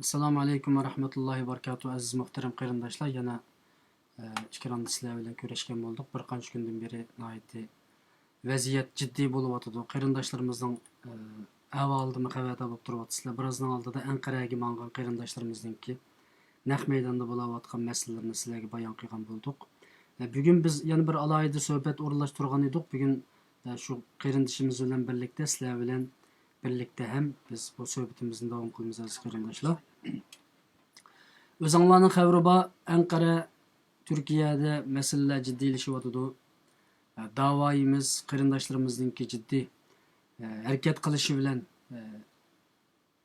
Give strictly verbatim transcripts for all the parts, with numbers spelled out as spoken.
ئەسسالامۇ ئەلەيكۇم ۋە رەھمەتۇللاھى ۋە بەرىكاتۇھ. ئەزىز مۇھتەرەم قېرىنداشلار، يەنە، ئە، ئېكراندا سىلەر بىلەن كۆرۈشكەن بولدۇق. بىر قانچە كۈندىن بېرى ناھايىتى ۋەزىيەت جىددىي بولۇۋاتىدۇ. قېرىنداشلىرىمىزنىڭ، ئە، ئەھۋالىدىنمۇ خەۋەردار بولۇپ تۇرۇۋاتىسىلەر. بىرازنىڭ ئالدىدا ئەنقەرەگە ماڭغان قېرىنداشلىرىمىزنىڭكى نەق مەيداندا بولاۋاتقان مەسىلىلىرىنى سىلەرگە بايان قىلغان بولدۇق. ئە، بۈگۈن بىز يەنە بىر ئالاھىدە سۆھبەت ئورۇنلاشتۇرغان ئىدۇق. بۈگۈن، ئە، شۇ قېرىندىشىمىز بىلەن بىرلىكتە سىلەر بىلەن بىرلىكتە ھەم بىز بۇ سۆھبىتىمىزنى داۋام قىلىمىز، ئەزىز قېرىنداشلار. ئۆزۈڭلارنىڭ خەۋىرى بار، ئەنقەرە، تۈركىيەدە مەسىلىلەر جىددىيلىشىۋاتىدۇ. داۋايىمىز، قېرىنداشلىرىمىزنىڭكى جىددىي، ئە، ھەرىكەت قىلىشى بىلەن، ئە،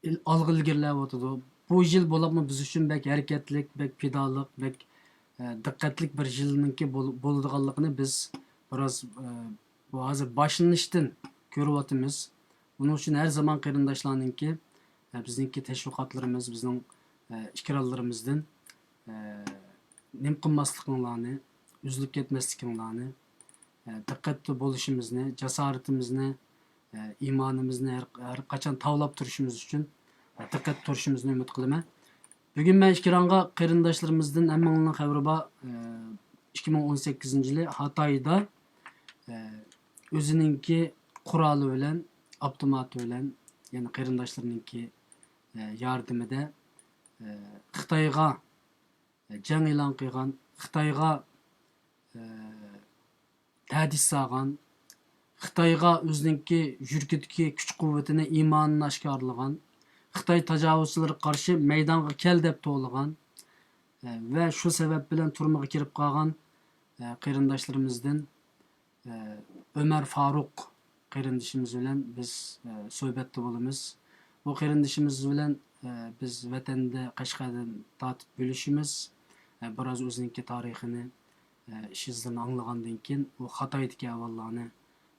ئىل-، ئالغا ئىلگىرىلەۋاتىدۇ. بۇ يىل بولۇپمۇ بىز ئۈچۈن بەك ھەرىكەتلىك، بەك پىدالىق، بەك، ئە، دىققەتلىك بىر يىلنىڭكى بول-، بولىدىغانلىقىنى بىز بىراز، ئە، بۇ ھازىر باشلىنىشتىن كۆرۈۋاتىمىز. بۇنىڭ ئۈچۈن ھەر زامان قېرىنداشلارنىڭكى، ئە، بىزنىڭكى تەشۋىقاتلىرىمىز، بىزنىڭ، ئە، ئېكرانلىرىمىزدىن، ئە، نېمە قىلماسلىقىڭلارنى، ئۈزۈلۈپ كەتمەسلىكىڭلارنى، ئە، دىققەتتە بولۇشىمىزنى، جاسارىتىمىزنى، ئە، ئىمانىمىزنى ھەر، ھەر قاچان تاۋلاپ تۇرۇشىمىز ئۈچۈن، ئە، دىققەتتە تۇرۇشىمىزنى ئۈمىد قىلىمەن. بۈگۈن مەن ئېكرانغا قېرىنداشلىرىمىزدىن ھەممىڭلارنىڭ خەۋىرى بار، ئە، ئىككى مىڭ ئون سەككىزىنچى يىلى ھاتايدا، ئە، ئۆزىنىڭكى قورالى بىلەن، ئاپتوماتى بىلەن، يەنى قېرىنداشلىرىنىڭكى، ئە، ياردىمىدە، ئە، خىتايغا جەڭ ئېلان قىلغان، خىتايغا، ئە، تەھدىت سالغان، خىتايغا ئۆزىنىڭكى يۈرىكىدىكى كۈچ-قۇۋۋىتىنى، ئىمانىنى ئاشكارىلىغان، خىتاي تاجاۋۇزچىلىرىغا قارشى مەيدانغا كەل دەپ توۋلىغان، ئە، ۋە شۇ سەۋەب بىلەن تۈرمىگە كىرىپ قالغان، ئە، قېرىنداشلىرىمىزدىن ئە، ئۆمەر فاروق قېرىندىشىمىز بىلەن بىز، ئە، سۆھبەتتە بولىمىز. بۇ قېرىندىشىمىز بىلەن، ئە، بىز ۋەتەندە قەشقەردىن تارتىپ بۆلۈشىمىز. ئە، بىراز ئۆزىنىڭكى تارىخىنى، ئە، ئىش ئىزلىرىنى ئاڭلىغاندىن كېيىن، ئۇ خاتايدىكى ئەھۋاللارنى،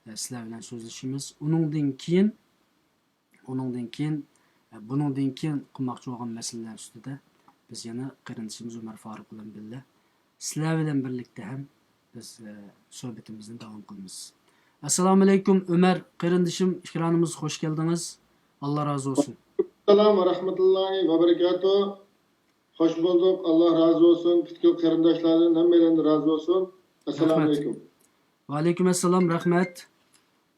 ئە، سىلەر بىلەن سۆزلىشىمىز. ئۇنىڭدىن كېيىن، ئۇنىڭدىن كېيىن، ئە، بۇنىڭدىن كېيىن قىلماقچى بولغان مەسىلىلەر ئۈستىدە بىز يەنە قېرىندىشىمىز ئۆمەر فاروق بىلەن بىللە، سىلەر بىلەن بىرلىكتە ھەم بىز، ئە، سۆھبىتىمىزنى داۋام قىلىمىز. ئەسسالامۇ ئەلەيكۇم، ئۆمەر قېرىندىشىم، ئېكرانىمىزغا خوش كەلدىڭىز. ئاللا رازى بولسۇن. سالام ۋە رەھمەتۇللاھى ۋە بەرىكاتۇھ. خوش بولدۇق. ئاللا رازى بولسۇن. پۈتكۈل قېرىنداشلاردىن ھەممەيلەندىن رازى بولسۇن. ئەسسالامۇ ئەلەيكۇم. ۋەئەلەيكۇم ئەسسالام، رەھمەت.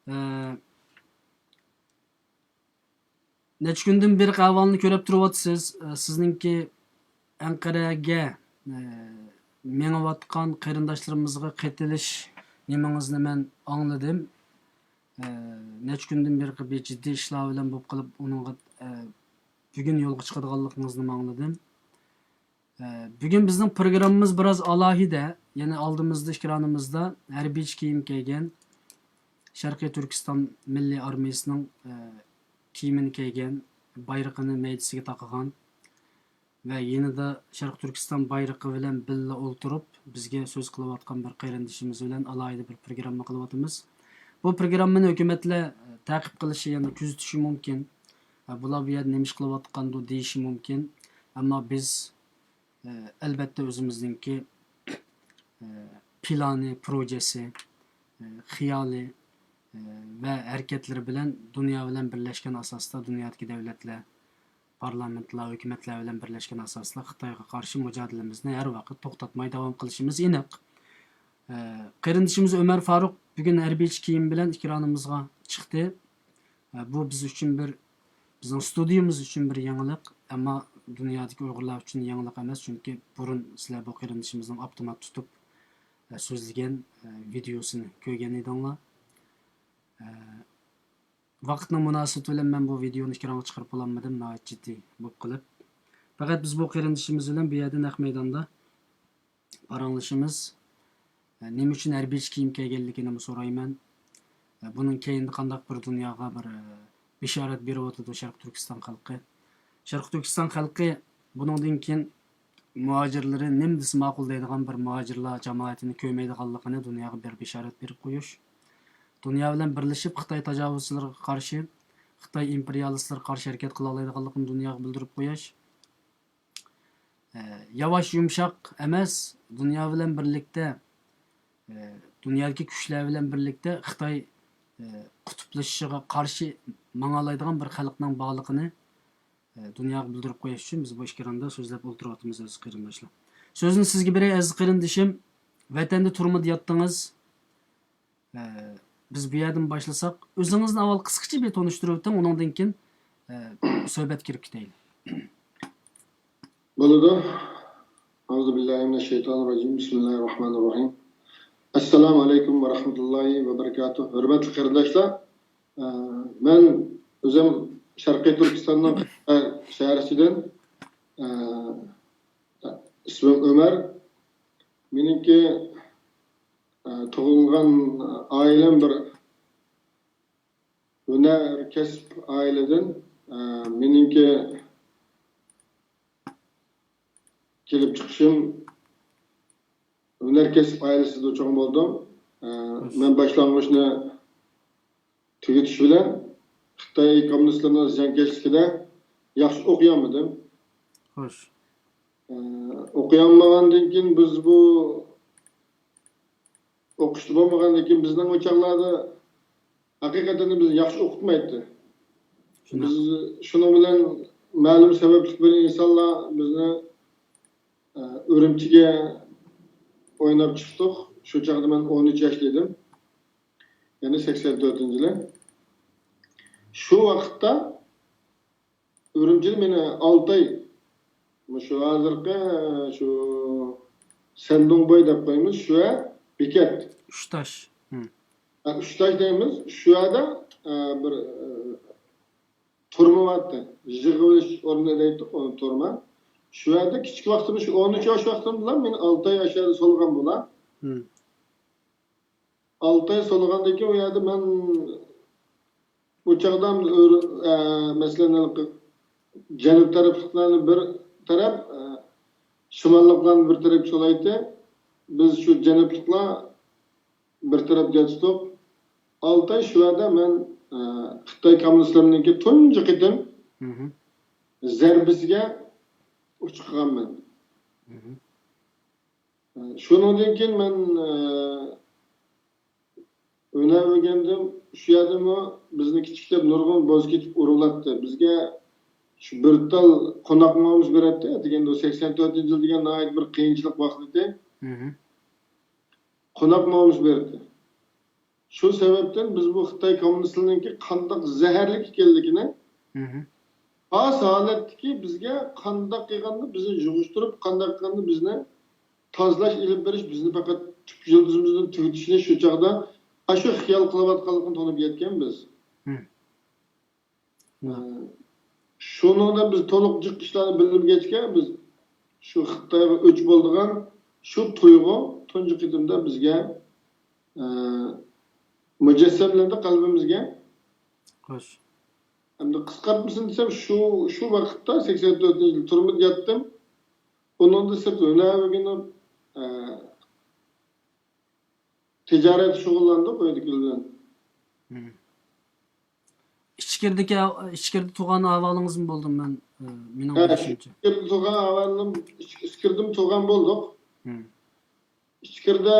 ئە، نەچچە كۈندىن بېرى ئەھۋالنى كۆرۈپ تۇرۇۋاتىسىز. ئە، سىزنىڭكى ئەنقەرەگە، ئە، مېڭىۋاتقان قېرىنداشلىرىمىزغا قېتىلىش نېمىڭىزنى مەن ئاڭلىدىم. ئە، نەچچە كۈندىن بېرى بىر جىددىي ئىشلار بىلەن بولۇپ قېلىپ، ئۇنىڭغا، ئە، بۈگۈن يولغا چىقىدىغانلىقىڭىزنىمۇ ئاڭلىدىم. ئە، بۈگۈن بىزنىڭ پروگراممىمىز بىراز ئالاھىدە. يەنى ئالدىمىزدا ئېكرانىمىزدا ھەربىيچە كىيىم كىيگەن، شەرقىي تۈركىستان مىللىي ئارمىيىسىنىڭ، ئە، كىيىمىنى كىيگەن، بايرىقىنى مەيدىسىگە تاقىغان ۋە يېنىدا شەرقىي تۈركىستان بايرىقى بىلەن بىللە ئولتۇرۇپ، بىزگە سۆز قىلىۋاتقان بىر قېرىندىشىمىز بىلەن ئالاھىدە بىر پروگرامما قىلىۋاتىمىز. بۇ پروگراممىنى ھۆكۈمەتلەر، ئە، تەقىپ قىلىشى، يەنى كۆزىتىشى مۇمكىن. ئە، بۇلار بۇ يەردە نېمە ئىش قىلىۋاتقاندۇ دېيىشى مۇمكىن. ئەمما بىز، ئە، ئەلۋەتتە ئۆزىمىزنىڭكى، ئە، پىلانى، پروژىسى، ئە، خىيالى، ئە، ۋە ھەرىكەتلىرى بىلەن دۇنيا بىلەن بىرلەشكەن ئاساستا دۇنيادىكى دۆلەتلەر، پارلامېنتلار، ھۆكۈمەتلەر بىلەن بىرلەشكەن ئاساستا خىتايغا قارشى مۇجادىلىمىزنى ھەر ۋاقىت توختاتماي داۋام قىلىشىمىز ئېنىق. ئە، قېرىندىشىمىز ئۆمەر فاروق بۈگۈن ھەربىيچە كىيىم بىلەن ئېكرانىمىزغا چىقتى. ئە، بۇ بىز ئۈچۈن بىر، بىزنىڭ ستۇدىيىمىز ئۈچۈن بىر يېڭىلىق، ئەمما دۇنيادىكى ئۇيغۇرلار ئۈچۈن يېڭىلىق ئەمەس، چۈنكى بۇرۇن سىلەر بۇ قېرىندىشىمىزنىڭ ئاپتومات تۇتۇپ، ئە، سۆزلىگەن، ئە، ۋىدېيوسىنى كۆرگەن ئىدىڭلار. ئە، ۋاقىتنىڭ مۇناسىۋىتى بىلەن مەن بۇ ۋىدېيونى ئېكرانغا چىقىرىپ بولالمىدىم، ناھايىتى جىددىي بولۇپ قېلىپ. پەقەت بىز بۇ قېرىندىشىمىز بىلەن بۇ يەردە نەق مەيداندا پاراڭلىشىمىز. ئە، نېمە ئۈچۈن ھەربىيچە كىيىم كىيگەنلىكىنىمۇ سورايمەن. ئە، بۇنىڭ كەينىدە قانداق بىر دۇنياغا بىر، ئە، بېشارەت بېرىۋاتىدۇ شەرقىي تۈركىستان خەلقى. شەرقىي تۈركىستان خەلقى بۇنىڭدىن كېيىن مۇھاجىرلىرى نېمە دېسە ماقۇل دەيدىغان بىر مۇھاجىرلار جامائىتىنى كۆرمەيدىغانلىقىنى دۇنياغا بىر بېشارەت بېرىپ قويۇش. دۇنيا بىلەن بىرلىشىپ خىتاي تاجاۋۇزچىلىرىغا قارشى، خىتاي ئىمپېرىيالىستلىرىغا قارشى ھەرىكەت قىلالايدىغانلىقىنى دۇنياغا بىلدۈرۈپ قويۇش. ئە، ياۋاش يۇمشاق ئەمەس، دۇنيا بىلەن بىرلىكتە، ئە، دۇنيادىكى كۈچلەر بىلەن بىرلىكتە خىتاي، ئە، قۇتۇپلىشىشىغا قارشى ماڭالايدىغان بىر خەلقنىڭ بارلىقىنى، دۇنياغا بىلدۈرۈپ قويۇش ئۈچۈن بىز بۇ ئىككى ئىكراندا سۆزلەپ ئولتۇرۇۋاتىمىز، ئەزىز قېرىنداشلار. سۆزنى سىزگە بېرەي، ئەزىز قېرىندىشىم. ۋەتەندە تۈرمىدە ياتتىڭىز. ئە، بىز بۇ يەردىن باشلىساق، ئۆزىڭىزنى ئاۋۋال قىسقىچە بىر تونۇشتۇرۇۋېتىڭ، ئۇنىڭدىن كېيىن، ئە، سۆھبەتكە كىرىپ كېتەيلى. بولىدۇ. ئەسسالامۇئەلەيكۇم ۋە رەھمەتۇللاھى ۋە بەرىكاتۇھ. ھۆرمەتلىك قېرىنداشلار، ئە، مەن ئۆزۈم شەرقىي تۈركىستاننىڭ شەھەرچىدىن. ئە، ئىسمىم ئۆمەر. مېنىڭكى، ئە، تۇغۇلغان ئائىلەم بىر ھۈنەر كەسىپ ئائىلىدىن. ئە، مېنىڭكى كېلىپ چىقىشىم ھۈنەر كەسىپ ئائىلىسىدە چوڭ بولدۇم. ئە، مەن باشلانغۇچنى تۈگىتىش بىلەن خىتاي كوممۇنىستلىرىنىڭ زىيانكەشلىكىدە ياخشى ئوقۇيالمىدىم. خوش. ئە، ئوقۇيالمىغاندىن كېيىن بىز بۇ ئوقۇشتا بولمىغاندىن كېيىن بىزنىڭ ئۇ چاغلاردا ھەقىقەتەن بىز ياخشى ئوقۇتمايتتى. شۇنداق. بىز شۇنىڭ بىلەن مەلۇم سەۋەبلىك بىر ئىنسانلار بىزنى، ئە، ئۈرۈمچىگە ئويناپ چىقتۇق. شۇ چاغدا مەن ئون ئۈچ ياشتا ئىدىم. يەنى سەكسەن تۆتىنچى يىلى. شۇ ۋاقىتتا ئۈرۈمچىدە مېنى ئالتاي، مۇشۇ ھازىرقى شۇ سەندۇڭبوي دەپ قويىمىز، شۇ بېكەت. ئۈچتاش. ھە، ئۈچتاش دەيمىز. شۇ يەردە، ئە، بىر، ئە، تۈرمە بارتى. يىغىۋېلىش ئورنى دەيتتۇق، ئۇنى تۈرمە. شۇ يەردە كىچىك ۋاقتىمدا، شۇ ئون ئۈچ ياش ۋاقتىمدىلا مېنى ئالتاي ئاشۇ يەردە سولىغان بۇلار. ئالتاي سولىغاندىن كېيىن ئۇ يەردە مەن ئۇ چاغدا ئۆر-، ئە، مەسىلەن، ھېلىقى جەنۇب تەرەپلىكلەرنى بىر تەرەپ، ئە، شىماللىقلارنى بىر تەرەپ سولايتتى. بىز شۇ جەنۇبلۇقلار بىر تەرەپ ياتتۇق. ئالتاي شۇ يەردە مەن، ئە، خىتاي كوممۇنىستلىرىنىڭكى تۇنجى قېتىم زەربىسىگە ئۇچرىغانمەن. شۇنىڭدىن كېيىن مەن، ئە، ھۈنەر ئۆگەندىم. شۇ يەردىمۇ بىزنى كىچىك دەپ نۇرغۇن بوز كېتىپ ئۇرۇلاتتى. بىزگە شۇ بىر تال قوناق ماۋۇمۇز بېرەتتى. دېگەندە، سەكسەن تۆتىنچى يىل دېگەن ناھايىتى بىر قىيىنچىلىق ۋاقتى ئىدى. قوناق ماۋۇمۇز بېرەتتى. شۇ سەۋەبتىن بىز بۇ خىتاي كوممۇنىستلىرىنىڭكى قانداق زەھەرلىك ئىكەنلىكىنى، خاس ھالەتتىكى بىزگە قانداق قىلغاندا بىزنى يىغىشتۇرۇپ، قانداق قىلغاندا بىزنى تازىلاش، ئېلىپ بېرىش، بىزنى پەقەت تۈپ يىلتىزىمىزدىن تۈگىتىشنى شۇ چاغدا ئاشۇ خىيال قىلىۋاتقانلىقىنى تونۇپ يەتكەن بىز. شۇنىڭدا بىز تولۇق جىق ئىشلارنى بىلمىگەچكە، بىز شۇ خىتايغا ئۆچ بولىدىغان شۇ تۇيغۇ تۇنجى قېتىمدا بىزگە، ئە، مۇجەسسەملەندى قەلبىمىزگە. خوش. ئەمدى قىسقارتمىسىنى دېسەم، شۇ، شۇ ۋاقىتتا سەكسەن تۆتىنچى يىل تۈرمىدە ياتتىم. ئۇنىڭدىن سىرت ھۈنەر ئۆگىنىپ، ئە، تىجارەتتە شۇغۇللاندۇق ئۆيدىكىلەر بىلەن. ئىچكىرىدىكى، ئىچكىرىدە تۇغان ئەھۋالىڭىزمۇ بولدى، مەن، ئە، مېنىڭ ھە، بىلىشىمچە. ئىچكىرىدە تۇغان ئەھۋالىم، ئىچ-، ئىچكىرىدىمۇ تۇغان بولدۇق. ئىچكىرىدە،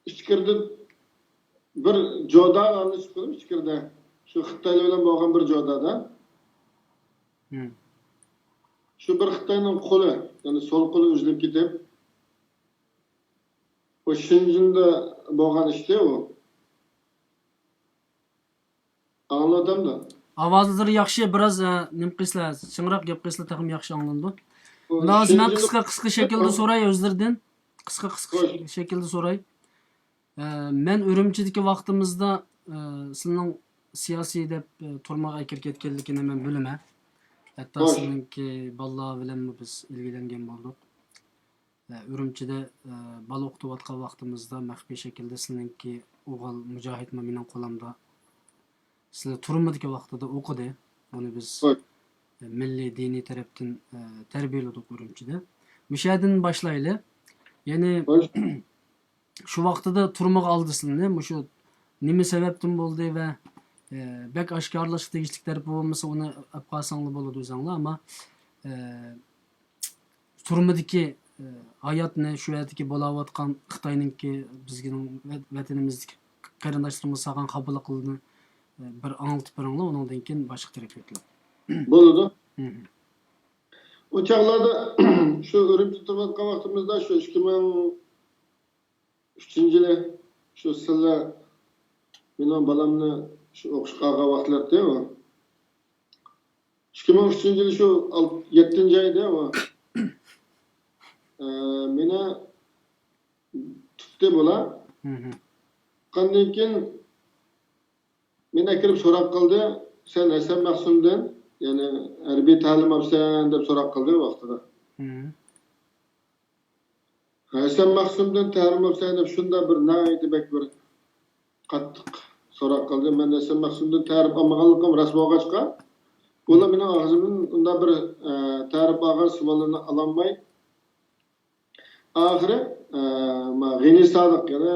ئىچكىرىدە بىر جودا ئارىلىشىپ قالدىم ئىچكىرىدە. شۇ خىتايلار بىلەن بولغان بىر جودادا. شۇ بىر خىتاينىڭ قولى، يەنى سول قولى ئۈزۈلۈپ كېتىپ، ئۇ شېنجېندا بولغان ئىشتى ئۇ. ئاڭلىۋاتامدۇ؟ ئاۋازلىرى ياخشى، بىراز، ئە، نېمە قىلسىلا، چىڭراق گەپ قىلسىلا تېخىمۇ ياخشى ئاڭلىنىدۇ. ئۇ مۇنداق بولسا مەن شېنجېندا قىسقا، قىسقا شەكىلدە سوراي ئۆزلىرىدىن. قىسقا، قىسقا شەكىلدە سوراي. ئە، مەن ئۈرۈمچىدىكى ۋاقتىمىزدا، ئە، سىلىنىڭ سىياسىي دەپ، ئە، تۈرمىگە ئەكىرىپ كەتكەنلىكىنى مەن بىلىمەن. ھەتتا سىلىنىڭكى بالىلار بىلەنمۇ بىز ئىلگىلەنگەن بولدۇق. ئە، ئۈرۈمچىدە، ئە، بالا ئوقۇتۇۋاتقان ۋاقتىمىزدا مەخپىي شەكىلدە سىلىنىڭكى ئوغۇل مۇجاھىدمۇ مېنىڭ قولۇمدا. سىلى تۈرمىدىكى ۋاقتىدا ئوقۇدى. ئۇنى بىز، ئە، مىللىي دىنىي تەرەپتىن، ئە، تەربىيەلىدۇق ئۈرۈمچىدە. مۇشۇ يەردىن باشلايلى. يەنى شۇ ۋاقتىدا تۈرمىگە ئالدى سىلىنى، مۇشۇ نېمە سەۋەبتىن بولدى ۋە، ئە، بەك ئاشكارىلاشقا تېگىشلىك تەرىپى بولمىسا، ئۇنى ئەپ قالساڭلار بولىدۇ ئۆزۈڭلار، ئەمما، ئە، تۈرمىدىكى، ئە، ھاياتنى، شۇ يەردىكى بولاۋاتقان خىتاينىڭكى بىزنىڭ ۋە-، ۋەتىنىمىزدىكى قېرىنداشلىرىمىز سالغان خاپىلىقلىرىنى، ئە، بىر ئاڭلىتىپ بېرىڭلار، ئۇنىڭدىن كېيىن باشقا تەرەپكە ئۆتىمىز. بولىدۇ. مم. ئۇ چاغلاردا شۇ ئۈرۈمچىدە تۇرۇۋاتقان ۋاقتىمىزدا، شۇ ئىككى مىڭ ئۈچىنچى يىلى، شۇ سىلەر مېنىڭ بالامنى شۇ ئوقۇشقا ئالغان ۋاقىتلىرى ئۇ. ئىككى مىڭ ئۈچىنچى يىلى شۇ ئال-، يەتتىنچى ئايدا ئۇ، ئە، مېنى تۇتتى بۇلار. مم. تۇتقاندىن كېيىن مېنى ئەكىرىپ سوراق قىلدى، «سەن ھەسەن مەخسۇمدىن، يەنى ھەربىي تەلىم ئاپسەن؟» دەپ سوراق قىلدى ۋاقتىدا. مم. «ھەسەن مەخسۇمدىن تەلىم ئاپسەن؟» دەپ شۇنداق بىر ناھايىتى بەك بىر قاتتىق سوراق قىلدى. مەن ھەسەن مەخسۇمدىن تەلىم ئالمىغانلىقىم راست بولغاچقا، ئۇلار مېنىڭ ئاغزىمدىن ئۇنداق بىر، ئە، تەلىم ئالغان سوئاللارنى ئالالماي، ئاخىرى، ئە، ما، غېنى سادىق، يەنى،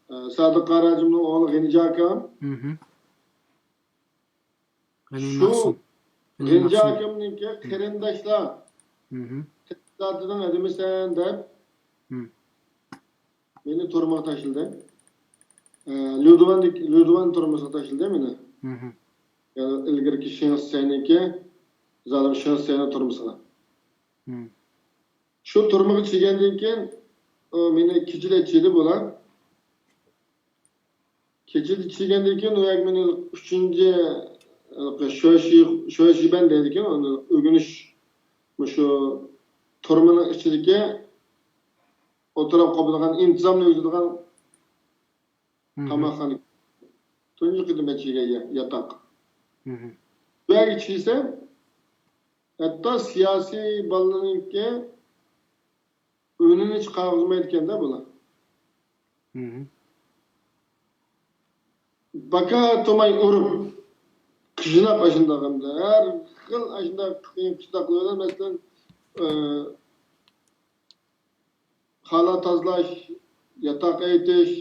ئە، سادىق قاراجىمنىڭ ئوغلى غېنىجان ئاكام. مم. غېنى شۇ مەخسۇم. غېنى غېنىجان مەخسۇم. ئاكامنىڭكى قېرىنداشلار مم. تەشكىلاتىنىڭ ئادىمىسەن دەپ مم. مېنى تۈرمىگە تاشلىدى. ئە، ليۇدۇۋەندىكى، ليۇدۇۋەن تۈرمىسىگە تاشلىدى مېنى. مم. يەنى ئىلگىرىكى شېڭ شىسەينىڭكى، زالىم شېڭ شىسەينىڭ تۈرمىسىغا. مم. شۇ تۈرمىگە چىگەندىن كېيىن، ئۇ مېنى كېچىدە چىدى بۇلار. كېچىدە چىگەندىن كېيىن، ئۇ يەرگە مېنى ئۈچىنچى، ھېلىقى شۆشى-، شۆشىبەن دەيدىكەن، ئۇنى ئۆگىنىش، مۇشۇ تۈرمىنىڭ ئىچىدىكى ئولتۇرۇپ قوپىدىغان، ئىنتىزامنى ئۆگىتىدىغان مم. تاماقخانا. تۇنجى قېتىم مەن چىگەن يا-، ياتاق. مم. بۇ يەرگە چىگسەم، ھەتتا سىياسىي بالىلارنىڭكى ئۈنىنى چىقارغۇزمايدىكەن-دە بۇلار. مم. باكا توماي ئۇرۇپ، قىژناپ ئاشۇنداق ئەمدى. ھەر خىل ئاشۇنداق قىيىن قىستاقلىرى، مەسىلەن، ئى، خالا تازىلاش، ياتاق ئېيتىش،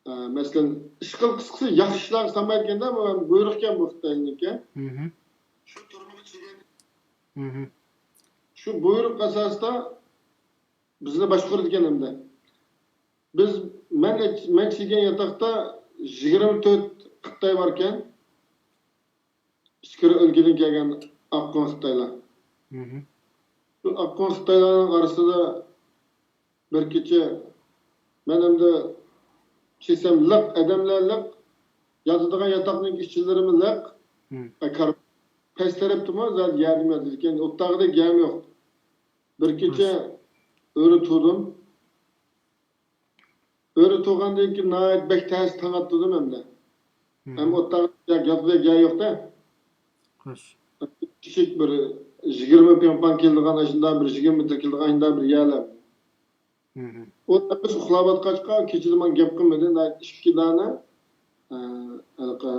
ئە، مەسىلەن، ئىشقىل قىسقىسى ياخشى ئىشلارغا سانمايدىكەن-دە، بۇ بۇيرۇقكەن بۇ خىتاينىڭكى. مم. شۇ تۈرمىگە چىگەن. مم. شۇ بۇيرۇق ئاساسىدا بىزنى باشقۇرىدىكەن ئەمدى. بىز، مەن، مەن چىگەن ياتاقتا يىگىرمە تۆت خىتاي باركەن. ئىچكىرى ئۆلكىدىن كەلگەن ئاققۇن خىتايلار. مم. شۇ ئاققۇن خىتايلارنىڭ ئارىسىدا بىر كېچە مەن ئەمدى چىسەم لىق، ئادەملەر لىق، ياتىدىغان ياتاقنىڭ ئىچىلىرىمۇ لىق. مم. ئە، كار-، پەس تەرەپتىمۇ زادى يەردىمۇ ياتىدىكەن، ئوتتاغۇدەك يەرمۇ يوق. بىر كېچە ئۆرە تۇردۇم. ئۆرە تۇرغاندىن كېيىن ناھايىتى بەك تەس تاڭ ئاتتۇردۇم ئەمدى. مم. ھەم ئوتتاغۇ ياتقۇدەك يەر يوق-دە. خوش. كىچىك بىر يىگىرمە پىڭ پاڭ كېلىدىغان، ئاشۇنداق بىر يىگىرمە مېتىر كېلىدىغان، ئاشۇنداق بىر يەرلەر. مم. ئۇ ھەممىسى ئۇخلاۋاتقاچقا، كېچىدە ماڭا گەپ قىلمىدى. ناھايىتى ئىككى دانە، ئە، ھېلىقى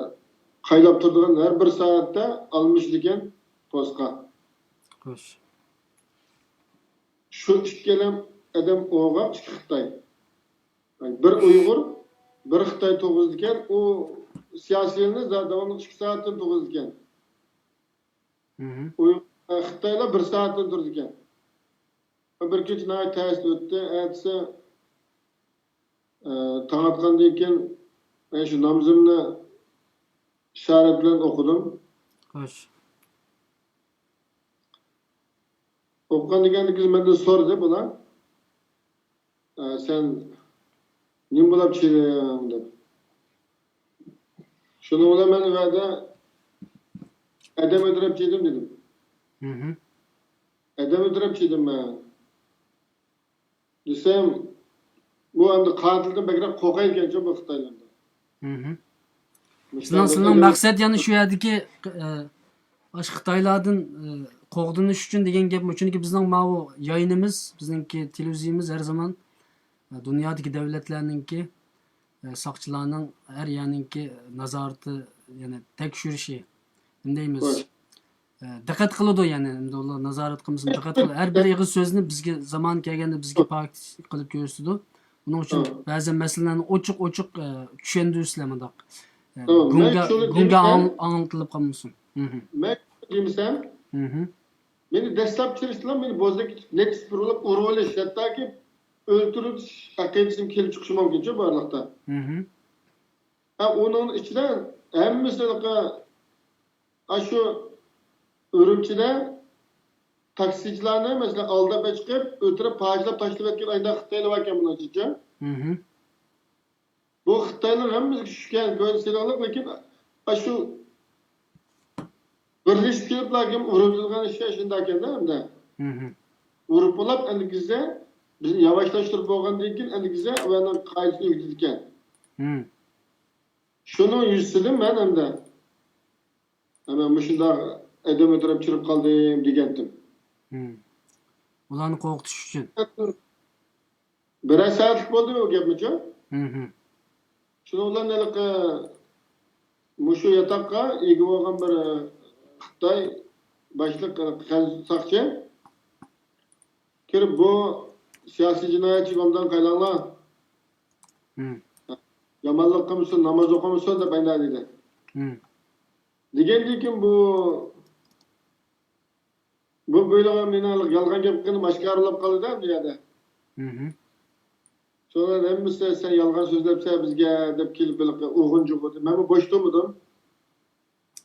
قايناپ تۇرىدىغان ھەر بىر سائەتتە ئالمىشىدىكەن پوستقا. خوش. شۇ ئىككىلەن ئادەم ئوغاق، ئىككى خىتاي. بىر ئۇيغۇر، بىر خىتاي تۇرغۇزىدىكەن. ئۇ سىياسىينى داۋاملىق ئىككى سائەتتىن تۇرغۇزىدىكەن. مم. ئۇيغۇر، خىتايلار بىر سائەتتىن تۇرىدىكەن. بىر كېچە ناھايىتى تەس ئۆتتى. ئەتىسى، ئە، تاڭ ئاتقاندىن كېيىن مەن شۇ نامىزىمنى ئىشارەت بىلەن ئوقۇدۇم. خوش. ئوقۇغاندىن كېيىن مەندىن سورىدى بۇلار. ئە، سەن نېمە بولاپ چىدىڭ دەپ. شۇنىڭ بىلەن مەن ئۇ يەردە ئادەم ئۆلتۈرۈپ چىدىم دېدىم. مم. ئادەم ئۆلتۈرۈپ چىدىم مەن دېسەم، بۇ ئەمدى قاتىلدىن بەكرەك قورقايدىكەنچۇ بۇ خىتايلاردا. مم. سىزنىڭ، سىزنىڭ مەقسەت يەنە شۇ يەردىكى، ئە، ئاشۇ خىتايلاردىن، ئە، قوغدىنىش ئۈچۈن دېگەن گەپمۇ؟ چۈنكى بىزنىڭ ماۋۇ يايىنىمىز، بىزنىڭكى تېلېۋىزىيىمىز ھەر زامان، ئە، دۇنيادىكى دۆلەتلەرنىڭكى، ئە، ساقچىلارنىڭ ھەر يەرنىڭكى نازارىتى، يەنى تەكشۈرۈشى، نېمە دەيمىز؟ خوش. ئە، دىققەت قىلىدۇ، يەنى ئەمدى ئۇلار نازارەت قىلمىسىمۇ دىققەت قىلىدۇ. ھەر بىر ئېغىز سۆزنى بىزگە زامانى كەلگەندە بىزگە پاكىت قىلىپ كۆرسىتىدۇ. ئۇنىڭ ئۈچۈن بەزى مەسىلىلەرنى ئوچۇق-ئوچۇق، ئە، چۈشەندۈرسىلەر مۇنداق. ئە، گۇڭگا، گۇڭگا ئاڭ-، ئاڭلىتىلىپ قالمىسۇن. مەن دېمىسەم، مېنى دەسلەپ چىرىشتىلا مېنى بوزەك نەچچە بۇرۇلۇپ ئۇرۇۋېلىش، ھەتتاكى ئۆلتۈرۈش ئەقىدىسىمۇ كېلىپ چىقىشى مۇمكىنچۇ بارلىقتا. ھە، ئۇنىڭ ئىچىدە ھەممىسى ھېلىقى، ئاشۇ ئۈرۈمچىدە تاكسىچىلارنى، مەسىلەن، ئالداپ ئەچىقىپ، ئۆلتۈرۈپ، پاچىلاپ تاشلىۋەتكەن ئايدا خىتايلار باركەن بۇنىڭ ئىچىدە. مھم. بۇ خىتايلار ھەممىسىگە چۈشكەن، كۆزى سېلىقلىق، لېكىن ئاشۇ بىرلىشىپ كېلىپلا كىم ئۇرۇلىدىغان ئىش شۇنداق ئىكەن-دە ئەمدى. مھم. ئۇرۇپ بولاپ ئەمدى كېزە بىزنى ياۋاشلاشتۇرۇپ بولغاندىن كېيىن ئەمدى كېزە ئۇلارنىڭ قائىدىسىنى ئۆگىتىدىكەن. مم. شۇنىڭ يۈزىسىدىن مەن ئەمدى، مەن مۇشۇنداق ئادەم ئۆلتۈرۈپ چىرىپ قالدىم دېگەنتىم. مم. ئۇلارنى قورقۇتۇش ئۈچۈن. بىرەر سائەتلىك بولدى بۇ گەپمىچۇ؟ مھم. شۇنىڭ بىلەن ھېلىقى مۇشۇ ياتاققا ئىگە بولغان بىر خىتاي باشلىق، خەنزۇ ساقچى كىرىپ، بۇ سىياسىي جىنايەتچى ئوبدان قايلاڭلار. مم. يامانلىق قىلمىسۇن، ناماز ئوقۇمىسۇن دەپ ئاينا دېدى. مم. دېگەندىن كېيىن بۇ، بۇ بۇيرۇغان مېنىڭ يالغان گەپ قىلغىنىم ئاشكارىلاپ قالدى-دە بۇ يەردە. مھم. شۇلار ھەممىسى سەن يالغان سۆزلەپسەن بىزگە دەپ كېلىپ ھېلىقى ئوغۇن جۇغۇدى. مەنمۇ بوش تۇرمىدىم.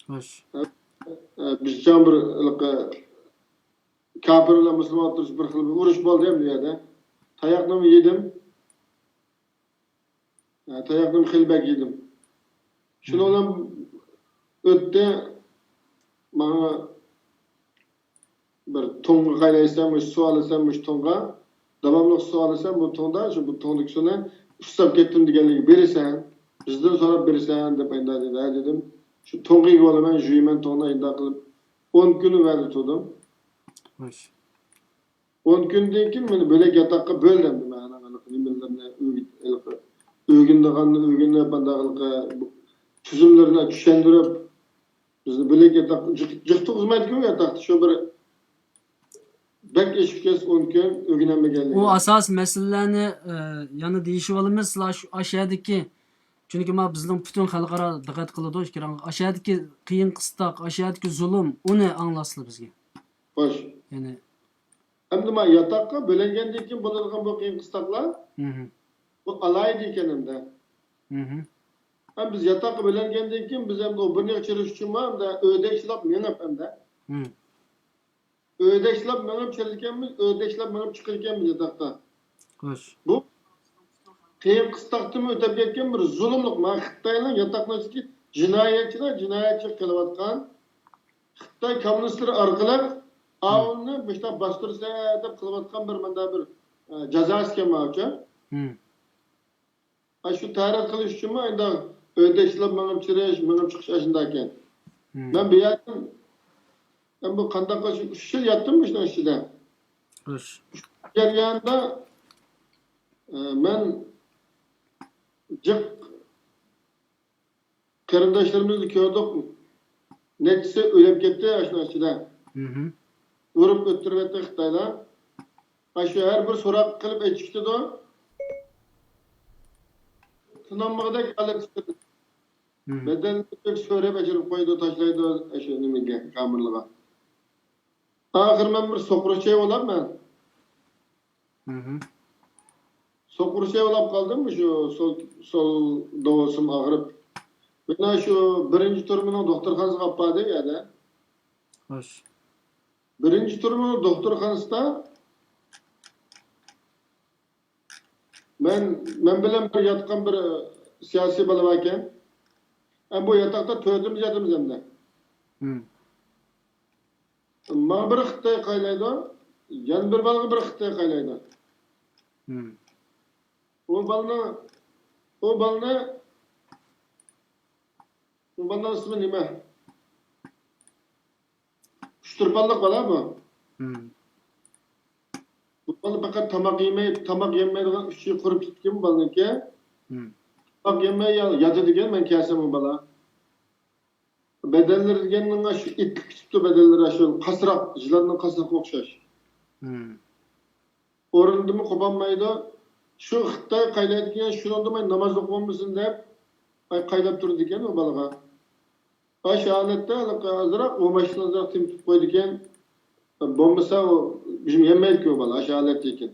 خوش. ئە، ئە، بىزچان بىر ھېلىقى كاپىر بىلەن مۇسۇلمان ئوتتۇرىسىدا بىر خىل بىر ئۇرۇش بولدى ھەم بۇ يەردە. تاياقنىمۇ يېدىم. ئە، تاياقنىمۇ خېلى بەك يېدىم. شۇنىڭ بىلەن ئۆتتى. ماڭا بىر تۇڭغا قايلايسەن، مۇشۇ سۇ ئالىسەن، مۇشۇ تۇڭغا. داۋاملىق سۇ ئالىسەن، بۇ تۇڭدا، شۇ بۇ تۇڭدىكى سۇنى ئۇسساپ كەتتىم دېگەنلىكى بېرىسەن، بىزدىن سوراپ بېرىسەن دەپ ئاينا دېدى. ھە دېدىم. شۇ تۇڭغا ئىگە بولىمەن، جۇيىمەن تۇڭنى ئاينداق قىلىپ. ئون كۈن ۋەدە تۇردۇم. خوش. ئون كۈندىن كېيىن مېنى بۆلەك ياتاققا بۆلدى ئەمدى. مەن ھېلىقى نېمىلىرىنى ئۆگىت-، ھېلىقى ئۆگىنىدىغاننى ئۆگىنىپ، ئانداق ھېلىقى تۈزۈملىرىنى چۈشەندۈرۈپ، بىزنى بۆلەك ياتاق جىق، جىق تۇرغۇزمايدىكەن ياتاقتا. شۇ بىر بەك ئېشىپ كەتسە ئون كۈن ئۆگىنەلمىگەنلىكى. ئۇ ئاساسىي مەسىلىلەرنى، ئە، يەنە دېيىشىۋالىمىز. سىلەر شۇ ئاشۇ يەردىكى، چۈنكى ما بىزنىڭ پۈتۈن خەلقئارا دىققەت قىلىدۇ ئىككى رەڭ. ئاشۇ يەردىكى قىيىن قىستاق، ئاشۇ يەردىكى زۇلۇم، ئۇنى ئاڭلاتسىلا بىزگە. خوش. يەنى ئەمدى ما ياتاققا بۆلەنگەندىن كېيىن بولىدىغان بۇ قىيىن قىستاقلار، مھم. بۇ ئالاھىدە ئىكەن ئەمدى. مھم. ھەم بىز ياتاققا بۆلەنگەندىن كېيىن بىز ئەمدى ئۇ بىر نەچچە چىرىش ئۈچۈنمۇ ئەمدى ئۆدەكچىلەپ مېڭىپ ئەمدى. مم. ئۆدەكچىلەپ مېڭىپ چىقىدىكەنمىز، ئۆدەكچىلەپ مېڭىپ چىقىدىكەنمىز ياتاقتا. خوش. بۇ قىيىن قىستاقتىنمۇ ئۆتۈپ كەتكەن بىر زۇلۇملۇق. مانا خىتاينىڭ ياتاقنىڭ ئىچىدىكى جىنايەتچىلەر جىنايەتچىلىك قىلىۋاتقان، خىتاي كوممۇنىستلىرى ئارقىلىق مم. ئاۋۇلنى مۇشۇنداق باستۇرسا دەپ قىلىۋاتقان بىر مۇنداق بىر، ئە، جازاسىكەن ماۋۇچۇ. مم. ئاشۇ تەرەت قىلىش ئۈچۈنمۇ ئەمدى ئۆدەكچىلەپ مېڭىپ چىرىش، مېڭىپ چىقىش ئاشۇنداق ئىكەن. مم. مەن بۇ يەردىن، مەن بۇ قانداق قىلىش، ئۈچ يىل ياتتىم شۇنىڭ ئىچىدە. خوش. جەريانىدا، ئە، مەن جىق قېرىنداشلىرىمىزنى كۆردۇق. نەچچىسى ئۆلۈپ كەتتى ئاشۇنىڭ ئىچىدە. مم. ئۇرۇپ ئۆلتۈرۈۋەتتى خىتايلار. ئاشۇ ھەر بىر سوراق قىلىپ ئېچىشتىدۇ. تىنالمىغۇدەك ھالەت چىقىدۇ. مم. بەدەنلىرىنى سۆرەپ ئەچىرىپ قويىدۇ، تاشلايدۇ ئاشۇ نېمىگە، كامېرلىغا. ئاخىر مەن بىر سوقۇرچى بولاپ مەن. مم. سوقۇرچى بولاپ قالدىم، شۇ سول، سول دوۋسۇم ئاغرىپ. مېنى شۇ بىرىنچى تۈرمىنىڭ دوختۇرخانىسىغا ئاپاردى ئۇ يەردە. خوش. بىرىنچى تۈرمىنىڭ دوختۇرخانىسىدا مەن، مەن بىلەن بىر ياتقان بىر سىياسىي بالا باركەن. ئە، بۇ ياتاقتا تۆتىمىز ياتىمىز ئەمدى. مم. ماڭا بىر خىتاي قايلايدۇ، يەنە بىر بالىغا بىر خىتاي قايلايدۇ. مم. ئۇ بالىنىڭ، ئۇ بالىنى، ئۇ بالىنىڭ ئىسمى نېمە؟ ئۈچ تۇرپانلىق بالا بۇ. مم. بۇ بالا پەقەت تاماق يېمەي، تاماق يېمەيدىغان ئۈچ يىل قۇرۇپ كېتىپتىكەن بۇ بالىنىڭكى. مم. تاماق يېمەي يا-، ياتىدىكەن، مەن كەلسەم بۇ بالا. بەدەنلىرى دېگەننىڭ شۇ ئىتلىك كېتىپتۇ، بەدەنلىرى شۇ قاسراق، يىلاننىڭ قاسرىقىغا ئوخشاش. مم. ئورنىدىنمۇ قوپالمايدۇ. شۇ خىتاي قايلايدىكەن، شۇنىڭدىمۇ ناماز ئوقۇۋالمىسۇن دەپ، ئاي، قايلاپ تۇرىدىكەن ئۇ بالىغا. ئاشۇ ھالەتتە ئازراق ئۇ ماشىنىنى ئازراق تېمىتىپ قويىدىكەن. بولمىسا ئۇ بىزنى يەممەيدىكەن ئۇ بالا، ئاشۇ ھالەتتە ئىكەن.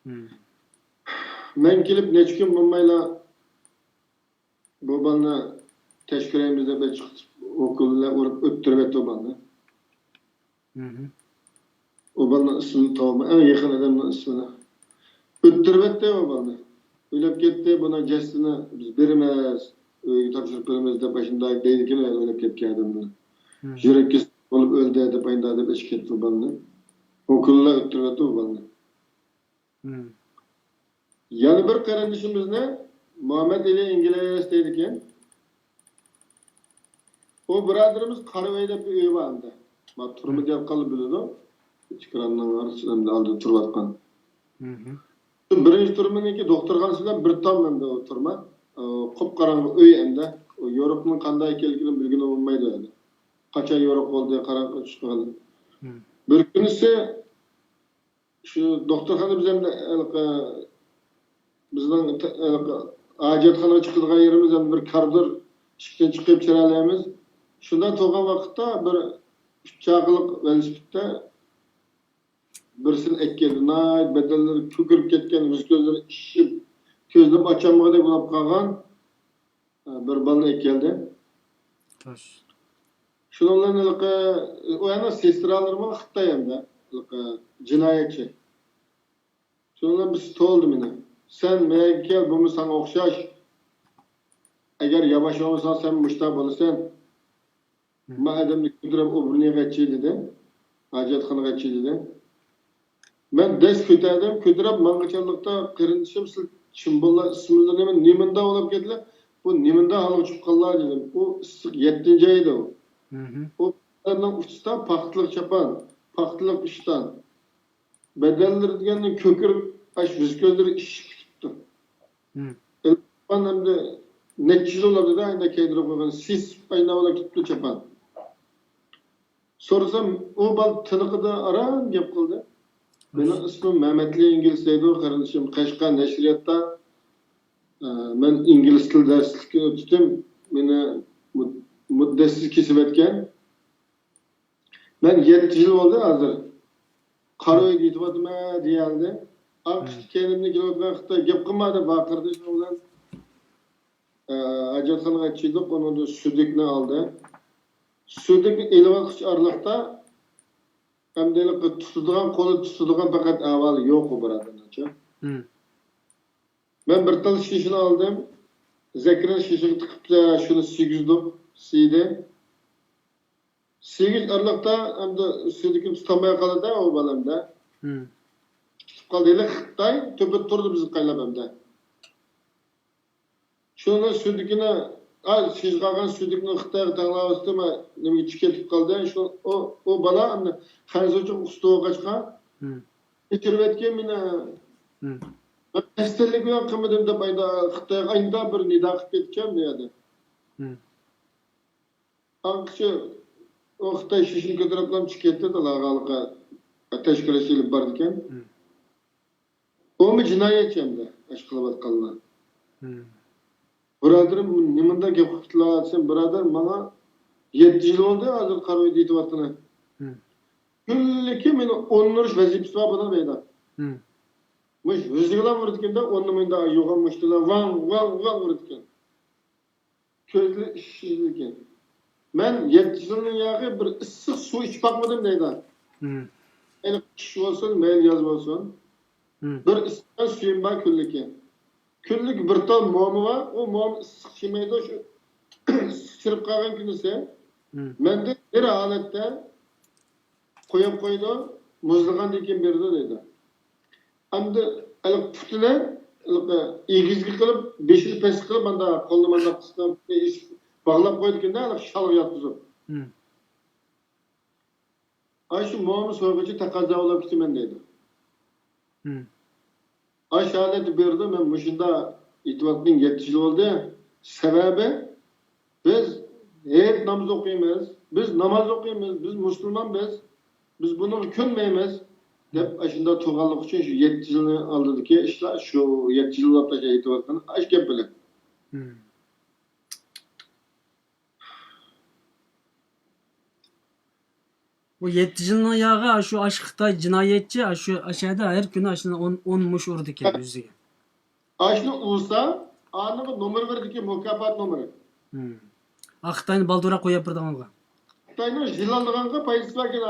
مم. مەن كېلىپ نەچچە كۈن بولمايلا، بۇ بالىنى تەشكىلەيمىز دەپ چىقىپ، ئوكۇللار ئۇرۇپ ئۆتتۈرۈۋەتتى ئۇ بالىنى. مھم. ئۇ بالىنىڭ ئىسمىنى تاپالماي، ئەڭ يېقىن ئادەمنىڭ ئىسمىنى. ئۆتتۈرۈۋەتتى ئۇ بالىنى. ئۆلۈپ كەتتى، بۇنىڭ جەسىتىنى بىز بېرىمىز، ئۆيگە تاپشۇرۇپ بېرىمىز دەپ ئاشۇنداق دەيدىكەن، ئۆلۈپ كەتكەن ئادەملەر. مھم. يۈرەك كېسىلى بولۇپ ئۆلدى دەپ ئاشۇنداق دەپ ئېچىپ كەتتى ئۇ بالىنى. ئوكۇللار ئۆتتۈرۈۋەتتى ئۇ بالىنى. مم. يەنە بىر قېرىندىشىمىزنى مۇھەممەد ئېلى ئىنگلىس دەيدىكەن. ئۇ بۇرادىرىمىز قارىۋەي دەپ بىر ئۆيى بار ئەمدى. ما تۈرمىدە ياتقانلار بىلىدۇ. ئېكراننىڭ ئارىسىدا ئەمدى ئالدىدا تۇرۇۋاتقان. مھم. شۇ بىرىنچى تۈرمىنىڭكى دوختۇرخانىسى بىلەن بىر تام ئەمدى ئۇ تۈرمە. ئۇ قۇپقاراڭغۇ ئۆي ئەمدى. ئۇ يورۇقنىڭ قانداق ئىكەنلىكىنى بىلگىلى بولمايدۇ ئەمدى. قاچان يورۇق بولدى، قاراڭغۇ چۈشكەن. مم. بىر كۈنىسى شۇ دوختۇرخانا بىز ئەمدى ھېلىقى بىزنىڭ ھېلىقى ھاجەتخانىغا چىقىدىغان يېرىمىز ئەمدى بىر كارىدور، ئىشىكتىن چىقىپ چىرالايمىز. شۇنداق تۇرغان ۋاقىتتا بىر ئۈچ چاقىلىق ۋېلىسىپىتتە بىرسىنى ئەكەلدى. ناھايىتى بەدەنلىرى كۆكىرىپ كەتكەن، يۈز كۆزلىرى ئىششىپ، كۆزلىرىنى ئاچالمىغۇدەك بولۇپ قالغان، بىر بالىنى ئەكەلدى. خوش. شۇنىڭ بىلەن ھېلىقى، ئۇ يەنە سېسترالىرىمۇ خىتاي ئەمدى، ھېلىقى جىنايەتچى. شۇنىڭ بىلەن بىرسى توۋلىدى مېنى. سەن مەيەگە كەل، بۇمۇ ساڭا ئوخشاش. ئەگەر ياۋاش بولمىساڭ، سەن مۇشتا بولىسەن. مم. ما ئادەمنى كۆتۈرۈپ ئوبرىنىغا چى دېدى. ھاجەتخانىغا چى دېدى. مەن دەس كۆتەردىم، كۆتۈرۈپ ماڭغىچانلىقتا قېرىندىشىم، سىلەر كىم بوللا، ئىسىملىرى نېمە، نېمىنداق بولۇپ كەتتىلەر؟ بۇ نېمىنداق ھالغا چۈشۈپ قالدىلار دېدىم. ئۇ ئىسسىق يەتتىنچى ئاي ئىدى ئۇ. مھم. ئۇ بالىلارنىڭ ئۇچىسىدا پاختىلىق چاپان، پاختىلىق ئىشتان. بەدەنلىرى دېگەننى كۆكىرىپ، ئاشۇ يۈز كۆزلىرى ئىششىپ كېتىپتۇ. مم. ئېلىپقان ئەمدى نەچچە يىل بولدى-دە، ئەمدى كىيدۈرۈپ قويغان، سېسىپ ئايناۋالا كېتىپتۇ چاپان. سورىسام، ئۇ بالا تىنىقىدا ئاران گەپ قىلدى. مېنىڭ ئىسمىم مەمەتلى ئىنگلىس دەيدۇ، قېرىندىشىم قەشقەر نەشرىياتتا، ئە، مەن ئىنگلىز تىل دەرسلىكىنى ئۆتتۈم. مېنى مۇد-، مۇددەتسىز كېسىۋەتكەن. مەن يەتتە يىل بولدى ھازىر. قارا ئۆيگە يېتىۋاتىمەن دېيەلدى. ئارقىسىدا كەينىمدىن كېلىۋاتقان خىتاي گەپ قىلما دەپ ۋارقىرىدى شۇنىڭ بىلەن. ئە، ھاجەتخانىغا چىقتۇق، ئۇنىڭدىن سۈدۈكنى ئالدى. سۈدۈكنى ئېلىۋاتقۇچە ئارىلىقتا ئەمدى ھېلىقى تۇتىدىغان، قولى تۇتىدىغان پەقەت ئەھۋالى يوق ئۇ بۇرادەرنىڭچۇ. مم. مەن بىر تال شىشىنى ئالدىم. زەكرىنى شىشىگە تىقىپ، شۇنى سىيگۈزدۇق، سىيدى. سىيگۈچ ئارىلىقتا ئەمدى سۈدۈكنى تۇتالماي قالدى ئۇ بالامدا. مم. تۇتۇپ قالدى. ھېلى خىتاي تۆپىدە تۇردى بىزنى قايلاپ ئەمدى. شۇنى سۈدۈكىنى، ئا، شىشىغا قالغان سۈدۈكنى خىتايغا تەڭلەۋەتتىم، نېمىگە چىكىپ قالدى. شۇ، ئۇ، ئۇ بالا ئەمدى خەنزۇچە ئۇستا بولغاچقا، مم. كەچۈرۈۋەتكەن مېنى. مم. مەن قەستەنلىك بىلەن قىلمىدىم دەپ ئايدا خىتايغا ئايدا بىر نىدا قىلىپ كەتكەن بۇ يەردە. مم. ئاڭقىچە ئۇ خىتاي شىشىنى كۆتۈرۈپلا چىقىپ كەتتى، دالاغالىققا تەشكىلاتچى ئېلىپ بارىدىكەن. مم. ئۇمۇ جىنايەتچى ئەمدى، ئىش قىلىۋاتقانلار. مم. بۇرادىرىم، نېمانداق گەپ قىلىپ كېتىۋاتىسەن، بۇرادەر، ماڭا يەتتە يىل بولدى ھازىر قارا ئۆيدە يېتىۋاتقىنى. مم. كۈنلۈكى مېنى ئوننۇرۇش ۋەزىپىسى بار بۇنىڭ دەيدۇ. مم. مۇشۇ يۈزىگىلا ئۇرىدىكەن-دە، ئوننى مۇنداق يوغان مۇشتىلا ۋاڭ، ۋاڭ، ۋاڭ ئۇرىدىكەن. كۆزلىرى ئىششىيدىكەن. مەن يەتتە يىلنىڭ ياغى بىر ئىسسىق سۇ ئىچىپ باقمىدىم دەيدۇ. مم. مەيلى قىش بولسۇن، مەيلى ياز بولسۇن. مم. بىر ئىسسىق سۈيۈم بار كۈنلۈكى. كۈنلۈك بىر تال مومى بار، ئۇ موم ئىسسىق ئىچمەيدۇ، شۇ سىرىپ قالغان كۈنىسى. مم. مەندىن بىر ھالەتتە قويۇپ قويىدۇ، مۇزلىغاندىن كېيىن بېرىدۇ دەيدۇ. ئەمدى ھېلىقى پۇتىنى ھېلىقى ئېگىزگە قىلىپ، بېشىنى پەسكە قىلىپ، مانداق قولىنى مانداق قىسقا باغلاپ قويىدىكەن-دە، ھېلىقى شالغا ياتقۇزۇپ. مم. ئاشۇ مومىنى سويغۇچە تەقەززا بولاپ كېتىمەن دەيدۇ. مم. ئاشۇ ھالەتتە بېرىدۇ، مەن مۇشۇنداق ئېيتىۋاتقىنىم يەتتە يىل بولدى. سەۋەبى، بىز ھېيت نامىزى ئوقۇيمىز، بىز ناماز ئوقۇيمىز، بىز مۇسۇلمانبىز، بىز بۇنىڭغا كۆنمەيمىز دەپ، ئاشۇنداق تۇرغانلىقى ئۈچۈن شۇ يەتتە يىلنى ئالدىدىكى ئىشلار، شۇ يەتتە يىل بولۇپ ئېيتىۋاتقىنى ئاشۇ گەپ بىلەن. مم. بۇ يەتتە يىلنىڭ ياغى، شۇ ئاشۇ خىتاي جىنايەتچى، شۇ ئاشۇ يەردە ھەر كۈنى ئاشۇنى ئون، ئون مۇش ئۇرىدىكەن يۈزىگە. ئاشۇنى ئۇرسا، ئانىڭغا نومۇر بېرىدىكەن، مۇكاپات نومۇرى. ھىم. ئا، خىتاينى بالدۇرراق قويۇپ بېرىدىغانغا. خىتاينىڭ يىللىغانغا پايدىسى باركەن،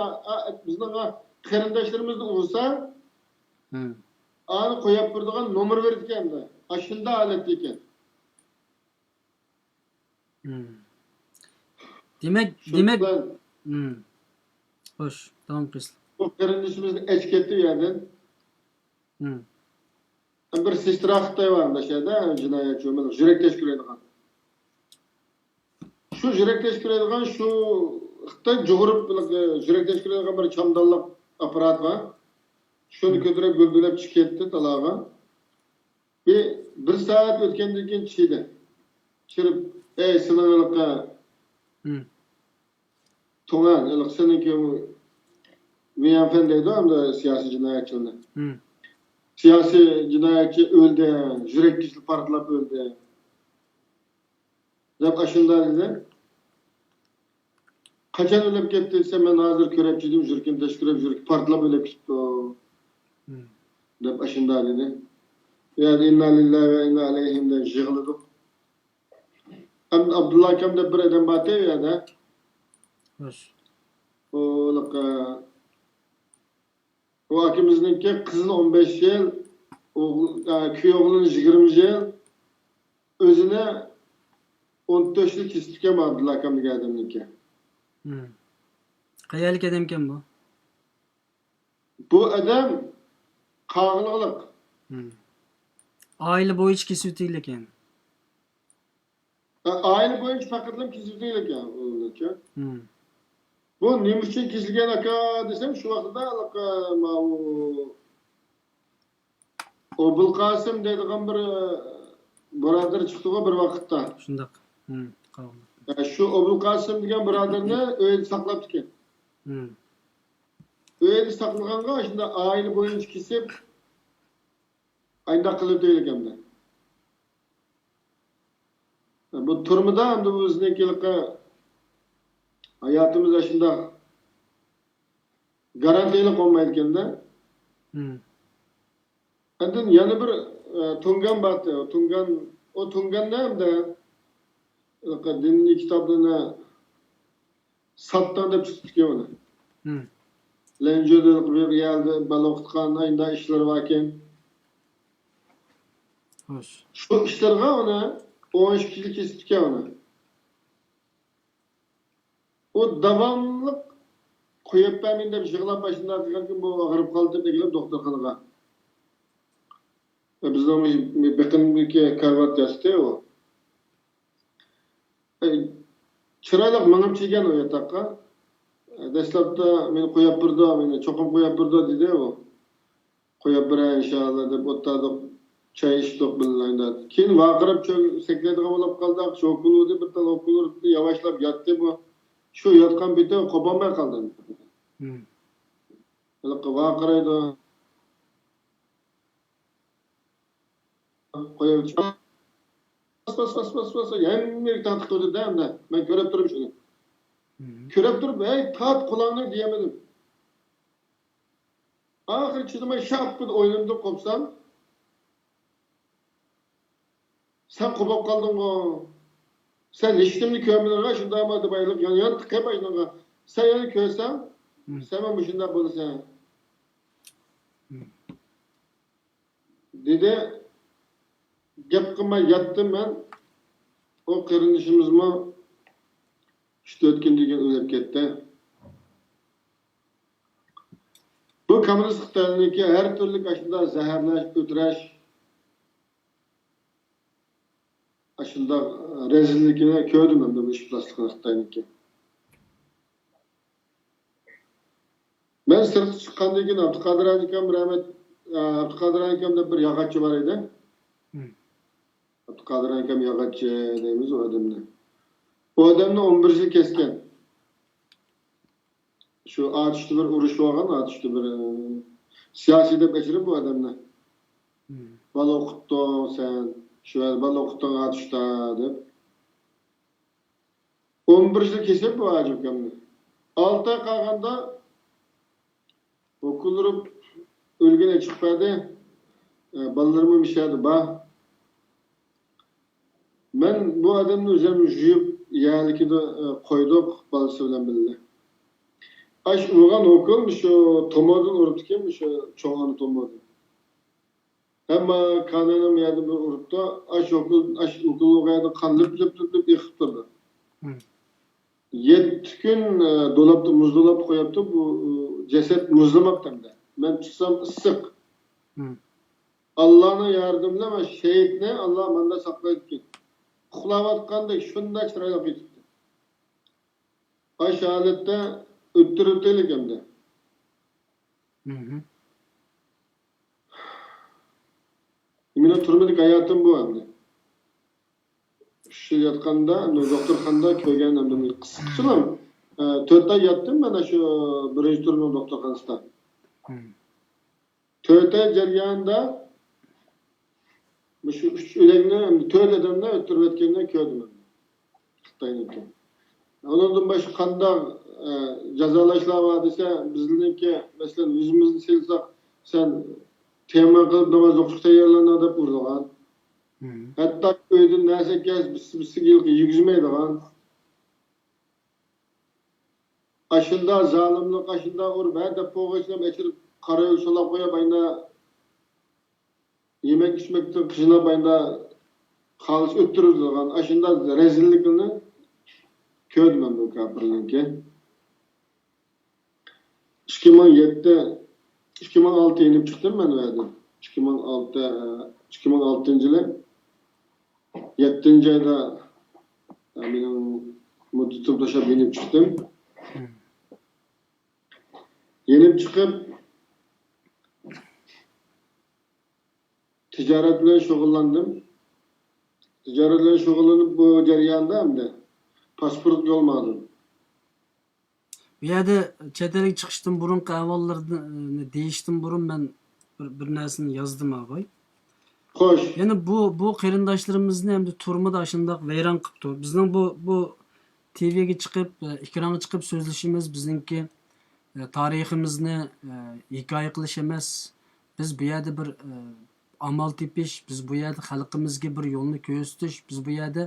بىزنىڭ قېرىنداشلىرىمىزنى ئۇرسا، ھىم. ئانى قويۇپ بېرىدىغان نومۇر بېرىدىكەن ئەمدى. ئاشۇنداق ھالەتتە ئىكەن. ھىم. دېمەك، دېمەك، ھىم. خوش، داۋام قىلسىلا. بۇ قېرىندىشىمىزنى ئەچ كەتتى ئۇ يەردىن. ھىم. بىر سېسترا خىتاي بار مۇشۇ يەردە، جىنايەتچى، يۈرەك تەشكىللەيدىغان. شۇ يۈرەك تەشكىللەيدىغان، شۇ خىتاي جۇغۇرۇپ يۈرەك تەشكىللەيدىغان بىر چامدانلىق ئاپپارات بار. شۇنى كۆتۈرۈپ گۈلدۈرلەپ چىقىپ كەتتى تالاغا. بىر، بىر سائەت ئۆتكەندىن كېيىن چىدى. چىرىپ، ئەي سېنىڭ ھېلىقى ھىم. تۇڭەن، ھېلىقى سېنىڭكى ۋېيەنفېن دەيدۇ ئەمدى سىياسىي جىنايەتچىلەرنى. ھىم. سىياسىي جىنايەتچى ئۆلدى، يۈرەك كېسىلى پارتلاپ ئۆلدى. دەپ ئاشۇنداق دېدى. قاچان ئۆلۈپ كەتتى دېسەم، مەن ھازىر كۆرۈپ چىدىم، يۈرىكىم تەشكۈرۈپ، يۈرىكى پارتلاپ ئۆلۈپ كېتىپتۇ. ھىم. دەپ ئاشۇنداق دېدى. يا ئىننا لىللاھى ۋە ئىننا ئەلەيھىم دەپ يىغلىدۇق. ئەمدى ئابدۇللا ئاكام دەپ بىر ئادەم بارتى ئۇ يەردە. خوش. ئۇ، ئۇ ئاكىمىزنىڭكى قىزىنى ئون بەش يىل، ئوغلى، ئە، كۈيئوغلىنى يىگىرمە يىل، ئۆزىنى ئون تۆت يىل كېسىپتىكەن ئابدۇللا ئاكام دېگەن ئادەمنىڭكى. ھىم. قەيەرلىك ئادەمكەن بۇ؟ بۇ ئادەم قاغىلىقلىق. ھىم. ئائىلە بويىچە كېسىۋېتىلگەن. ئائىلە بويىچە پەقەتلا كېسىۋېتىلگەن ئۇنىڭچە. ھىم. بۇ نېمە ئۈچۈن كېسىلگەن ئاكا دېسەم، شۇ ۋاقىتتا ھېلىقى ماۋۇ ئوبۇلقاسىم دەيدىغان بىر، ئە، بۇرادەر چىقتىغۇ بىر ۋاقىتتا. شۇنداق. ھىم، قاغىلىق. ئە، شۇ ئوبۇلقاسىم دېگەن بۇرادەرنى ئۆيدە ساقلاپتىكەن. ھىم. ئۆيدە ساقلىغانغا شۇنداق ئائىلە بويىچە كېسىپ، ئاينداق قىلىپ دېيىلگەندە. بۇ تۈرمىدە ئەمدى بىزنىڭكى ھاياتىمىز شۇنداق گارانتىيلىق بولمايدىكەندە. ھىم. ئاندىن يەنە بىر، ئە، تۇڭگان بارتى. ئۇ تۇڭگان، ئۇ تۇڭگاننى ئەمدى دىنىي كىتابلارنى ساتتىڭ دەپ تۇتۇپتىكەن ئۇنى. ھىم. لەنجۈدە بىر يەردە بالا ئوقۇتقان ئاينىدا ئىشلىرى باركەن. خوش. شۇ ئىشلىرىغا ئۇنى ئون ئىككى يىل كېسىپتىكەن ئۇنى. ئۇ داۋاملىق قويۇپ بەرمەيمەن دەپ يىغلاپ ئاشۇنداق قىلغانكىن، بۇ ئاغرىپ قالدى دەپ ئەكېلىپ دوختۇرخانىغا. بىزنىڭ بېقىندىكى كارىۋات ياتتى ئۇ. ئەي، چىرايلىق مېڭىپ كەلگەن ئۇ ياتاققا. دەسلەپتە مېنى قويۇپ بېرىدۇ، مېنى چوقۇم قويۇپ بېرىدۇ دېدى ئۇ. قويۇپ بېرەي ئىنشائاللا دەپ ئولتۇردۇق. چاي ئىچتۇق بىللە. كېيىن ۋارقىراپ چۆ-، سەكرەيدىغان بولۇپ قالدۇق. شوكۇلۇدى بىر تال ھوكۇلۇردى، ياۋاشلاپ ياتتى بۇ. شۇ ياتقان پېتى قوپالماي قالدىم. ھىم. ھېلىقى ۋارقىرايدۇ. قويۇپ، پاس، پاس، پاس، پاس، پاس، ھەممە يەرگە تارتىپ قويدى-دە ئەمدى. مەن كۆرۈپ تۇرۇپ شۇنى. ھىم. كۆرۈپ تۇرۇپ، ھەي، تارت قۇلاقنى دېيەلمىدىم. ئاخىرى چىدىماي شاپپىدە ئوينىدىم قوپسام. سەن قوپۇپ قالدىڭغۇ؟ سەن ھېچنېمىنى كۆرمىدىڭغۇ؟ شۇنداقمۇ دەپ ئايرىلىپ يان يان تىقىپ ئاشۇنىڭغا. سەن يەنە كۆرسەڭ، ھىم. سەنمۇ مۇشۇنداق بولىسەن. ھىم. دېدى. گەپ قىلماي ياتتىم مەن. ئۇ قېرىندىشىمىزمۇ ئۈچ تۆت كۈندىن كېيىن ئۆلۈپ كەتتى. بۇ كوممۇنىست خىتاينىڭكى ھەر تۈرلۈك ئاشۇنداق زەھەرلەش، ئۆلتۈرۈش، ئاشۇنداق رەزىللىكىنى كۆردۈم ئەمدى بۇ ئىپلاسلىقنى خىتاينىڭكى. مەن سىرتقا چىققاندىن كېيىن ئابدۇقادىر ئاكام رەھمەت، ئابدۇقادىر ئاكام دەپ بىر ياغاچچى بار ئىدى. ھىم. ئابدۇقادىر ئاكام ياغاچچى دەيمىز ئۇ ئادەمنى. ئۇ ئادەمنى ئون بىر يىل كەسكەن. شۇ ئاتۇشتا بىر ئۇرۇش بولغان، ئاتۇشتا بىر، ئە، سىياسىي دەپ ئەچىرىپ بۇ ئادەمنى. ھىم. بالا ئوقۇتتۇڭ سەن، شۇ يەردە بالا ئوقۇتتۇڭ ئاتۇشتا دەپ. ئون بىر يىل كېسىپ بۇ ھاجى ئۇكامنى. ئالتە ئاي قالغاندا ھوكۇل ئۇرۇپ ئۆلگىنى چىقىپ بەردى. ئە، بالىلىرىمۇ مۇشۇ يەردە بار. مەن بۇ ئادەمنى ئۆزۈم يۇيۇپ، يەرلىكىدە، ئە، قويدۇق، بالىسى بىلەن بىللە. ئاش ئۇرغان ھوكۇل مۇشۇ تومۇردىن ئۇرۇپتىكەن، مۇشۇ چوڭ ئانا تومۇردىن. ئەمما كانىنىڭ بۇ يەردە بىر ئۇرۇپتۇ، ئاش ھوكۇل، ئاش ھوكۇل ئۇرغان يەردە قان لىپ، لىپ، لىپ، لىپ ئېقىپ تۇرىدۇ. مم. يەتتە كۈن، ئە، دولاپتا، مۇز دولاپتا قويۇپتۇ، بۇ، ئۇ، جەسەت مۇزلىماپتۇ ئەمدى. مەن تۇتسام ئىسسىق. مم. ئاللانىڭ ياردىمى بىلەن مەن شېھىتنى ئاللا ماندا ساقلايدىكەن. ئۇخلاۋاتقاندەك شۇنداق چىرايلىق يېتىپتۇ. ئاشۇ ھالەتتە ئۆتتۈرۈۋېتەيلىك ئەمدى. مم. مېنىڭ تۈرمىدىكى ھاياتىم بۇ ئەمدى. ئۈچ يىل ياتقاندا، ئەمدى دوختۇرخانىدا كۆرگەن ئەمدى قىسقىچىلا، ئە، تۆت ئاي ياتتىم مەن شۇ بىرىنچى تۈرمىنىڭ دوختۇرخانىسىدا. مم. تۆت ئاي جەريانىدا مۇشۇ ئۈچ ئۆلەكنى، تۆت ئادەمنى ئۆلتۈرۈۋەتكەننى كۆردۈم خىتاينىڭكى. ئۇنىڭدىن باشقا قانداق، ئە، جازالاشلار بار دېسە، بىزنىڭكى، مەسىلەن، يۈزىمىزنى سىيلىساق، سەن تەيەممۇم قىلىپ ناماز ئوقۇشقا تەييارلىنىڭ دەپ ئۇرىدىغان. مم. ھەتتا ئۆيدىن نەرسە كەلسە، بىرسى، بىرسىگە يۈگۈرمەيدىغان. ئاشۇنداق زالىملىق، ئاشۇنداق ئۇرۇپ، ھە دەپ بولغاچ ئەچىرىپ قارا يول سولاپ قويۇپ، ئاينا يېمەك ئىچمەكتىن قىيناپ، ئاينا خالىس ئۆتتۈرۈپ تۇرغان ئاشۇنداق رەزىللىكنى كۆردۈم مەن بۇ كاپىرنىڭكى. ئىككى مىڭ يەتتە، ئىككى مىڭ ئالتە يېنىپ چىقتىم مەن ئۇ يەردىن. ئىككى مىڭ ئالتە، ئىككى مىڭ ئالتىنچى يىلى يەتتىنچى ئايدا، ئە، مېنىڭ مۇددىتىم توشۇپ يېنىپ چىقتىم. مم. يېنىپ چىقىپ، تىجارەت بىلەن شۇغۇللاندىم. تىجارەت بىلەن شۇغۇللىنىپ، بۇ جەرياندا ئەمدى پاسپورت يول ماڭدىم. بۇ يەردە چەت ئەلگە چىقىشتىن بۇرۇنقى ئەھۋاللىرىنى دېيىشتىن بۇرۇن مەن بىر، بىر نەرسىنى يازدىم، ئاغاي. خوش. يەنى بۇ، بۇ قېرىنداشلىرىمىزنى ئەمدى تۈرمىدە ئاشۇنداق ۋەيران قىپتۇ. بىزنىڭ بۇ، بۇ تىۋىگە چىقىپ، ئېكرانغا چىقىپ سۆزلىشىمىز بىزنىڭكى، تارىخىمىزنى، ھېكايە قىلىش ئەمەس. بىز بۇ يەردە بىر، ئامال تېپىش، بىز بۇ يەردە خەلقىمىزگە بىر يولنى كۆرسىتىش، بىز بۇ يەردە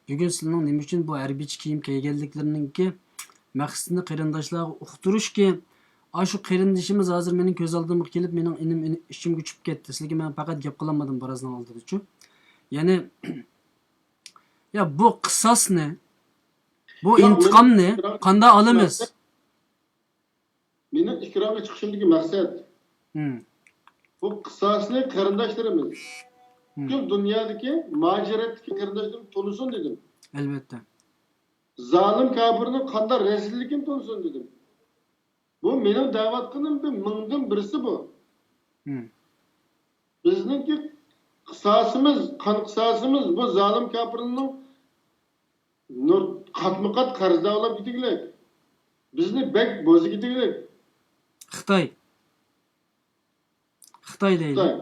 بۈگۈن سىلەرنىڭ نېمە ئۈچۈن بۇ ھەربىيچە كىيىم كىيگەنلىكلىرىنىڭكى مەقسىتىنى قېرىنداشلارغا ئۇقتۇرۇشكى، ئاشۇ قېرىندىشىمىز ھازىر مېنىڭ كۆز ئالدىمغا كېلىپ، مېنىڭ ئىنىم ئىنىم ئىچىمگە چۈشۈپ كەتتى. سىلەرگە مەن پەقەت گەپ قىلالمىدىم بىرازنىڭ ئالدىدىچۇ. يەنى، يا بۇ قىساسنى، بۇ ياق، ئىنتىقامنى مېنىڭ قانداق ئالىمىز؟ مېنىڭ ئېكرانغا چىقىشىمدىكى مەقسەت، مم. بۇ قىساسنى قېرىنداشلىرىمىز، مم. پۈتكۈل دۇنيادىكى مۇھاجىرەتتىكى قېرىنداشلىرىم تونۇسۇن دېدىم. ئەلۋەتتە. زالىم كاپىرنىڭ قانداق رەزىللىكىنى تونۇسۇن دېدىم. بۇ مېنىڭ دەۋاتقىنىم بىر مىڭدىن بىرسى بۇ. مم. بىزنىڭكى قىساسىمىز، قان قىساسىمىز بۇ زالىم كاپىرنىڭ نۇر، قاتمۇ قات قەرزدار بولۇپ كېتىگلىك. بىزنى بەك بوزا كېتىگلىك. خىتاي. خىتاي دەيدۇ. خىتاي.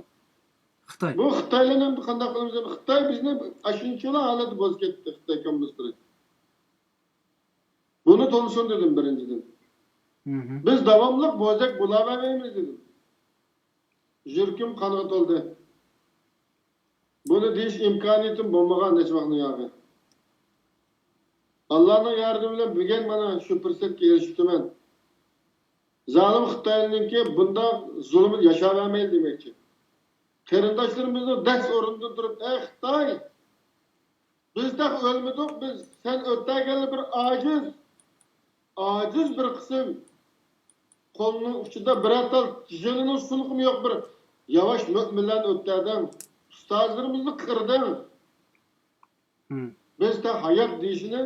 خىتاي. بۇ خىتايلارنى ئەمدى قانداق قىلىمىز؟ خىتاي بىزنى ئاشۇنچىلا ھالەتتە بوزا كەتتى، خىتاي كوممۇنىستلىرى. بۇنى تونۇسۇن دېدىم بىرىنچىدىن. مم. بىز داۋاملىق بوزەك بولاۋەرمەيمىز دېدىم. يۈرىكىم قانغا تولدى. بۇنى دېيىش ئىمكانىيىتىم بولمىغان نەچچە ۋاقىتنىڭ ياغى. ئاللانىڭ ياردىمى بىلەن بۈگۈن مانا شۇ پۇرسەتكە ئېرىشىپتىمەن. زالىم خىتاينىڭكى بۇنداق زۇلۇمىدا ياشاۋەرمەيلى دېمەكچى. قېرىنداشلىرىمىزنىڭ دەس ئورنىدىن تۇرۇپ، ئەي خىتاي! بىز تېخى ئۆلمىدۇق، بىز، سەن ئۆتەگەنلا بىر ئاجىز، ئاجىز بىر قىسىم. قولنىڭ ئۇچىدا بىرەر تال جېنىنىڭ سۇنۇقىمۇ يوق بىر ياۋاش مۆمىنلەرنى ئۆتەدىڭ. ئۇستازلىرىمىزنى قىردىڭ. مم. بىز تېخى ھايات دېيىشىنى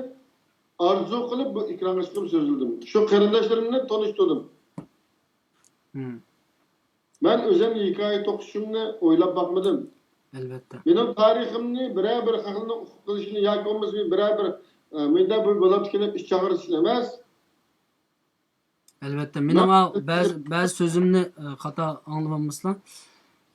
ئارزۇ قىلىپ بۇ ئېكرانغا چىقىپ سۆزلىدىم. شۇ قېرىنداشلىرىمنى تونۇشتۇردۇم. مم. مەن ئۆزۈم ھېكايە توقۇشۇمنى ئويلاپ باقمىدىم. ئەلۋەتتە. مېنىڭ تارىخىمنى بىرەر بىر خەقنىڭ ئۇقۇپ قېلىشىنى ياكى بولمىسا بىرەر بىر، ئە، مۇنداق بىر بولۇپتىكەن دەپ ئىچ ئاغرىتىشنى ئەمەس. ئەلۋەتتە، مېنىڭ مەن ئا-، بەزى، بەزى سۆزۈمنى، ئە، خاتا ئاڭلىۋالمىسىلا،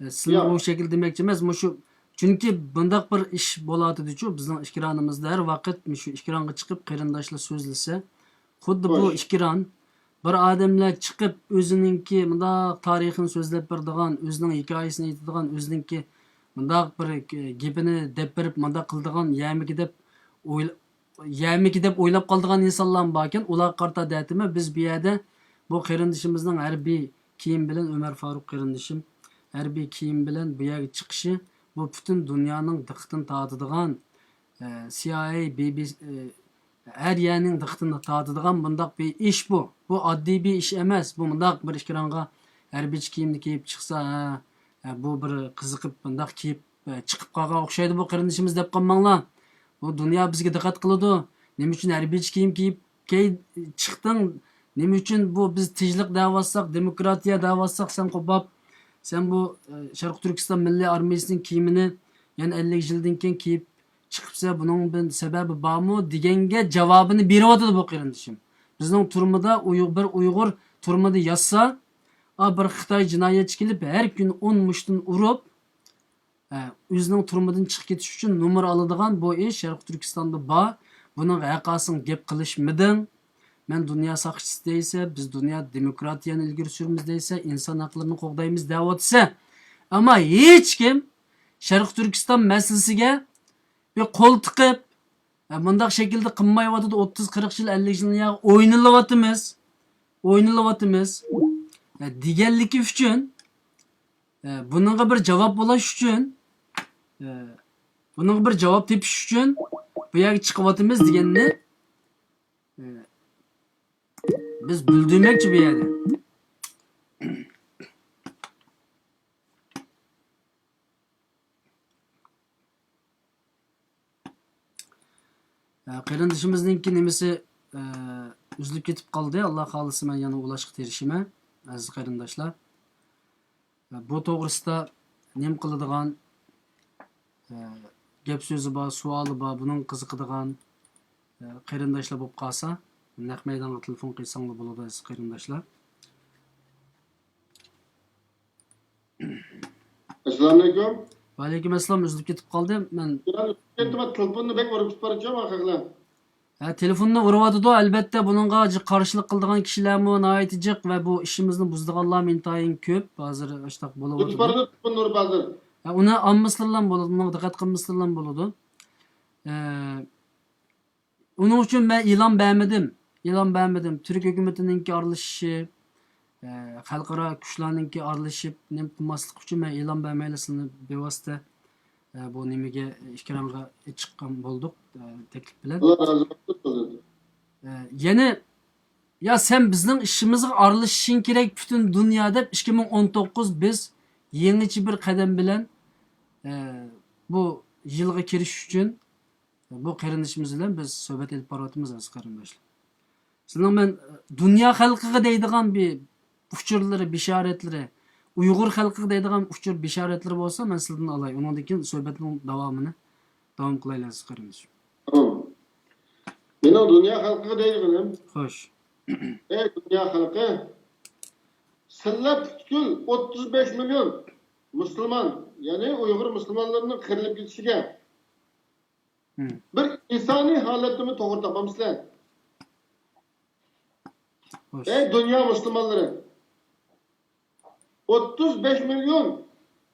ئە، سىلەر ياق. بۇ شەكىل دېمەكچى ئەمەس، مۇشۇ، چۈنكى بۇنداق بىر ئىش بولاتىدىچۇ، بىزنىڭ ئېكرانىمىزدا ھەر ۋاقىت مۇشۇ ئېكرانغا چىقىپ قېرىنداشلار سۆزلىسە، خۇددى بۇ خوش. ئېكران بىر ئادەملەر چىقىپ ئۆزىنىڭكى مۇنداق تارىخىنى سۆزلەپ بېرىدىغان، ئۆزىنىڭ ھېكايىسىنى ئېيتىدىغان، ئۆزىنىڭكى مۇنداق بىر گېپىنى دەپ بېرىپ، مۇنداق قىلىدىغان يەرمىكى دەپ ئويلا-، يەرمىكى دەپ ئويلاپ قالىدىغان ئىنسانلارمۇ باركەن. ئۇلارغا قارىتا دەيتتىمەن، بىز بۇ يەردە بۇ قېرىندىشىمىزنىڭ ھەربىي كىيىم بىلەن، ئۆمەر فاروق قېرىندىشىم ھەربىي كىيىم بىلەن بۇ يەرگە چىقىشى، بۇ پۈتۈن دۇنيانىڭ دىققىتىنى تارتىدىغان، ئە، سىي ئاي ئەي، بى بى سى، ئە، ھەر يەرنىڭ دىققىتىنى تارتىدىغان بۇنداق بىر ئىش بۇ. بۇ ئاددىي بىر ئىش ئەمەس. بۇ مۇنداق بىر ئېكرانغا ھەربىيچە كىيىمنى كىيىپ چىقسا، ھە، ھە، بۇ بىر قىزىقىپ مۇنداق كىيىپ، ئە، چىقىپ قالغان ئوخشايدۇ بۇ قېرىندىشىمىز دەپ قالماڭلار. بۇ دۇنيا بىزگە دىققەت قىلىدۇ. نېمە ئۈچۈن ھەربىيچە كىيىم كىيىپ كەي-، چىقتىڭ؟ نېمە ئۈچۈن بۇ بىز تىنچلىق دەۋاتساق، دېموكراتىيە دەۋاتساق، سەن قوپاپ، سەن بۇ، ئە، شەرقىي تۈركىستان مىللىي ئارمىيىسىنىڭ كىيىمىنى يەنە ئەللىك يىلدىن كېيىن كىيىپ چىقىپسەن، بۇنىڭ بىر سەۋەبى بارمۇ دېگەنگە جاۋابىنى بېرىۋاتىدۇ بۇ قېرىندىشىم. بىزنىڭ تۈرمىدە ئۇيغ-، بىر ئۇيغۇر تۈرمىدە ياتسا، ئا، بىر خىتاي جىنايەتچى كېلىپ ھەر كۈنى ئون مۇشتتىن ئۇرۇپ، ئە، ئۆزىنىڭ تۈرمىدىن چىقىپ كېتىش ئۈچۈن نومۇر ئالىدىغان بۇ ئىش شەرقىي تۈركىستاندا بار. بۇنىڭغا ھەرقايسىڭ گەپ قىلىشمىدىڭ. مەن دۇنيا ساقچىسى دەيسە، بىز دۇنيا دېموكراتىيەنى ئىلگىرى سۈرىمىز دەيسە، ئىنسان ھەقلىرىنى قوغدايمىز دەۋاتىسە. ئەمما ھېچكىم شەرقىي تۈركىستان مەسىلىسىگە بىر قول تىقىپ، ئە، مۇنداق شەكىلدە قىلمايۋاتىدۇ، ئوتتۇز، قىرىق يىل، ئەللىك يىل يا ئوينىلىۋاتىمىز، ئوينىلىۋاتىمىز، ئە، دېگەنلىكى ئۈچۈن، ئە، بۇنىڭغا بىر جاۋاب بولاش ئۈچۈن، ئە، بۇنىڭغا بىر جاۋاب تېپىش ئۈچۈن بۇ يەرگە چىقىۋاتىمىز دېگەننى، ئە، بىز بىلدۈرمەكچى بۇ يەردە. ئە، قېرىندىشىمىزنىڭكى نېمىسى، ئە، ئۈزۈلۈپ كېتىپ قالدى. ئاللا خالىسا، مەن يەنە ئۇلاشقا تىرىشىمەن، ئەزىز قېرىنداشلار. ئە، بۇ توغرىسىدا نېمە قىلىدىغان، ئە، گەپ سۆزى بار، سوئالى بار، بۇنىڭغا قىزىقىدىغان، ئە، قېرىنداشلار بولۇپ قالسا، نەق مەيدانغا تېلېفون قىلساڭلار بولىدۇ، ئەزىز قېرىنداشلار. ئەسسالامۇئەلەيكۇم. ۋەئەلەيكۇم ئەسسالام، ئۈزۈلۈپ كېتىپ قالدى. مەن يا، ئۈزۈلۈپ كەتتىمۇ، تېلېفوننى بەك ئۇرۇپ بارىدىچۇ ئاخىرلا. ھە، تېلېفوننى ئۇرۇۋاتىدۇ، ئەلۋەتتە، بۇنىڭغا جىق قارشىلىق قىلىدىغان كىشىلەرمۇ ناھايىتى جىق ۋە بۇ ئىشىمىزنى بۇزىدىغانلارمۇ ئىنتايىن كۆپ. ھازىر ئاشتاق ئۇرۇپ بولۇۋاتىدۇ. بارىدۇ، تېلېفوننى ئۇرۇپ ھازىر. ھە، ئۇنى ئالمىسىلىرلام بولىدۇ، ئۇنىڭغا دىققەت قىلمىسىلىرلام بولىدۇ. ئە، ئۇنىڭ ئۈچۈن مەن ئېلان بەرمىدىم. ئېلان بەرمىدىم. تۈرك ھۆكۈمىتىنىڭكى ئارىلىشىشى، ئە، خەلقئارا كۈچلەرنىڭكى ئارىلىشىپ نېمە قىلماسلىق ئۈچۈن مەن ئېلان بەرمەيلا سىلىنى بىۋاسىتە، ئە، بۇ نېمىگە، ئېكرانغا چىققان بولدۇق، ئە، تەكلىپ بىلەن. ئاللا رازى بولسۇن. ئە، يەنە، يا سەن بىزنىڭ ئىشىمىزغا ئارىلىشىشىڭ كېرەك پۈتۈن دۇنيا دەپ ئىككى مىڭ ئون توققۇز بىز يېڭىچە بىر قەدەم بىلەن، ئە، بۇ يىلغا كىرىش ئۈچۈن بۇ قېرىندىشىمىز بىلەن بىز سۆھبەت ئېلىپ بارىۋاتىمىز، ئەزىز قېرىنداشلار. سىزنىڭ مەن، ئە، دۇنيا خەلقىگە دەيدىغان بىر ئۇچۇرلىرى، بېشارەتلىرى، ئۇيغۇر خەلقىگە دەيدىغان ئۇچۇر، بېشارەتلىرى بولسا، مەن سىزدىن ئالاي. ئۇنىڭدىن كېيىن سۆھبەتنىڭ داۋامىنى داۋام قىلايلى، ئەزىز قېرىندىشىم. تامام. مېنىڭ دۇنيا خەلقىگە دەيدىغىنىم، خوش. ئەي دۇنيا خەلقى، سىلەر پۈتكۈل ئوتتۇز بەش مىليون مۇسۇلمان، يەنى ئۇيغۇر مۇسۇلمانلىرىنىڭ قىرىلىپ كېتىشىگە، ھىم. بىر ئىنسانىي ھالەتتىمۇ توغرا تاپامسىلەر؟ خوش. ئەي دۇنيا مۇسۇلمانلىرى، ئوتتۇز بەش مىليون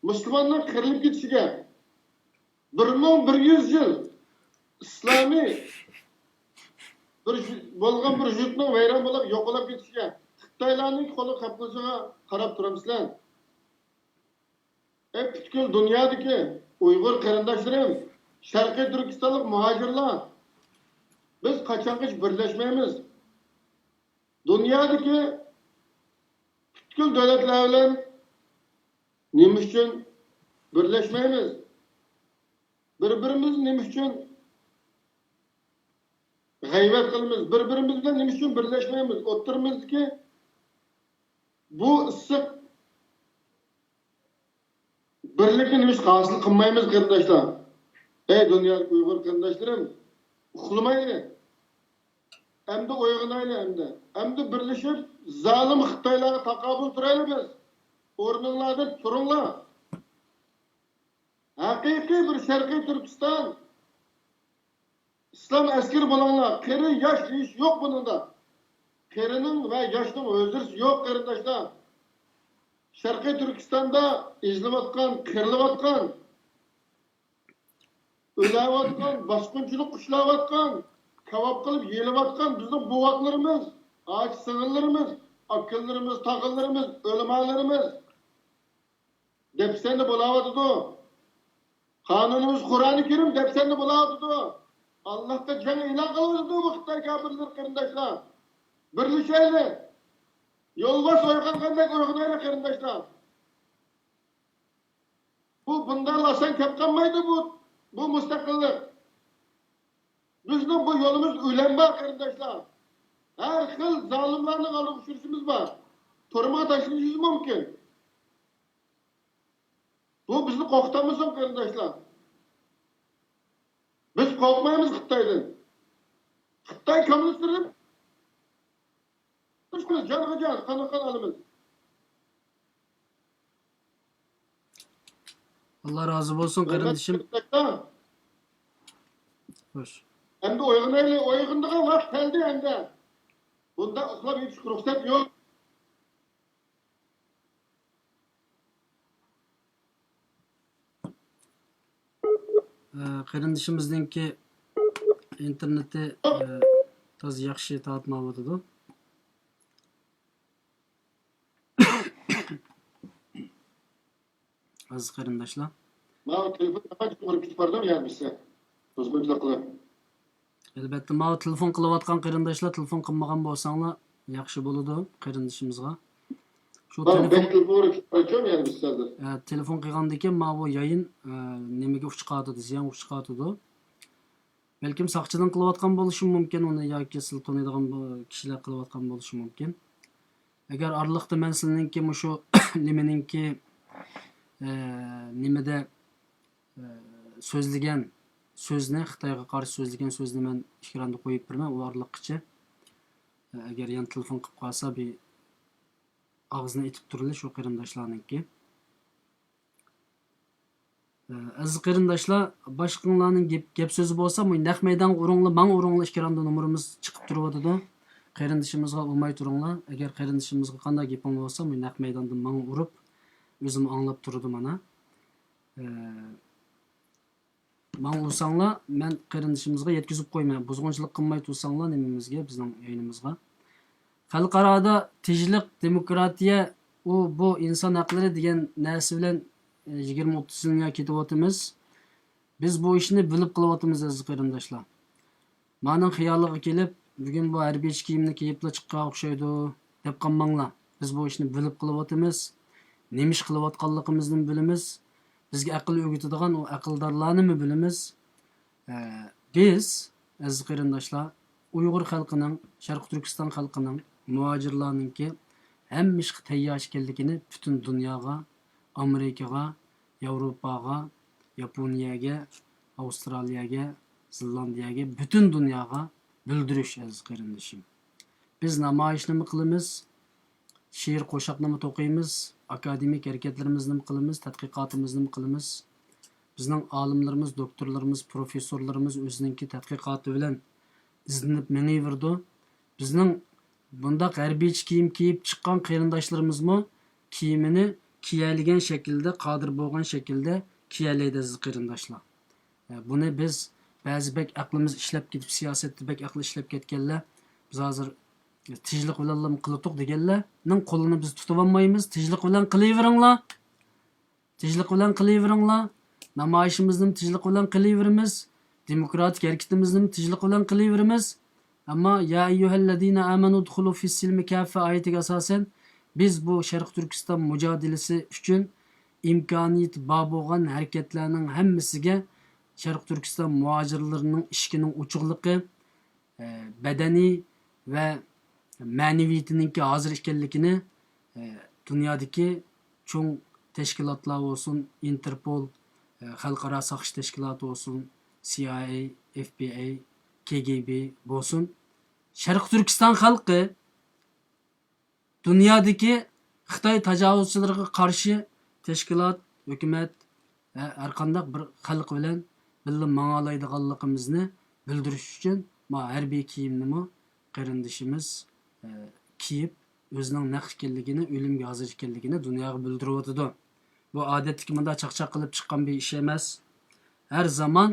مۇسۇلماننىڭ قىرىلىپ كېتىشىگە، بىر مىڭ بىر يۈز يىل ئىسلامىي بىر يۇ-، بولغان بىر يۇرتنىڭ ۋەيران بولۇپ يوقىلاپ كېتىشىگە، خىتايلارنىڭ قولى قاپقىلىشىغا قاراپ تۇرامسىلەر؟ ئەي پۈتكۈل دۇنيادىكى ئۇيغۇر قېرىنداشلىرىم، شەرقىي تۈركىستانلىق مۇھاجىرلار، بىز قاچانغىچە بىرلەشمەيمىز؟ دۇنيادىكى پۈتكۈل دۆلەتلەر بىلەن نېمە ئۈچۈن بىرلەشمەيمىز؟ بىر-بىرىمىزنى نېمە ئۈچۈن غەيۋەت قىلىمىز؟ بىر-بىرىمىز بىلەن نېمە ئۈچۈن بىرلەشمەيمىز؟ ئوتتۇرىمىزدىكى بۇ ئىسسىق بىرلىكنى نېمىشقا ھاسىل قىلمايمىز، قېرىنداشلار؟ ئەي دۇنيادىكى ئۇيغۇر قېرىنداشلىرىم، ئۇخلىمايلى. ئەمدى ئويغىنايلى ئەمدى. ئەمدى بىرلىشىپ زالىم خىتايلارغا تاقابىل تۇرايلى بىز. ئورنۇڭلاردىن تۇرۇڭلار. ھەقىقىي بىر شەرقىي تۈركىستان ئىسلام ئەسكىرى بولۇڭلار. قېرى، ياش دېيىش يوق بۇنىڭدا. قېرىنىڭ ۋە ياشنىڭ ھۆزۈرسى يوق، قېرىنداشلار. شەرقىي تۈركىستاندا ئېزىلىۋاتقان، قىرىلىۋاتقان ئۆلەۋاتقان، باسقۇنچىلىق ئۇچراۋاتقان، كاۋاپ قىلىپ يېلىۋاتقان بىزنىڭ بوۋاقلىرىمىز، ئاچا سىڭىللىرىمىز، ئاكىلىرىمىز، تاغىلىرىمىز، ئۆلىمالىرىمىز دەپسەندە بولاۋاتىدۇ. قانۇنىمىز قۇرئانى كەرىم دەپسەندە بولاۋاتىدۇ. ئاللاھقا جەڭ ئېلان قىلىۋاتىدۇ بۇ خىتاي كاپىرلىرى، قېرىنداشلار. بىرلىشەيلى. يولۋاس ئويغانغاندەك ئويغىنايلى، قېرىنداشلار. بۇ بۇنداق ئاسان كەپ قالمايدۇ بۇ، بۇ مۇستەقىللىق. بىزنىڭ بۇ يولىمىز ئۆلەم بار، قېرىنداشلار. ھەر خىل زالىملارنىڭ ئالدىغا ئۇچرىشىمىز بار. تۈرمىگە تاشلىنىشىمىز مۇمكىن. بۇ بىزنى قورقۇتالمىسۇن، قېرىنداشلار. بىز قورقمايمىز خىتايدىن. خىتاي كوممۇنىستلىرىدىن جانغا جان، قانغا قان ئالىمىز. ئاللا رازى بولسۇن، قېرىندىشىم. خوش. ئەمدى ئويغىنايلى، ئويغىنىدىغان ۋاقىت كەلدى ئەمدى. بۇنداق ئۇخلاپ يېتىشكە رۇخسەت يوق. ئە، قېرىندىشىمىزنىڭكى ئىنتېرنېتى، ئە، تازا ياخشى تارتمايۋاتىدۇ. ئەزىز قېرىنداشلار. ماۋۇ تېلېفون قىلىپ بارىدۇ يا بىزسە. بۇزغۇنچىلىق قىلىپ. ئەلبەتتە، ماۋۇ تېلېفون قىلىۋاتقان قېرىنداشلار، تېلېفون قىلمىغان بولساڭلار ياخشى بولىدۇ قېرىندىشىمىزغا. شۇ تېلېفون، ئە، تېلېفون قىلغاندىن كېيىن ماۋۇ يايىن، ئە، نېمىگە ئۇچۇپ قالىدۇ، زىيانغا ئۇچۇپ قالىدۇ. بەلكىم ساقچىدىن قىلىۋاتقان بولۇشى مۇمكىن ئۇنى، ياكى سىلى تونۇيدىغان بۇ كىشىلەر قىلىۋاتقان بولۇشى مۇمكىن. ئەگەر ئارىلىقتا مەن سىلىنىڭكى مۇشۇ نېمىنىڭكى، ئە، نېمىدە، ئە، سۆزلىگەن سۆزنى، خىتايغا قارشى سۆزلىگەن سۆزنى مەن ئېكراندا قويۇپ بېرىمەن، ئۇ ئارىلىققىچە. ئە، ئەگەر يەنە تېلېفون قىلىپ قالسا، بىر ئاغزىنى ئېتىپ تۇرىلى شۇ قېرىنداشلارنىڭكى. ئەزىز قېرىنداشلار، باشقىڭلارنىڭ گەپ، گەپ سۆزى بولسا، مۇ-، نەق مەيدانغا ئۇرۇڭلار، ماڭا ئۇرۇڭلار، ئېكراندا نومۇرىمىز چىقىپ تۇرۇۋاتىدۇ. قېرىندىشىمىزغا ئۇرماي تۇرۇڭلار. ئەگەر قېرىندىشىمىزغا قانداق گېپىڭ بولسا، مۇ-، نەق مەيداندا ماڭا ئۇرۇپ، ئۆزۈم ئاڭلاپ تۇرىدۇ مانا. ئە، ماڭا ئۇرساڭلار، مەن قېرىندىشىمىزغا يەتكۈزۈپ قويىمەن. بۇزغۇنچىلىق قىلماي تۇرساڭلار نېمىمىزگە، بىزنىڭ يايىنىمىزغا. خەلقئارادا تىنچلىق، دېموكراتىيە، ئۇ، بۇ ئىنسان ھەقلىرى دېگەن نەرسە بىلەن، ئە، يىگىرمە ئوتتۇز يىلدىن بۇيان كېتىۋاتىمىز. بىز بۇ ئىشنى بىلىپ قىلىۋاتىمىز، ئەزىز قېرىنداشلار. مانىڭ خىيالىغا كېلىپ، بۈگۈن بۇ ھەربىيچە كىيىمنى كىيىپلا چىققان ئوخشايدۇ، دەپ قالماڭلار. بىز بۇ ئىشنى بىلىپ قىلىۋاتىمىز. نېمە ئىش قىلىۋاتقانلىقىمىزنىمۇ بىلىمىز. بىزگە ئەقىل ئۆگىتىدىغان ئۇ ئەقىلدارلارنىمۇ بىلىمىز. ئە، بىز، ئەزىز قېرىنداشلار، ئۇيغۇر خەلقىنىڭ، شەرقىي تۈركىستان خەلقىنىڭ، مۇھاجىرلارنىڭكى ھەممە ئىشقا تەييار ئىكەنلىكىنى پۈتۈن دۇنياغا، ئامېرىكىغا، ياۋروپاغا، ياپونىيەگە، ئاۋسترالىيەگە، زېلاندىيەگە، پۈتۈن دۇنياغا بىلدۈرۈش، ئەزىز قېرىندىشىم. بىز نامايىشنىمۇ قىلىمىز، شېئىر قوشاقنىمۇ توقۇيمىز، ئاكادېمىك ھەرىكەتلىرىمىزنىمۇ قىلىمىز، تەتقىقاتىمىزنىمۇ قىلىمىز. بىزنىڭ ئالىملىرىمىز، دوكتورلىرىمىز، پروفېسسورلىرىمىز ئۆزىنىڭكى تەتقىقاتى بىلەن ئىزدىنىپ مېڭىۋېرىدۇ. بىزنىڭ بۇنداق ھەربىيچە كىيىم كىيىپ چىققان قېرىنداشلىرىمىزمۇ كىيىمىنى كىيەلىگەن شەكىلدە، قادىر بولغان شەكىلدە كىيەلەيدۇ، ئەزىز قېرىنداشلار. ئە، بۇنى بىز بەزى بەك ئەقلىمىز ئىشلەپ كېتىپ، سىياسەتتە بەك ئەقلى ئىشلەپ كەتكەنلەر، بىز ھازىر تىنچلىق بىلەنلا قىلاتتۇق دېگەنلەرنىڭ قولىنى بىز تۇتۇۋالمايمىز. تىنچلىق بىلەن قىلىۋېرىڭلار. تىنچلىق بىلەن قىلىۋېرىڭلار. نامايىشىمىزنى تىنچلىق بىلەن قىلىۋېرىمىز. دېموكراتىك ھەرىكىتىمىزنى تىنچلىق بىلەن قىلىۋېرىمىز. ئەمما يا ئەييۇھەللەزىنە ئامەنۇ ئۇدخۇلۇ فىسسىلمى كاففە ئايىتىگە ئاساسەن، بىز بۇ شەرقىي تۈركىستان مۇجادىلىسى ئۈچۈن ئىمكانىيىتى بار بولغان ھەرىكەتلەرنىڭ ھەممىسىگە شەرقىي تۈركىستان مۇھاجىرلىرىنىڭ ئىشىكىنىڭ ئوچۇقلۇقى، ئە، بەدەنىي ۋە مەنىۋىيىتىنىڭكى ھازىر ئىكەنلىكىنى، ئە، دۇنيادىكى چوڭ تەشكىلاتلار بولسۇن، ئىنتېرپول، ئە، خەلقئارا ساقچى تەشكىلاتى بولسۇن، سىئايئېي، ئېف بى ئاي، كې گې بې بولسۇن، شەرقىي تۈركىستان خەلقى دۇنيادىكى خىتاي تاجاۋۇزچىلىرىغا قارشى تەشكىلات، ھۆكۈمەت، ھە، ھەرقانداق بىر خەلق بىلەن بىللە ماڭالايدىغانلىقىمىزنى بىلدۈرۈش ئۈچۈن، ما ھەربىي كىيىمنىمۇ قېرىندىشىمىز، ئە، كىيىپ، ئۆزىنىڭ نەق ئىكەنلىكىنى، ئۆلۈمگە ھازىر ئىكەنلىكىنى دۇنياغا بىلدۈرۈۋاتىدۇ. بۇ ئادەتتىكى مۇنداق چاقچاق قىلىپ چىققان بىر ئىش ئەمەس. ھەر زامان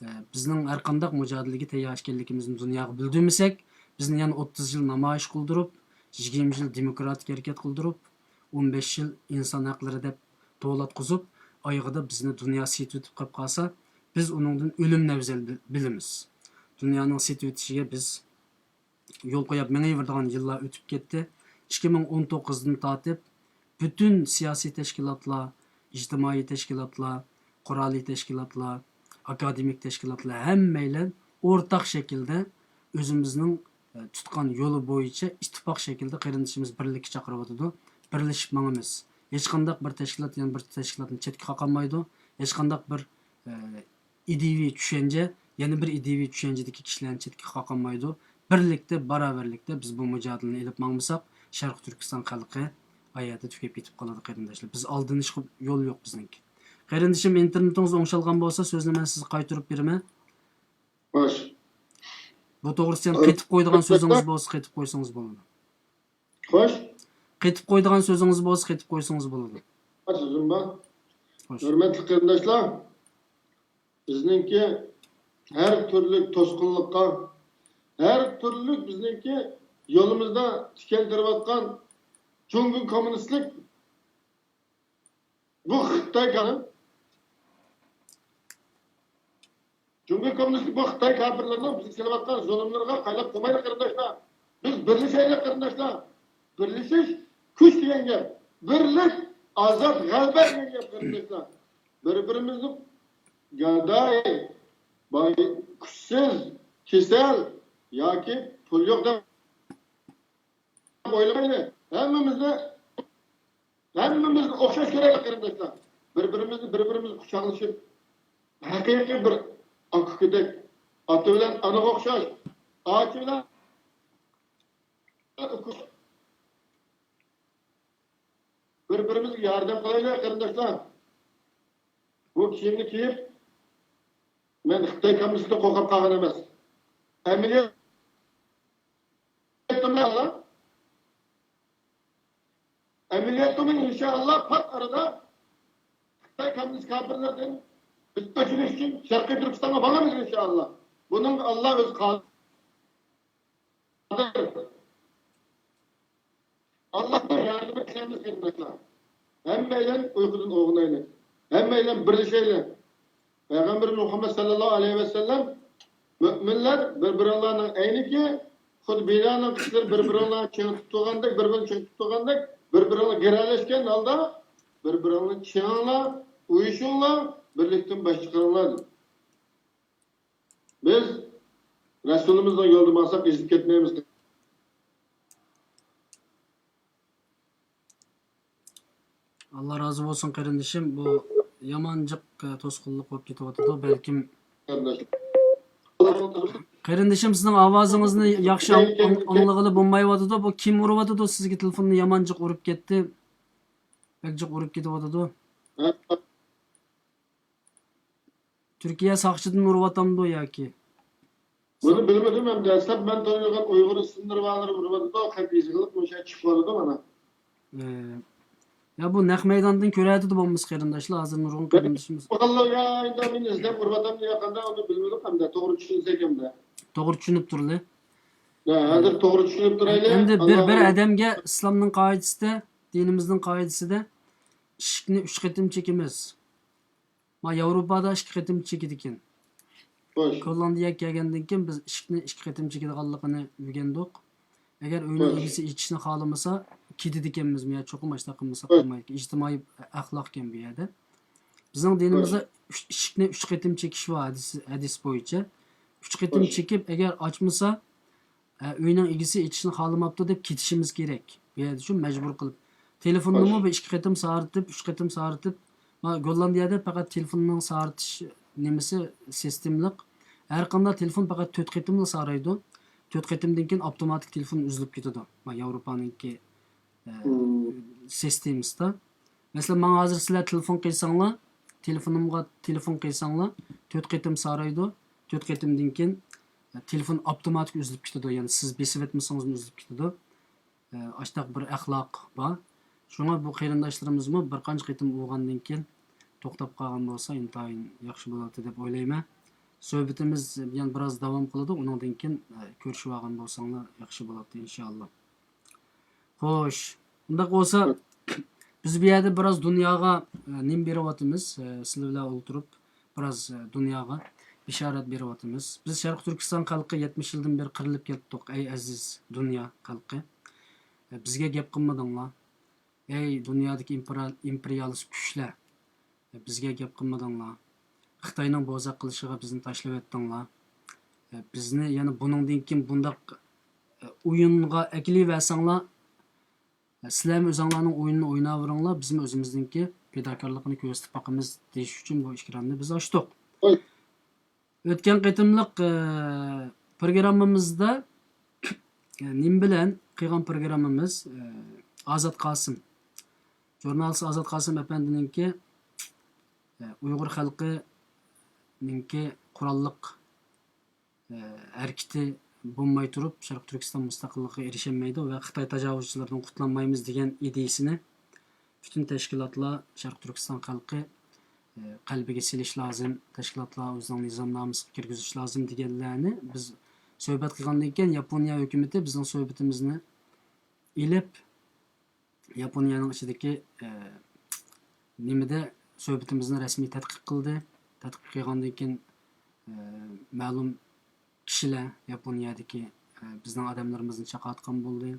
بىزنىڭ ھەرقانداق مۇجادىلىگە تەييار ئىكەنلىكىمىزنى دۇنياغا بىلدۈرمىسەك، بىزنى يەنە ئوتتۇز يىل نامايىش قىلدۇرۇپ، يىگىرمە يىل دېموكراتىك ھەرىكەت قىلدۇرۇپ، ئون بەش يىل ئىنسان ھەقلىرى دەپ توۋلاتقۇزۇپ، ئايىغىدا بىزنى دۇنيا سېتىۋېتىپ قېلىپ قالسا، بىز ئۇنىڭدىن ئۆلۈمنى ئەۋزەل بىل-، بىلىمىز. دۇنيانىڭ سېتىۋېتىشىگە بىز يول قويۇپ مېڭىۋېرىدىغان يىللار ئۆتۈپ كەتتى. ئىككى مىڭ ئون توققۇزدىن تارتىپ پۈتۈن سىياسىي تەشكىلاتلار، ئىجتىمائىي تەشكىلاتلار، قوراللىق تەشكىلاتلار، ئاكادېمىك تەشكىلاتلار ھەممەيلەن ئورتاق شەكىلدە ئۆزىمىزنىڭ، ئە، تۇتقان يولى بويىچە ئىتتىپاق شەكىلدە قېرىندىشىمىز بىرلىككە چاقىرىۋاتىدۇ. بىرلىشىپ ماڭىمىز. ھېچقانداق بىر تەشكىلات يەنە بىر تەشكىلاتنى چەتكە قاقالمايدۇ. ھېچقانداق بىر، ئە، ئىدىيىۋى چۈشەنچە يەنە بىر ئىدىيىۋى چۈشەنچىدىكى كىشىلەرنى چەتكە قاقالمايدۇ. بىرلىكتە، باراۋەرلىكتە بىز بۇ مۇجادىلىنى ئېلىپ ماڭمىساق، شەرقىي تۈركىستان خەلقى ئايەتتە تۈگەپ كېتىپ قالىدۇ، قېرىنداشلار. بىز ئالدىنىشقا يول يوق بىزنىڭكى. قېرىندىشىم، ئىنتېرنېتىڭىز ئوڭشالغان بولسا، سۆزنى مەن سىزگە قايتۇرۇپ بېرىمەن. خوش. بۇ توغرىسىدا يەنە قېتىپ قويىدىغان سۆزىڭىز بولسا، قېتىپ قويسىڭىز بولىدۇ. خوش. قېتىپ قويىدىغان سۆزىڭىز بولسا، قېتىپ قويسىڭىز بولىدۇ. سۆزۈم بار. خوش. ھۆرمەتلىك قېرىنداشلار، بىزنىڭكى ھەر تۈرلۈك توسقۇنلۇققا، ھەر تۈرلۈك بىزنىڭكى يولىمىزدا تىكەن تېرىۋاتقان جۇڭگو كوممۇنىستلىك، بۇ خىتاي كا-، جۇڭگو كوممۇنىستلىك بۇ خىتاي كاپىرلىرىنىڭ بىزگە سېلىۋاتقان زۇلۇملىرىغا قايىلاپ قويمايلى، قېرىنداشلار. بىز بىرلىشەيلى، قېرىنداشلار. بىرلىشىش كۈچ دېگەن گەپ. بىرلىك ئازاد غەلىبە دېگەن گەپ، قېرىنداشلار. بىر-بىرىمىزنى گاداي، باي، كۈچسىز، كېسەل ياكى پۇل يوق دەپ ئويلىمايلى. ھەممىمىزنى، ھەممىمىزنى ئوخشاش كۆرەيلى، قېرىنداشلار. بىر-بىرىمىزنى، بىر-بىرىمىز قۇچاقلىشىپ، ھەقىقىي بىر ئاكا-ئۇكىدەك، ئاتا بىلەن ئانىغا ئوخشاش، ئاچا بىلەن ئۇكا، بىر-بىرىمىزگە ياردەم قىلايلى، قېرىنداشلار. بۇ كىيىمنى كىيىپ، مەن خىتاي كامپىنىستىدىن قورقۇپ قالغان ئەمەس. ئەمەلىيەتتىمۇ، ئەمەلىيەتتىمۇ، ئىنشائاللا، پات ئارىدا خىتاي كامپىنىست كاپىرلىرىدىن بىز ئۆچۈرۈش ئۈچۈن شەرقىي تۈركىستانغا ماڭىمىز، ئىنشائاللا. بۇنىڭغا ئاللا ئۆزى قادىر. ئاللاھتىن ياردىمى تىلەيمىز، قېرىنداشلار. ھەممەيلەن ئۇيقۇدىن ئويغىنايلى. ھەممەيلەن بىرلىشەيلى. پەيغەمبىرىمىز مۇھەممەد سەللەللاھۇ ئەلەيھى ۋەسەللەم، مۆمىنلەر بىر-بىرىڭلارنىڭ ئەينىكى، خۇددى بىنانىڭ قىسلىرى بىر-بىرىڭلارنى چىڭ تۇتۇپ تۇرغاندەك، بىر-بىرىنى چىڭ تۇتۇپ تۇرغاندەك، بىر-بىرىڭلار گىرەلەشكەن ھالدا بىر-بىرىڭلار چىڭىڭلار، ئۇيۇشۇڭلار، بىرلىكتىن باش چىقىرىڭلار، دېدى. بىز رەسۇلىمىزنىڭ يولىدا ماڭساق، ئېزىپ كەتمەيمىز. ئاللا رازى بولسۇن، قېرىندىشىم. بۇ يامان جىق، ئە، توسقۇنلۇق بولۇپ كېتىۋاتىدۇ. بەلكىم، قېرىندىشىم، سىزنىڭ ئاۋازىڭىزنى ياخشى ئاڭ-، ئاڭ-، ئاڭلىغىلى بولمايۋاتىدۇ. بۇ كىم ئۇرۇۋاتىدۇ سىزگە تېلېفوننى؟ يامان جىق ئۇرۇپ كەتتى. بەك جىق ئۇرۇپ كېتىۋاتىدۇ. تۈركىيە ساقچىدىن ئۇرۇۋاتامدۇ ياكى؟ بۇنى بىلمىدىم ھەم دەسلەپ مەن تونۇيدىغان ئۇيغۇر ئىسىملىرى بارلىرى ئۇرۇۋاتىدۇ، خەت يېزىقلىق مۇشۇ چىقىۋاتىدۇ مانا. ئى، يا بۇ نەق مەيداندىن كۆرۈۋاتىدۇ بولمىسا قېرىنداشلار، ھازىر نۇرغۇن قېرىندىشىمىز. بولغانلار يا ئەمدى مېنى ئىزدەپ ئۇرۇۋاتامدۇ يا قانداق، ئۇنى بىلمىدۇق ھەمدە توغرا چۈشىنسەك ھەمدە. توغرا چۈشىنىپ تۇرلى. يا ھازىر توغرا چۈشىنىپ تۇرايلى. ئەمدى بىر، بىر ئادەمگە ئىسلامنىڭ قائىدىسىدە، دىنىمىزنىڭ قائىدىسىدە ئىشىكنى ئۈچ قېتىم چېكىمىز. ما ياۋروپادا ئىككى قېتىم چېكىدىكەن. خوش. گوللاندىيەگە كەلگەندىن كېيىن بىز ئىشىكنى ئىككى قېتىم چېكىدىغانلىقىنى ئۆگەندۇق. ئەگەر ئۆينىڭ خوش. ئىگىسى ئېچىشنى خالىمىسا، كېتىدىكەنمىزمۇ يا چوقۇم ئاشۇنداق قىلمىساق خوش. بولمايدىكەن. ئىجتىمائىي ئەخلاقكەن بۇ يەردە. بىزنىڭ دىنىمىزدا خوش. ئۈچ، ئىشىكنى ئۈچ قېتىم چېكىش بار، ھەدىس، ھەدىس بويىچە. ئۈچ قېتىم خوش. چېكىپ، ئەگەر ئاچمىسا، ئە، ئۆينىڭ ئىگىسى ئېچىشنى خالىماپتۇ دەپ كېتىشىمىز كېرەك. بۇ يەردە شۇ مەجبۇر قىلىپ. تېلېفوننىمۇ خوش. بىر ئىككى قېتىم سايرىتىپ، ئۈچ قېتىم سايرىتىپ، ما، گوللاندىيەدە پەقەت تېلېفوننىڭ سايرىتىش نېمىسى سىستېمىلىق. ھەر قانداق تېلېفون پەقەت تۆت قېتىملا سارايدۇ. تۆت قېتىمدىن كېيىن ئاپتوماتىك تېلېفون ئۈزۈلۈپ كېتىدۇ. ما، ياۋروپانىڭكى ئە، مم. سىستېمىسىدا. مەسىلەن، ماڭا ھازىر سىلەر تېلېفون قىلساڭلار، تېلېفونۇمغا تېلېفون قىلساڭلار، تۆت قېتىم سارايدۇ. تۆت قېتىمدىن كېيىن، ئە، تېلېفون ئاپتوماتىك ئۈزۈلۈپ كېتىدۇ. يەنى سىز بېسىۋەتمىسىڭىزمۇ ئۈزۈلۈپ كېتىدۇ. ئە، ئاشتاق بىر ئەخلاق بار. شۇڭا بۇ قېرىنداشلىرىمىزمۇ بىر قانچە قېتىم ئۇرغاندىن كېيىن توختاپ قالغان بولسا ئىنتايىن ياخشى بولاتتى دەپ ئويلايمەن. سۆھبىتىمىز يەنە بىراز داۋام قىلىدۇ. ئۇنىڭدىن كېيىن، ئە، كۆرۈشۈۋالغان بولساڭلار ياخشى بولاتتى، ئىنشائاللا. خوش، ئۇنداق بولسا، بىز بۇ يەردە بىراز دۇنياغا، ئە، نېمە بېرىۋاتىمىز؟ ئە، سىلەر بىلەن ئولتۇرۇپ، بىراز، ئە، دۇنياغا بېشارەت بېرىۋاتىمىز. بىز شەرقىي تۈركىستان خەلقى يەتمىش يىلدىن بېرى قىرىلىپ كەتتۇق، ئەي ئەزىز دۇنيا خەلقى. ئە، بىزگە گەپ قىلمىدىڭلار. ئەي دۇنيادىكى ئىمپېرىيالىست كۈچلەر، بىزگە گەپ قىلمىدىڭلار. خىتاينىڭ بوزەك قىلىشىغا بىزنى تاشلىۋەتتىڭلار. بىزنى يەنە بۇنىڭدىن كېيىن بۇنداق ئويۇنغا ئەكېلىۋەرسەڭلار، سىلەرمۇ ئۆزۈڭلارنىڭ ئويۇنىنى ئويناۋېرىڭلار، بىزمۇ ئۆزىمىزنىڭكى پىداكارلىقىنى كۆرسىتىپ باقىمىز دېيىش ئۈچۈن بۇ ئىكراننى بىز ئاچتۇق. ئۆتكەن قېتىملىق، ئە، پروگراممىمىزدا، ئە، نېمە بىلەن قىلغان پروگراممىمىز، ئە، ئازات قاسىم، ژۇرنالىست ئازات قاسىم ئەپەندىنىڭكى، ئە، ئۇيغۇر خەلقىنىڭكى قوراللىق، ئە، ھەرىكىتى بولماي تۇرۇپ، شەرقىي تۈركىستان مۇستەقىللىقىغا ئېرىشەلمەيدۇ ۋە خىتاي تاجاۋۇزچىلىرىدىن قۇتۇلالمايمىز دېگەن ئىدىيىسىنى پۈتۈن تەشكىلاتلار، شەرقىي تۈركىستان خەلقى، ئە، قەلبىگە سېلىش لازىم، تەشكىلاتلار ئۆزىنىڭ نىزامنامىسىغا كىرگۈزۈش لازىم دېگەنلەرنى بىز سۆھبەت قىلغاندىن كېيىن، ياپونىيە ھۆكۈمىتى بىزنىڭ سۆھبىتىمىزنى ئېلىپ، ياپونىيەنىڭ ئىچىدىكى، ئە، نېمىدە سۆھبىتىمىزنى رەسمىي تەتقىق قىلدى. تەتقىق قىلغاندىن كېيىن، ئە، مەلۇم كىشىلەر ياپونىيەدىكى، ئە، بىزنىڭ ئادەملىرىمىزنى چاقىرتقان بولدى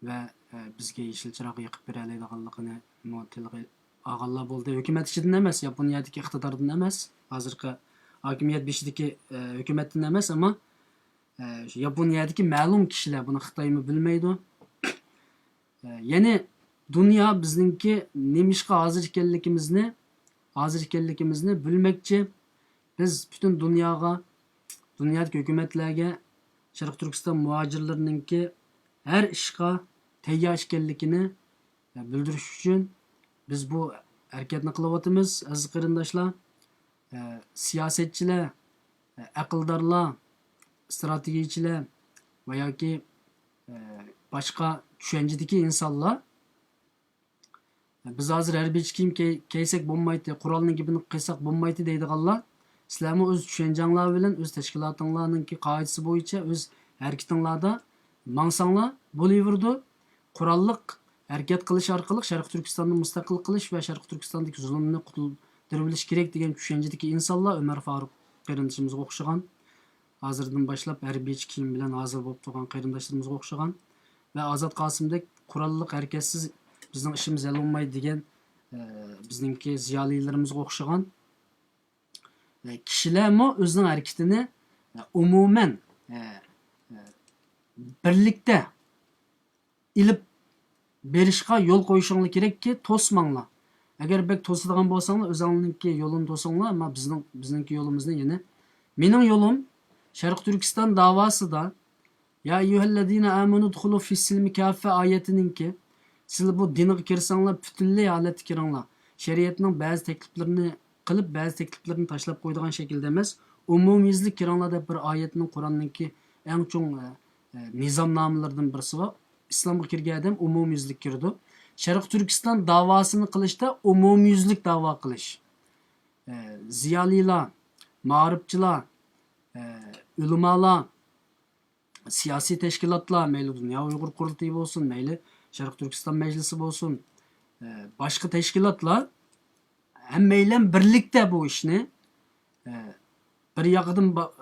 ۋە، ئە، بىزگە يېشىل چىراغ يېقىپ بېرەلەيدىغانلىقىنىمۇ تىلغا ئالغانلار بولدى. ھۆكۈمەت ئىچىدىن ئەمەس، ياپونىيەدىكى ئىقتىداردىن ئەمەس، ھازىرقى ھاكىمىيەت بېشىدىكى، ئە، ھۆكۈمەتتىن ئەمەس، ئەمما، ئە، شۇ ياپونىيەدىكى مەلۇم كىشىلەر، بۇنى خىتايمۇ بىلمەيدۇ. ئە، يەنى دۇنيا بىزنىڭكى نېمىشقا ھازىر ئىكەنلىكىمىزنى، ھازىر ئىكەنلىكىمىزنى بىلمەكچى. بىز پۈتۈن دۇنياغا، دۇنيادىكى ھۆكۈمەتلەرگە شەرقىي تۈركىستان مۇھاجىرلىرىنىڭكى ھەر ئىشقا تەييار ئىكەنلىكىنى، ئە، بىلدۈرۈش ئۈچۈن بىز بۇ ھەرىكەتنى قىلىۋاتىمىز، ئەزىز قېرىنداشلار. ئە، سىياسەتچىلەر، ئە، ئەقىلدارلار، ئىستراتېگىيىچىلەر ۋە ياكى، ئە، باشقا چۈشەنچىدىكى ئىنسانلار، بىز ھازىر ھەربىيچە كىيىم كىي-، كىيسەك بولمايتتى، قورالنىڭ گېپىنى قىلساق بولمايتتى دەيدىغانلار، سىلەرمۇ ئۆز چۈشەنچەڭلار بىلەن، ئۆز تەشكىلاتىڭلارنىڭكى قائىدىسى بويىچە ئۆز ھەرىكىتىڭلاردا ماڭساڭلار بولۇۋېرىدۇ. قوراللىق ھەرىكەت قىلىش ئارقىلىق شەرقىي تۈركىستاننى مۇستەقىل قىلىش ۋە شەرقىي تۈركىستاندىكى زۇلۇمنى قۇتۇلدۇرۇۋېلىش كېرەك دېگەن چۈشەنچىدىكى ئىنسانلار ئۆمەر فاروق قېرىندىشىمىزغا ئوخشىغان، ھازىردىن باشلاپ ھەربىيچە كىيىم بىلەن ھازىر بولۇپ تۇرغان قېرىنداشلىرىمىزغا ئوخشىغان ۋە ئازات قاسىمدەك قوراللىق ھەرىكەتسىز بىزنىڭ ئىشىمىز ھەل بولمايدۇ دېگەن، ئە، بىزنىڭكى زىيالىيلىرىمىزغا ئوخشىغان، ئە، كىشىلەرمۇ ئۆزىنىڭ ھەرىكىتىنى، ئە، ئومۇمەن، ئە، ئە، بىرلىكتە ئېلىپ بېرىشقا يول قويۇشۇڭلار كېرەككى، توسماڭلار. ئەگەر بەك توسىدىغان بولساڭلار، ئۆزۈڭلارنىڭكى يولىنى توسۇڭلار، ئەمما بىزنىڭ، بىزنىڭكى يولىمىزنى يەنە، مېنىڭ يولۇم شەرقىي تۈركىستان داۋاسىدا، يا ئەييۇھەللەزىنە ئامەنۇ ئۇدخۇلۇ فىسسىلمى كاففە ئايەتىنىڭكى، سىلەر بۇ دىنغا كىرسەڭلار، پۈتۈنلەي ھالەتتە كىرىڭلار. شەرىئەتنىڭ بەزى تەكلىپلىرىنى قىلىپ، بەزى تەكلىپلىرىنى تاشلاپ قويىدىغان شەكىلدە ئەمەس، ئومۇميۈزلۈك كىرىڭلار دەپ بىر ئايەتنىڭ قۇرئاننىڭكى ئەڭ چوڭ، ئە، ئە، نىزامنامىلىرىدىن بىرسى بار. ئىسلامغا كىرگەن ئادەم ئومۇميۈزلۈك كىرىدۇ. شەرقىي تۈركىستان داۋاسىنى قىلىشتا ئومۇميۈزلۈك داۋا قىلىش. ئە، زىيالىيلار، مائارىپچىلار، ئە، ئۆلىمالار، سىياسىي تەشكىلاتلار، مەيلى دۇنيا ئۇيغۇر قۇرۇلتىيى بولسۇن، مەيلى شەرقىي تۈركىستان مەجلىسى بولسۇن، ئە، باشقا تەشكىلاتلار ھەممەيلەن بىرلىكتە بۇ ئىشنى، ئە، بىر ياقىدىن با-،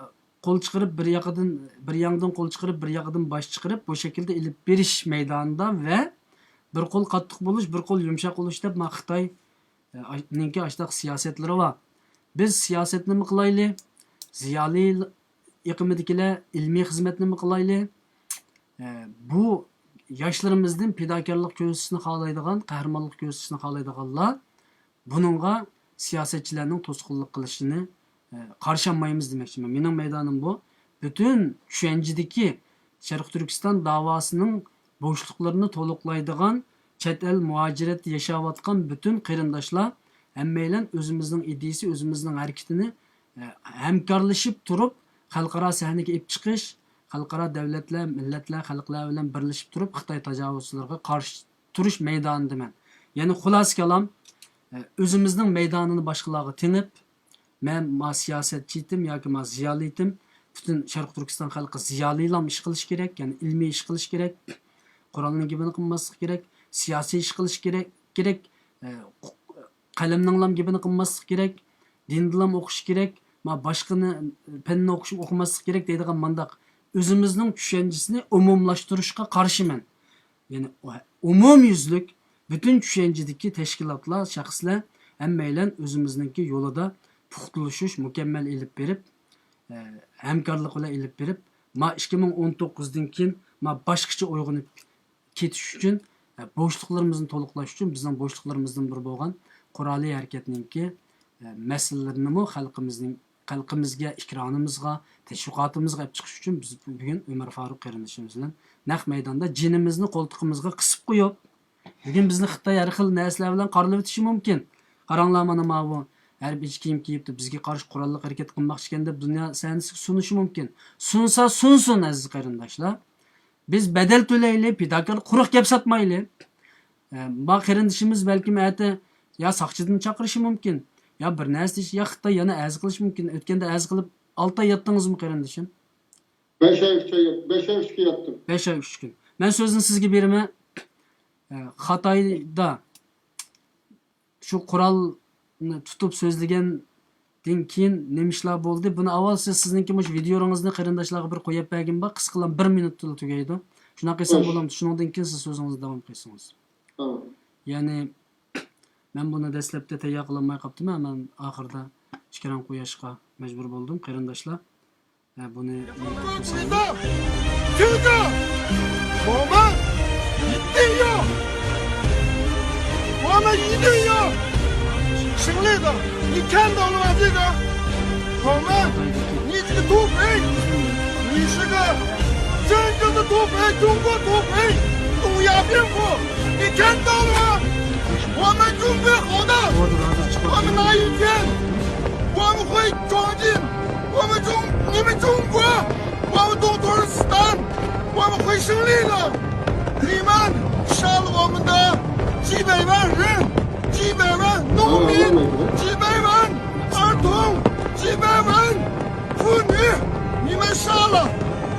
قول چىقىرىپ، بىر ياقىدىن، بىر ياڭدىن قول چىقىرىپ، بىر ياقىدىن باش چىقىرىپ، بۇ شەكىلدە ئېلىپ بېرىش مەيدانىدا ۋە بىر قول قاتتىق بولۇش، بىر قول يۇمشاق بولۇش دەپ، ما خىتاي، ئە، ئاش-، نىڭكى ئاشتاق سىياسەتلىرى بار. بىز سىياسەتنىمۇ قىلايلى، زىيالىي ئېقىمىدىكىلەر ئىلمىي خىزمەتنىمۇ قىلايلى. ئە، بۇ ياشلىرىمىزدىن پىداكارلىق كۆرسىتىشنى خالايدىغان، قەھرىمانلىق كۆرسىتىشنى خالايدىغانلار بۇنىڭغا سىياسەتچىلەرنىڭ توسقۇنلۇق قىلىشىنى، ئە، قارشى ئالمايمىز دېمەكچىمەن. مېنىڭ مەيدانىم بۇ. پۈتۈن چۈەنجىدىكى شەرقىي تۈركىستان داۋاسىنىڭ بوشلۇقلىرىنى تولۇقلايدىغان، چەت ئەل مۇھاجىرەتتە ياشاۋاتقان پۈتۈن قېرىنداشلار ھەممەيلەن ئۆزىمىزنىڭ ئىدىيىسى، ئۆزىمىزنىڭ ھەرىكىتىنى، ئە، ھەمكارلىشىپ تۇرۇپ، خەلقئارا سەھنىگە ئېلىپ چىقىش، خەلقئارا دۆلەتلەر، مىللەتلەر، خەلقلەر بىلەن بىرلىشىپ تۇرۇپ، خىتاي تاجاۋۇزچىلىرىغا قارشى تۇرۇش مەيدانىدىمەن. يەنى خۇلاسە كالام، ئە، ئۆزىمىزنىڭ مەيدانىنى باشقىلارغا تېڭىپ، مەن ما سىياسەتچى ئىتىم ياكى ما زىيالىي ئىتىم، پۈتۈن شەرقىي تۈركىستان خەلقى زىيالىيلام ئىش قىلىش كېرەك، يەنى ئىلمىي ئىش قىلىش كېرەك، قورالنىڭ گېپىنى قىلماسلىق كېرەك، سىياسىي ئىش قىلىش كېرەك، كېرەك، ئە، قەلەمنىڭلام گېپىنى قىلماسلىق كېرەك، دىندىنلام ئوقۇش كېرەك، ما باشقىنى، پەننى ئوقۇش، ئوقۇماسلىق كېرەك دەيدىغان مانداق ئۆزىمىزنىڭ چۈشەنچىسىنى ئومۇملاشتۇرۇشقا قارشىمەن. يەنى ئومۇميۈزلۈك پۈتۈن چۈشەنچىدىكى تەشكىلاتلار، شەخسلەر ھەممەيلەن ئۆزىمىزنىڭكى يولىدا پۇختىلىشىش، مۇكەممەل ئېلىپ بېرىپ، ئە، ھەمكارلىق بىلەن ئېلىپ بېرىپ، ما ئىككى مىڭ ئون توققۇزدىن كېيىن ما باشقىچە ئويغىنىپ كېتىش ئۈچۈن، ئە، بوشلۇقلىرىمىزنى تولۇقلاش ئۈچۈن بىزنىڭ بوشلۇقلىرىمىزدىن بىرى بولغان قورالىي ھەرىكەتنىڭكى، ئە، مەسىلىلىرىنىمۇ خەلقىمىزنىڭ، خەلقىمىزگە، ئېكرانىمىزغا، تەشۋىقاتىمىزغا ئېلىپ چىقىش ئۈچۈن بىز بۈگۈن ئۆمەر فاروق قېرىندىشىمىز بىلەن نەق مەيداندا جېنىمىزنى قولتۇقىمىزغا قىسىپ قويۇپ، بۈگۈن بىزنى خىتاي ھەر خىل نەرسىلەر بىلەن قارىلىۋېتىشى مۇمكىن. قاراڭلار، مانا ماۋۇ ھەربىي كىيىم كىيىپتۇ، بىزگە قارشى قوراللىق ھەرىكەت قىلماقچى ئىكەن دەپ دۇنيا سەھنىسىگە سۇنۇشى مۇمكىن. سۇنسا سۇنسۇن، ئەزىز قېرىنداشلار. بىز بەدەل تۆلەيلى، پىداكارلىق، قۇرۇق گەپ ساتمايلى. ئە، ما قېرىندىشىمىز بەلكىم ئەتە يا ساقچىدىن چاقىرىشى مۇمكىن، يا بىر نەرسە دېيىشى، يا خىتاي يەنە ئەرز قىلىشى مۇمكىن. ئۆتكەندە ئەرز قىلىپ ئالتە ئاي ياتتىڭىزمۇ، قېرىندىشىم؟ بەش ئاي، ئۈچ ئاي ياتتىم. بەش ئاي، ئۈچ كۈن ياتتىم. بەش ئاي، ئۈچ كۈن. مەن سۆزنى سىزگە بېرىمەن. ئە، خىتايدا شۇ قورالنى تۇتۇپ سۆزلىگەندىن كېيىن نېمە ئىشلار بولدى؟ بۇنى ئاۋۋال سىز، سىزنىڭكى مۇشۇ ۋىدېئوڭىزنى قېرىنداشلارغا بىر قويۇپ بەرگىن بار، قىسقىلا بىر مىنۇتتىلا تۈگەيدۇ. شۇنداق قىلسام بولامدۇ؟ شۇنىڭدىن كېيىن سىز سۆزىڭىزنى داۋام قىلسىڭىز. تامام. يەنى، مەن بۇنى دەسلەپتە تەييار قىلالماي قاپتىمەن، مەن ئاخىرىدا ئىكرام قويۇشقا مەجبۇر بولدۇم، قېرىنداشلار. ھە، بۇنى. 听着，我们一定要，我们一定要胜利的。你看到了吗？这个，我们，你这个土匪，你是个真正的土匪，中国土匪，东亚病夫，你看到了吗？我们准备好的，我们哪一天，我们会闯进，我们中，你们中国，我们东土耳其斯坦，我们会胜利的。你们杀了我们的几百万人，几百万农民，几百万儿童，几百万 妇女，你们杀了，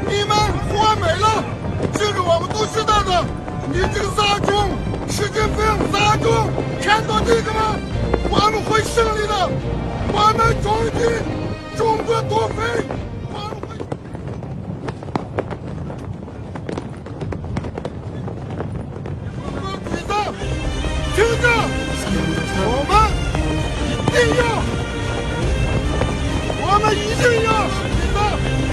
你们活埋了，这个我们都知道的。你这个杂种，习近平杂种，看到这个吗？我们会胜利的，我们闯进中国土匪，我们会。 听着，我们一定要，我们一定要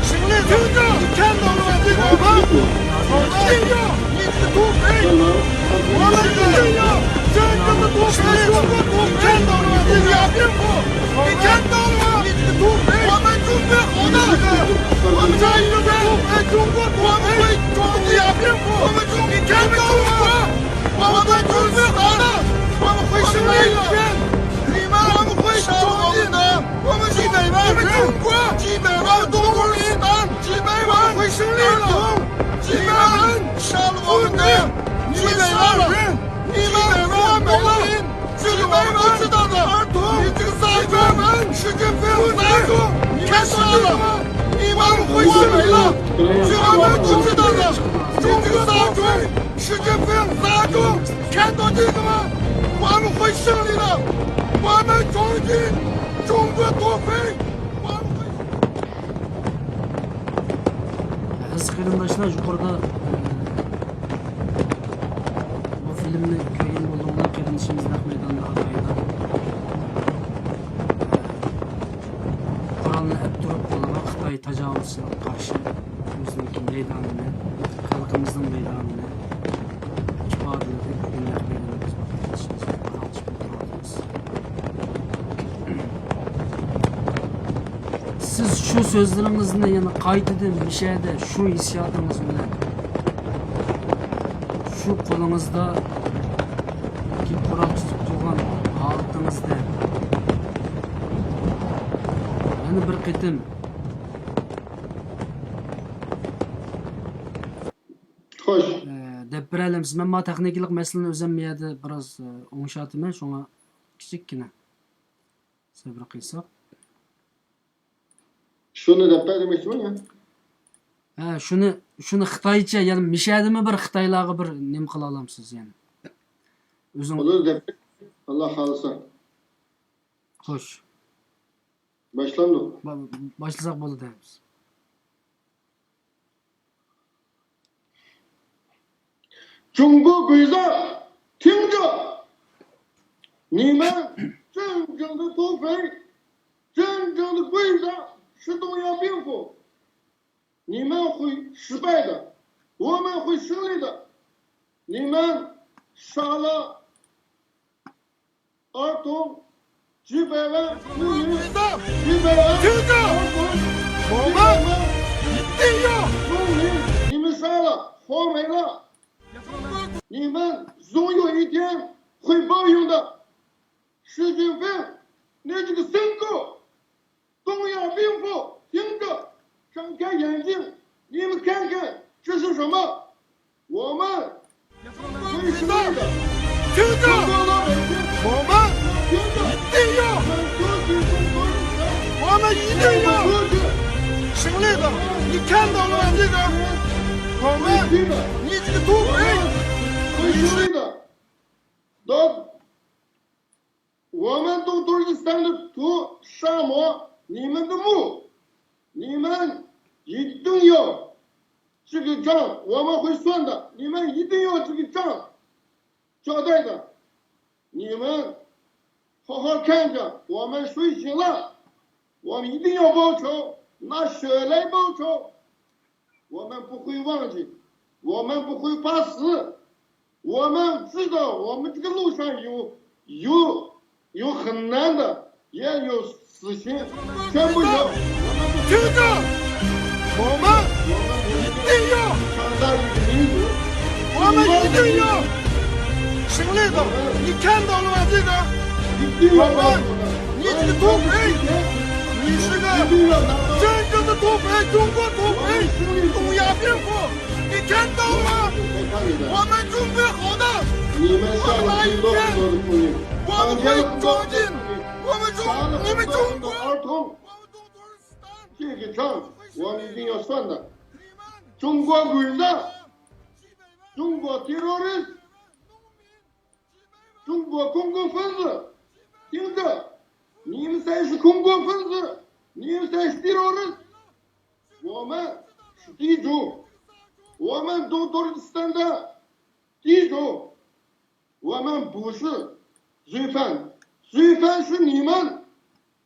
胜利的。听着，你看到了吗？这个我们，我们一定要，你这个土匪，我们一定要真正的土匪，中国土匪，看到了吗？这个病夫，你看到了吗？你这个土匪，我们准备好的，我们这一个土匪，中国土匪，中国病夫，我们 你看到了吗？我们准备好了，我们会胜利的。你们，我们会胜利的。我们几百万人，几百万中国人，几百万会胜利的。你们杀了我们的，你们杀了，你们活埋了。 这个我们都知道的。儿童，你这个杂种，世界非常杂种，你们杀了，你们会死没了。这个我们都知道的。你这个杂种，世界非常杂种，看到这个吗？我们会胜利的，我们闯进中国土匪，我们会。 ئەزىز قېرىنداشلار، يۇقىرىدا، ئە، بۇ فىلىمنى كۆرگەن بولدۇڭلار، قېرىندىشىمىز نەق مەيداندا ھاتايدا، ئە، قورالنى ئەپ تۇرۇپ قولىغا خىتاي تاجاۋۇزچىلىققا قارشى ئۆزىنىڭكى مەيدانىنى، خەلقىمىزنىڭ مەيدانىنى ئىپادىلىدى. بۈگۈن نەق مەيداندا بىز بۇ قېرىندىشىمىز بىلەن پاراڭلىشىپ ئولتۇرۇۋاتىمىز. سىز شۇ سۆزلىرىڭىزنى يەنە قايتىدىن مىشەدە شۇ ھېسسىياتىڭىز بىلەن، شۇ قولىڭىزدا قورال تۇتۇپ تۇرغان ھالىتىڭىزدە يەنە بىر قېتىم خوش. ئە، دەپ بېرەلەمسىز؟ مەن ما تېخنىكىلىق مەسىلىنى ئۆزۈم بۇ يەردە بىراز، ئە، ئوڭشاتىمەن، شۇڭا كىچىككىنە سەۋر قىلساق. شۇنى دەپ بەر دېمەكچىمەن يا. ھە، شۇنى، شۇنى خىتايچە، يەنى مىشەدىمۇ بىر خىتايلارغا بىر نېمە قىلالامسىز يەنى؟ ئۆزۈڭ بولىدۇ دەپ، ئاللا خالىسا. خوش. باشلاندۇق. با-، باشلىساق بولىدۇ ھە بىز. 中国鬼子，听着！你们真正的土匪，真正的鬼子是东亚病夫。你们会失败的，我们会胜利的。你们杀了 儿童，几百万妇女，几百万儿童，几百万农民，你们杀了，活没了。你们总有一天会报应的。习近平，你这个牲口！ 东亚病夫，听着，张开眼睛，你们看看这是什么？我们会胜利的。听着，中国老百姓，我们听着，一定要，我们一定要，我们一定要，我们出去，胜利的。你看到了吗？这个，我们，你这个土匪，会胜利的。到 我们都都是三个土沙漠，你们的墓，你们一定要这个账，我们会算的，你们一定要这个账交代的。你们好好看着，我们睡醒了，我们一定要报仇，拿血来报仇。 我们不会忘记，我们不会怕死。我们知道我们这个路上有有有很难的，也有死刑，全部有。听着，我们一定要强大一个民族，我们一定要胜利的。你看到了吗？这个，我们，你这个土匪，你是个真正的土匪，中国土匪，东亚病夫。 你看到吗？我们准备好的，你们杀了很多很多的妇女，强奸了很多很多的妇女，杀了很多很多儿童。这个账我们一定要算的。中国鬼子，中国terrorist，中国恐怖分子，听着，你们才是恐怖分子，你们才是terrorist。 我们是地主，我们都都是三的地主，我们不是罪犯，罪犯是你们，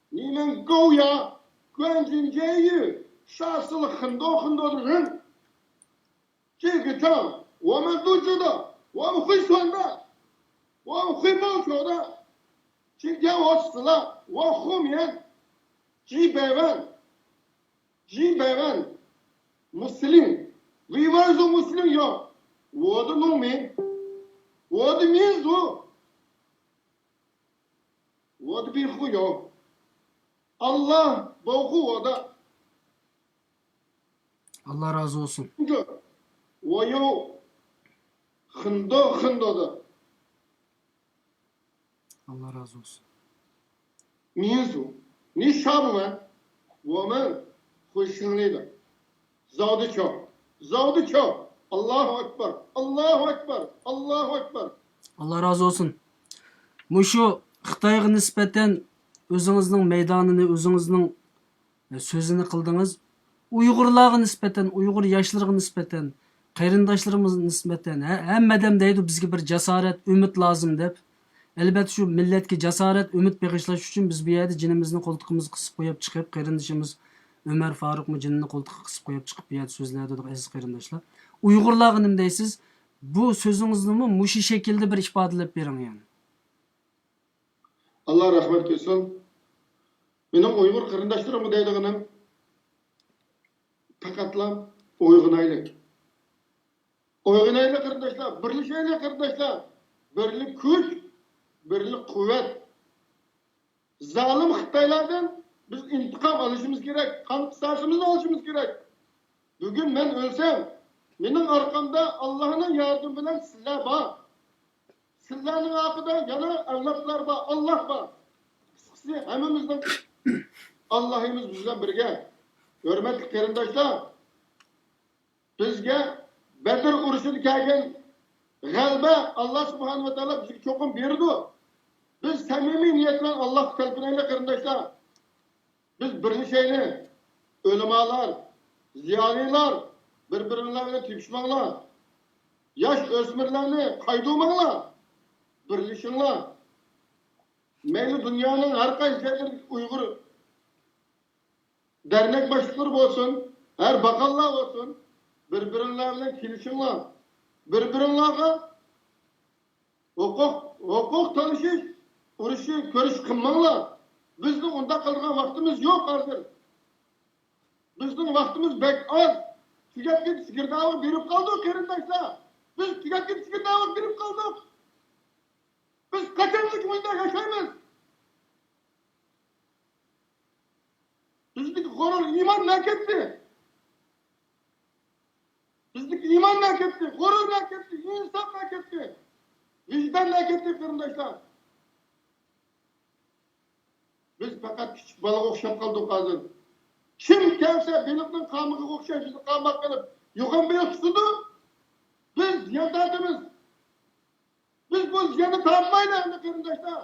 你们高压关进监狱，杀死了很多很多的人。这个账我们都知道，我们会算的，我们会报仇的。今天我死了，我后面几百万 几百万穆斯林，维吾尔族穆斯林有，我的农民，我的民族，我的庇护有，Allah保护我的。 ئاللا رازى بولسۇن. 我有很多很多的 ئاللا رازى بولسۇن. 民族，你杀不完，我们会胜利的。早的巧，早的巧。Allahu Akbar, Allahu Akbar, Allahu Akbar. ئاللا رازى بولسۇن. مۇشۇ خىتايغا نىسبەتەن ئۆزىڭىزنىڭ مەيدانىنى، ئۆزىڭىزنىڭ سۆزىنى قىلدىڭىز. ئۇيغۇرلارغا نىسبەتەن، ئۇيغۇر ياشلىرىغا نىسبەتەن، قېرىنداشلىرىمىزغا نىسبەتەن، ھە-، ھەممە ئادەم دەيدۇ، بىزگە بىر جاسارەت، ئۈمىد لازىم دەپ. ئەلبەتتە، شۇ مىللەتكە جاسارەت، ئۈمىد بېغىشلاش ئۈچۈن بىز بۇ يەردە جېنىمىزنى قولتۇقىمىزغا قىسىپ قويۇپ چىقىپ، قېرىندىشىمىز ئۆمەر فاروقمۇ جېنىنى قولتۇقىغا قىسىپ قويۇپ چىقىپ بۇ يەردە سۆزلەۋاتىدۇ، ئەزىز قېرىنداشلار. ئۇيغۇرلارغا نېمە دەيسىز؟ بۇ سۆزىڭىزنىمۇ مۇشۇ شەكىلدە بىر ئىپادىلەپ بېرىڭ، يەنى. ئاللا رەھمەت قىلسۇن. مېنىڭ ئۇيغۇر قېرىنداشلىرىمغا دەيدىغىنىم، پەقەتلا ئويغىنايلى. ئويغىنايلى قېرىنداشلار، بىرلىشەيلى قېرىنداشلار. بىرلىك كۈچ، بىرلىك قۇۋۋەت. زالىم خىتايلاردىن بىز ئىنتىقام ئالىشىمىز كېرەك، قان قىساسىمىزنى ئالىشىمىز كېرەك. بۈگۈن مەن ئۆلسەم، مېنىڭ ئارقامدا ئاللانىڭ ياردىمى بىلەن سىلەر بار. سىلەرنىڭ ئارقىدا يەنە ئەۋلادلار بار، ئاللا بار. قىسقىسى، ھەممىمىزنىڭ ئاللاھىمىز بىز بىلەن بىرگە. ھۆرمەتلىك قېرىنداشلار، بىزگە بەدر ئۇرۇشىدا كەلگەن غەلىبە ئاللا سۇبھانەھۇ ۋە تائالا بىزگە چوقۇم بېرىدۇ. بىز سەمىمىي نىيەت بىلەن ئاللاغا تەلپۈنەيلى، قېرىنداشلار. بىز بىرلىشەيلى. ئۆلىمالار، زىيالىيلار، بىر-بىرىڭلار بىلەن تېپىشماڭلار. ياش ئۆسمۈرلەرنى قايدۇرماڭلار. بىرلىشىڭلار. مەيلى دۇنيانىڭ ھەر قايسى جايلىرىدىكى ئۇيغۇر دەرنەك باشلىقلىرى بولسۇن، ھەر باققانلار بولسۇن، بىر-بىرىڭلار بىلەن كېلىشىڭلار. بىر-بىرىڭلارغا ھوقۇق، ھوقۇق تالىشىش، ئۇرۇشۇش، كۆرۈش قىلماڭلار. بىزنىڭ ئۇنداق قىلىدىغان ۋاقتىمىز يوق ھازىر. بىزنىڭ ۋاقتىمىز بەك ئاز. تۈگەپ كېتىش گىردابىغا بېرىپ قالدۇق، قېرىنداشلار. بىز تۈگەپ كېتىش گىردابىغا بېرىپ قالدۇق. بىز قاچانلىك مۇنداق ياشايمىز؟ بىزدىكى غۇرۇر ئىمان نەگە كەتتى؟ بىزدىكى ئىمان نەگە كەتتى؟ غۇرۇر نەگە كەتتى؟ ئىنساپ نەگە كەتتى؟ ۋىجدان نەگە كەتتى، قېرىنداشلار؟ بىز پەقەت كىچىك بالىغا ئوخشاپ قالدۇق ھازىر. كىم كەلسە بېلىقنىڭ قامىقىغا ئوخشاش بىزنى قاماق قىلىپ يوغان بېلىق تۇتىدۇ، بىز زىيان تارتىمىز. بىز بۇ زىياننى تارتمايلى ئەمدى، قېرىنداشلار.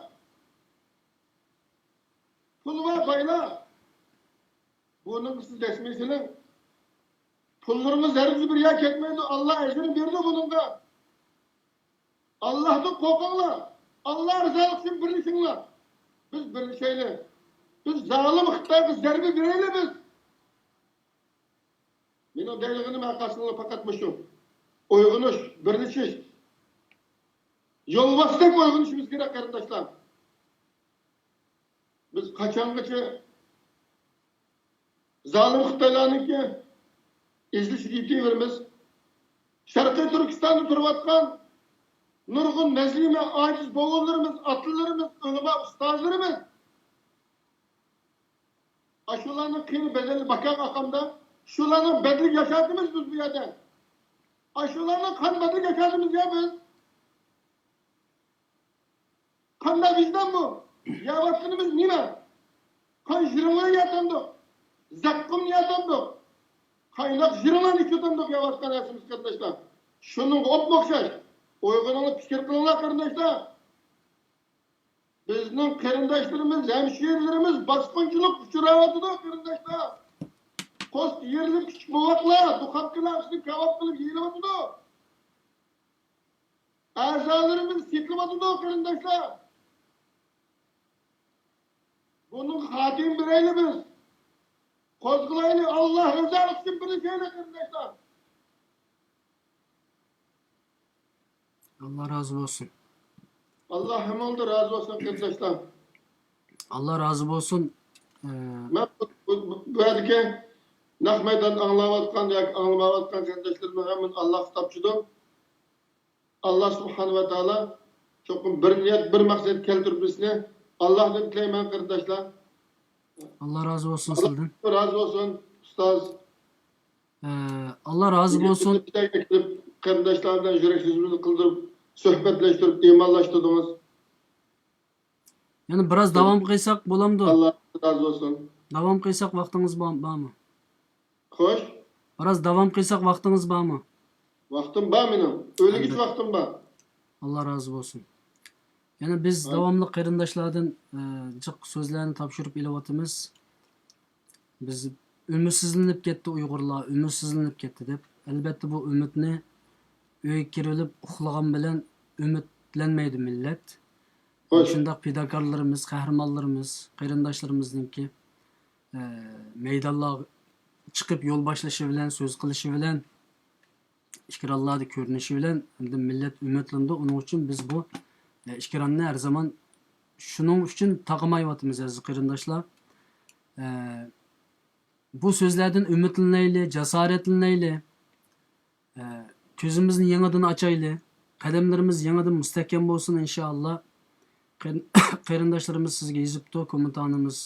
پۇل ۋە بايلار، بۇنىڭغا سىز دەسمەي سېلىڭ. پۇللىرىڭىز ھەرگىز بىر يەرگە كەتمەيدۇ. ئاللا ئەجرىنى بېرىدۇ بۇنىڭغا. ئاللاھتىن قورقۇڭلار. ئاللا رىزالىقى ئۈچۈن بىرلىشىڭلار. بىز بىرلىشەيلى. بىز زالىم خىتايغا زەربە بېرەيلى بىز. مېنىڭ دەيدىغىنىم ھەققاسىنلا پەقەت مۇشۇ. ئويغىنىش، بىرلىشىش. يولۋاستەك ئويغىنىشىمىز كېرەك، قېرىنداشلار. بىز قاچانغىچە زالىم خىتايلارنىڭكى ئېزىلىشىدا يېتىۋېرىمىز؟ شەرقىي تۈركىستاندا تۇرۇۋاتقان نۇرغۇن مەزلۇمە ئاجىز بوۋىلىرىمىز، ئاتىلىرىمىز، ئۆلىما ئۇستازلىرىمىز، ئاشۇلارنىڭ قېنى بەدىلى باكاغا ئاقامدا، شۇلارنىڭ بەدىلىگە ياشاتىمىز بىز بۇ يەردە. ئاشۇلارنىڭ قان بەدىلىگە ياشاتىمىز يا بىز. قانداق ۋىجدان بۇ؟ يەۋاتقىنىمىز نېمە؟ قان ژىرىڭلىرى يەتەمدۇق؟ زەققۇمنى يەتەمدۇق؟ قايناق ژىرىڭلارنى ئىچىۋاتامدۇق يەۋاتقان نەرسىمىز، قېرىنداشلار؟ شۇنىڭغا ئوپمۇ ئوخشاش. ئويغىنىڭلار، پىكىر قىلىڭلار، قېرىنداشلار. بىزنىڭ قېرىنداشلىرىمىز، ھەمشىرىلىرىمىز باسقۇنچىلىق ئۇچراۋاتىدۇ، قېرىنداشلار. پوست يېرىلىپ، كىچىك بوۋاقلار دۇخاپكىلار ئۈستىدە كاۋاپ قىلىپ يېيىلىۋاتىدۇ. ئەزالىرىمىز سېتىلىۋاتىدۇ، قېرىنداشلار. بۇنىڭغا خاتىمە بېرەيلى بىز. قوزغىلايلى، ئاللا رىزالىقى ئۈچۈن بىرلىشەيلى، قېرىنداشلار. ئاللا رازى بولسۇن. ئاللا ھەممىڭلارغا رازى بولسۇن، قېرىنداشلار. ئاللا رازى بولسۇن. ئە، مەن بۇ، بۇ، بۇ، بۇ يەردىكى نەق مەيداندا ئاڭلاۋاتقان ياكى ئاڭلىمايۋاتقان قېرىنداشلىرىمنىڭ ھەممىنى ئاللاغا تاپشۇردۇم. ئاللا سۇبھانەھۇ ۋە تائالا چوقۇم بىر نىيەت، بىر مەقسەت كەلتۈرۈپ بىزنى. ئاللادىن تىلەيمەن، قېرىنداشلار. ئاللا رازى بولسۇن سىزدىن. رازى بولسۇن، ئۇستاز. ئە، ئاللا رازى بولسۇن. بىزگە كېلىپ، قېرىنداشلار بىلەن يۈرەك سۆزىمىزنى قىلدۇرۇپ، سۆھبەتلەشتۈرۈپ، ئىمانلاشتۇردىڭىز. يەنە بىراز داۋام قىلساق بولامدۇ؟ ئاللا رازى بولسۇن. داۋام قىلساق ۋاقتىڭىز بار-، بارمۇ؟ خوش. بىراز داۋام قىلساق ۋاقتىڭىز بارمۇ؟ ۋاقتىم بار مېنىڭ. ئۆلگۈچە ۋاقتىم بار. ئاللا رازى بولسۇن. يەنە بىز داۋاملىق قېرىنداشلاردىن، ئە، جىق سۆزلەرنى تاپشۇرۇپ ئېلىۋاتىمىز. بىز ئۈمىدسىزلىنىپ كەتتى ئۇيغۇرلار، ئۈمىدسىزلىنىپ كەتتى دەپ. ئەلۋەتتە، بۇ ئۈمىدنى ئۆيگە كىرىۋېلىپ ئۇخلىغان بىلەن ئۈمىدلەنمەيدۇ مىللەت. خوش. شۇنداق پىداكارلىرىمىز، قەھرىمانلىرىمىز، قېرىنداشلىرىمىزنىڭكى، ئە، مەيدانلارغا چىقىپ يول باشلىشى بىلەن، سۆز قىلىشى بىلەن، ئېكرانلاردا كۆرۈنۈشى بىلەن ئەمدى مىللەت ئۈمىدلىنىدۇ. ئۇنىڭ ئۈچۈن بىز بۇ، ئە، ئېكراننى ھەر زامان شۇنىڭ ئۈچۈن تاقىمايۋاتىمىز، ئەزىز قېرىنداشلار. ئە، بۇ سۆزلەردىن ئۈمىدلىنەيلى، جاسارەتلىنەيلى. ئە، كۆزىمىزنى يېڭىدىن ئاچايلى. قەدەملىرىمىز يېڭىدىن مۇستەھكەم بولسۇن، ئىنشائاللا. قېرىن-، قېرىنداشلىرىمىز سىزگە يېزىپتۇ، كومېنتارىمىز،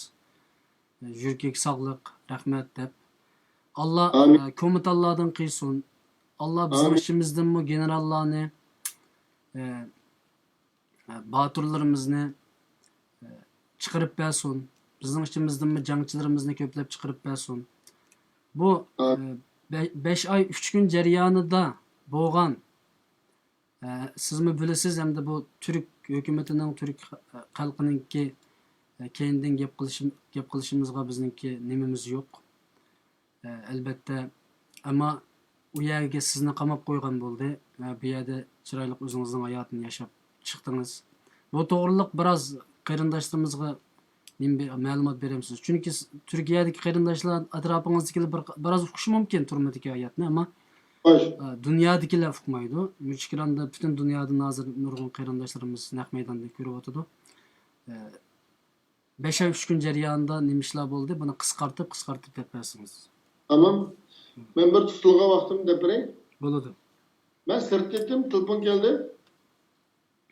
يۈرىكىگە ساغلىق، رەھمەت دەپ. ئاللا، ئامىن. ئە، كومېنتارلاردىن قىلسۇن. ئاللا بىزنىڭ ئامىن. ئىچىمىزدىنمۇ گېنېراللارنى، ئە، ئە، باتۇرلىرىمىزنى، ئە، چىقىرىپ بەرسۇن. بىزنىڭ ئىچىمىزدىنمۇ جەڭچىلىرىمىزنى كۆپلەپ چىقىرىپ بەرسۇن. بۇ، ئە، بە-، بەش ئاي، ئۈچ كۈن جەريانىدا بولغان، ئە، سىزمۇ بىلىسىز ھەمدە بۇ تۈرك ھۆكۈمىتىنىڭ، تۈرك خەلقىنىڭكى، ئە، كەينىدىن گەپ قىلىشىم-، گەپ قىلىشىمىزغا بىزنىڭكى نېمىمىز يوق. ئە، ئەلبەتتە، ئەمما ئۇ يەرگە سىزنى قاماپ قويغان بولدى. ئە، بۇ يەردە چىرايلىق ئۆزىڭىزنىڭ ھاياتىنى ياشاپ چىقتىڭىز. بۇ توغرىلىق بىراز قېرىنداشلىرىمىزغا نېمە بە-، مەلۇمات بېرەمسىز؟ چۈنكى س-، تۈركىيەدىكى قېرىنداشلار ئەتراپىڭىزدىكىلەر بىر، بىراز ئۇقۇشى مۇمكىن تۈرمىدىكى ھاياتنى، ئەمما، ئاي. ئە، دۇنيادىكىلەر ئۇقمايدۇ. مۇشۇ ئېكراندا پۈتۈن دۇنيادىن ھازىر نۇرغۇن قېرىنداشلىرىمىز نەق مەيداندا كۆرۈۋاتىدۇ. ئە، بەش ئاي، ئۈچ كۈن جەريانىدا نېمە ئىشلار بولدى؟ بۇنى قىسقارتىپ، قىسقارتىپ دەپ بەرسىڭىز. تامام. مەن بىر تۇتۇلغان ۋاقتىمنى دەپ بېرەي. بولىدۇ. مەن سىرتتىن تېلېفون كەلدى.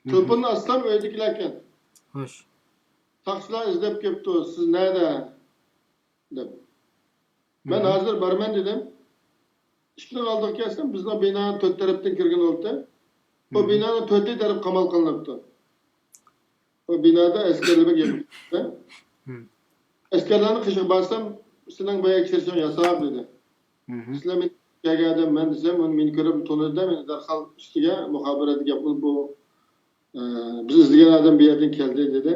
مم. تېلېفوننى ئاچسام، ئۆيدىكىلەركەن. خوش. ساقچىلار ئىزدەپ كەپتۇ، سىز نەدە؟ دەپ. مەن مم. ھازىر بارىمەن دېدىم. ئىشىكنىڭ ئالدىغا كەلسەم، بىزنىڭ بىنا تۆت تەرەپتىن كىرگەن بولاتتى. بۇ مم. بىنانىڭ تۆتى تەرەپ قامال قىلىنىپتۇ. بۇ بىنادا ئەسكەرلەر بەك يىغىلغان. مم. ئەسكەرلەرنىڭ قېشىغا بارسام، سېنىڭ بايا چېرچىڭ ياساق دېدى. مم. سىلەر مېنى كەلگەن ئادەم مەن دېسەم، ئۇنى مېنى كۆرۈپ تونۇدى، مېنى دەرھال ئۈستىگە مۇخابىرەتكە گەپ قىلىپ، بۇ، ئە، بىز ئىزدىگەن ئادەم بۇ يەردىن كەلدى دېدى.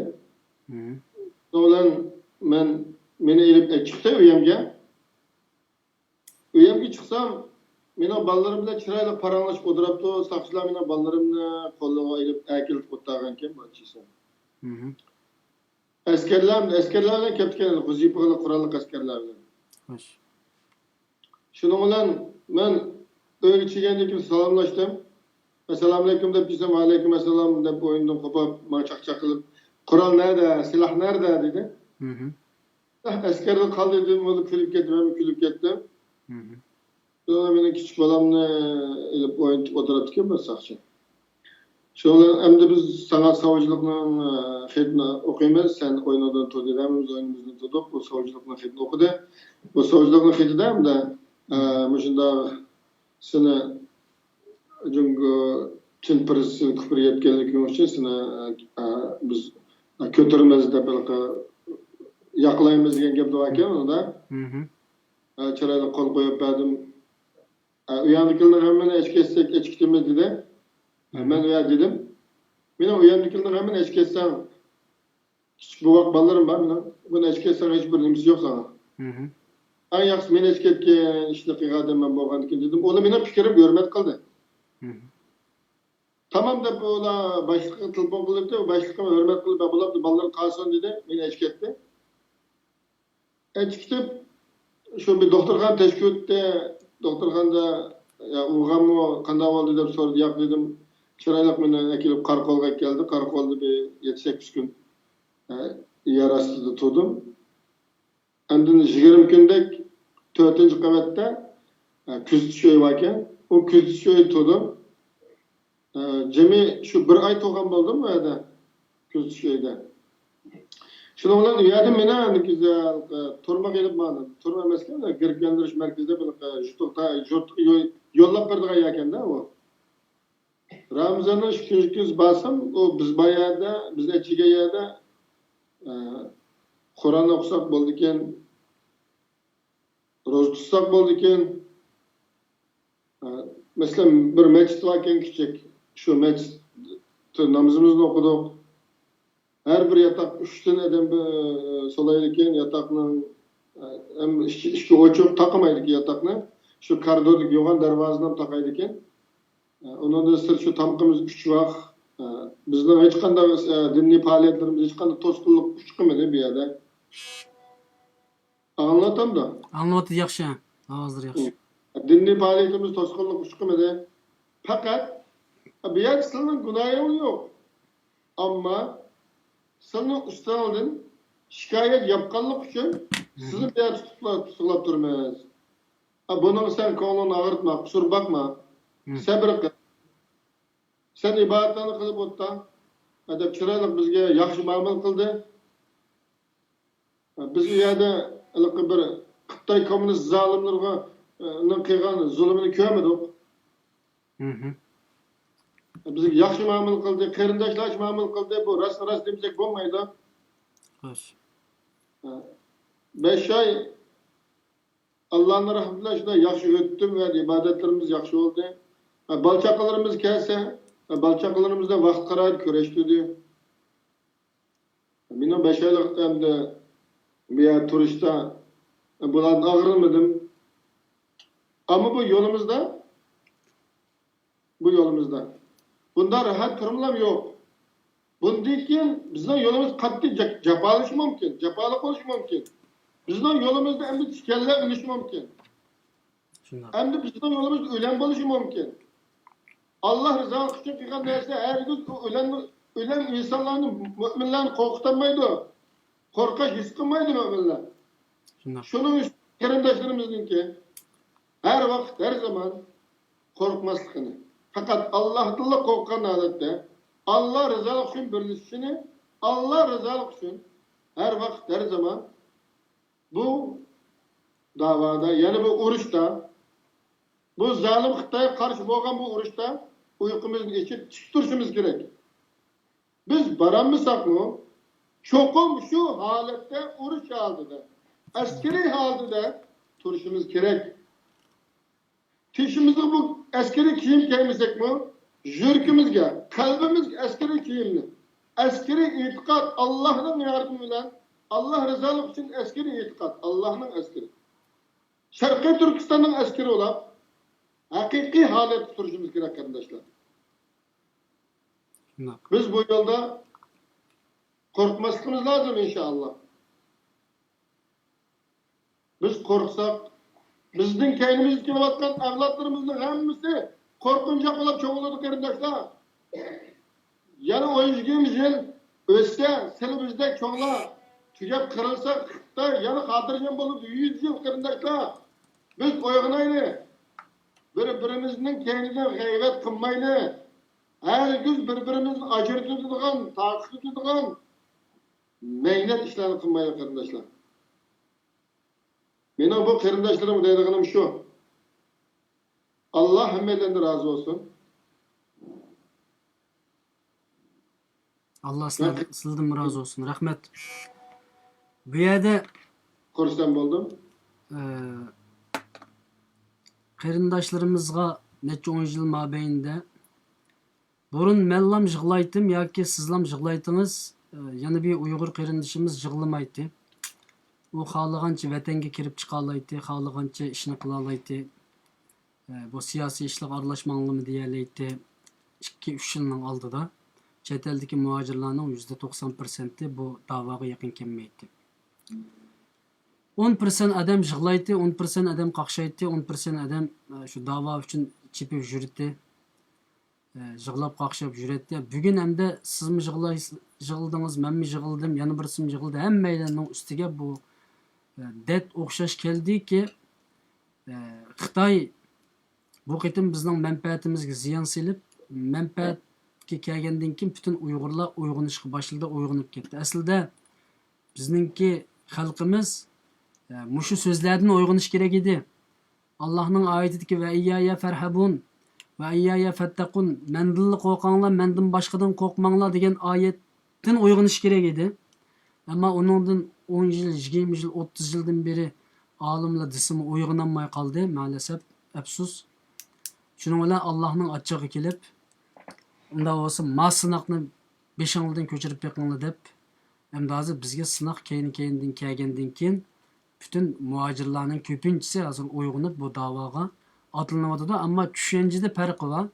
مم. شۇنىڭ بىلەن مەن، مېنى ئېلىپ، ئە، چىقتى ئۆيۈمگە. ئۆيۈمگە چىقسام، مېنىڭ بالىلىرىم بىلەن چىرايلىق پاراڭلىشىپ ئولتۇرۇپتۇ. ساقچىلار مېنىڭ بالىلىرىمنى قولىغا ئېلىپ ئەكېلىپ ئولتۇرغانىكەن بۇ چىسا. مم. ئەسكەرلەر، ئەسكەرلەر بىلەن كەپتىكەن، غۇزىپىغا قوراللىق ئەسكەرلەر بىلەن. خوش. شۇنىڭ بىلەن مەن ئۆيگە كىرگەندىن كېيىن سالاملاشتىم. ئەسسالامۇئەلەيكۇم دەپ دېسەم، ۋەئەلەيكۇم ئەسسالام دەپ ئويۇندىن قوپۇپ، ماڭا چاقچاق قىلىپ، قورال نەدە، سىلاھ نەدە دېدى. مم. ئەھ، ئەسكەردىن قالدى دېدىم، بولدى، كۈلۈپ كەتتىم، ھەممە كۈلۈپ كەتتى. مم. شۇڭا مېنىڭ كىچىك بالامنى ئېلىپ ئوينىتىپ ئولتۇرۇپتىكەن بىر ساقچى. شۇنىڭ بىلەن ئەمدى بىز ساڭا ساۋچىلىقنىڭ، ئە، خېتىنى ئوقۇيمىز، سەن ئوينىڭدىن تۇر دېدى، ھەممىمىز ئوينىمىزدىن تۇردۇق. بۇ ساۋچىلىقنىڭ خېتىنى ئوقۇدى. بۇ ساۋچىلىقنىڭ خېتىدە ئەمدى، ئە، مۇشۇنداق سېنى جۇڭگو چىن پىرېزىدېنت كۇپىرى يەتكەنلىكىڭ ئۈچۈن سېنى، ئە، بىز كۆتۈرىمىز دەپ ھېلىقى ياقلايمىز دېگەن گەپ باركەن ئۇندا. مم. ئە، چىرايلىق قول قويۇپ بەردىم. ئە، ئۇياندىكىلەرنىڭ ھەممىنى ئەچكەتسەك ئەچكىتىمىز دېدى. ئە، مم. مەن ئۇيا دېدىم. مېنىڭ ئۇياندىكىلەرنىڭ ھەممىنى ئەچكەتسەڭ، كىچىك بوۋاق بالىلىرىم بار مېنىڭ. بۇنى ئەچكەتسەڭ ھېچبىر نېمىسى يوق ساڭا. مم. ئەڭ ياخشىسى مېنى ئەچكەتكىن، ئىشنى قىلغان ئادەم مەن بولغاندىكىن دېدىم. ئۇلار مېنىڭ پىكرىمگە ھۆرمەت قىلدى. مم. تامام دەپ ئۇلار باشلىققا تېلېفون قىلىپتۇ. باشلىققا ھۆرمەت قىلىپ، بولۇپتۇ، بالىلار قالسۇن دېدى. مېنى ئەچكەتتى. ئەچكىتىپ، شۇ بىر دوختۇرخانا تەشكىل ئەتتى. دوختۇرخانىدا، يا، ئۇرغانمۇ، قانداق بولدى دەپ سورىدى. ياق دېدىم. چىرايلىق مېنى ئەكېلىپ قاراقولغا ئەكەلدى. قاراقولدا بىر يەتتە سەككىز كۈن، ئە، يەر ئاستىدا تۇردۇم. ئاندىن يىگىرمە كۈندەك تۆتىنچى قەۋەتتە، ئە، كۆزىتىش ئۆيى باركەن. ئۇ كۆزىتىش ئۆيىدە تۇردۇم. ئە، جىمى شۇ بىر ئاي تۇرغان بولدۇم ئۇ يەردە، كۆزىتىش ئۆيىدە. شۇنىڭ بىلەن ئۇ يەردە مېنى ئەنە گۈزەل، ئە، تۈرمىگە ئېلىپ ماڭدى. تۈرمە ئەمەسكەن، گىرۋەكلەندۈرۈش مەركىزىدە بىر، ئە، يۇرتلۇقتا، يۇرتقا يول-، يوللاپ بېرىدىغان يەركەندە ئۇ. رامىزاننىڭ ئىككىنچى كۈنى بارسام، ئۇ بىز بار يەردە، بىز ئەچىگەن يەردە، ئە، قۇرئان ئوقۇساق بولىدىكەن، روزا تۇتساق بولىدىكەن. ئە، مەسىلەن، بىر مەسچىت باركەن كىچىك، شۇ مەسچىتتە نامىزىمىزنى ئوقۇدۇق. ھەر بىر ياتاق ئۈچتىن ئادەم بىر، ئە، سولايدىكەن، ياتاقنىڭ، ئە، ھەم ئىچى، ئىچى ئوچۇق، تاقىمايدىكەن ياتاقنى. شۇ كارىدوردىكى يوغان دەرۋازىنى ھەم تاقايدىكەن. ئە، ئۇنىڭدىن سىرت شۇ تامىقىمىز ئۈچ ۋاق. ئە، بىزنىڭ ھېچقانداق، ئە، دىنىي پائالىيەتلىرىمىز ھېچقانداق توسقۇنلۇق ئۇچرىمىدى بۇ يەردە. ئاڭلىۋاتامدۇ؟ ئاڭلىۋاتىدۇ، ياخشى. ئاۋازلىرى ياخشى. دىنىي پائالىيىتىمىز توسقۇنلۇق ئۇچرىمىدى. پەقەت بۇ يەردە سىلىنىڭ گۇناھىڭىز يوق. ئەمما سىلىنىڭ ئۈستىڭىزدىن شىكايەت ياپقانلىق ئۈچۈن سىزنى بۇ يەردە تۇتۇقلاپ، تۇتۇقلاپ تۇرىمىز. ئا، بۇنىڭغا سەن كۆڭلۈڭنى ئاغرىتما، قۇسۇر باقما. سەبرى قىل. سەن ئىبادەتلەرنى قىلىپ ئولتۇر دەپ چىرايلىق بىزگە ياخشى مۇئامىلە قىلدى. بىز ئۇ يەردە ھېلىقى بىر خىتاي كوممۇنىست زالىملىرىغا، ئە، نىڭ قىلغان زۇلۇمىنى كۆرمىدۇق. مم. بىزگە ياخشى مۇئامىلە قىلدى، قېرىنداشلارچە مۇئامىلە قىلدى. بۇ راستنى راست دېمىسەك بولمايدۇ. خوش. ئە، بەش ئاي ئاللانىڭ رەھمىتى بىلەن شۇنداق ياخشى ئۆتتى ۋە ئىبادەتلىرىمىز ياخشى بولدى. بالا-چاقىلىرىمىز كەلسە، بالا-چاقىلىرىمىز بىلەن ۋاقىت قارايدۇ، كۆرۈشتۈردى. مېنىڭ بەش ئايلىق ئەمدى بۇ يەردە تۇرۇشتا بۇلاردىن ئاغرىنمىدىم. ئەمما بۇ يولىمىزدا، بۇ يولىمىزدا بۇنداق راھەت تۇرۇملار يوق. بۇندىن كېيىن بىزنىڭ يولىمىز قاتتىق جا-، جاپالىشى مۇمكىن، جاپالىق بولۇشى مۇمكىن. بىزنىڭ يولىمىزدا ئەمدى تىكەنلەر ئۆلۈشى مۇمكىن. شۇنداق. ئەمدى بىزنىڭ يولىمىز ئۆلەم بولۇشى مۇمكىن. ئاللا رىزالىقى ئۈچۈن قىلغان نەرسە ھەرگىز ئۇ ئۆلەم، ئۆلەم ئىنسانلارنى، مۆمىنلەرنى قورقۇتالمايدۇ. قورقۇش ھېس قىلمايدۇ مۆمىنلەر. شۇنداق. شۇنىڭ ئۈچۈن قېرىنداشلىرىمىزنىڭكى ھەر ۋاقىت، ھەر زامان قورقماسلىقىنى، پەقەت ئاللاھتىنلا قورققان ھالەتتە ئاللا رىزالىقى ئۈچۈن بىرلىشىشىنى، ئاللا رىزالىقى ئۈچۈن ھەر ۋاقىت، ھەر زامان بۇ داۋادا، يەنى بۇ ئۇرۇشتا، بۇ زالىم خىتايغا قارشى بولغان بۇ ئۇرۇشتا ئۇيقۇمىزنى ئېچىپ تىك تۇرۇشىمىز كېرەك. بىز بارالمىساقمۇ، چوقۇم شۇ ھالەتتە، ئۇرۇش ھالىتىدە، ئەسكىرىي ھالىتىدە تۇرۇشىمىز كېرەك. تېشىمىزغا بۇ ئەسكىرىي كىيىم كىيمىسەكمۇ، يۈرىكىمىزگە، قەلبىمىزگە ئەسكىرىي كىيىمنى، ئەسكىرىي ئېتىقاد، ئاللاھنىڭ ياردىمى بىلەن، ئاللاھ رىزالىقى ئۈچۈن ئەسكىرىي ئېتىقاد، ئاللاھنىڭ ئەسكىرى، شەرقىي تۈركىستاننىڭ ئەسكىرى بولاپ، ھەقىقىي ھالەتتە تۇرۇشىمىز كېرەك، قېرىنداشلار. شۇنداق. بىز بۇ يولدا قورقماسلىقىمىز لازىم، ئىنشائاللا. بىز قورقساق، بىزنىڭ كەينىمىزدە كېلىۋاتقان ئەۋلادلىرىمىزنىڭ ھەممىسى قورقۇنچاق بولۇپ چوڭ بولىدۇ، قېرىنداشلار. يەنە ئون يىگىرمە يىل ئۆتسە، سىلى بىزدەك چوڭلار تۈگەپ قىرىلسا، خىتاي يەنە خاتىرجەم بولىدۇ، يۈز يىل، قېرىنداشلار. بىز ئويغىنايلى. بىر-بىرىمىزنىڭ كەينىدىن غەيۋەت قىلمايلى. ھەرگىز بىر-بىرىمىزنى ئاجرىتىدىغان، تارقىتىدىغان مەينەت ئىشلارنى قىلمايلى، قېرىنداشلار. مېنىڭ بۇ قېرىنداشلىرىمغا دەيدىغىنىم شۇ. ئاللا ھەممەيلەندىن رازى بولسۇن. ئاللا سىلەر، سىلەردىن رازى بولسۇن. رەھمەت. بۇ يەردە خۇرسەن بولدۇم. ئە، قېرىنداشلىرىمىزغا نەچچە ئون يىل مابەينىدە بۇرۇن مەنلام يىغلايتتىم ياكى سىزلام يىغلايتتىڭىز، ئە، يەنە بىر ئۇيغۇر قېرىندىشىمىز يىغلىمايتتى. ئۇ خالىغانچە ۋەتەنگە كىرىپ چىقالايتتى، خالىغانچە ئىشنى قىلالايتتى. ئە، بۇ سىياسىي ئىشلارغا ئارىلاشماڭلىمۇ دېيەلەيتتى. ئىككى، ئۈچ يىلنىڭ ئالدىدا چەت ئەلدىكى مۇھاجىرلارنىڭ يۈزدە توقسان پىرسەنتى بۇ داۋاغا يېقىن كەلمەيتتى. ئون پىرسەنت ئادەم يىغلايتتى، ئون پىرسەنت ئادەم قاقشايتتى، ئون پىرسەنت ئادەم، ئە، شۇ داۋا ئۈچۈن چېپىپ يۈرەتتى. ئە، يىغلاپ قاقشاپ يۈرەتتى. بۈگۈن ئەمدى سىزمۇ يىغلاي-، يىغلىدىڭىز، مەنمۇ يىغلىدىم، يەنە بىرسىمۇ يىغلىدى. ھەممەيلەننىڭ ئۈستىگە بۇ، ئە، دەرد ئوخشاش كەلدىكى، ئە، خىتاي بۇ قېتىم بىزنىڭ مەنپەئەتىمىزگە زىيان سېلىپ، مەنپەئەتكە كەلگەندىن كېيىن پۈتۈن ئۇيغۇرلار ئويغىنىشقا باشلىدى، ئويغىنىپ كەتتى. ئەسلىدە بىزنىڭكى خەلقىمىز، ئە، مۇشۇ سۆزلەردىن ئويغىنىش كېرەك ئىدى. ئاللاھنىڭ ئايىتىدىكى «ۋە ئىييايە فەرھەبۇن، ۋە ئىييايە فەتتەقۇن»، «مەندىنلا قورقاڭلار، مەندىن باشقىدىن قورقماڭلار» دېگەن ئايەتتىن ئويغىنىش كېرەك ئىدى. ئەمما ئۇنىڭدىن ئون يىل، يىگىرمە يىل، ئوتتۇز يىلدىن بېرى ئالىملار دېسىمۇ ئويغىنالماي قالدى، مەلەسەپ، ئەپسۇس. شۇنىڭ بىلەن ئاللاھنىڭ ئاچچىقىغا كېلىپ، «ئۇنداق بولسا ما سىناقنى بېشىڭلاردىن كۆچۈرۈپ بېقىڭلار» دەپ، ئەمدى ھازىر بىزگە سىناق كەينى-كەينىدىن كەلگەندىن كېيىن، پۈتۈن مۇھاجىرلارنىڭ كۆپىنچىسى ھازىر ئويغىنىپ بۇ داۋاغا ئاتلىنىۋاتىدۇ. ئەمما چۈشەنچىدە پەرق بار.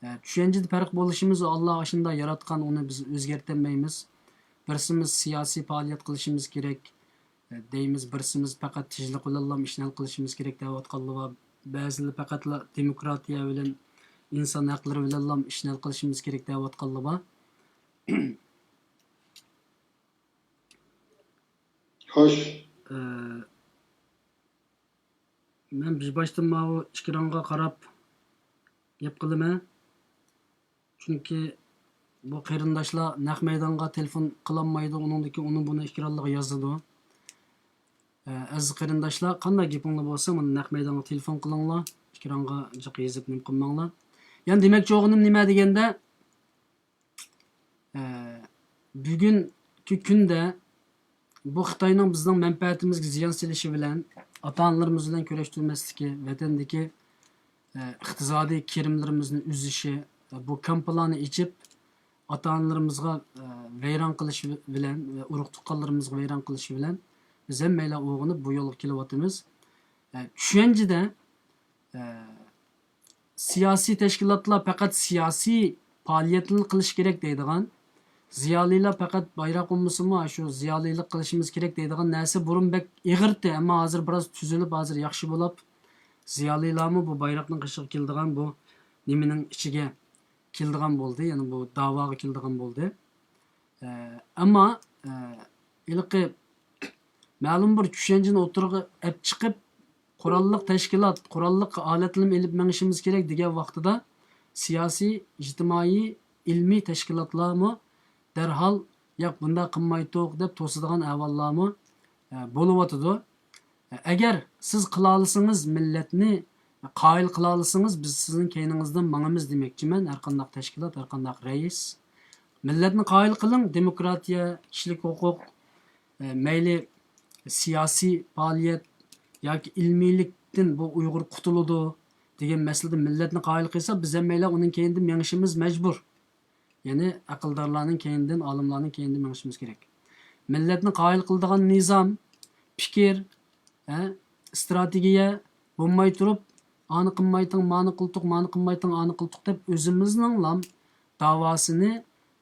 ئە، چۈشەنچىدە پەرق بولۇشىمىز، ئاللا ئاشۇنداق ياراتقان، ئۇنى بىز ئۆزگەرتەلمەيمىز. بىرسىمىز سىياسىي پائالىيەت قىلىشىمىز كېرەك، ئە، دەيمىز، بىرسىمىز پەقەت تىنچلىق بىلەنلا ئىشنى ھەل قىلىشىمىز كېرەك دەۋاتقانلار بار. بەزىلىرى پەقەتلا دېموكراتىيە بىلەن، ئىنسان ھەقلىرى بىلەنلا ئىشنى ھەل قىلىشىمىز كېرەك دەۋاتقانلار بار. خوش. ئە، مەن بىر باشتىن ماۋۇ ئېكرانغا قاراپ گەپ قىلىمەن. چۈنكى بۇ قېرىنداشلار نەق مەيدانغا تېلېفون قىلالمايدۇ، ئۇنىڭدىكى ئۇنى بۇنى ئېكرانلارغا يازىدۇ. ئە، ئەزىز قېرىنداشلار، قانداق گېپىڭلار بولسا، مانا نەق مەيدانغا تېلېفون قىلىڭلار، ئېكرانغا جىق يېزىپ نېمە قىلماڭلار. يەنە دېمەكچى بولغىنىم نېمە دېگەندە، ئە، بۈگۈنكى كۈندە بۇ خىتاينىڭ بىزنىڭ مەنپەئەتىمىزگە زىيان سېلىشى بىلەن، ئاتا-ئانىلىرىمىز بىلەن كۆرۈشتۈرمەسلىكى، ۋەتەندىكى، ئە، ئىقتىسادىي كىرىملىرىمىزنى ئۈزۈشى، ئە، بۇ كامپلارنى ئېچىپ، ئاتا-ئانىلىرىمىزغا، ئە، ۋەيران قىلىشى بىلەن، ئە، ئۇرۇق-تۇغقانلىرىمىزغا ۋەيران قىلىشى بىلەن بىز ھەممەيلەن ئويغىنىپ بۇ يولغا كېلىۋاتىمىز. ئە، چۈشەنچىدە، ئە، سىياسىي تەشكىلاتلار پەقەت سىياسىي پائالىيەتلا قىلىش كېرەك دەيدىغان، زىيالىيلار پەقەت بايراق بولمىسىمۇ، شۇ زىيالىيلىق قىلىشىمىز كېرەك دەيدىغان نەرسە بۇرۇن بەك ئېغىرتى، ئەمما ھازىر بىراز تۈزۈلۈپ، ھازىر ياخشى بولۇپ، زىيالىيلارمۇ بۇ بايراقنىڭ قېشىغا كېلىدىغان، بۇ نېمىنىڭ ئىچىگە كېلىدىغان بولدى، يەنى بۇ داۋاغا كېلىدىغان بولدى. ئە، ئەمما، ئە، ھېلىقى مەلۇم بىر چۈشەنچىنى ئوتتۇرىغا ئەپ چىقىپ، قوراللىق تەشكىلات، قوراللىق ئالەتلىرىنى ئېلىپ مېڭىشىمىز كېرەك دېگەن ۋاقتىدا، سىياسىي، ئىجتىمائىي، ئىلمىي تەشكىلاتلارمۇ دەرھال، ياق، بۇنداق قىلمايتتۇق، دەپ توسىدىغان ئەھۋاللارمۇ، ئە، بولۇۋاتىدۇ. ئەگەر سىز قىلالىسىڭىز، مىللەتنى قايىل قىلالىسىڭىز، بىز سىزنىڭ كەينىڭىزدىن ماڭىمىز دېمەكچىمەن، ھەرقانداق تەشكىلات، ھەرقانداق رەئىس. مىللەتنى قايىل قىلىڭ، دېموكراتىيە، كىشىلىك ھوقۇق، ئە، مەيلى سىياسىي پائالىيەت ياكى ئىلمىيلىكتىن بۇ ئۇيغۇر قۇتۇلىدۇ دېگەن مەسىلىدە مىللەتنى قايىل قىلسا، بىز ھەممەيلەن ئۇنىڭ كەينىدىن مېڭىشىمىز مەجبۇر. يەنى ئەقىلدارلارنىڭ كەينىدىن، ئالىملارنىڭ كەينىدىن مېڭىشىمىز كېرەك. مىللەتنى قايىل قىلىدىغان نىزام، پىكىر، ھە، ئىستراتېگىيە بولماي تۇرۇپ، ئانى قىلمايتىڭ، مانى قىلتۇق، مانى قىلمايتىڭ، ئانى قىلتۇق دەپ ئۆزىمىزنىڭلام داۋاسىنى،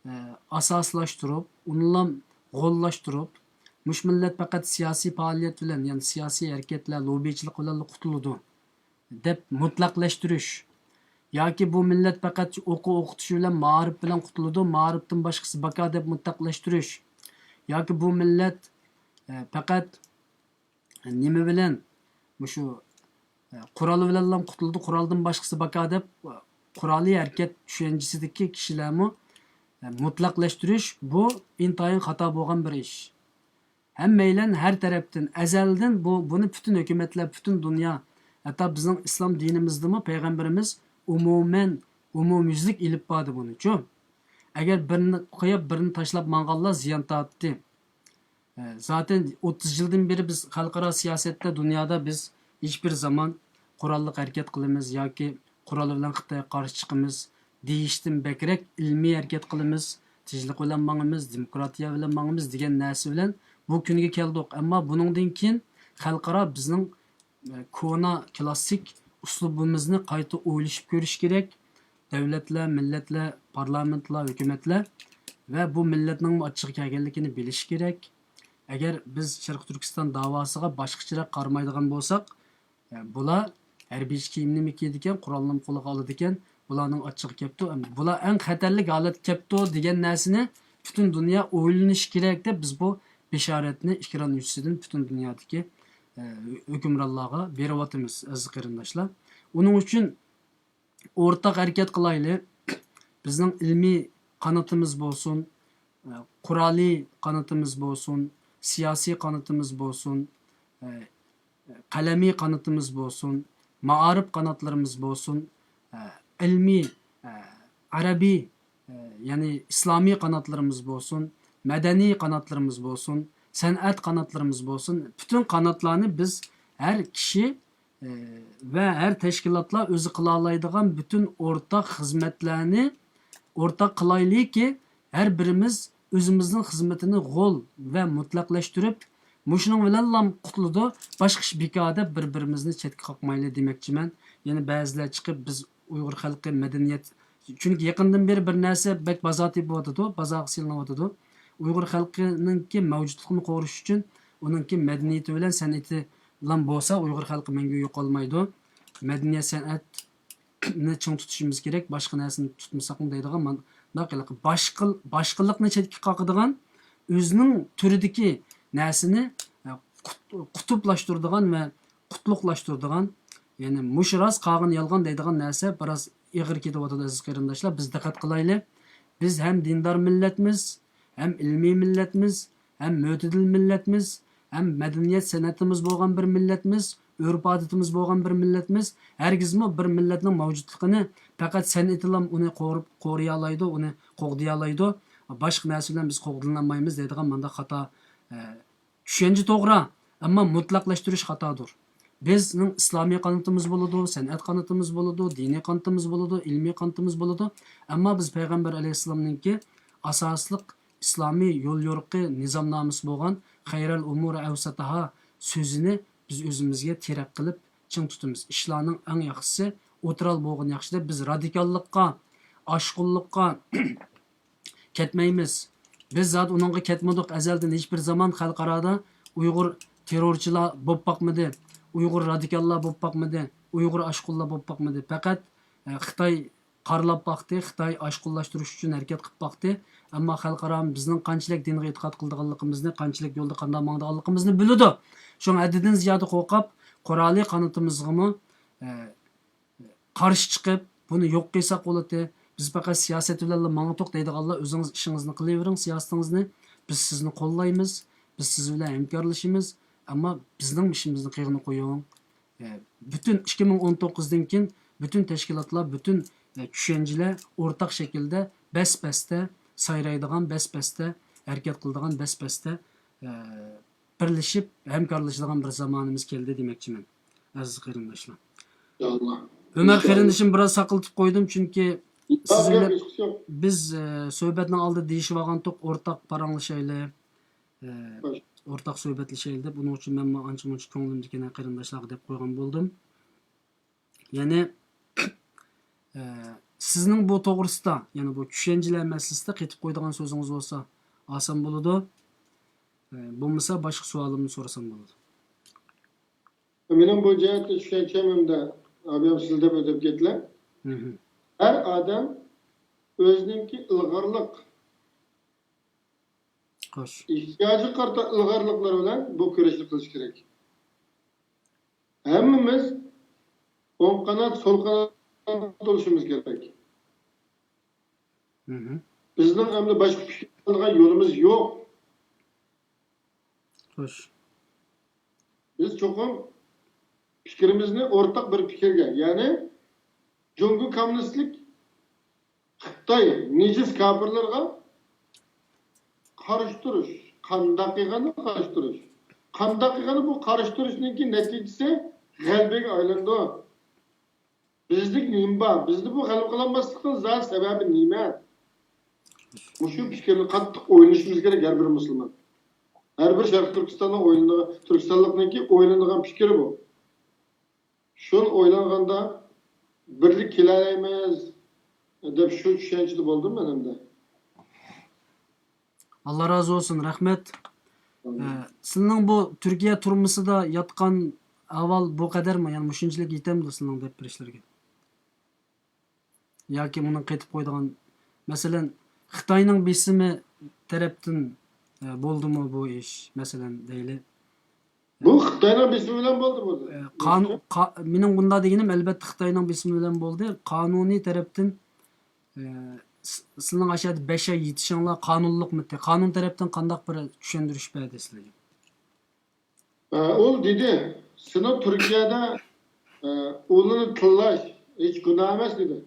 ئە، ئاساسلاشتۇرۇپ، ئۇنىلام غوللاشتۇرۇپ، مۇشۇ مىللەت پەقەت سىياسىي پائالىيەت بىلەن، يەنى سىياسىي ھەرىكەتلەر، لوببىچىلىق بىلەنلا قۇتۇلىدۇ دەپ مۇتلەقلەشتۈرۈش ياكى بۇ مىللەت پەقەت ئوقۇ ئوقۇتۇش بىلەن، مائارىپ بىلەن قۇتۇلىدۇ، مائارىپتىن باشقىسى باكار دەپ مۇتلەقلەشتۈرۈش ياكى بۇ مىللەت، ئە، پەقەت نېمە بىلەن، مۇشۇ، ئە، قورال بىلەنلا قۇتۇلىدۇ، قورالدىن باشقىسى باكار دەپ، ئە، قورالىي ھەرىكەت چۈشەنچىسىدىكى كىشىلەرمۇ، ئە، مۇتلەقلەشتۈرۈش، بۇ ئىنتايىن خاتا بولغان بىر ئىش. ھەممەيلەن ھەر تەرەپتىن، ئەزەلدىن بۇ، بۇنى پۈتۈن ھۆكۈمەتلەر، پۈتۈن دۇنيا، ھەتتا بىزنىڭ ئىسلام دىنىمىزدىمۇ پەيغەمبىرىمىز ئومۇمەن، ئومۇميۈزلۈك ئېلىپ باردى بۇنىچۇ. ئەگەر بىرنى قويۇپ، بىرنى تاشلاپ ماڭغانلار زىيان تارتتى. ئە، زاتەن ئوتتۇز يىلدىن بېرى بىز خەلقئارا سىياسەتتە، دۇنيادا بىز ھېچبىر زامان قوراللىق ھەرىكەت قىلىمىز ياكى قورال بىلەن خىتايغا قارشى چىقىمىز دېيىشتىن بەكرەك ئىلمىي ھەرىكەت قىلىمىز، تىنچلىق بىلەن ماڭىمىز، دېموكراتىيە بىلەن ماڭىمىز دېگەن نەرسە بىلەن بۇ كۈنگە كەلدۇق. ئەمما بۇنىڭدىن كېيىن خەلقئارا بىزنىڭ، ئە، كونا كلاسسىك ئۇسلۇبىمىزنى قايتا ئويلىشىپ كۆرۈش كېرەك. دۆلەتلەر، مىللەتلەر، پارلامېنتلار، ھۆكۈمەتلەر ۋە بۇ مىللەتنىڭمۇ ئاچچىقى كەلگەنلىكىنى بىلىشى كېرەك. ئەگەر بىز شەرقىي تۈركىستان داۋاسىغا باشقىچىراق قارىمايدىغان بولساق، ئە، بۇلار ھەربىي كىيىمنىمۇ كىيىدىكەن، قورالنىمۇ قولىغا ئالىدىكەن، بۇلارنىڭ ئاچچىقى كەپتۇ، بۇلار ئەڭ خەتەرلىك ھالەتكە كەپتۇ دېگەن نەرسىنى پۈتۈن دۇنيا ئويلىنىشى كېرەك دەپ، بىز بۇ بېشارەتنى ئېكران يۈزىسىدىن پۈتۈن دۇنيادىكى، ئە، ھۆكۈمرانلارغا بېرىۋاتىمىز، ئەزىز قېرىنداشلار. ئۇنىڭ ئۈچۈن ئورتاق ھەرىكەت قىلايلى. بىزنىڭ ئىلمىي قانىتىمىز بولسۇن، ئە، قورالىي قانىتىمىز بولسۇن، سىياسىي قانىتىمىز بولسۇن، ئە، قەلەمىي قانىتىمىز بولسۇن، مائارىپ قاناتلىرىمىز بولسۇن، ئە، ئىلمىي، ئە، ئەرەبىي، ئە، يەنى ئىسلامىي قاناتلىرىمىز بولسۇن، مەدەنىي قاناتلىرىمىز بولسۇن، سەنئەت قاناتلىرىمىز بولسۇن، پۈتۈن قاناتلارنى بىز ھەر كىشى، ئە، ۋە ھەر تەشكىلاتلار ئۆزى قىلالايدىغان پۈتۈن ئورتاق خىزمەتلەرنى ئورتاق قىلايلىكى، ھەر بىرىمىز ئۆزىمىزنىڭ خىزمىتىنى غول ۋە مۇتلەقلەشتۈرۈپ، مۇشۇنىڭ بىلەنلا قۇتۇلىدۇ، باشقا ئىش بىكار دەپ بىر-بىرىمىزنى چەتكە قاقمايلى دېمەكچىمەن. يەنە بەزىلەر چىقىپ، بىز ئۇيغۇر خەلقى مەدەنىيەت، چۈنكى يېقىندىن بېرى بىر نەرسە بەك بازار تېپىۋاتىدۇ، بازارغا سېلىنىۋاتىدۇ. ئۇيغۇر خەلقىنىڭكى مەۋجۇتلۇقىنى قوغداش ئۈچۈن ئۇنىڭكى مەدەنىيىتى بىلەن سەنئىتى بىلەن بولسا، ئۇيغۇر خەلقى مەڭگۈ يوقالمايدۇ. مەدەنىيەت، سەنئەتنى چىڭ تۇتۇشىمىز كېرەك، باشقا نەرسىنى تۇتمىساقمۇ دەيدىغان مانداق ھېلىقى باشقىل-، باشقىلىقنى چەتكە قاقىدىغان، ئۆزىنىڭ تۈرىدىكى نەرسىنى، ئە، قۇت-، قۇتۇپلاشتۇرىدىغان ۋە قۇتلۇقلاشتۇرىدىغان، يەنى مۇشۇ راست، قالغىنى يالغان دەيدىغان نەرسە بىراز ئېغىر كېتىۋاتىدۇ، ئەزىز قېرىنداشلار. بىز دىققەت قىلايلى. بىز ھەم دىندار مىللەتمىز، ھەم ئىلمىي مىللەتمىز، ھەم مۆتىدىل مىللەتمىز، ھەم مەدەنىيەت سەنئىتىمىز بولغان بىر مىللەتمىز، ئۆرپ-ئادىتىمىز بولغان بىر مىللەتمىز. ھەرگىزمۇ بىر مىللەتنىڭ مەۋجۇتلۇقىنى پەقەت سەنئىتىلا ئۇنى قورۇپ، قورۇيالايدۇ، ئۇنى قوغدىيالايدۇ. باشقا نەرسە بىلەن بىز قوغدىلىنالمايمىز دەيدىغان مانداق خاتا، ئە، چۈشەنچە توغرا، ئەمما مۇتلەقلەشتۈرۈش خاتادۇر. بىزنىڭ ئىسلامىي قانىتىمىز بولىدۇ، سەنئەت قانىتىمىز بولىدۇ، دىنىي قانىتىمىز بولىدۇ، ئىلمىي قانىتىمىز بولىدۇ. ئەمما بىز پەيغەمبەر ئەلەيھىسسالامنىڭكى ئاساسلىق ئىسلامىي يول يورۇقى نىزامنامىسى بولغان خەيرەل ئۇمۇر ئەۋسەتىھا سۆزىنى بىز ئۆزىمىزگە تىرەك قىلىپ چىڭ تۇتىمىز. ئىشلارنىڭ ئەڭ ياخشىسى ئوتتۇرا بولغىنى ياخشى دەپ، بىز رادىكاللىققا، ئاشقۇنلۇققا كەتمەيمىز. بىز زادى ئۇنىڭغا كەتمىدۇق. ئەزەلدىن ھېچبىر زامان خەلقئارادا ئۇيغۇر تېررورچىلار بولۇپ باقمىدى، ئۇيغۇر رادىكاللار بولۇپ باقمىدى، ئۇيغۇر ئاشقۇنلار بولۇپ باقمىدى. پەقەت، ئە، خىتاي قارىلاپ باقتى، خىتاي ئاشقۇنلاشتۇرۇش ئۈچۈن ھەرىكەت قىلىپ باقتى. ئەمما خەلقئارا بىزنىڭ قانچىلىك دىنغا ئېتىقاد قىلىدىغانلىقىمىزنى، قانچىلىك يولدا قانداق ماڭىدىغانلىقىمىزنى بىلىدۇ. شۇڭا ھەددىدىن زىيادە قورقۇپ، قورالى قانىتىمىزغىمۇ، ئە، قارشى چىقىپ، بۇنى يوق قىلساق بولاتتى. بىز پەقەت سىياسەت بىلەنلا ماڭاتتۇق دەيدىغانلار، ئۆزىڭىز ئىشىڭىزنى قىلىۋېرىڭ، سىياسىتىڭىزنى. بىز سىزنى قوللايمىز، بىز سىز بىلەن ھەمكارلىشىمىز. ئەمما بىزنىڭ ئىشىمىزنى قىيغىنا قويۇڭ. ئە، پۈتۈن ئىككى مىڭ ئون توققۇزدىن كېيىن پۈتۈن تەشكىلاتلار، پۈتۈن، ئە، چۈشەنچىلەر ئورتاق شەكىلدە بەس-بەستە سايرايدىغان، بەس-بەستە ھەرىكەت قىلىدىغان، بەس-بەستە، ئە، بىرلىشىپ ھەمكارلىشىدىغان بىر زامانىمىز كەلدى دېمەكچىمەن، ئەزىز قېرىنداشلار. ئىنشاللا. ئۆمەر ئىنشاللا. قېرىندىشىم بىراز ساقلىتىپ قويدۇم، چۈنكى ياق، سىز ياق، بىلەن ھېچ قىسى يوق. بىز، ئە، سۆھبەتنىڭ ئالدىدا دېيىشىۋالغانتۇق، ئورتاق پاراڭلىشايلى، ئە، خوش. ئورتاق سۆھبەتلىشەيلى دەپ. ئۇنىڭ ئۈچۈن مەنمۇ ئانچە-مۇنچە كۆڭلۈمدىكىنى قېرىنداشلارغا دەپ قويغان بولدۇم. يەنى، ئە، سىزنىڭ بۇ توغرىسىدا، يەنى بۇ چۈشەنچىلەر مەسىلىسىدە قېتىپ قويىدىغان سۆزىڭىز بولسا ئالسام بولىدۇ. ئە، بولمىسا باشقا سوئالىمنى سورىسام بولىدۇ. مېنىڭ بۇ جەھەتتە چۈشەنچەم ئەمدى ئابىيام سىز دەپ ئۆتۈپ كەتلە. مھم. ھەر ئادەم ئۆزىنىڭكى ئىلغارلىق، خوش. ئېھتىياجىغا قارىتا ئىلغارلىقلار بىلەن بۇ كۈرەشنى قىلىش كېرەك. ھەممىمىز ئوڭ قانات، سول قانات بولۇشىمىز كېرەك. مھم. بىزنىڭ ئەمدى باشقا پىكىر قىلىدىغان يولىمىز يوق. خوش. بىز چوقۇم پىكرىمىزنى ئورتاق بىر پىكىرگە، يەنى جۇڭگو كوممۇنىستلىك خىتاي نىجىس كاپىرلارغا قارشى تۇرۇش. قانداق قىلغاندا قارشى تۇرۇش؟ قانداق قىلغاندا بۇ قارشى تۇرۇشنىڭكى نەتىجىسى غەلىبىگە ئايلىنىدۇ. بىزدىكى نېمە بار؟ بىزدە بۇ غەلىبە قىلالماسلىقنىڭ زادى سەۋەبى نېمە؟ مۇشۇ پىكىرنى قاتتىق ئويلىشىمىز كېرەك ھەر بىر مۇسۇلمان. ھەر بىر شەرقىي تۈركىستاننىڭ ئويلىنىدىغان، تۈركىستانلىقنىڭكى ئويلىنىدىغان پىكرى بۇ. شۇنى ئويلانغاندا بىرلىك كېلەلەيمىز دەپ شۇ چۈشەنچىدە بولدۇم مەن ئەمدى. ئاللا رازى بولسۇن، رەھمەت. ئامىن. ئە، سىلىنىڭ بۇ تۈركىيە تۈرمىسىدە ياتقان ئەھۋال بۇ قەدەرمۇ؟ يەنى مۇشۇنچىلىك يېتەمدۇ سىلىنىڭ دەپ بېرىشلىرىگە؟ ياكى مۇنىڭ قېتىپ قويىدىغان، مەسىلەن، خىتاينىڭ بېسىمى تەرەپتىن، ئە، بولدىمۇ بۇ ئىش، مەسىلەن، دەيلى؟ بۇ خىتاينىڭ بېسىمى بىلەن بولدى بۇ. ئە، قانۇ-، قا-، مېنىڭ بۇنداق دېگىنىم، ئەلۋەتتە، خىتاينىڭ بېسىمى بىلەن بولدى. قانۇنىي تەرەپتىن، ئە، س-، سىلىنىڭ ئاشۇ يەردە بەش ئاي يېتىشىڭلار قانۇنلۇقمىتى؟ قانۇن تەرەپتىن قانداق بىر چۈشەندۈرۈش بەردى سىلەرگە؟ ئە، ئۇ دېدى، سېنىڭ تۈركىيەدە، ئە، ئۇلارنى تىللاش ھېچ گۇناھ ئەمەس دېدى.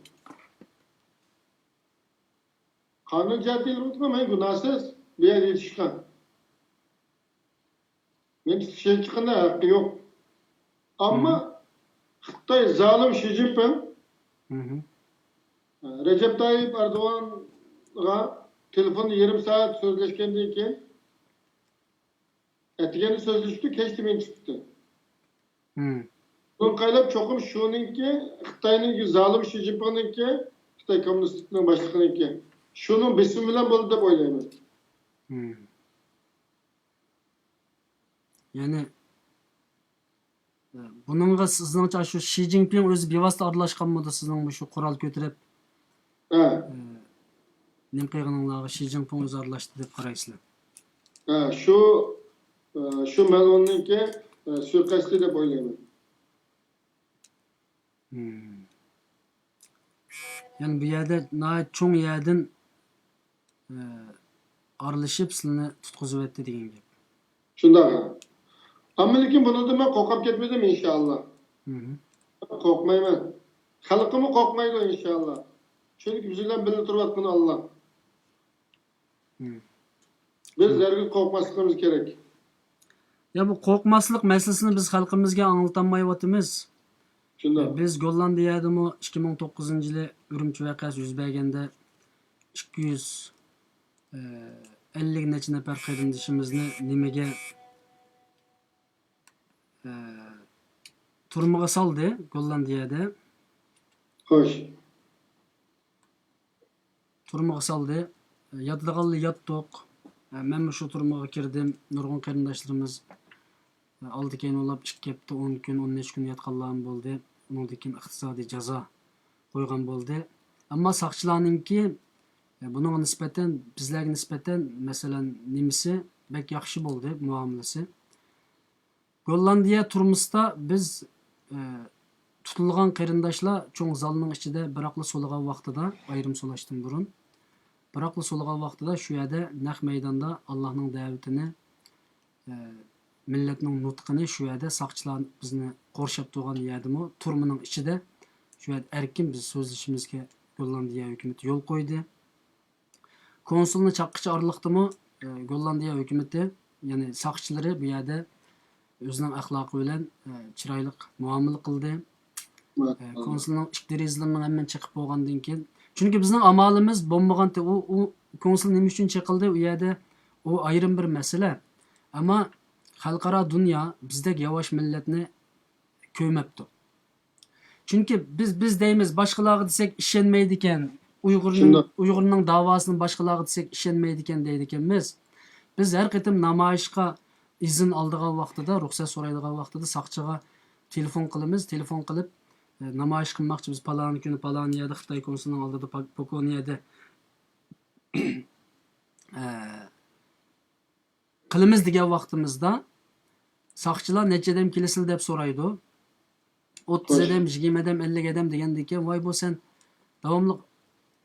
قانۇن جەھەتتىن ئېلىۋاتقان مەن گۇناھسىز بۇ يەردە يېتىشكەن. مېنى تىللاپ چىققىنىڭ ھەققى يوق. ئەمما مم. خىتاي زالىم شى جىنپىڭ مم. رەجەپ تايىپ ئەردوغانغا تېلېفوندا يېرىم سائەت سۆزلەشكەندىن كېيىن، ئەتىگەندە سۆزلىشىپتۇ، كەچتە مېنى تۇتتى. مم. بۇنىڭغا قاراپ چوقۇم شۇنىڭكى، خىتاينىڭكى زالىم شى جىنپىڭنىڭكى، خىتاي كوممۇنىستلىقىنىڭ باشلىقىنىڭكى، شۇنىڭ بېسىمى بىلەن بولدى دەپ ئويلايمەن. مم. يەنى، ئە، بۇنىڭغا سىزنىڭچە شۇ شى جىنپىڭ ئۆزى بىۋاسىتە ئارىلاشقانمىدۇ سىزنىڭ مۇشۇ قورال كۆتۈرۈپ، ھە. ئە، نېمە قىلغىنىڭلارغا شى جىنپىڭ ئۆزى ئارىلاشتى دەپ قارايسىلەر؟ ھە، شۇ، ئە، شۇ مەلئۇننىڭكى، ئە، سۇيىقەستى دەپ ئويلايمەن. مم. يەنى بۇ يەردە ناھايىتى چوڭ يەردىن، ئە، ئارىلىشىپ سىلىنى تۇتقۇزۇۋەتتى دېگەن گەپ. شۇنداق. ئەمما لېكىن بۇنىڭدىن مەن قورقۇپ كەتمىدىم، ئىنشاللا. مم. قورقمايمەن. خەلقىممۇ قورقمايدۇ، ئىنشاللا. چۈنكى بىز بىلەن بىللە تۇرۇۋاتقىنى ئاللا. مم. بىز ھەرگىز قورقماسلىقىمىز كېرەك. يا، بۇ قورقماسلىق مەسىلىسىنى بىز خەلقىمىزگە ئاڭلىتالمايۋاتىمىز. شۇنداق. بىز گوللاندىيەدىمۇ ئىككى مىڭ توققۇزىنچى يىلى ئۈرۈمچى ۋەقەسى يۈز بەرگەندە ئىككى يۈز ئەللىك نەچچە نەپەر قېرىندىشىمىزنى نېمىگە، ئە، تۈرمىگە سالدى گوللاندىيەدە. خوش. تۈرمىگە سالدى. ياتىدىغانلا ياتتۇق. مەنمۇ شۇ تۈرمىگە كىردىم. نۇرغۇن قېرىنداشلىرىمىز ئالدى كەينى ئۇلاپ ئىككى ھەپتە، ئون كۈن، ئون نەچچە كۈن ياتقانلارمۇ بولدى. ئۇنىڭدىن كېيىن ئىقتىسادىي جازا قويغان بولدى. ئەمما ساقچىلارنىڭكى بۇنىڭغا نىسبەتەن، بىزلەرگە نىسبەتەن، مەسىلەن، نېمىسى بەك ياخشى بولدى، مۇئامىلىسى. گوللاندىيە تۈرمىسىدا بىز، ئە، تۇتۇلغان قېرىنداشلار چوڭ زالنىڭ ئىچىدە بىراقلا سولىغان ۋاقتىدا، ئايرىم سولاشتىن بۇرۇن، بىراقلا سولىغان ۋاقتىدا شۇ يەردە نەق مەيداندا ئاللاھنىڭ دەۋىتىنى، ئە، مىللەتنىڭ نۇتقىنى شۇ يەردە ساقچىلار بىزنى قورشاپ تۇرغان يەردىمۇ، تۈرمىنىڭ ئىچىدە شۇ يەردە ئەركىن بىز سۆزلىشىمىزگە گوللاندىيە ھۆكۈمىتى يول قويدى. كونسۇلنى چاققىچە ئارىلىقتىمۇ، ئە، گوللاندىيە ھۆكۈمىتى، يەنى ساقچىلىرى بۇ يەردە ئۆزىنىڭ ئەخلاقى بىلەن، ئە، چىرايلىق مۇئامىلە قىلدى. ئە، كونسۇلنىڭ ئىچ دېرىزىلىرىنىڭ ھەممىنى چېقىپ بولغاندىن كېيىن، چۈنكى بىزنىڭ ئامالىمىز بولمىغانتى، ئۇ، ئۇ كونسۇل نېمە ئۈچۈن چېقىلدى ئۇ يەردە، ئۇ ئايرىم بىر مەسىلە. ئەمما خەلقئارا دۇنيا بىزدەك ياۋاش مىللەتنى كۆرمەپتۇ. چۈنكى بىز، بىز دەيمىز، باشقىلارغا دېسەك ئىشەنمەيدىكەن. ئۇيغۇرنىڭ، شۇنداق. ئۇيغۇرنىڭ داۋاسىنى باشقىلارغا دېسەك ئىشەنمەيدىكەن دەيدىكەنمىز. بىز ھەر قېتىم نامايىشقا ئىزىن ئالىدىغان ۋاقتىدا، رۇخسەت سورايدىغان ۋاقتىدا ساقچىغا تېلېفون قىلىمىز. تېلېفون قىلىپ، ئە، نامايىش قىلماقچى، بىز پالان كۈنى پالان يەردە خىتاي كونسۇلىنىڭ ئالدىدا پا-، پوكونىيەدە، ئە، قىلىمىز دېگەن ۋاقتىمىزدا، ساقچىلار نەچچە ئادەم كېلىسىلە دەپ سورايدۇ. ئوتتۇز ئادەم، يىگىرمە ئادەم، ئەللىك ئادەم دېگەندىن كېيىن، ۋاي، بۇ سەن داۋاملىق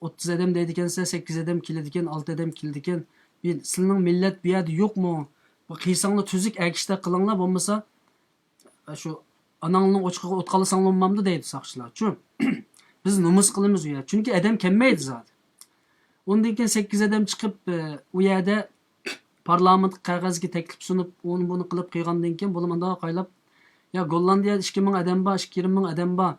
ئوتتۇز ئادەم دەيدىكەنسەن، سەككىز ئادەم كېلىدىكەن، ئالتە ئادەم كېلىدىكەن. بىر سىلىنىڭ مىللەت بۇ يەردە يوقمۇ؟ بۇ قىلساڭلار تۈزۈك ئەگىشتە قىلىڭلار، بولمىسا شۇ ئاناڭلارنىڭ ئوچىقىغا ئوت قالىساڭلار بولمامدۇ دەيدۇ ساقچىلار. چۈ، بىز نومۇس قىلىمىز ئۇ يەردە. چۈنكى ئادەم كەلمەيدۇ زادى. ئۇندىن كېيىن سەككىز ئادەم چىقىپ، ئە، ئۇ يەردە پارلامېنتقا قەغەزگە تەكلىپ سۇنۇپ، ئۇنى بۇنى قىلىپ قىلغاندىن كېيىن، بۇلار مۇنداق ئايلاپ، يا، گوللاندىيەدە ئىككى مىڭ ئادەم بار، ئىككى يېرىم مىڭ ئادەم بار.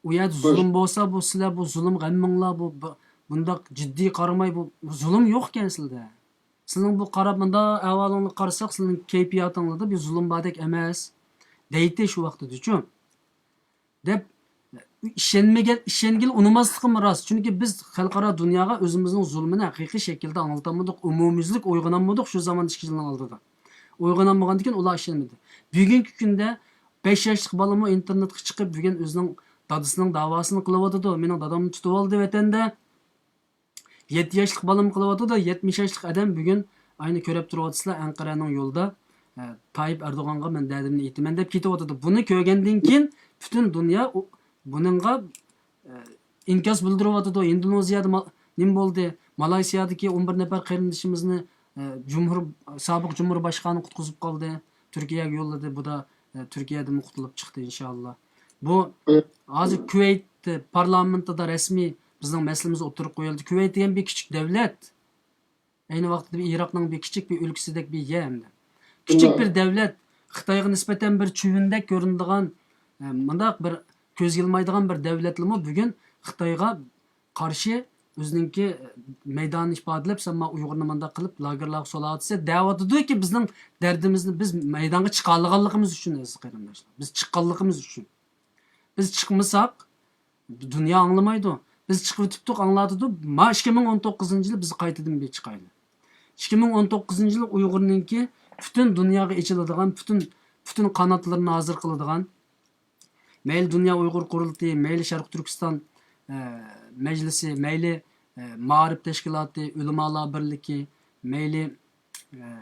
ئۇ يەردە زۇلۇم بولسا، بۇ سىلەر بۇ زۇلۇمغا ھەممىڭلار بۇ، بۇ، بۇنداق جىددىي قارىماي، بۇ، بۇ زۇلۇم يوق ئىكەن سىلىدە. سىلىنىڭ بۇ قاراپ، مۇنداق ئەھۋالىڭلارنى قارىساق، سىلىنىڭ كەيپىياتىڭلاردا بىر زۇلۇم باردەك ئەمەس، دەيتتى شۇ ۋاقتىدىچۇ. دەپ ئىشەنمىگەن، ئىشەنگىلى ئۇنىماسلىقىمۇ راست. چۈنكى بىز خەلقئارا دۇنياغا ئۆزىمىزنىڭ زۇلمىنى ھەقىقىي شەكىلدە ئاڭلىتالمىدۇق. ئومۇميۈزلۈك ئويغىنالمىدۇق شۇ زامان ئىككى يىلنىڭ ئالدىدا. ئويغىنالمىغاندىكىن ئۇلار ئىشەنمىدى. بۈگۈنكى كۈندە بەش ياشلىق بالىمۇ ئىنتېرنېتقا چىقىپ، بۈگۈن ئۆزىنىڭ دادىسىنىڭ داۋاسىنى قىلىۋاتىدۇ. مېنىڭ دادامنى تۇتۇۋالدى ۋەتەندە. يەتتە ياشلىق بالام قىلىۋاتىدۇ، يەتمىش ياشلىق ئادەم بۈگۈن ئاينى كۆرۈپ تۇرۇۋاتىسىلەر، ئەنقەرەنىڭ يولىدا، ئە، تايىپ ئەردوغانغا مەن دەردىمنى ئېيتىمەن دەپ كېتىۋاتىدۇ. بۇنى كۆرگەندىن كېيىن پۈتۈن دۇنيا ئۇ، بۇنىڭغا، ئە، ئىنكاس بىلدۈرۈۋاتىدۇ. ئىندونېزىيەدە ما-، نېمە بولدى؟ مالايسىيادىكى ئون بىر نەپەر قېرىندىشىمىزنى، ئە، جۇمھۇر-، سابىق جۇمھۇر باشقانى قۇتقۇزۇپ قالدى. تۈركىيەگە يوللىدى. بۇ دا، ئە، تۈركىيەدىن قۇتۇلۇپ چىقتى، ئىنشائاللا. بۇ ھازىر كۇۋەيت پارلامېنتىدا رەسمىي بىزنىڭ مەسىلىمىز ئوتتۇرىغا قويۇلدى. كۇۋەيت دېگەن بىر كىچىك دۆلەت. ئەينى ۋاقىتتا بىر ئىراقنىڭ بىر كىچىك بىر ئۆلكىسىدەك بىر يەر ئەمدى. كىچىك بىر دۆلەت، خىتايغا نىسبەتەن بىر چۆۋۈندەك كۆرۈنىدىغان، ئە، مۇنداق بىر كۆزگە ئىلمايدىغان بىر دۆلەتلىمۇ بۈگۈن خىتايغا قارشى ئۆزىنىڭكى مەيدانىنى ئىپادىلەپ، سەن ما ئۇيغۇرنى مانداق قىلىپ لاگېرلارغا سولاۋاتىسەن دەۋاتىدۇكى، بىزنىڭ دەردىمىزنى بىز مەيدانغا چىقالىغانلىقىمىز ئۈچۈن، ئەزىز قېرىنداشلار. بىز چىققانلىقىمىز ئۈچۈن. بىز چىقمىساق، دۇنيا ئاڭلىمايدۇ. بىز چىقىۋېتىپتۇق، ئاڭلاتىدۇ. ما ئىككى مىڭ ئون توققۇزىنچى يىلى بىز قايتىدىن بىر چىقايلى. ئىككى مىڭ ئون توققۇزىنچى يىلى ئۇيغۇرنىڭكى پۈتۈن دۇنياغا ئېچىلىدىغان، پۈتۈن، پۈتۈن قاناتلىرىنى ھازىر قىلىدىغان، مەيلى دۇنيا ئۇيغۇر قۇرۇلتىيى، مەيلى شەرقىي تۈركىستان، ئە، مەجلىسى، مەيلى، ئە، مائارىپ تەشكىلاتى، ئۆلىمالار بىرلىكى، مەيلى، ئە،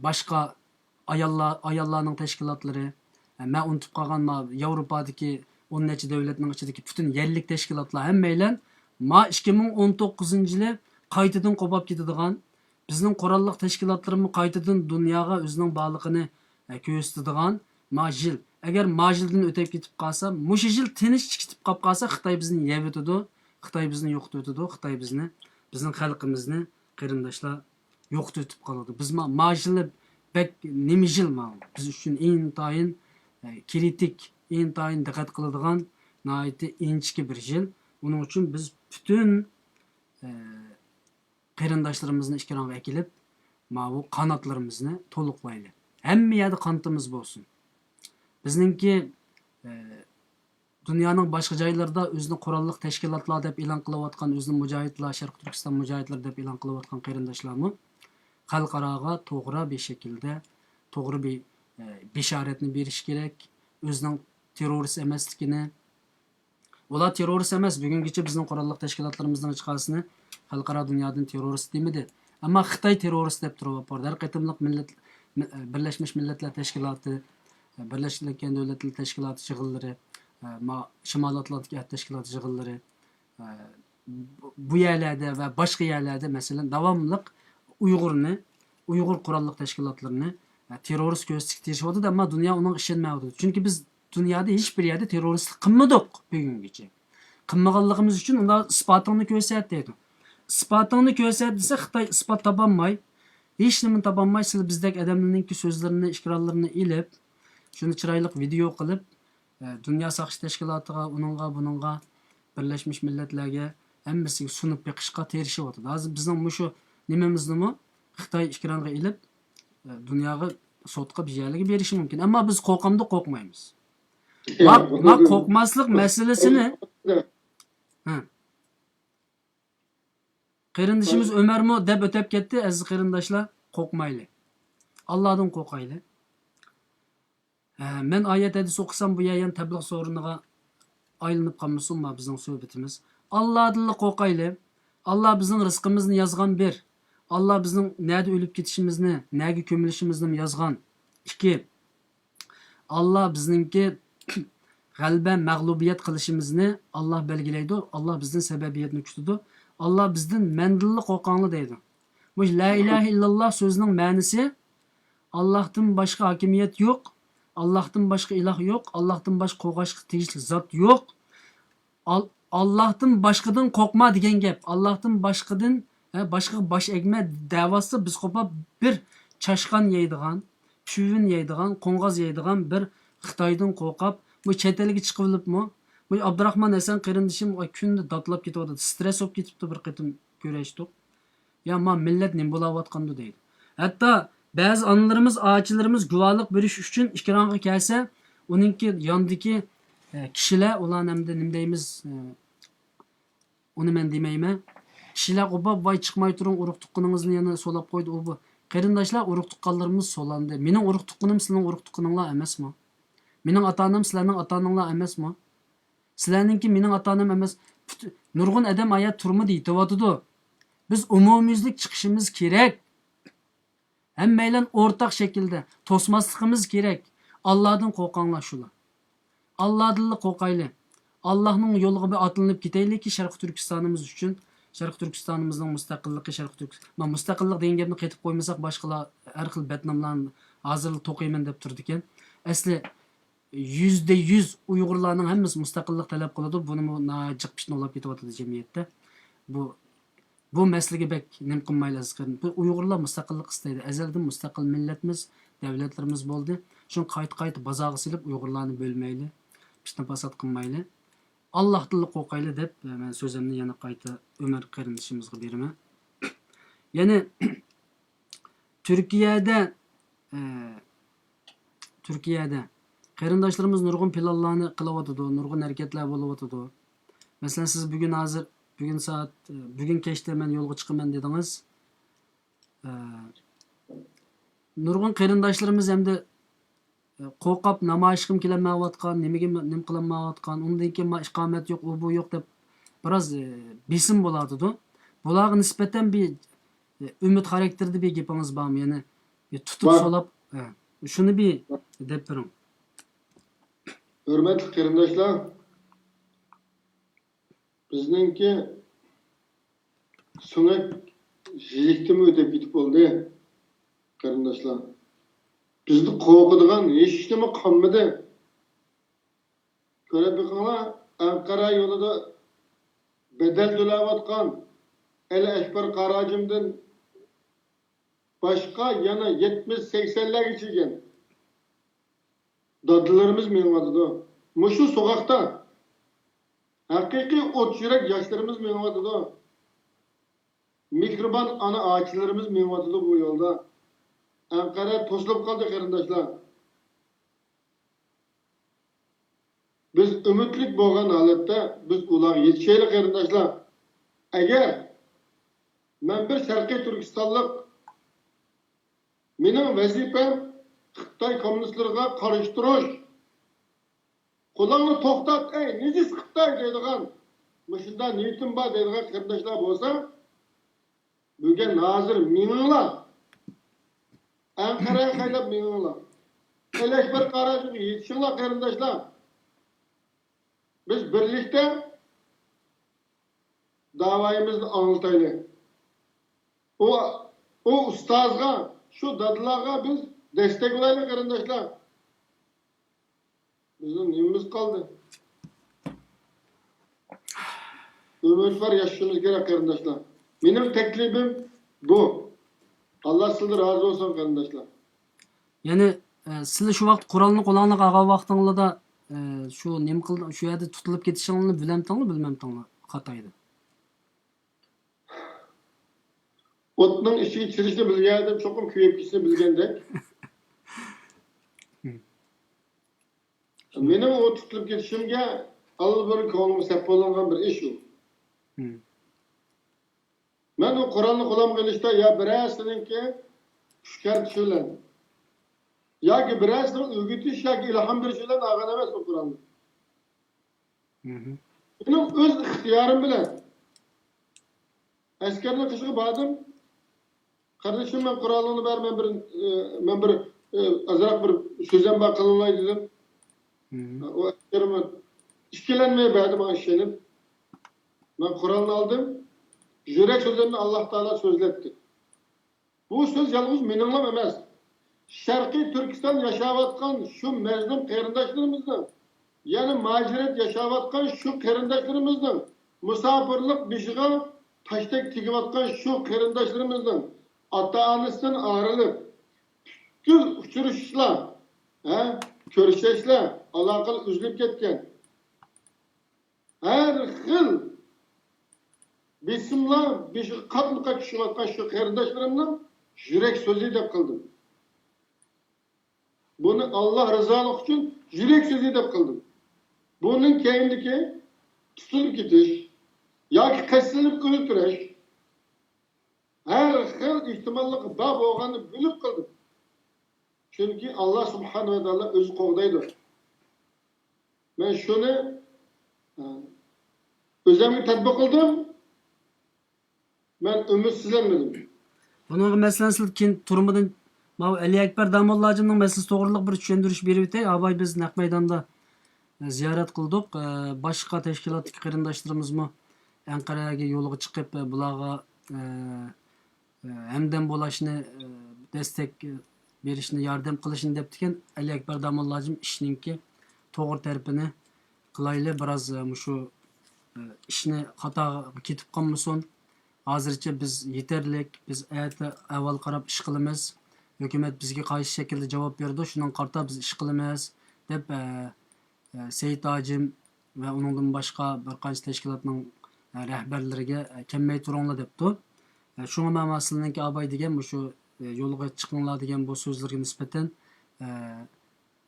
باشقا ئاياللار، ئاياللارنىڭ تەشكىلاتلىرى، ئە، مەن ئۇنتۇپ قالغان ما ياۋروپادىكى ئون نەچچە دۆلەتنىڭ ئىچىدىكى پۈتۈن يەرلىك تەشكىلاتلار ھەممەيلەن ما ئىككى مىڭ ئون توققۇزىنچى يىلى قايتىدىن قوپاپ كېتىدىغان، بىزنىڭ قوراللىق تەشكىلاتلىرىمۇ قايتىدىن دۇنياغا ئۆزىنىڭ بارلىقىنى، ئە، كۆرسىتىدىغان ما يىل. ئەگەر ما يىلدىن ئۆتۈپ كېتىپ قالسا، مۇشۇ يىل تىنچ كېتىپ قاپ قالسا، خىتاي بىزنى يەۋېتىدۇ، خىتاي بىزنى يوقىتىۋېتىدۇ، خىتاي بىزنى، بىزنىڭ خەلقىمىزنى، قېرىنداشلار، يوقىتىۋېتىپ قالىدۇ. بىز ما-، ما يىلى بەك نېمە يىل ماۋۇ؟ بىز ئۈچۈن ئىنتايىن، ئە، كرىتىك، ئىنتايىن دىققەت قىلىدىغان ناھايىتى ئىنچىكە بىر يىل. ئۇنىڭ ئۈچۈن بىز پۈتۈن، ئە، قېرىنداشلىرىمىزنى ئېكرانغا ئەكېلىپ، ماۋۇ قاناتلىرىمىزنى تولۇقلايلى. ھەممە يەردە قانىتىمىز بولسۇن. بىزنىڭكى، ئە، دۇنيانىڭ باشقا جايلىرىدا ئۆزىنى قوراللىق تەشكىلاتلار دەپ ئېلان قىلىۋاتقان، ئۆزىنى مۇجاھىدلار، شەرقىي تۈركىستان مۇجاھىدلىرى دەپ ئېلان قىلىۋاتقان قېرىنداشلارمۇ خەلقئاراغا توغرا بىر شەكىلدە، توغرا بىر، ئە، بېشارەتنى بېرىشى كېرەك. ئۆزىنىڭ تېررورىست ئەمەسلىكىنى، ئۇلار تېررورىست ئەمەس، بۈگۈنگىچە بىزنىڭ قوراللىق تەشكىلاتلىرىمىزنىڭ ھېچقايسىسىنى خەلقئارا دۇنيادىن تېررورىست دېمىدى. ئەمما خىتاي تېررورىست دەپ تۇرۇپ بارىدۇ. ھەر قېتىملىق مىللەت، مى-، بىرلەشمىش مىللەتلەر تەشكىلاتى، بىرلەشكەن دۆلەتلەر تەشكىلاتى يىغىنلىرى، ما-، شىمالىي ئاتلانتىك ئەھدى تەشكىلاتى يىغىنلىرى، بۇ، بۇ يەرلەردە ۋە باشقا يەرلەردە، مەسىلەن، داۋاملىق ئۇيغۇرنى، ئۇيغۇر قوراللىق تەشكىلاتلىرىنى، تېررورىست كۆرسىتىشكە تىرىشىۋاتىدۇ، ئەمما دۇنيا ئۇنىڭغا ئىشەنمەيۋاتىدۇ. چۈنكى بىز دۇنيادا ھېچ بىر يەردە تېررورىستلىق قىلمىدۇق بۈگۈنگىچە. قىلمىغانلىقىمىز ئۈچۈن ئۇنداق ئىسپاتىڭنى كۆرسەت دەيدۇ. ئىسپاتىڭنى كۆرسەت دېسە، خىتاي ئىسپات تاپالماي، ھېچنېمىنى تاپالماي، سىلەر بىزدەك ئادەملەرنىڭكى سۆزلىرىنى، ئىقرارلىرىنى ئېلىپ، شۇنى چىرايلىق ۋىدېئو قىلىپ، ئە، دۇنيا ساقچى تەشكىلاتىغا، ئۇنىڭغا، بۇنىڭغا، بىرلەشمىش مىللەتلەرگە، ھەممىسىگە سۇنۇپ بېقىشقا تىرىشىۋاتىدۇ. ھازىر بىزنىڭ مۇشۇ نېمىمىزنىمۇ خىتاي ئېكرانغا ئېلىپ، ئە، دۇنياغا سوتقا بىر يەرلەرگە بېرىشى مۇمكىن. ئەمما بىز قورقامدۇ، قورقمايمىز. ما، ما قورقماسلىق مەسىلىسىنى، ھە. قېرىندىشىمىز ئۆمەرمۇ دەپ ئۆتەپ كەتتى، ئەزىز قېرىنداشلار، قورقمايلى. ئاللادىن قورقايلى. ھە، مەن ئايەت ھەدىس ئوقۇسام، بۇ يەر يەنە تەبلىغ سورۇنىغا ئايلىنىپ قالمىسۇن ما بىزنىڭ سۆھبىتىمىز. ئاللادىنلا قورقايلى. ئاللا بىزنىڭ رىزقىمىزنى يازغان بىر. ئاللا بىزنىڭ نەدە ئۆلۈپ كېتىشىمىزنى، نەگە كۆمۈلۈشىمىزنىمۇ يازغان. ئىككى. ئاللا بىزنىڭكى غەلىبە، مەغلۇبىيەت قىلىشىمىزنى ئاللا بەلگىلەيدۇ. ئاللا بىزدىن سەبەبىيەتنى كۈتىدۇ. ئاللا بىزدىن مەندىنلا قورقاڭلار دەيدۇ. مۇشۇ لا ئىلاھە ئىللاللا سۆزىنىڭ مەنىسى، ئاللاھتىن باشقا ھاكىمىيەت يوق، ئاللاھتىن باشقا ئىلاھ يوق، ئاللاھتىن باشقا قورقۇشقا تېگىشلىك زات يوق. ئال-، ئاللاھتىن باشقىدىن قورقما دېگەن گەپ. ئاللاھتىن باشقىدىن، ھە، باشقىغا باش ئەگمە دەۋاتسا، بىز قوپاپ بىر چاشقان يەيدىغان، چۈۋۈن يەيدىغان، قوڭغاز يەيدىغان بىر خىتايدىن قورقاپ، بۇ چەت ئەلگە چىقىۋېلىپمۇ، بۇ ئابدۇراخمان ھەسەن قېرىندىشىم، ئاي، كۈندە داتلاپ كېتىۋاتىدۇ، سترېس بولۇپ كېتىپتۇ بىر قېتىم كۆرۈشتۇق. يا ما مىللەت نېمە بولاۋاتقاندۇ دەيدۇ. ھەتتا بەزى ئانىلىرىمىز، ئاچىلىرىمىز گۇۋاھلىق بېرىش ئۈچۈن ئېكرانغا كەلسە، ئۇنىڭكى ياندىكى، ئە، كىشىلەر، ئۇلارنى ئەمدى نېمە دەيمىز، ئە، ئۇنى مەن دېمەيمەن. كىشىلەر قوپاپ، ۋاي چىقماي تۇرۇڭ، ئۇرۇق تۇغقىنىڭىزنى يەنە سولاپ قويدى، ئۇ بۇ. قېرىنداشلار، ئۇرۇق تۇغقانلىرىمىز سولاندى. مېنىڭ ئۇرۇق تۇغقىنىم سىلىنىڭ ئۇرۇق تۇغقىنىڭلار ئەمەسمۇ؟ مېنىڭ ئاتا-ئانام سىلەرنىڭ ئاتا-ئاناڭلار ئەمەسمۇ؟ سىلەرنىڭكى مېنىڭ ئاتا-ئانام ئەمەس. پۈت-، نۇرغۇن ئادەم ئايا تۈرمىدە يېتىۋاتىدۇ. بىز ئومۇميۈزلۈك چىقىشىمىز كېرەك. ھەممەيلەن ئورتاق شەكىلدە توسماسلىقىمىز كېرەك. ئاللادىن قورقاڭلار شۇلار. ئاللادىنلا قورقايلى. ئاللانىڭ يولىغا بىر ئاتلىنىپ كېتەيلىكى، شەرقىي تۈركىستانىمىز ئۈچۈن، شەرقىي تۈركىستانىمىزنىڭ مۇستەقىللىقى، شەرقىي تۈرك-، ما، مۇستەقىللىق دېگەن گەپنى قېتىپ قويمىساق، باشقىلار ھەر خىل بەتناملارنى ھازىرلا توقۇيمەن دەپ تۇرىدىكەن. ئەسلى يۈزدە يۈز ئۇيغۇرلارنىڭ ھەممىسى مۇستەقىللىق تەلەپ قىلىدۇ. بۇنىمۇ ناھايىتى جىق پىشنى ئولاپ كېتىۋاتىدۇ جەمئىيەتتە. بۇ، بۇ مەسىلىگە بەك نېمە قىلمايلى ئەزىز قېرىنداش. بۇ ئۇيغۇرلار مۇستەقىللىق ئىستەيدۇ. ئەزەلدىن مۇستەقىل مىللەتمىز، دەۋلەتلىرىمىز بولدى. شۇنى قايتا-قايتا بازارغا سېلىپ ئۇيغۇرلارنى بۆلمەيلى، پىتنە-پاسات قىلمايلى. ئاللاھتىنلا قورقايلى دەپ، مەن سۆزۈمنى يەنە قايتا ئۆمەر قېرىندىشىمىزغا بېرىمەن. يەنى تۈركىيەدە، ئە، تۈركىيەدە قېرىنداشلىرىمىز نۇرغۇن پىلانلارنى قىلىۋاتىدۇ، نۇرغۇن ھەرىكەتلەر بولۇۋاتىدۇ. مەسىلەن، سىز بۈگۈن ھازىر، بۈگۈن سائەت، ئە، بۈگۈن كەچتە مەن يولغا چىقىمەن دېدىڭىز. ئە، نۇرغۇن قېرىنداشلىرىمىز ئەمدى قورقۇپ نامايىشقىمۇ كېلەلمەيۋاتقان، نېمىگە، نېمە قىلالمايۋاتقان، ئۇندىن كېيىن ما ئىقامەت يوق، ئۇ بۇ يوق دەپ بىراز، ئە، بېسىم بولۇۋاتىدۇ. بۇلارغا نىسبەتەن بىر، ئە، ئۈمىد خاراكتېرىدە بىر گېپىڭىز بارمۇ؟ يەنى بىر تۇتۇپ بار. سولاپ، ئە، شۇنى بىر دەپ بېرىڭ. ھۆرمەتلىك قېرىنداشلار، بىزنىڭكى سۆڭەك يىلىكتىنمۇ ئۆتۈپ كېتىپ بولدى، قېرىنداشلار. بىزدە قورقىدىغان ھېچنېمە قالمىدى. كۆرۈپ بېقىڭلار، ئەنقەرە يولىدا بەدەل تۆلەۋاتقان ئەلى ئەكبەر قاراجىمدىن باشقا يەنە يەتمىش، سەكسەنلەرگىچە كەلگەن دادىلىرىمىز مېڭىۋاتىدۇ. مۇشۇ سوغۇقتا ھەقىقىي ئوت يۈرەك ياشلىرىمىز مېڭىۋاتىدۇ. مېھرىبان ئانا ئاچىلىرىمىز مېڭىۋاتىدۇ بۇ يولدا. ئەنقەرە توسۇلۇپ قالدى، قېرىنداشلار. بىز ئۈمىدلىك بولغان ھالەتتە بىز ئۇلارغا يېتىشەيلى، قېرىنداشلار. ئەگەر مەن بىر شەرقىي تۈركىستانلىق، مېنىڭ ۋەزىپەم خىتاي كوممۇنىستلىرىغا قارشى تۇرۇش. قۇلاقنى توختات، ئەي نىجىس خىتاي دەيدىغان، مۇشۇنداق نىيىتىم بار دەيدىغان قېرىنداشلار بولسا، بۈگۈن ھازىر مېڭىڭلار. ئەنقەرەگە قايلاپ مېڭىڭلار. ئەلىئەكبەر قاراشىغا يېتىشىڭلار، قېرىنداشلار. بىز بىرلىكتە داۋايىمىزنى ئاڭلىتايلى. ئۇ، ئۇ ئۇستازغا، شۇ دادىلارغا بىز دەستەك بولايلى، قېرىنداشلار. بىزنىڭ نېمىمىز قالدى؟ ئۈمىدۋار ياشىشىمىز كېرەك، قېرىنداشلار. مېنىڭ تەكلىپىم بۇ. ئاللا سىلەردىن رازى بولسۇن، قېرىنداشلار. يەنى، ئە، سىلەر شۇ ۋاقىت قورالنى قولۇڭلارغا ئالغان ۋاقتىڭلاردا، ئە، شۇ نېمە قىل-، شۇ يەردە تۇتۇلۇپ كېتىشىڭلارنى بىلەمتىڭلار، بىلمەمتىڭلار خاتايدا؟ ئوتنىڭ ئىچىگە چىرىشنى بىلگەن ئادەم چوقۇم كۆيۈپ كېتىشنى بىلگەندەك. مېنىڭ ئۇ تۇتۇلۇپ كېتىشىمگە ئاللىبۇرۇن كۆڭلۈمگە سەپ بولۇنغان بىر ئىش ئۇ. مەن ئۇ قورالنى قولۇمغا ئېلىشتا يا بىرەرسىنىڭكى ئۈشكەرتىشى بىلەن ياكى بىرەرسىنىڭ ئۆگىتىش ياكى ئىلھام بېرىشى بىلەن ئالغان ئەمەس ئۇ قورالنى. مېنىڭ ئۆز ئىختىيارىم بىلەن ئەسكەرنىڭ قېشىغا باردىم. قېرىندىشىم، مەن قورالىڭنى بەر، مەن بىر، ئى، مەن بىر، ئى، ئازراق بىر سۆزەم بار قىلىۋالاي دېدىم. ئۇ ئەسكەرمۇ ئىككىلەنمەي بەردى ماڭا ئىشىنىپ. مەن قورالنى ئالدىم. يۈرەك سۆزۈمنى ئاللا تائالا سۆزلەتتى. بۇ سۆز يالغۇز مېنىڭلام ئەمەس. شەرقىي تۈركىستان ياشاۋاتقان شۇ مەزلۇم قېرىنداشلىرىمىزنىڭ، يەنى مۇھاجىرەت ياشاۋاتقان شۇ قېرىنداشلىرىمىزنىڭ، مۇساپىرلىق بېشىغا تاشتەك تېگىۋاتقان شۇ قېرىنداشلىرىمىزنىڭ ئاتا-ئانىسىدىن ئايرىلىپ، پۈتكۈل ئۇچرىشىشلار، ھە، كۆرۈشۈشلەر ئالاقىلىرى ئۈزۈلۈپ كەتكەن. ھەر خىل بېسىملار بېشىغا قاتمۇ قات چۈشۈۋاتقان شۇ قېرىنداشلىرىمنىڭ يۈرەك سۆزى دەپ قىلدىم. بۇنى ئاللا رىزالىقى ئۈچۈن يۈرەك سۆزى دەپ قىلدىم. بۇنىڭ كەينىدىكى تۇتۇلۇپ كېتىش ياكى قەستلىنىپ ئۆلتۈرۈش، ھەر خىل ئېھتىماللىقى بار بولغاننى بىلىپ قىلدىم. چۈنكى ئاللا سۇبھانەھۇ ۋە تائالا ئۆزى قوغدايدۇ. مەن شۇنى، ئە، ئۆزۈمگە تەتبىق قىلدىم. مەن ئۈمىدسىزلەنمىدىم. بۇنىڭغا مەسىلەن سىز كېيىن تۈرمىدىن ماۋۇ ئەلى ئەكبەر داموللاجىمنىڭ مەسىلىسى توغرىلىق بىر چۈشەندۈرۈش بېرىۋېتەي. ئاباي بىز نەق مەيداندا، ئە، زىيارەت قىلدۇق. ئە، باشقا تەشكىلاتتىكى قېرىنداشلىرىمىزمۇ ئەنقەرەگە يولغا چىقىپ، ئە، بۇلارغا، ئە، ئە، ھەمدەم بولاشنى، ئە، دەستەك، ئە، بېرىشنى، ياردەم قىلىشنى دەپتىكەن. ئەلى ئەكبەر داموللاجىم ئىشنىڭكى توغرا تەرىپىنى قىلايلى، بىراز، ئە، مۇشۇ، ئە، ئىشنى خاتاغا كېتىپ قالمىسۇن. ھازىرچە بىز يېتەرلىك، بىز ئەتە ئەھۋال قاراپ ئىش قىلىمىز. ھۆكۈمەت بىزگە قايسى شەكىلدە جاۋاب بېرىدۇ، شۇنىڭغا قارىتا بىز ئىش قىلىمىز، دەپ، ئە، ئە، سېيىت ھاجىم ۋە ئۇنىڭدىن باشقا بىر قانچە تەشكىلاتنىڭ، ئە، رەھبەرلىرىگە، ئە، كەلمەي تۇرۇڭلار دەپتۇ. ئە، شۇڭا مەن سىلىنىڭكى ئاباي دېگەن مۇشۇ، ئە، يولغا چىقىڭلار دېگەن بۇ سۆزلىرىگە نىسبەتەن، ئە،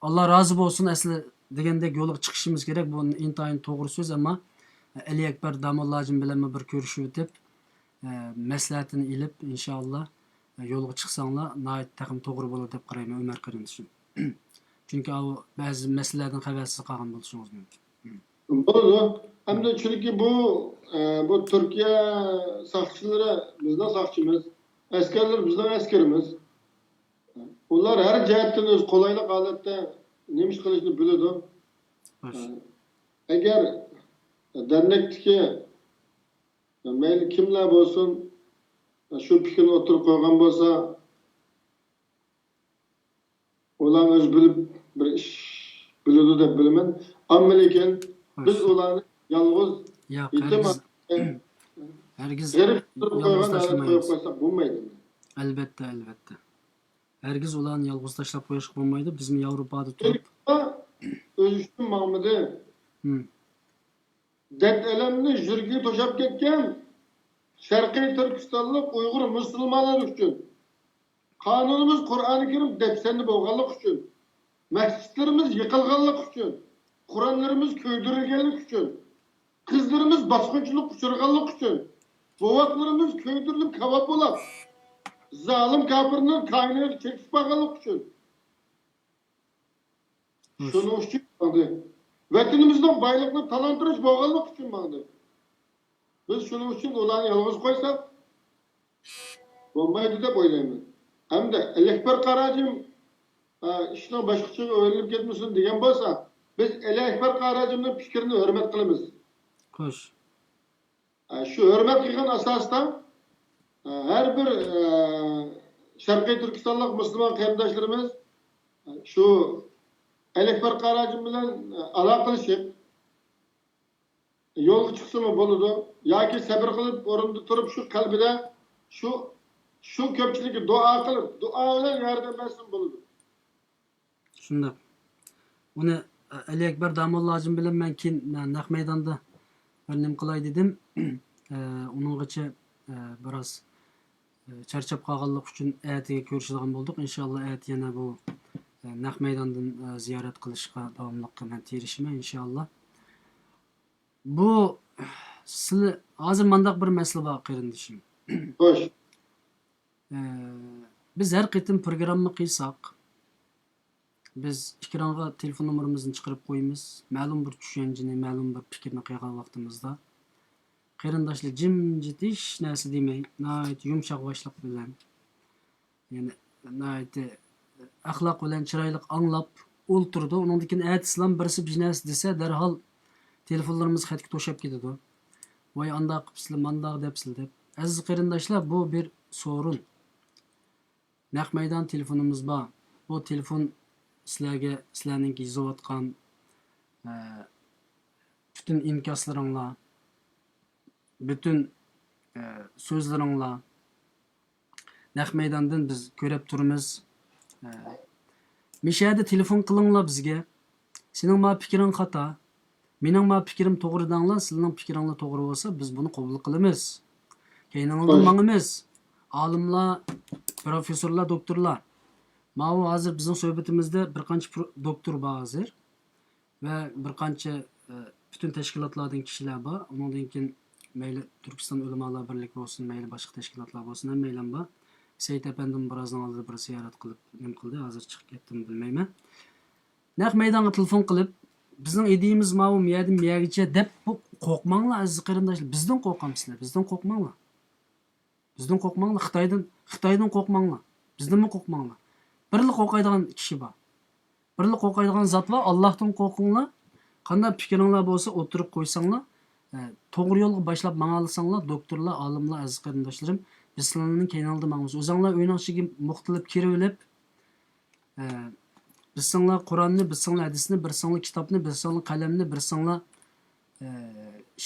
ئاللا رازى بولسۇن، ئەسلى دېگەندەك يولغا چىقىشىمىز كېرەك. بۇ ئىنتايىن توغرا سۆز، ئەمما ئەلى ئەكبەر داموللاجىم بىلەنمۇ بىر كۆرۈشۈۋېتىپ، ئە، مەسلىھەتىنى ئېلىپ، ئىنشائاللا، ئە، يولغا چىقساڭلار ناھايىتى تېخىمۇ توغرا بولىدۇ دەپ قارايمەن، ئۆمەر قېرىندىشىم. چۈنكى ئاۋۇ بەزى مەسىلىلەردىن خەۋەرسىز قالغان بولۇشىڭىز مۇمكىن. بولىدۇ. ئەمدى چۈنكى بۇ، ئە، بۇ تۈركىيە ساقچىلىرى بىزنىڭ ساقچىمىز، ئەسكەرلىرى بىزنىڭ ئەسكىرىمىز. ئۇلار ھەر جەھەتتىن ئۆزى قولايلىق ھالەتتە نېمە ئىش قىلىشنى بىلىدۇ. ئەگەر دەرنەكتىكى مەيلى كىملەر بولسۇن، شۇ پىكىرنى ئوتتۇرىغا قويغان بولسا، ئۇلار ئۆزى بىلىپ بىر ئىش بىلىدۇ دەپ بىلىمەن. ئەمما لېكىن بىز ئۇلارنى يالغۇز ياق، يېتىم ھەرگىز، ھەرگىز غېرىب قويغان ھالەتتە قويۇپ قويساق بولمايدۇ. ئەلۋەتتە، ئەلۋەتتە. ھەرگىز ئۇلارنى يالغۇز تاشلاپ قويۇشقا بولمايدۇ. بىزمۇ ياۋروپادا تۇرۇپ. ئۆز ئۈچۈن ماڭمىدى. ھىم. دەرد-ئەلەمنى يۈرىكىگە توشاپ كەتكەن شەرقىي تۈركىستانلىق ئۇيغۇر مۇسۇلمانلار ئۈچۈن، قانۇنىمىز قۇرئانى كەرىم دەپسەندە بولغانلىقى ئۈچۈن، مەسچىتلىرىمىز يىقىلغانلىقى ئۈچۈن، قۇرئانلىرىمىز كۆيدۈرۈلگەنلىكى ئۈچۈن، قىزلىرىمىز باسقۇنچىلىققا ئۇچرىغانلىقى ئۈچۈن، بوۋاقلىرىمىز كۆيدۈرۈلۈپ كاۋاپ بولاپ، زالىم كاپىرنىڭ كاينىغا چېكىپ بارغانلىقى ئۈچۈن. شۇنىڭ ئۈچۈن ماڭدى. ۋەتىنىمىزنىڭ بايلىقىنى تالان-تاراج بولغانلىقى ئۈچۈن ماڭدى. بىز شۇنىڭ ئۈچۈن ئۇلارنى يالغۇز قويساق بولمايدۇ دەپ ئويلايمەن. ھەمدە ئەلىئەكبەر قاراجىم، ئە، ئىشنىڭ باشقىچىغا ئۆرۈلۈپ كەتمىسۇن دېگەن بولسا، بىز ئەلىئەكبەر قاراجىمنىڭ پىكرىنى ھۆرمەت قىلىمىز. خوش. ئە، شۇ ھۆرمەت قىلغان ئاساستا، ئە، ھەر بىر، ئە، شەرقىي تۈركىستانلىق مۇسۇلمان قېرىنداشلىرىمىز، ئە، شۇ ئەلىئەكبەر قاراجىم بىلەن، ئە، ئالاقىلىشىپ، يولغا چىقسىمۇ بولىدۇ. ياكى سەبرى قىلىپ، ئورنىدا تۇرۇپ، شۇ قەلبىدە شۇ، شۇ كۆپچىلىككە دۇئا قىلىپ، دۇئا بىلەن ياردەم بەرسىمۇ بولىدۇ. شۇنداق. ئۇنى، ئە، ئەلىئەكبەر داموللا ھاجىم بىلەن مەن كېيىن، ئە، نەق مەيداندا بىر نېمە قىلاي دېدىم. ئە، ئۇنىڭغىچە، ئە، بىراز، ئە، چارچاپ قالغانلىقى ئۈچۈن ئەتىگە كۆرۈشىدىغان بولدۇق. ئىنشاللا ئەتە يەنە بۇ، ئە، نەق مەيداندىن، ئە، زىيارەت قىلىشقا داۋاملىققا مەن تىرىشىمەن، ئىنشاللا. بۇ سىلى ھازىر مانداق بىر مەسىلە بار، قېرىندىشىم. خوش. ئە، بىز ھەر قېتىم پروگرامما قىلساق، بىز ئېكرانغا تېلېفون نومۇرىمىزنى چىقىرىپ قويىمىز. مەلۇم بىر چۈشەنچىنى، مەلۇم بىر پىكىرنى قىلغان ۋاقتىمىزدا، قېرىنداشلار جىمجىت، ھېچ نەرسە دېمەي، ناھايىتى يۇمشاق باشلىق بىلەن، يەنى ناھايىتى ئەخلاق بىلەن چىرايلىق ئاڭلاپ ئولتۇرىدۇ. ئۇنىڭدىن كېيىن ئەتىسىلام بىرسى بىر نەرسە دېسە، دەرھال تېلېفونلىرىمىز خەتكە توشاپ كېتىدۇ. ۋاي، ئانداق قىپسىلە، مانداق دەپسىلە دەپ. ئەزىز قېرىنداشلار، بۇ بىر سورۇن. نەق مەيدان تېلېفونىمىز بار. بۇ تېلېفون سىلەرگە، سىلەرنىڭكى يېزىۋاتقان، ئە، پۈتۈن ئىنكاسلىرىڭلار، پۈتۈن، ئە، سۆزلىرىڭلار نەق مەيداندىن بىز كۆرۈپ تۇرىمىز. ئە، مىشەدە تېلېفون قىلىڭلار بىزگە. سېنىڭ ما پىكرىڭ خاتا. مېنىڭ ما پىكرىم توغرا دەڭلار، سىلىنىڭ پىكرىڭلار توغرا بولسا، بىز بۇنى قوبۇل قىلىمىز. كەينىڭلىدىن ماڭىمىز. ئالىملار، پروفېسسورلار، دوكتورلار. ماۋۇ ھازىر بىزنىڭ سۆھبىتىمىزدە بىر قانچە پرو-، دوكتور بار ھازىر. ۋە بىر قانچە، ئە، پۈتۈن تەشكىلاتلاردىن كىشىلەر بار. ئۇنىڭدىن كېيىن مەيلى تۈركىستان ئۆلىمالار بىرلىكى بولسۇن، مەيلى باشقا تەشكىلاتلار بولسۇن، ھەممەيلەن بار. سەئىد ئەپەندىمۇ بىرازنىڭ ئالدىدا بىر زىيارەت قىلىپ نېمە قىلدى، ھازىر چىقىپ كەتتىمۇ بىلمەيمەن. نەق مەيدانغا تېلېفون قىلىپ، بىزنىڭ ئىدىيىمىز ماۋۇ، مۇ يەردىن مۇ يەرگىچە دەپ، بۇ قورقماڭلار، ئەزىز قېرىنداشلار، بىزدىن قورقامسىلەر، بىزدىن قورقماڭلار. بىزدىن قورقماڭلار، خىتايدىن، خىتايدىن قورقماڭلار، بىزدىنمۇ قورقماڭلار. بىرلا قورقايدىغان كىشى بار. بىرلا قورقايدىغان زات بار، ئاللاھتىن قورقۇڭلار. قانداق پىكرىڭلار بولسا ئوتتۇرىغا قويساڭلار، ئە، توغرا يولغا باشلاپ ماڭالىساڭلار، دوكتورلار، ئالىملار، ئەزىز قېرىنداشلىرىم، بىز سىلەرنىڭ كەينىڭلاردا ماڭىمىز. ئۆزەڭلار ئۆينىڭ ئىچىگە مۇختىلىپ كىرىۋېلىپ، ئە، بىرسىڭلار قۇرئاننى، بىرسىڭلار ھەدىسنى، بىرسىڭلار كىتابنى، بىرسىڭلار قەلەمنى، بىرسىڭلار، ئە،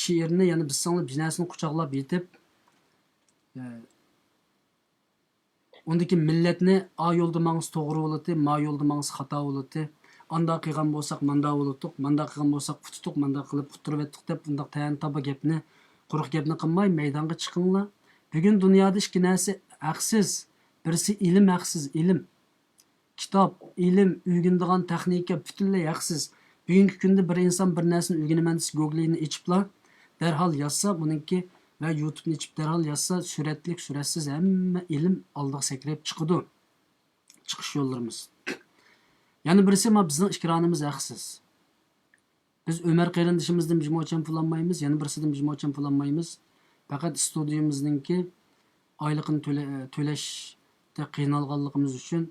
شېئىرنى، يەنە بىرسىڭلار بىر نەرسىنى قۇچاقلاپ يېتىپ، ئە، ئۇندىكى مىللەتنى ئا يولدا ماڭسا توغرا بولاتتى، ما يولدا ماڭسا خاتا بولاتتى. ئانداق قىلغان بولساق مانداق بولاتتۇق، مانداق قىلغان بولساق ئۇتتۇق، مانداق قىلىپ ئۇتتۇرۇۋەتتۇق دەپ ئۇنداق تەنە تاپا گەپنى، قۇرۇق گەپنى قىلماي مەيدانغا چىقىڭلار. بۈگۈن دۇنيادا ئىككى نەرسە ھەقسىز. بىرسى ئىلىم ھەقسىز، ئىلىم. كىتاب، ئىلىم، ئۆگىنىدىغان تېخنىكا پۈتۈنلەي ھەقسىز. بۈگۈنكى كۈندە بىر ئىنسان بىر نەرسىنى ئۆگىنىمەن دېسە، گوگلىنى ئېچىپلا دەرھال يازسا، بۇنىڭكى ۋە يۇتۇبنى ئېچىپ دەرھال يازسا، سۈرەتلىك، سۈرەتسىز ھەممە ئىلىم ئالدىغا سەكرەپ چىقىدۇ. چىقىش يوللىرىمىز. يەنە بىرسى، ما بىزنىڭ ئېكرانىمىز ھەقسىز. بىز ئۆمەر قېرىندىشىمىزدىن بىر موچەن پۇل ئالمايمىز، يەنە بىرسىدىن بىر موچەن پۇل ئالمايمىز. پەقەت ئىستۇدىيىمىزنىڭكى ئايلىقىنى تۆلە-، تۆلەشتە قىينالغانلىقىمىز ئۈچۈن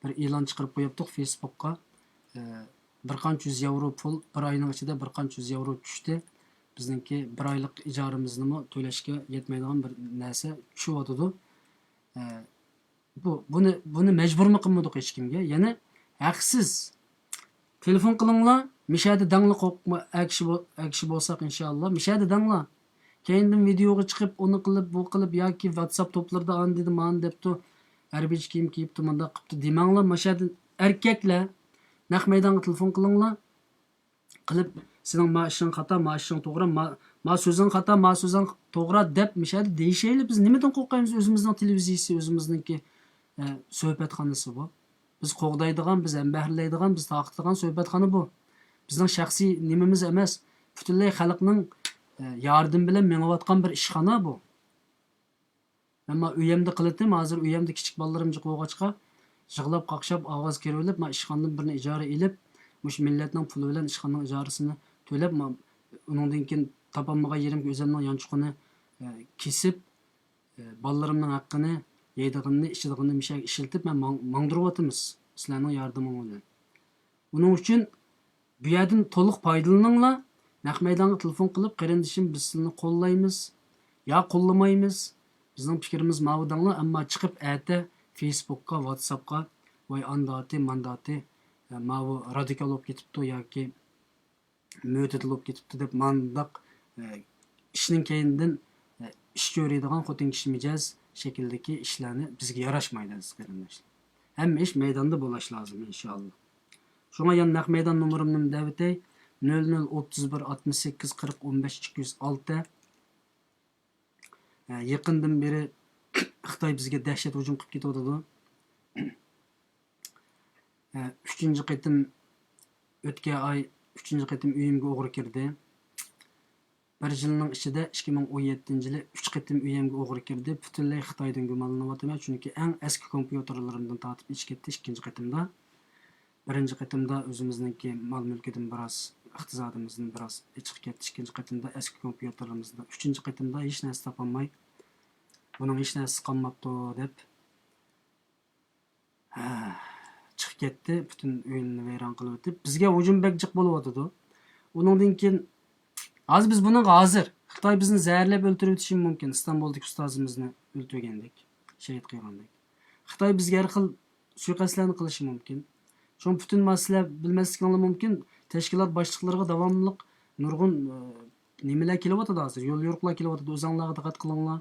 بىر ئېلان چىقىرىپ قويۇپتۇق فېيسبۇكقا. ئە، بىر قانچە يۈز ياۋرو پۇل، بىر ئاينىڭ ئىچىدە بىر قانچە يۈز ياۋرو چۈشتى. بىزنىڭكى بىر ئايلىق ئىجارىمىزنىمۇ تۆلەشكە يەتمەيدىغان بىر نەرسە چۈشۈۋاتىدۇ. ئە، بۇ، بۇنى، بۇنى مەجبۇرمۇ قىلمىدۇق ھېچكىمگە. يەنى ھەقسىز تېلېفون قىلىڭلار، مىشەدە دەڭلار، قورقما، ئەكشى بو-، ئەكشى بولساق ئىنشائاللا، مىشەدە دەڭلار. كەينىدىن ۋىدېئوغا چىقىپ، ئۇنى قىلىپ، بۇ قىلىپ ياكى ۋاتساپ توپلىرىدا ئانى دېدى، مانى دەپتۇ، ھەربىيچە كىيىم كىيىپتۇ، مۇنداق قىپتۇ دېمەڭلار. ماشەدىن ئەركەكلەر نەق مەيدانغا تېلېفون قىلىڭلار. قىلىپ، سېنىڭ ما ئىشىڭ خاتا، ما ئىشىڭ توغرا، ما، ما سۆزۈڭ خاتا، ما سۆزۈڭ توغرا دەپ مۇشەدە دېيىشەيلى. بىز نېمىدىن قورقايمىز؟ ئۆزىمىزنىڭ تېلېۋىزىيىسى، ئۆزىمىزنىڭكى، ئە، سۆھبەتخانىسى بۇ. بىز قوغدايدىغان، بىز ھەمبەھىرلەيدىغان، بىز تارقىتىدىغان سۆھبەتخانا بۇ. بىزنىڭ شەخسىي نېمىمىز ئەمەس. پۈتۈنلەي خەلقنىڭ، ئە، ياردىمى بىلەن مېڭىۋاتقان بىر ئىشخانا بۇ. مەن ما ئۆيەمدە قىلىتتىم، ھازىر ئۆيەمدە كىچىك بالىلىرىم جىق بولغاچقا، يىغلاپ قاقشاپ ئاۋاز كىرىۋېلىپ، ما ئىشخانىدىن بىرنى ئىجارە ئېلىپ، مۇشۇ مىللەتنىڭ پۇلى بىلەن ئىشخانىنىڭ ئىجارىسىنى تۆلەپ، ما ئۇنىڭدىن كېيىن تاپالمىغان يېرىمگە ئۆزەمنىڭ يانچۇقىنى، ئە، كېسىپ، ئە، بالىلىرىمنىڭ ھەققىنى، يەيدىغىنىنى، ئىچىدىغىنىنى مۇشۇ يەرگە ئىشلىتىپ، مەن ماڭ-، ماڭدۇرۇۋاتىمىز سىلەرنىڭ ياردىمىڭ بىلەن. ئۇنىڭ ئۈچۈن بۇ يەردىن تولۇق پايدىلىنىڭلار. نەق مەيدانغا تېلېفون قىلىپ، قېرىندىشىم، بىز سىلىنى قوللايمىز يا قوللىمايمىز، بىزنىڭ پىكرىمىز ماۋۇ دەڭلار، ئەمما چىقىپ ئەتە فېيسبۇكقا، ۋاتساپقا، ۋاي ئانداتى، مانداتى، ئە، ماۋۇ رادىكال بولۇپ كېتىپتۇ ياكى مۆتىدىل بولۇپ كېتىپتۇ دەپ مانداق، ئە، ئىشنىڭ كەينىدىن، ئە، ئىش چۆرىيدىغان خوتۇن كىشى مىجەز شەكىلدىكى ئىشلارنى بىزگە ياراشمايدۇ، ئەزىز قېرىنداشلار. ھەممە ئىش مەيداندا بولاش لازىم، ئىنشائاللا. شۇڭا يەنە نەق مەيدان نومۇرۇمنى دەۋېتەي، نۆل نۆل ئوتتۇز بىر ئاتمىش سەككىز قىرىق ئون بەش ئىككى يۈز ئالتە. ھە، يېقىندىن بېرى خىتاي بىزگە دەھشەت ھۇجۇم قىلىپ كېتىۋاتىدۇ. ھە، ئۈچىنچى قېتىم، ئۆتكەن ئاي ئۈچىنچى قېتىم ئۆيۈمگە ئوغرى كىردى. بىر يىلنىڭ ئىچىدە، ئىككى مىڭ ئون يەتتىنچى يىلى ئۈچ قېتىم ئۆيۈمگە ئوغرى كىردى. پۈتۈنلەي خىتايدىن گۇمانلىنىۋاتىمەن، چۈنكى ئەڭ ئەسكى كومپيۇتېرلىرىمدىن تارتىپ ئېچىپ كەتتى ئىككىنچى قېتىمدا. بىرىنچى قېتىمدا ئۆزىمىزنىڭكى مال-مۈلكىدىن بىراز، ئىقتىسادىمىزدىن بىراز ئېچىقىپ كەتتى. ئىككىنچى قېتىمدا ئەسكى كومپيۇتېرلىرىمىزدىن، ئۈچىنچى قېتىمدا ھېچ نەرسە تاپالماي، بۇنىڭ ھېچ نەرسىسى قالماپتۇ دەپ، ھە، چىقىپ كەتتى. پۈتۈن ئۆيلىرىنى ۋەيران قىلىۋېتىپ، بىزگە ھۇجۇم بەك جىق بولۇۋاتىدۇ. ئۇنىڭدىن كېيىن، ھازىر بىز بۇنىڭغا ھازىر. خىتاي بىزنى زەھەرلەپ ئۆلتۈرۈۋېتىشى مۇمكىن، ئىستانبۇلدىكى ئۇستازىمىزنى ئۆلتۈرگەندەك، شېھىت قىلغاندەك. خىتاي بىزگە ھەر خىل سۇيىقەستلەرنى قىلىشى مۇمكىن. شۇڭا پۈتۈن مەسىلە، بىلمەسلىكىڭلار مۇمكىن، تەشكىلات باشلىقلىرىغا داۋاملىق نۇرغۇن، ئە، نېمىلەر كېلىۋاتىدۇ ھازىر، يول يورۇقلار كېلىۋاتىدۇ، ئۆزۈڭلارغا دىققەت قىلىڭلار.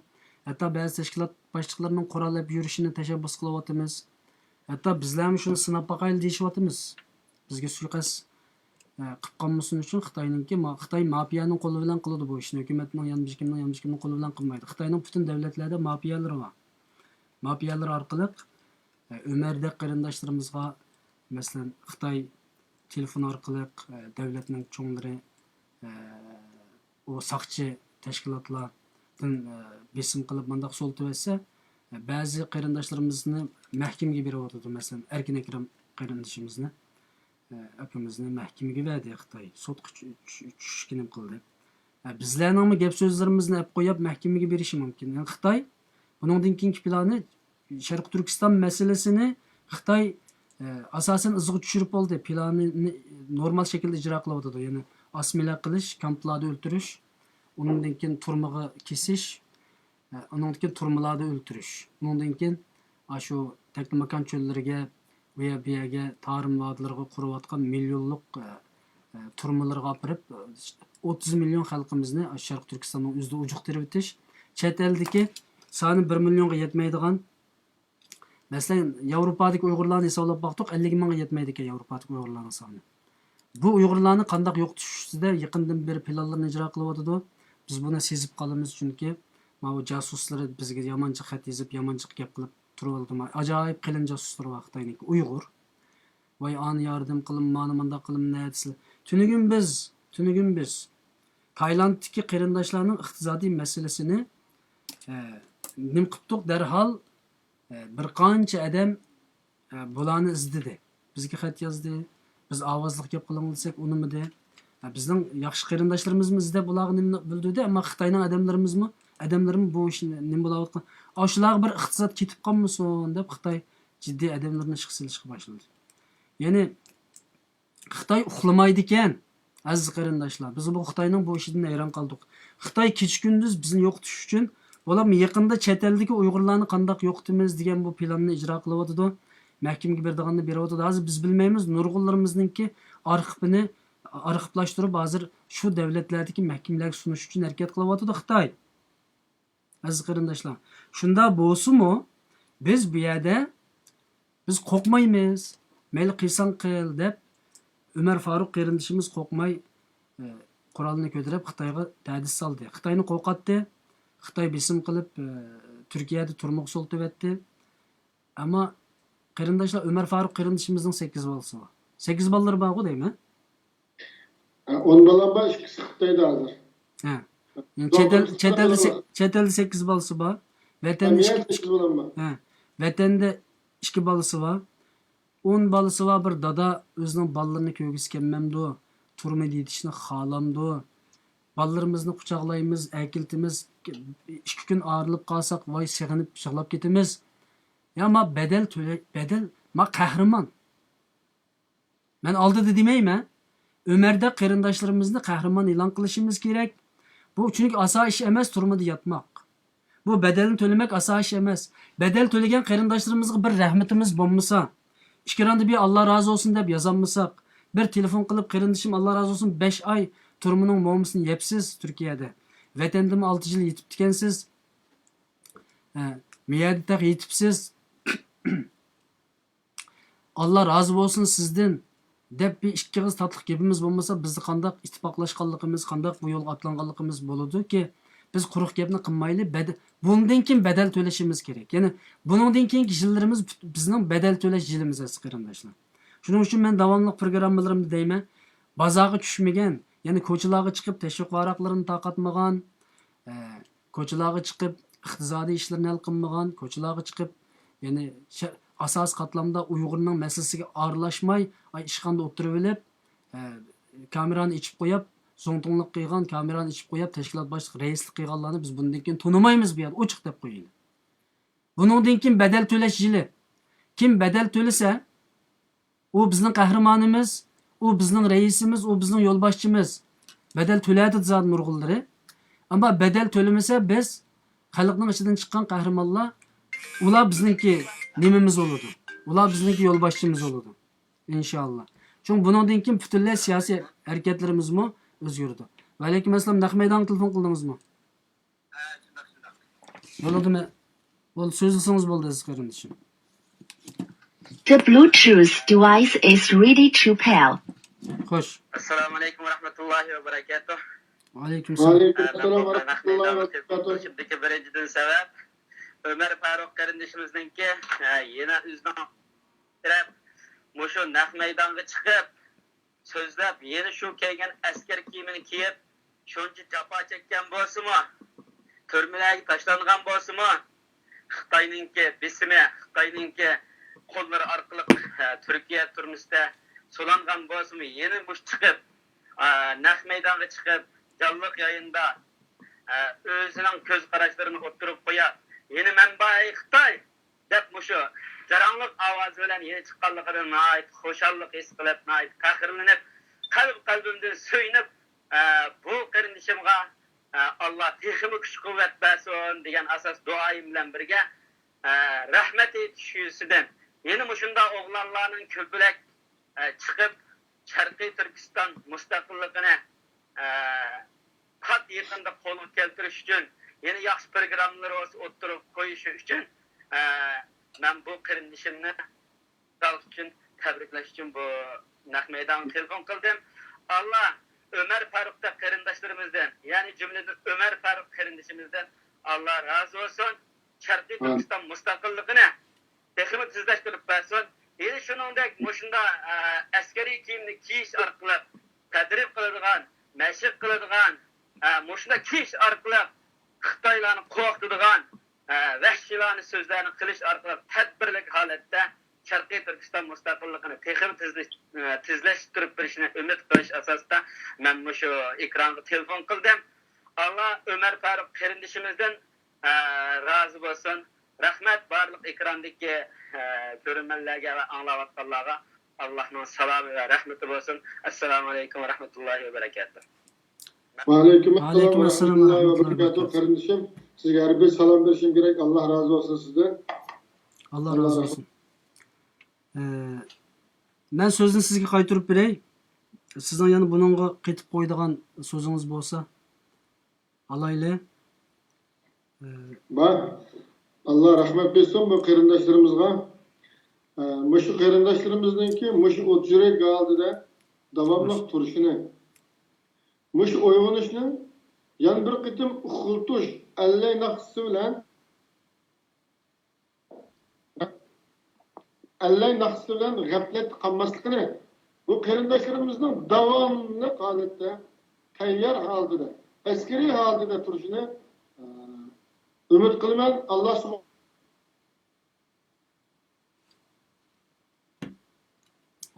ھەتتا بەزى تەشكىلات باشلىقلىرىنىڭ قورال ئېلىپ يۈرۈشىنى تەشەببۇس قىلىۋاتىمىز. ھەتتا بىزلەرمۇ شۇنى سىناپ باقايلى دېيىشىۋاتىمىز. بىزگە سۇيىقەست، ئە، قىلىپ قالمىسۇن ئۈچۈن خىتاينىڭكى، ما-، خىتاي مافىيانىڭ قولى بىلەن قىلىدۇ بۇ ئىشنى. ھۆكۈمەتنىڭ ياندىكى كىمنىڭ، ياندىكى كىمنىڭ قولى بىلەن قىلمايدۇ. خىتاينىڭ پۈتۈن دۆلەتلەردە مافىيالىرى بار. مافىيالىرى ئارقىلىق، ئە، ئۆمەردەك قېرىنداشلىرىمىزغا، مەسىلەن، خىتاي تېلېفون ئارقىلىق، ئە، دۆلەتنىڭ چوڭلىرى، ئە، ئۇ ساقچى تەشكىلاتلاردىن، ئە، بېسىم قىلىپ مۇنداق سولىتىۋەتسە، ئە، بەزى قېرىنداشلىرىمىزنى مەھكىمىگە بېرىۋاتىدۇ. مەسىلەن، ئەركىن ئەكرەم قېرىندىشىمىزنى، ئە، ئاكىمىزنى مەھكىمىگە بەردى خىتاي. سوتقا چۈ-، چۈ-، چۈشۈشكە نېمە قىلدى. ئە، بىزلەرنىڭمۇ گەپ سۆزلىرىمىزنى ئەپ قويۇپ مەھكىمىگە بېرىشى مۇمكىن. يەنى خىتاي بۇنىڭدىن كېيىنكى پىلانى شەرقىي تۈركىستان مەسىلىسىنى خىتاي، ئە، ئاساسەن ئىزىغا چۈشۈرۈپ بولدى. پىلانىنى نورمال شەكىلدە ئىجرا قىلىۋاتىدۇ. يەنى ئاسسىمىليا قىلىش، كامپلاردا ئۆلتۈرۈش، ئۇنىڭدىن كېيىن تۈرمىگە كېسىش، ئە، ئۇنىڭدىن كېيىن تۈرمىلاردا ئۆلتۈرۈش. ئۇنىڭدىن كېيىن ئاشۇ تەكلىماكان چۆللىرىگە، ئۇ يەر بۇ يەرگە، تارىم ۋادىلىرىغا قۇرۇۋاتقان مىليونلۇق، ئە، ئە، تۈرمىلىرىغا ئاپىرىپ، ئە، ئوتتۇز مىليون خەلقىمىزنى شەرقىي تۈركىستاننىڭ ئۆزىدە ئۇجۇقتۇرۇۋېتىش، چەت ئەلدىكى سانى بىر مىليونغا يەتمەيدىغان، مەسىلەن، ياۋروپادىكى ئۇيغۇرلارنى ھېسابلاپ باقتۇق، ئەللىك مىڭغا يەتمەيدىكەن ياۋروپادىكى ئۇيغۇرلارنىڭ سانى. بۇ ئۇيغۇرلارنى قانداق يوقىتىش ئۈستىدە يېقىندىن بېرى پىلانلىرىنى ئىجرا قىلىۋاتىدۇ. بىز بۇنى سېزىپ قالىمىز، چۈنكى ماۋۇ جاسۇسلىرى بىزگە يامانچە خەت يېزىپ، يامانچە گەپ قىلىپ تۇرۇۋالىدۇ. ئاجايىپ قېلىن جاسۇسلىرى بار خىتاينىڭكى، ئۇيغۇر. ۋاي، ئانى ياردەم قىلىم، مانى مۇنداق قىلىم، نە دېسىلە. تۈنۈگۈن بىز، تۈنۈگۈن بىز تايلاندتىكى قېرىنداشلارنىڭ ئىقتىسادىي مەسىلىسىنى، ئە، نېمە قىپتۇق؟ دەرھال، ئە، بىر قانچە ئادەم، ئە، بۇلارنى ئىزدىدى. بىزگە خەت يازدى. بىز ئاۋازلىق گەپ قىلىڭ دېسەك، ئۇنىمىدى. ئە، بىزنىڭ ياخشى قېرىنداشلىرىمىزمۇ ئىزدەپ ئۇلارغا نېمىنى بىلدۈردى، ئەمما خىتاينىڭ ئادەملىرىمىزمۇ، ئادەملىرىمۇ بۇ ئىشنى نېمە بولاۋاتقان، ئاشۇلارغا بىر ئىقتىساد كېتىپ قالمىسۇن دەپ خىتاي جىددىي ئادەملىرىنى ئىشقا سېلىشقا باشلىدى. يەنى خىتاي ئۇخلىمايدىكەن، ئەزىز قېرىنداشلار. بىز بۇ خىتاينىڭ بۇ ئىشىدىن ھەيران قالدۇق. خىتاي كېچە-كۈندۈز بىزنى يوقىتىش ئۈچۈن، بولۇپمۇ يېقىندا چەت ئەلدىكى ئۇيغۇرلارنى قانداق يوقىتىمىز دېگەن بۇ پىلاننى ئىجرا قىلىۋاتىدۇ. مەھكىمىگە بېرىدىغاننى بېرىۋاتىدۇ. ھازىر بىز بىلمەيمىز، نۇرغۇنلىرىمىزنىڭكى ئارخىپىنى ئارخىپلاشتۇرۇپ، ھازىر شۇ دۆلەتلەردىكى مەھكىمىلەرگە سۇنۇش ئۈچۈن ھەرىكەت قىلىۋاتىدۇ خىتاي. ئەزىز قېرىنداشلار، شۇنداق بولسىمۇ، بىز بۇ يەردە، بىز قورقمايمىز، مەيلى قىلساڭ قىل دەپ، ئۆمەر فاروق قېرىندىشىمىز قورقماي، ئە، قورالنى كۆتۈرۈپ خىتايغا تەھدىت سالدى. خىتاينى قورقاتتى. خىتاي بېسىم قىلىپ، ئە، تۈركىيەدە تۈرمىگە سولىتىۋەتتى. ئەمما قېرىنداشلار، ئۆمەر فاروق قېرىندىشىمىزنىڭ سەككىز بالىسى بار. سەككىز بالىلىرى بارغۇ دەيمەن. ھە، ئون بالام بار، ئىككىسى خىتايدا ھازىر. ھە. يەنى چەت ئەل، چەت ئەلدە سەك-، چەت ئەلدە سەككىز بالىسى بار. ۋەتەندە ئىككى، سەككىز بالام بار. ھە. ۋەتەندە ئىككى بالىسى بار. ئون بالىسى بار بىر دادا ئۆزىنىڭ بالىلىرىنى كۆرگۈسى كەلمەمدۇ؟ تۈرمىدە يېتىشنى خالامدۇ؟ بالىلىرىمىزنى قۇچاقلايمىز، ئەكېلىتىمىز، ئىككى كۈن ئايرىلىپ قالساق، ۋاي سېغىنىپ يىغلاپ كېتىمىز. يا ما بەدەل تۆلە-، بەدەل، ما قەھرىمان. مەن ئالدىدا دېمەيمەن. ئۆمەردەك قېرىنداشلىرىمىزنى قەھرىمان ئېلان قىلىشىمىز كېرەك. بۇ چۈنكى ئاسان ئىش ئەمەس تۈرمىدە ياتماق. بۇ بەدەلنى تۆلىمەك ئاسان ئىش ئەمەس. بەدەل تۆلىگەن قېرىنداشلىرىمىزغا بىر رەھمىتىمىز بولمىسا، ئىكرامدا بىر «ئاللا رازى بولسۇن» دەپ يازالمىساق، بىر تېلېفون قىلىپ «قېرىندىشىم، ئاللا رازى بولسۇن، بەش ئاي تۈرمىنىڭ مومىسىنى يەپسىز تۈركىيەدە. ۋەتەندىمۇ ئالتە يىل يېتىپتىكەنسىز. ھە، مۇ يەردە تېخى يېتىپسىز. ئاللا رازى بولسۇن سىزدىن» دەپ بىر ئىككى ئېغىز تاتلىق گېپىمىز بولمىسا، بىزدە قانداق ئىتتىپاقلاشقانلىقىمىز، قانداق بۇ يولغا ئاتلانغانلىقىمىز بولىدۇكى، بىز قۇرۇق گەپنى قىلمايلى، بەد-، بۇندىن كېيىن بەدەل تۆلىشىمىز كېرەك. يەنى بۇنىڭدىن كېيىنكى يىللىرىمىز پۈت-، بىزنىڭ بەدەل تۆلەش يىلىمىز، ئەزىز قېرىنداشلار. شۇنىڭ ئۈچۈن مەن داۋاملىق پروگراممىلىرىمدا دەيمەن، بازارغا چۈشمىگەن، يەنى كوچىلارغا چىقىپ تەشۋىق ۋاراقلىرىنى تارقاتمىغان، ئە، كوچىلارغا چىقىپ ئىقتىسادىي ئىشلىرىنى ھەل قىلمىغان، كوچىلارغا چىقىپ، يەنى شە-، ئاساسىي قاتلامدا ئۇيغۇرنىڭ مەسىلىسىگە ئارىلاشماي، ئاي، ئىشخانىدا ئولتۇرۇۋېلىپ، ئە، كامېرانى ئېچىپ قويۇپ، زوڭتۇڭلۇق قىلغان، كامېرانى ئېچىپ قويۇپ، تەشكىلات باشلىقى، رەئىسلىك قىلغانلارنى بىز بۇندىن كېيىن تونۇمايمىز بۇ يەردە، ئوچۇق دەپ قويايلى. بۇنىڭدىن كېيىن بەدەل تۆلەش يىلى. كىم بەدەل تۆلىسە، ئۇ بىزنىڭ قەھرىمانىمىز، ئۇ بىزنىڭ رەئىسىمىز، ئۇ بىزنىڭ يولباشچىمىز. بەدەل تۆلەيدۇ زادى نۇرغۇنلىرى. ئەمما بەدەل تۆلىمىسە، بىز خەلقنىڭ ئىچىدىن چىققان قەھرىمانلار، ئۇلار بىزنىڭكى نېمىمىز بولىدۇ. ئۇلار بىزنىڭكى يولباشچىمىز بولىدۇ. ئىنشاللا. چۈنكى بۇنىڭدىن كېيىن پۈتۈنلەي سىياسىي ھەرىكەتلىرىمىزمۇ ئۆزگىرىدۇ. ۋەئەلەيكۇم ئەسسالام، نەق مەيدانغا تېلېفون قىلدىڭىزمۇ؟ بولدىمۇ؟ بولدى، سۆزلىسىڭىز بولدى، ئەزىز قېرىندىشىم. The Bluetooth device is ready to pair. خوش. ئەسسالامۇ ئەلەيكۇم ۋە رەھمەتۇللاھى ۋە بەرەكاتۇھ. ۋەئەلەيكۇم سالام. ۋەئەلەيكۇم ئەسسالام ۋە رەھمەتۇللاھى ۋە بەرەكاتۇھ. بىرىنچىدىن سەۋەب، ئۆمەر فاروق قېرىندىشىمىزنىڭكى، ئە، يەنە ئۆزىنىڭ مۇشۇ نەق مەيدانغا چىقىپ، سۆزلەپ، يەنە شۇ كىيگەن ئەسكەر كىيىمىنى كىيىپ، شۇنچە جاپا چەككەن بولسىمۇ، تۈرمىلەرگە تاشلانغان بولسىمۇ، خىتاينىڭكى بېسىمى، خىتاينىڭكى قوللىرى ئارقىلىق، ھە، تۈركىيە تۈرمىسىدە سولانغان بولسىمۇ، يەنە مۇشۇ چىقىپ، ئا، نەق مەيدانغا چىقىپ، جانلىق يايىندا، ئا، ئۆزىنىڭ كۆز قاراشلىرىنى ئوتتۇرىغا قويۇپ، يەنە «مەن بار، ئەي خىتاي!» دەپ مۇشۇ جاراڭلىق ئاۋازى بىلەن يەنە چىققانلىقىدىن ناھايىتى خۇشاللىق ھېس قىلىپ، ناھايىتى پەخىرلىنىپ، قەلب-قەلبىمدىن سۆيۈنۈپ، ئە، بۇ قېرىندىشىمغا، ئە، ئاللا تېخىمۇ كۈچ-قۇۋۋەت بەرسۇن دېگەن ئاساس دۇئايىم بىلەن بىرگە، ئە، رەھمەت ئېيتىش يۈزىسىدىن يەنە مۇشۇنداق ئوغلانلارنىڭ كۆپىلەك، ئە، چىقىپ، شەرقىي تۈركىستان مۇستەقىللىقىنى، ئە، پات يېقىندا قولغا كەلتۈرۈش ئۈچۈن، يەنە ياخشى پروگراممىلىرى بولسا ئوتتۇرىغا قويۇشى ئۈچۈن، ئە، مەن بۇ قېرىندىشىمنى مىسال ئۈچۈن تەبرىكلەش ئۈچۈن بۇ نەق مەيدانغا تېلېفون قىلدىم. ئاللا ئۆمەر فاروقتەك قېرىنداشلىرىمىزدىن، يەنى جۈملىدىن ئۆمەر فاروق قېرىندىشىمىزدىن ئاللا رازى بولسۇن. شەرقىي تۈركىستان مۇستەقىللىقىنى تېخىمۇ تېزلەشتۈرۈپ بەرسۇن. يەنە شۇنىڭدەك مۇشۇنداق، ئە، ئەسكەرىي كىيىمنى كىيىش ئارقىلىق تەدرىب قىلىدىغان، مەشىق قىلىدىغان، ئە، مۇشۇنداق كىيىش ئارقىلىق خىتايلارنى قورقۇتىدىغان، ئە، ۋەھشىيلارنى سۆزلەرنى قىلىش ئارقىلىق تەدبىرلىك ھالەتتە شەرقىي تۈركىستان مۇستەقىللىقىنى تېخىمۇ تېزلەش-، ئە، تېزلەشتۈرۈپ بېرىشىنى ئۈمىد قىلىش ئاساسىدا مەن مۇشۇ ئېكرانغا تېلېفون قىلدىم. ئاللا ئۆمەر فاروق قېرىندىشىمىزدىن، ئە، رازى بولسۇن. رەھمەت بارلىق ئېكراندىكى، ئە، كۆرۈرمەنلەرگە ۋە ئاڭلاۋاتقانلارغا. ئاللانىڭ سالامى ۋە رەھمىتى بولسۇن. ئەسسالامۇ ئەلەيكۇم ۋە رەھمەتۇللاھى ۋە بەرەكاتۇھ. ۋەئەلەيكۇم ئەسسالام ۋە رەھمەتۇللاھى ۋە بەرىكاتۇھ، قېرىندىشىم. سىزگە ھەر بىر سالام بېرىشىم كېرەك. ئاللا رازى بولسۇن سىزدىن. ئاللا رازى بولسۇن. ئە، مەن سۆزنى سىزگە قايتۇرۇپ بېرەي. سىزنىڭ يەنە بۇنىڭغا قېتىپ قويىدىغان سۆزىڭىز بولسا. ئالايلى. ئە، بار. ئاللا رەھمەت بېرسۇن بۇ قېرىنداشلىرىمىزغا. ئە، مۇشۇ قېرىنداشلىرىمىزنىڭكى مۇشۇ ئوت يۈرەك ھالىتىدە داۋاملىق تۇرۇشىنى، مۇشۇ ئويغىنىشنى يەنە بىر قېتىم ئۇخلىتىش، ئەللەي ناخشىسى بىلەن، ئەللەي ناخشىسى بىلەن غەپلەتتە قالماسلىقىنى، بۇ قېرىنداشلىرىمىزنىڭ داۋاملىق ھالەتتە، تەييار ھالىتىدە، ئەسكىرىي ھالىتىدە تۇرۇشىنى، ئە، ئۈمىد قىلىمەن. ئاللا سۇبھانەھۇ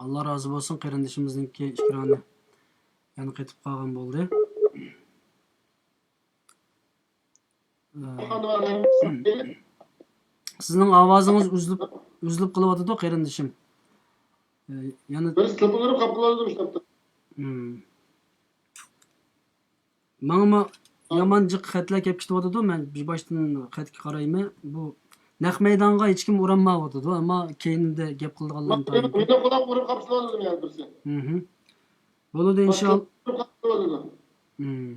ئاللا رازى بولسۇن، قېرىندىشىمىزنىڭكى ئېكرانى يەنە قېتىپ قالغان بولدى. ئە، سىزنىڭ ئاۋازىڭىز ئۈزۈلۈپ، ئۈزۈلۈپ قېلىۋاتىدۇ، قېرىندىشىم. ئە، يەنە بىر سېپىلىرىپ قاپقىلىدۇ مۇشۇ تاپتا. مم. ماڭىمۇ يامان جىق خەتلەر كەپ كېتىۋاتىدۇ. مەن بىر باشتىن خەتكە قارايمەن. بۇ نەق مەيدانغا ھېچكىم ئۇرالمايۋاتىدۇ، ئەمما كەينىدە گەپ قىلىدىغانلارنى مېنىڭ، تايىنلىپ. مېنىڭ قۇلاق ئۇرۇپ قاپسىلىۋاتىدۇ يەنە بىرسى. مھم. بولىدۇ، ئىنشاللا. قاپسىلىۋاتىدۇ. مم.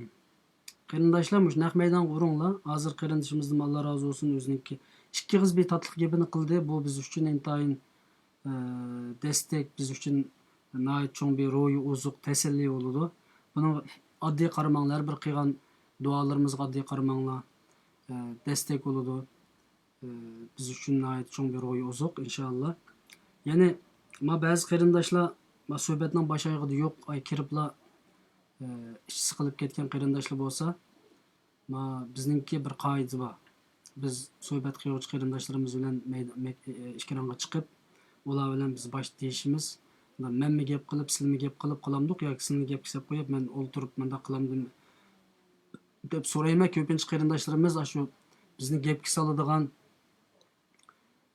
قېرىنداشلار، مۇشۇ نەق مەيدانغا ئۇرۇڭلار. ھازىر قېرىندىشىمىزدىن ئاللا رازى بولسۇن، ئۆزىنىڭكى ئىككى ئېغىز بىر تاتلىق گېپىنى قىلدى. بۇ بىز ئۈچۈن ئىنتايىن ئە، دەستەك بىز ئۈچۈن ناھايىتى چوڭ بىر روھىي ئوزۇق، تەسەللى بولىدۇ. بۇنىڭغا ئاددىي قارىماڭلار، ھەر بىر قىلغان دۇئالىرىمىزغا ئاددىي قارىماڭلار. ئە، دەستەك بولىدۇ. ئە، بىز ئۈچۈن ناھايىتى چوڭ بىر روھىي ئوزۇق، ئىنشائاللا. يەنى، ما بەزى قېرىنداشلار، ما سۆھبەتنىڭ باش ئايىغىدا يوق، ئاي كىرىپلا، ئە، ئىچى سىقىلىپ كەتكەن قېرىنداشلار بولسا، ما، بىزنىڭكى بىر قائىدە بار. بىز سۆھبەت قىلغۇچى قېرىنداشلىرىمىز بىلەن مەيد-، مەك-، ئە، ئىكرانغا چىقىپ، ئۇلار بىلەن بىز باش دېيىشىمىز. مەنمۇ گەپ قىلىپ، سىلىمۇ گەپ قىلىپ قالامدۇق ياكى سىلىنى گەپكە سەپ قويۇپ، مەن ئولتۇرۇپ مۇنداق قىلامدىم دەپ سورايمەن. كۆپىنچە قېرىنداشلىرىمىز ئاشۇ بىزنى گەپكە سالىدىغان،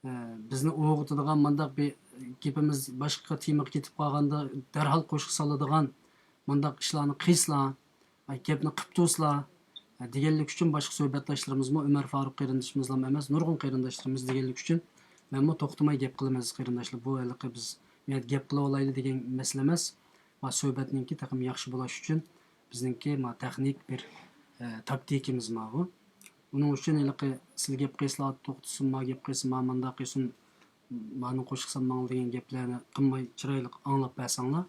ئە، بىزنى ئويغىتىدىغان مۇنداق بىر گېپىمىز باشقا تېمىغا كېتىپ قالغاندا دەرھال قوشۇق سالىدىغان مۇنداق ئىشلارنى قىلسىلا، ئاي، گەپنى قىپ تۇرسىلا، ئە، دېگەنلىك ئۈچۈن باشقا سۆھبەتداشلىرىمىزمۇ ئۆمەر فاروق قېرىندىشىمىزلام ئەمەس، نۇرغۇن قېرىنداشلىرىمىز دېگەنلىك ئۈچۈن مەنمۇ توختىماي گەپ قىلىمەن ئەزىز قېرىنداشلار. بۇ ھېلىقى بىز بۇ يەردە گەپ قىلىۋالايلى دېگەن مەسىلە ئەمەس. ما سۆھبەتنىڭكى تېخىمۇ ياخشى بولاش ئۈچۈن بىزنىڭكى ما تېخنىك بىر، ئە، تاكتىكىمىز ما بۇ. ئۇنىڭ ئۈچۈن ھېلىقى سىلى گەپ قىلسىلا توختىسۇن، ما گەپ قىلسا ما مۇنداق قىلسۇن، مانى قوشۇقسام ماڭا دېگەن گەپلەرنى قىلماي چىرايلىق ئاڭلاپ بەرسەڭلار.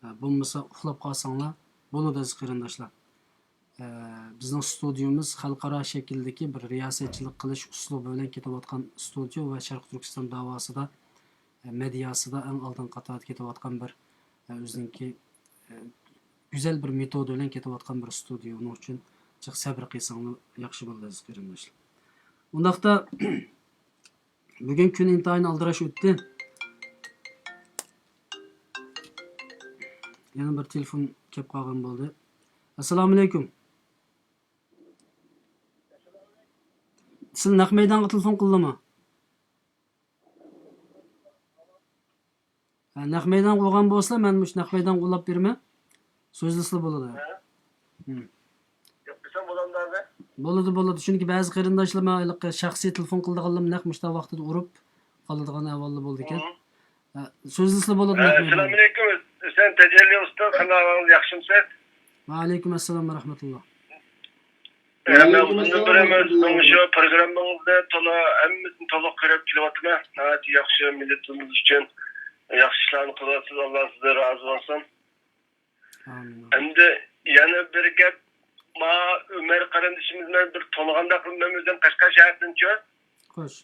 ئە، بولمىسا ئۇخلاپ قالساڭلار بولىدۇ ئەزىز قېرىنداشلار. ئە، بىزنىڭ ستۇدىيومىز خەلقئارا شەكىلدىكى بىر رىياسەتچىلىك قىلىش ئۇسلۇبى بىلەن كېتىۋاتقان ستۇدىيو ۋە شەرقىي تۈركىستان داۋاسىدا، ئە، مېدىياسىدا ئەڭ ئالدىنقى قاتاردا كېتىۋاتقان بىر، ئە، ئۆزىنىڭكى، ئە، گۈزەل بىر مېتودا بىلەن كېتىۋاتقان بىر ستۇدىيو. ئۇنىڭ ئۈچۈن جىق سەبرى قىلساڭلار ياخشى بولىدۇ ئەزىز قېرىنداشلار. ئۇنداقتا بۈگۈن كۈن ئىنتايىن ئالدىراش ئۆتتى. يەنە بىر تېلېفون كەپ قالغان بولدى. ئەسسالامۇئەلەيكۇم. سىز نەق مەيدانغا تېلېفون قىلدىمۇ؟ ھە، نەق مەيدانغا ئۇرغان بولسىلا، مەن مۇشۇ نەق مەيدانغا ئۇلاپ بېرىمەن. سۆزلىسىلا بولىدۇ. ھە؟ ھىم. يوق دېسەم بولامدۇ ھازىر؟ بولىدۇ، بولىدۇ. چۈنكى بەزى قېرىنداشلار ماڭا ھېلىقى شەخسىي تېلېفون قىلىدىغانلىرىمۇ نەق مۇشۇنداق ۋاقتىدا ئۇرۇپ قالىدىغان ئەھۋاللار بولىدىكەن. ھىم. ھە، سۆزلىسىلا بولىدۇ، ھە، نەق مەيدانغا. ئەسسالامۇئەلەيكۇم، ھۈسەن تەجەللى ئۇستا، قانداق ئەھۋالىڭىز، ياخشىمۇسىز؟ ۋەئەلەيكۇم ئەسسالام ۋە رەھمەتۇللا. ئە، مەن ئۇزۇندىن بېرى سىزنىڭ شۇ پروگراممىڭىزنى تولا، ھەممىسىنى تولۇق كۆرۈپ كېلىۋاتىمەن. ناھايىتى ياخشى، مىللىتىمىز ئۈچۈن ياخشى ئىشلارنى قىلىۋاتىسىز، ئاللا سىزدىن رازى بولسۇن. ئامىن. ئەمدى يەنە بىر گەپ، ما ئۆمەر قېرىندىشىمىز بىلەن بىر تونۇغاندەك قىلىپ، مەن ئۆزۈم قەشقەر شەھىرىدىنچۇ. خوش.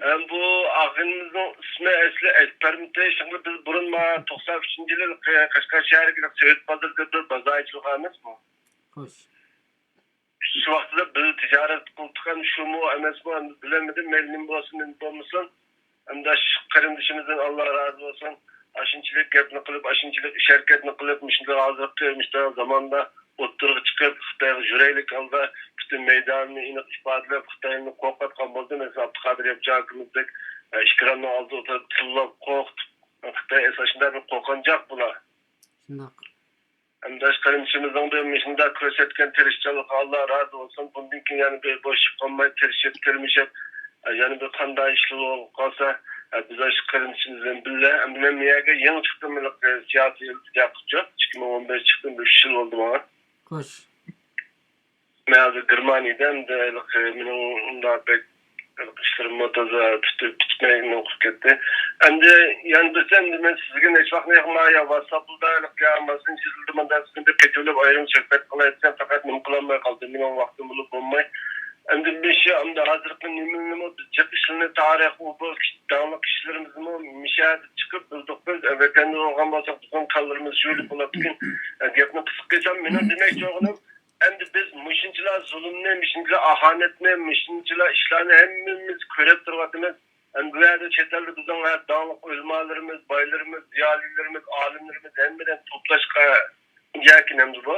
ھەم بۇ ئاغىنىمىزنىڭ ئىسمى ئەسلى ئەكبەرمىتى؟ شۇڭا بىز بۇرۇن ما توقسان ئۈچىنچى يىلى قەشقەر شەھىرىگە سوۋېت بازىرىدا بىر بازار ئېچىلغان ئەمەسمۇ؟ خوش. شۇ ۋاقتىدا بىز تىجارەت قىلدۇق، ئەمدى شۇمۇ ئەمەسمۇ، ئەمدى بىلەلمىدىم، مەيلى نېمە بولسۇن، نېمە بولمىسۇن. ئەمدى شۇ قېرىندىشىمىزدىن ئاللا رازى بولسۇن. ئاشۇنچىلىك گەپنى قىلىپ، ئاشۇنچىلىك ئىش ھەرىكەتنى قىلىپ، مۇشۇنداق ھازىرقى مۇشۇنداق زاماندا ئوتتۇرىغا چىقىپ، خىتايغا يۈرەيلىك ھالدا پۈتۈن مەيدانىنى ئېنىق ئىپادىلەپ، خىتاينى قورقۇتقان بولدى. مەسىلەن، ئابدۇقادىر ياپچى ئاكىمىزدەك، ئە، ئىكرامنىڭ ئالدىدا ئولتۇرۇپ تىللاپ قورقۇتۇپ، خىتاي ئەسلى شۇنداق بىر قورقۇنچاق بۇلار. شۇنداق. ئەمدى ئاشۇ قېرىندىشىمىزنىڭ بىر مۇشۇنداق كۆرسەتكەن تىرىشچانلىقىغا ئاللا رازى بولسۇن. بۇندىن كېيىن يەنە بىر بوشىشىپ قالماي، تىرىشىپ، تىرمىشىپ، يەنە بىر قانداق ئىشلار بولۇپ قالسا، بىز ئاشۇ قېرىندىشىمىز بىلەن بىللە. ئەمدى مەن بۇ يەرگە يېڭى چىقتىم، سىياسىي ئىلتىجا قىلىپ، ئىككى مىڭ ئون بىرىنچى چىقتىم، بىر ئۈچ يىل بولدى ماڭا. خوش. مەن ھازىر گېرمانىيەدە، ئەمدى ھېلىقى مېنىڭ ئۇنداق بەك ھېلىقى ئىشلىرىممۇ تازا پۈتۈپ، پۈتمەي نېمە قىلىپ كەتتى. ئەمدى يەنە بىرسى، ئەمدى مەن سىزگە نەچچە ۋاقىت يېقىن يا ۋاتساپتا ھېلىقى يا ماسسېنجېرلىرىدا مۇنداق سىزنى بىر قېتىۋېلىپ ئايرىم سۆھبەت قىلاي دېسەم، پەقەت نېمە قىلالماي قالدىم، مېنىڭ ۋاقتىم بولۇپ بولماي. ئەمدى مۇشۇ، ئەمدى ھازىرقى نېمىنىمۇ بىز جىق ئىشلىرىنى تارىخ، ئۇ بۇ داڭلىق كىشىلىرىمىزمۇ مۇشۇ يەردە چىقىپ بىلدۇق بىز. ۋەتەندە بولغان بولساق بىزنىڭ كاللىرىمىز يۇيۇلۇپ بولاتتىكەن. گەپنى قىسقا قىلسام، مېنىڭ دېمەكچى بولغىنىم، ئەمدى بىز مۇشۇنچىلا زۇلۇمنى، مۇشۇنچىلا ئاھانەتنى، مۇشۇنچىلا ئىشلارنى ھەممىمىز كۆرۈپ تۇرۇۋاتىمىز. ئەمدى بۇ يەردە چەت ئەلدە بىزنىڭ ھە داڭلىق ئۆلىمالىرىمىز، بايلىرىمىز، زىيالىيلىرىمىز، ئالىملىرىمىز ھەممىدىن توپلاشقا يەكۈن ئەمدى بۇ.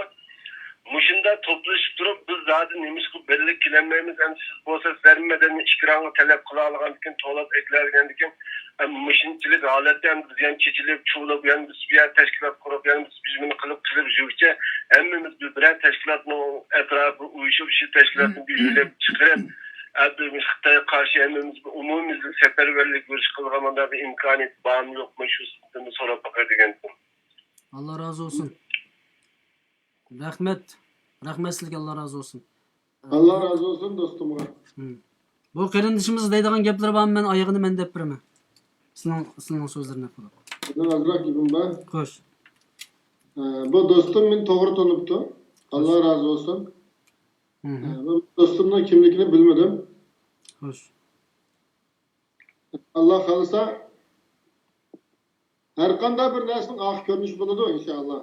مۇشۇنداق توپلىشىپ تۇرۇپ، بىز زادى نېمىشقا بىرلىككە كېلەلمەيمىز؟ ئەمدى سىز بولسا ھەممىدىن ئىكرانغا تەلەپ قىلالايدىكەن، توۋلاپ ئەكېلەلىگەندىكىن، ئەمدى مۇشۇنچىلىك ھالەتتە ئەمدى بىز يەنە چېچىلىپ، چۇۋۇلۇپ، يەنە بىز بىر يەر تەشكىلات قۇرۇپ، يەنە بىز بىر نېمە قىلىپ، قىلىپ يۈرگۈچە، ھەممىمىز بىر، بىرەر تەشكىلاتنىڭ ئەتراپىغا ئۇيۇشۇپ، شۇ تەشكىلاتنى بىر يۆلەپ چىقىرىپ، ئەمدى خىتايغا قارشى ھەممىمىز بىر ئومۇميۈزلۈك سەپەرۋەرلىك يۈرۈش قىلىدىغان مۇنداق بىر ئىمكانىيەت بارمۇ يوقمۇ، شۇ سىزدىن سوراپ باقاي دېگەنتىم. ئاللا رازى بولسۇن. رەھمەت. رەھمەت سىزگە، ئاللا رازى بولسۇن. ئاللا رازى بولسۇن دوستۇمغا. ھىم. بۇ قېرىندىشىمىز دەيدىغان گەپلىرى بارمۇ؟ مەن ئايىغىنى مەن دەپ بېرىمەن. سىلىڭ، سىلىڭ سۆزلىرىنى قىلىپ. مېنىڭ ئازراق گېپىم بار. خوش. ئە، بۇ دوستۇم مېنى توغرا تونۇپتۇ. ئاللا رازى بولسۇن. ھىم. ئە، مەن دوستۇمنىڭ كىملىكىنى بىلمىدىم. خوش. ئاللا خالىسا، ھەر قانداق بىر نەرسىنىڭ ئاخىر كۆرۈنۈشى بولىدۇ، ئىنشائاللا.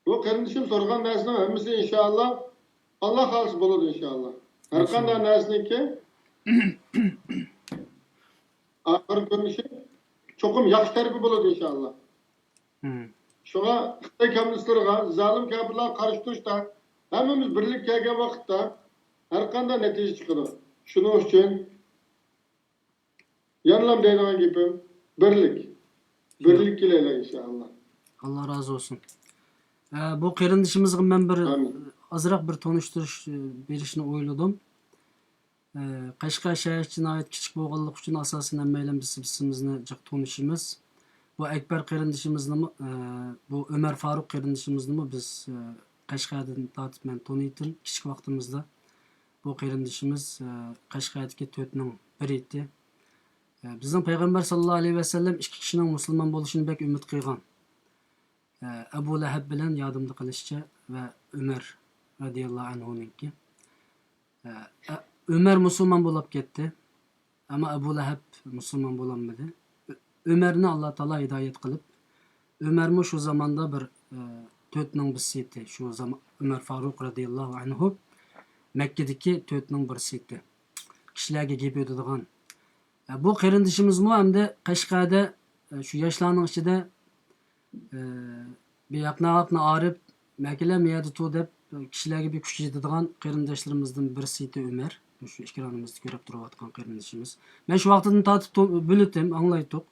بۇ قېرىندىشىم سورىغان نەرسىنىڭ ھەممىسى، ئىنشائاللا، ئاللا خالىسا بولىدۇ، ئىنشائاللا. ھەر قانداق نەرسىنىڭكى ئاخىر كۆرۈنۈشى چوقۇم ياخشى تەرىپى بولىدۇ، ئىنشائاللا. شۇڭا خىتاي كوممۇنىستلىرىغا، زالىم كاپىرلارغا قارشى تۇرۇشتا ھەممىمىز بىرلىككە كەلگەن ۋاقىتتا ھەر قانداق نەتىجە چىقىدۇ. شۇنىڭ ئۈچۈن يەنىلا دەيدىغان گېپىم، بىرلىك. بىرلىك كېلەيلى، ئىنشائاللا. ئاللا رازى بولسۇن. ئە، بۇ قېرىندىشىمىزغا مەن بىر ئازراق بىر تونۇشتۇرۇش، ئە، بېرىشنى ئويلىدىم. ئە، قەشقەر شەھەر ئىچى ناھايىتى كىچىك بولغانلىقى ئۈچۈن ئاساسەن ھەممەيلەن بىز بىر-بىرىمىزنى جىق تونۇشىمىز. بۇ ئەكبەر قېرىندىشىمىزنىمۇ، ئە، بۇ ئۆمەر فاروق قېرىندىشىمىزنىمۇ بىز، ئە، قەشقەردىن تارتىپ مەن تونۇيتتىم كىچىك ۋاقتىمىزدا. بۇ قېرىندىشىمىز، ئە، قەشقەردىكى تۆتنىڭ بىرى ئىدى. ئە، بىزنىڭ پەيغەمبەر ساللاللاھۇ ئەلەيھى ۋەسەللەم ئىككى كىشىنىڭ مۇسۇلمان بولۇشىنى بەك ئۈمىد قىلغان. ئە، ئەبۇ لەھەب بىلەن يادىمدا قېلىشىچە ۋە ئۆمەر رەزىياللاھۇ ئەنھۇنىڭكى. ئە، ئە، ئۆمەر مۇسۇلمان بولاپ كەتتى. ئەمما ئەبۇ لەھەب مۇسۇلمان بولالمىدى. ئۆ-، ئۆمەرنى ئاللا تائالا ھىدايەت قىلىپ، ئۆمەرمۇ شۇ زاماندا بىر، ئە، تۆتنىڭ بىرسى ئىدى. شۇ زامان ئۆمەر فاروق رەزىياللاھۇ ئەنھۇ مەككىدىكى تۆتنىڭ بىرسى ئىدى. كىشىلەرگە گەپ ئۆتىدىغان. ئە، بۇ قېرىندىشىمىزمۇ ئەمدى قەشقەردە، ئە، شۇ ياشلارنىڭ ئىچىدە، ئە، بىر ياقنا-ياقنا ئارىپ، مەكىلە مەيەردە تۇر دەپ، كىشىلەرگە بىر كۈچ يېتىدىغان قېرىنداشلىرىمىزدىن بىرسى ئىدى ئۆمەر. شۇ ئېكرانىمىزدا كۆرۈپ تۇرۇۋاتقان قېرىندىشىمىز. مەن شۇ ۋاقتىدىن تارتىپ تو-، بىلىتتىم، ئاڭلايتتۇق.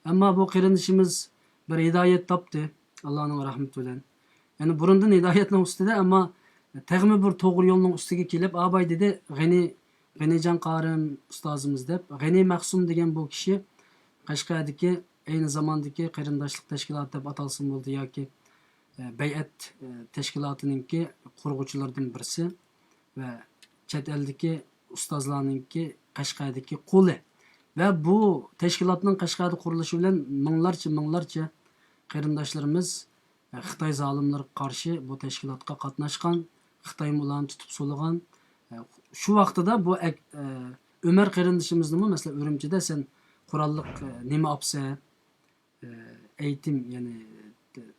ئەمما بۇ قېرىندىشىمىز بىر ھىدايەت تاپتى، ئاللانىڭ رەھمىتى بىلەن. يەنى بۇرۇندىن ھىدايەتنىڭ ئۈستىدە، ئەمما تېخىمۇ بىر توغرا يولنىڭ ئۈستىگە كېلىپ، ئاباي دېدى، غېنى، غېنىجان قارىم ئۇستازىمىز دەپ، غېنى مەخسۇم دېگەن بۇ كىشى قەشقەردىكى ئەينى زاماندىكى قېرىنداشلىق تەشكىلاتى دەپ ئاتالسىمۇ بولىدۇ ياكى، ئە، بەيئەت، ئە، تەشكىلاتىنىڭكى قۇرغۇچىلىرىدىن بىرسى ۋە چەت ئەلدىكى ئۇستازلارنىڭكى قەشقەردىكى قولى. ۋە بۇ تەشكىلاتنىڭ قەشقەردە قۇرۇلۇشى بىلەن مىڭلارچە، مىڭلارچە قېرىنداشلىرىمىز خىتاي زالىملىرىغا قارشى بۇ تەشكىلاتقا قاتناشقان، خىتايمۇ ئۇلارنى تۇتۇپ سولىغان. شۇ ۋاقتىدا بۇ ئەك-، ئۆمەر قېرىندىشىمىزنىمۇ، مەسىلەن، ئۈرۈمچىدە سەن قوراللىق نېمە ئاپسەن، ئېيتىم، يەنى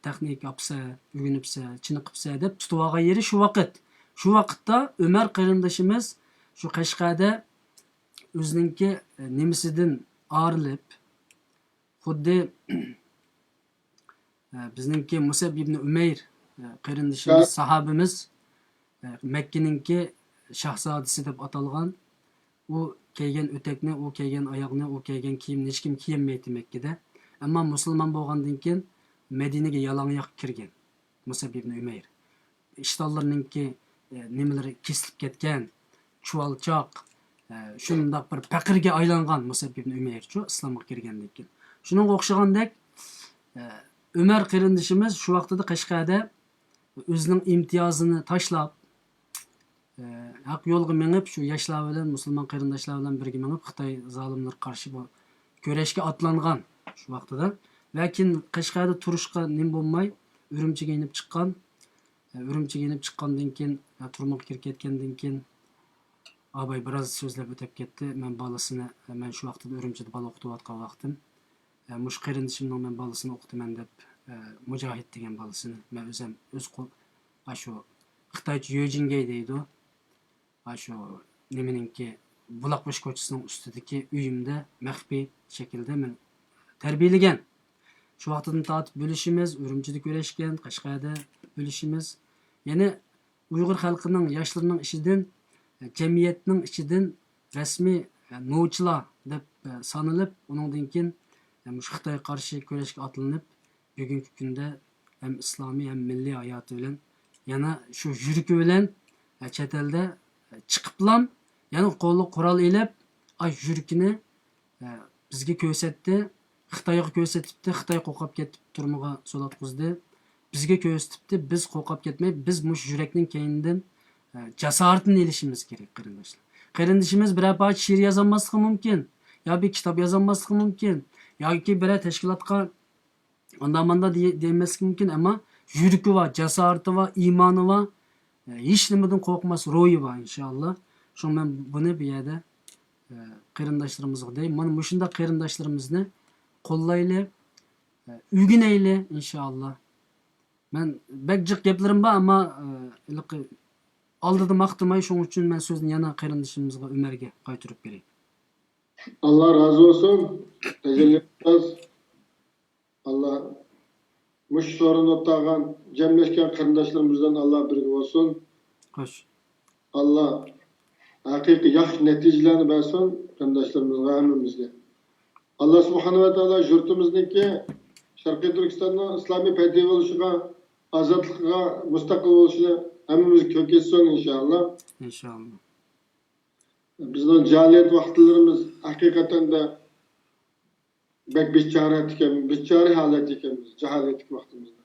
تېخنىكا ئاپسەن، ئۆگىنىپسەن، چېنىقىپسەن دەپ تۇتۇۋالغان يېرى شۇ ۋاقىت. شۇ ۋاقىتتا ئۆمەر قېرىندىشىمىز شۇ قەشقەردە ئۆزىنىڭكى نېمىسىدىن ئايرىلىپ، خۇددى ئە، بىزنىڭكى مۇسئەب ئىبنى ئۈمەير، ئە، قېرىندىشىمىز، ساھابىمىز، ئە، مەككىنىڭكى شاھزادىسى دەپ ئاتالغان. ئۇ كىيگەن ئۆتەكنى، ئۇ كىيگەن ئاياغنى، ئۇ كىيگەن كىيىمنى ھېچكىم كىيەلمەيتتى مەككىدە. ئەمما مۇسۇلمان بولغاندىن كېيىن مەدىنىگە يالاڭياق كىرگەن مۇسئەب ئىبنى ئۈمەير. ئىشتانلىرىنىڭكى، ئە، نېمىلىرى كېسىلىپ كەتكەن، چۇۋالچاق، ئە، شۇنداق بىر پەقىرگە ئايلانغان مۇسئەب ئىبنى ئۈمەيرچۇ ئىسلامغا كىرگەندىن كېيىن. شۇنىڭغا ئوخشىغاندەك، ئە، ئۆمەر قېرىندىشىمىز شۇ ۋاقتىدا قەشقەردە ئۆزىنىڭ ئىمتىيازىنى تاشلاپ، ھەق يولغا مېڭىپ، شۇ ياشلار بىلەن، مۇسۇلمان قېرىنداشلار بىلەن بىرگە مېڭىپ، خىتاي زالىملىرىغا قارشى بۇ كۈرەشكە ئاتلانغان شۇ ۋاقتىدا. ۋە كېيىن قەشقەردە تۇرۇشقا نېمە بولماي، ئۈرۈمچىگە يېنىپ چىققان. ئۈرۈمچىگە يېنىپ چىققاندىن كېيىن، تۈرمىگە كىرىپ كەتكەندىن كېيىن، ئاباي بىراز سۆزلەپ ئۆتۈپ كەتتى. مەن بالىسىنى، مەن شۇ ۋاقتىدا ئۈرۈمچىدە بالا ئوقۇتۇۋاتقان ۋاقتىم. مۇشۇ قېرىندىشىمنىڭ مەن بالىسىنى ئوقۇتىمەن دەپ، مۇجاھىد دېگەن بالىسىنى، مەن ئۆزۈم ئۆز قول، ئاشۇ خىتايچە يۆجىنگەي دەيدۇ. ئاشۇ نېمىنىڭكى، بۇلاقبېشى كوچىسىنىڭ ئۈستىدىكى ئۆيۈمدە مەخپىي شەكىلدە مەن تەربىيەلىگەن. شۇ ۋاقتىدىن تارتىپ بىلىشىمىز، ئۈرۈمچىدە كۆرۈشكەن، قەشقەردە بىلىشىمىز. يەنى ئۇيغۇر خەلقىنىڭ ياشلىرىنىڭ ئىچىدىن، جەمئىيەتنىڭ ئىچىدىن رەسمىي نوچىلار دەپ سانىلىپ، ئۇنىڭدىن كېيىن مۇشۇ خىتايغا قارشى كۈرەشكە ئاتلىنىپ، بۈگۈنكى كۈندە ھەم ئىسلامىي، ھەم مىللىي ھاياتى بىلەن يەنە شۇ يۈرىكى بىلەن چەت ئەلدە چىقىپلام، يەنە قولىغا قورال ئېلىپ، ئاي يۈرىكىنى بىزگە كۆرسەتتى، خىتايغا كۆرسىتىپتۇ، خىتاي قورقۇپ كېتىپ تۈرمىگە سولاتقۇزدى. بىزگە كۆرسىتىپتۇ، بىز قورقۇپ كەتمەي، بىز مۇشۇ يۈرەكنىڭ كەينىدىن جاسارىتىنى ئېلىشىمىز كېرەك، قېرىنداشلار. قېرىندىشىمىز بىرەر پارچە شېئىر يازالماسلىقى مۇمكىن، يا بىر كىتاب يازالماسلىقى مۇمكىن، ياكى بىرەر تەشكىلاتقا ئاندا-ماندا دېيەلمەسلىكى مۇمكىن، ئەمما يۈرىكى بار، جاسارىتى بار، ئىمانى بار، ھېچنېمىدىن قورقماس روھى بار، ئىنشائاللا. شۇڭا مەن بۇنى بۇ يەردە قېرىنداشلىرىمىزغا دەي، مانا مۇشۇنداق قېرىنداشلىرىمىزنى قوللايلى، ئۆگىنەيلى، ئىنشائاللا. مەن بەك جىق گەپلىرىم بار، ئەمما ھېلىقى ئالدىدا ماختىماي، شۇنىڭ ئۈچۈن مەن سۆزنى يەنە قېرىندىشىمىزغا ئۆمەرگە قايتۇرۇپ بېرەي. ئاللا رازى بولسۇن. ئەزەل ئۇستاز. ئاللا مۇشۇ سورۇندا ئولتۇرغان، جەملەشكەن قېرىنداشلىرىمىز بىلەن ئاللا بىرگە بولسۇن. خوش. ئاللا ھەقىقىي ياخشى نەتىجىلەرنى بەرسۇن قېرىنداشلىرىمىزغا، ھەممىمىزگە. ئاللا سۇبھانەھۇ ۋە تائالا يۇرتىمىزنىڭكى، شەرقىي تۈركىستاننىڭ ئىسلامىي پەتھى بولۇشىغا، ئازادلىقىغا، مۇستەقىل بولۇشىنى ھەممىمىزگە كۆرسەتسۇن، ئىنشائاللا. ئىنشائاللا. بىزنىڭ جاھىلىيەت ۋاقىتلىرىمىز ھەقىقەتەندە بەك بىچارە ئىكەن، بىچارە ھالەتتە ئىكەنمىز جاھىلىيەتتىكى ۋاقتىمىزدا.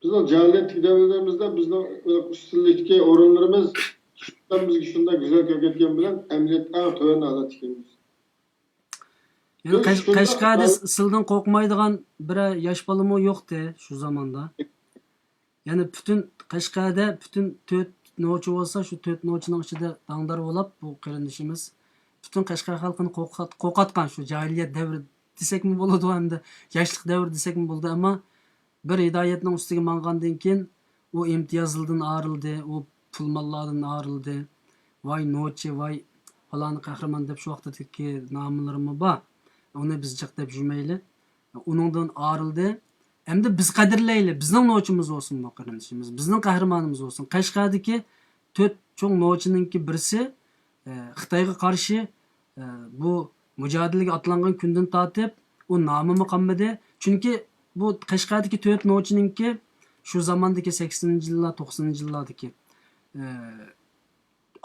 بىزنىڭ جاھىلىيەتتىكى دەۋرلىرىمىزدە بىزنىڭ ئۈستۈنلۈكتىكى ئورۇنلىرىمىز بىزگە شۇنداق گۈزەل كۆرۈنگەن بىلەن، ئەمەلىيەتتە ئەڭ تۆۋەن ھالەتتە ئىكەنمىز. يەنى قەش-، قەشقەردە سىلىدىن قورقمايدىغان بىرەر ياش بالىمۇ يوقتى شۇ زاماندا. يەنى پۈتۈن قەشقەردە پۈتۈن تۆت نوچى بولسا، شۇ تۆت نوچىنىڭ ئىچىدە داڭدار بولاپ، بۇ قېرىندىشىمىز پۈتۈن قەشقەر خەلقىنى قورقۇت-، قورقۇتقان شۇ جاھىلىيەت دەۋرى دېسەكمۇ بولىدۇ، ھەمدە ياشلىق دەۋرى دېسەكمۇ بولىدۇ. ئەمما بىر ھىدايەتنىڭ ئۈستىگە ماڭغاندىن كېيىن، ئۇ ئىمتىيازلىدىن ئايرىلدى، ئۇ پۇلماللاردىن ئايرىلدى. ۋاي نوچى، ۋاي پالانى قەھرىمان دەپ شۇ ۋاقتىدىكى نامىلىرىمۇ بار. ئۇنى بىز جىق دەپ يۈرمەيلى. ئۇنىڭدىن ئايرىلدى. ئەمدى بىز قەدىرلەيلى. بىزنىڭ نوچىمىز بولسۇن بۇ قېرىندىشىمىز. بىزنىڭ قەھرىمانىمىز بولسۇن. قەشقەردىكى تۆت چوڭ نوچىنىڭكى بىرسى، ئە، خىتايغا قارشى، ئە، بۇ مۇجادىلىگە ئاتلانغان كۈندىن تارتىپ ئۇ نامىمۇ قالمىدى. چۈنكى بۇ قەشقەردىكى تۆت نوچىنىڭكى شۇ زاماندىكى سەكسىنىنچى يىللار، توقسىنىنچى يىللاردىكى، ئە،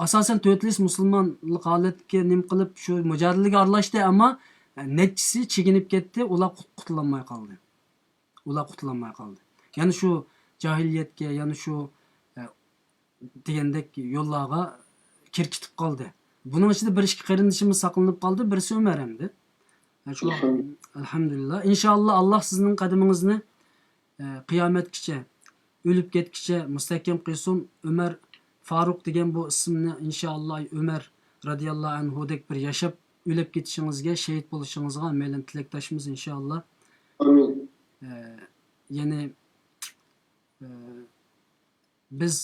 ئاساسەن تۆتىلىسى مۇسۇلمانلىق ھالەتكە نېمە قىلىپ شۇ مۇجادىلىگە ئارىلاشتى، ئەمما نەچچىسى چېكىنىپ كەتتى، ئۇلار قۇت-، قۇتۇلالماي قالدى. ئۇلار قۇتۇلالماي قالدى. يەنە شۇ جاھىلىيەتكە، يەنە شۇ، ئە، دېگەندەك يوللارغا كىرىپ كېتىپ قالدى. بۇنىڭ ئىچىدە بىر ئىككى قېرىندىشىمىز ساقلىنىپ قالدى، بىرسى ئۆمەر ئەمدى. ئە، شۇ ئەلھەمدۇلىللا. ئەلھەمدۇلىللا. ئىنشائاللا، ئاللا سىزنىڭ قەدىمىڭىزنى ئە، قىيامەتكىچە، ئۆلۈپ كەتكۈچە مۇستەھكەم قىلسۇن. ئۆمەر فاروق دېگەن بۇ ئىسىمنى، ئىنشائاللا، ئۆمەر رەزىياللاھۇ ئەنھۇدەك بىر ياشاپ، ئۆلۈپ كېتىشىڭىزگە، شېھىت بولۇشىڭىزغا ھەممەيلەن تىلەكداشمىز، ئىنشائاللا. ئامىن. ئە، يەنى، ئە، بىز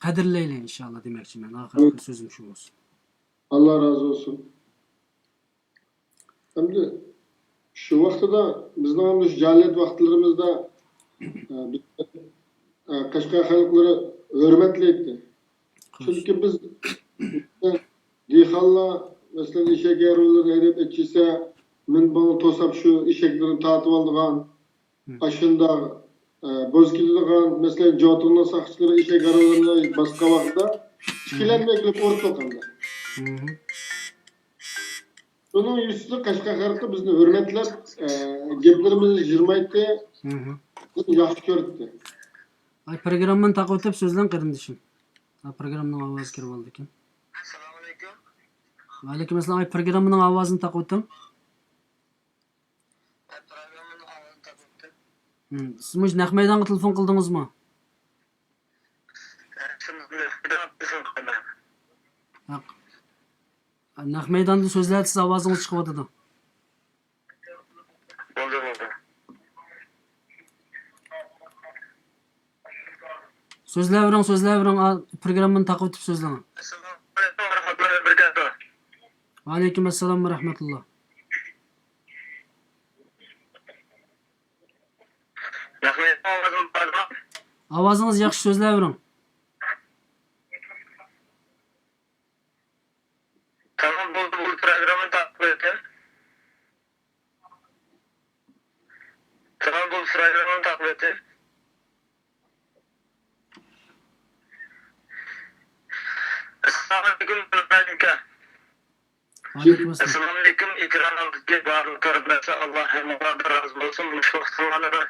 قەدىرلەيلى، ئىنشائاللا، دېمەكچىمەن. ئاخىرقى سۆزۈم شۇ بولسۇن. ئاللا رازى بولسۇن. ئەمدى شۇ ۋاقتىدا بىزنىڭ مۇشۇ جاھىلىيەت ۋاقىتلىرىمىزدا، ئە، بىز، ئە، قەشقەر خەلقلىرى ھۆرمەتلەيتتى. چۈنكى بىز دېھقانلار، مەسىلەن، ئېشەك ھارۋىلىرىنى ھەيدەپ ئېچىسە، مىنبىرنى توساپ شۇ ئېشەكلىرىنى تارتىۋالىدىغان، ئاشۇنداق، ئە، بوز كېتىدىغان، مەسىلەن، جوتىڭنىڭ ساقچىلىرى ئېشەك ھارۋىلىرىنى باسقان ۋاقىتتا ئىككىلەنمەي كېلىپ ئۇرۇپ سوققاندا. شۇنىڭ يۈزىسىدىن قەشقەر خەلقى بىزنى ھۆرمەتلەپ، ئە، گەپلىرىمىزنى جىرمايتتى، بىزنى ياخشى كۆرەتتى. ئاي، پروگراممىنى تاقىۋېتىپ سۆزلەڭ، قېرىندىشىم. ھە، پروگراممىنىڭ ئاۋازى كىرىۋالىدىكەن. ئەسسالامۇئەلەيكۇم. ۋەئەلەيكۇم ئەسسالام. ئاي، پروگراممىنىڭ ئاۋازىنى تاقىۋېتىڭ. ھە، پروگراممىنىڭ ئاۋازىنى تاقىۋېتىڭ. ھىم، سىز مۇشۇ نەق مەيدانغا تېلېفون قىلدىڭىزمۇ؟ ھە، شۇنداق، نەق مەيدانغا تېلېفون قىلدىم. ھە. نەق مەيداندا سۆزلەۋاتسىز، ئاۋازىڭىز چىقىۋاتىدۇ. بولدى، بولدى. سۆزلەۋېرىڭ، سۆزلەۋېرىڭ، ئا، پروگراممىنى تاقىۋېتىپ سۆزلەڭ. ئەسسالامۇئەلەيكۇم ۋە رەھمەتۇللاھى ۋە بەرىكاتۇھ. ۋەئەلەيكۇم ئەسسالام ۋە رەھمەتۇللا. نەق مەيدان ئاۋازىم بارمۇ؟ ئاۋازىڭىز ياخشى، سۆزلەۋېرىڭ. تامام بولدى، بولدى، پروگراممىنى تاقىۋېتىڭ. تامام بولدى، پروگراممىنى تاقىۋېتىڭ. ئەسسالامۇئەلەيكۇم، ئەلبەركە. ۋەئەلەيكۇم ئەسسالام. ئەسسالامۇئەلەيكۇم، ئېكرانىڭدىكى بارلىق قېرىنداشلار، ئاللا ھەممىڭلاردىن رازى بولسۇن. مۇشۇ ۋاقىتلاردا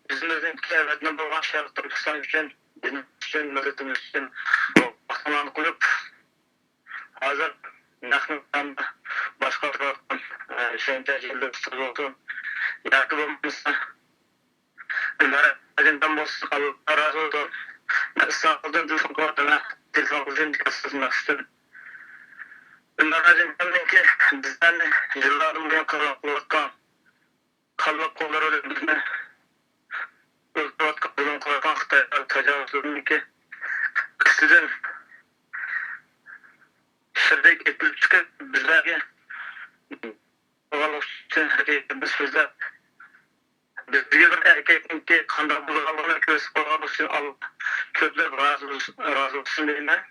بىزىمىزنىڭ ۋەتىنى بولغان شەرقىي تۈركىستان ئۈچۈن، دىنىمىز ئۈچۈن، مىللىتىمىز ئۈچۈن ۋاقىتلارنى قويۇپ، ھازىر نەق مەيداندا باشقۇرۇۋاتقان، ئە، ھۈسەيىن تەجلىدىن بولسۇن ياكى بولمىسا ئۆمەر ئەجەمدىن بولسۇن، ئاللا رازى بولسۇن. مەن ئىسرائىلدىن تېلېفون قىلىۋاتىمەن، تېلېفون قىلىشىمدىكى ئاساسىي مەقسىتىم ئۆمەر ئەجەمدىنكى بىزلەرنى يىللاردىن بۇيان قوللاپ قېلىۋاتقان، قانلىق قوللىرى بىلەن بىزنى ئۆلتۈرۈۋاتقان، زۇلۇم قىلىۋاتقان خىتايلار تاجاۋۇزچىلىرىنىڭكى ئۈستىدىن شىردەك ئېتىلىپ چىقىپ، بىزلەرگە قىلغانلىقى ئۈچۈن ھەقىقىي بىز سۆزلەپ، بىزگە بىر ئەركەكنىڭكى قانداق بولىدىغانلىقىنى كۆرسىتىپ قويغانلىقى ئۈچۈن ئاللا كۆپلەپ رازى بولسۇن، رازى بولسۇن دەيمەن.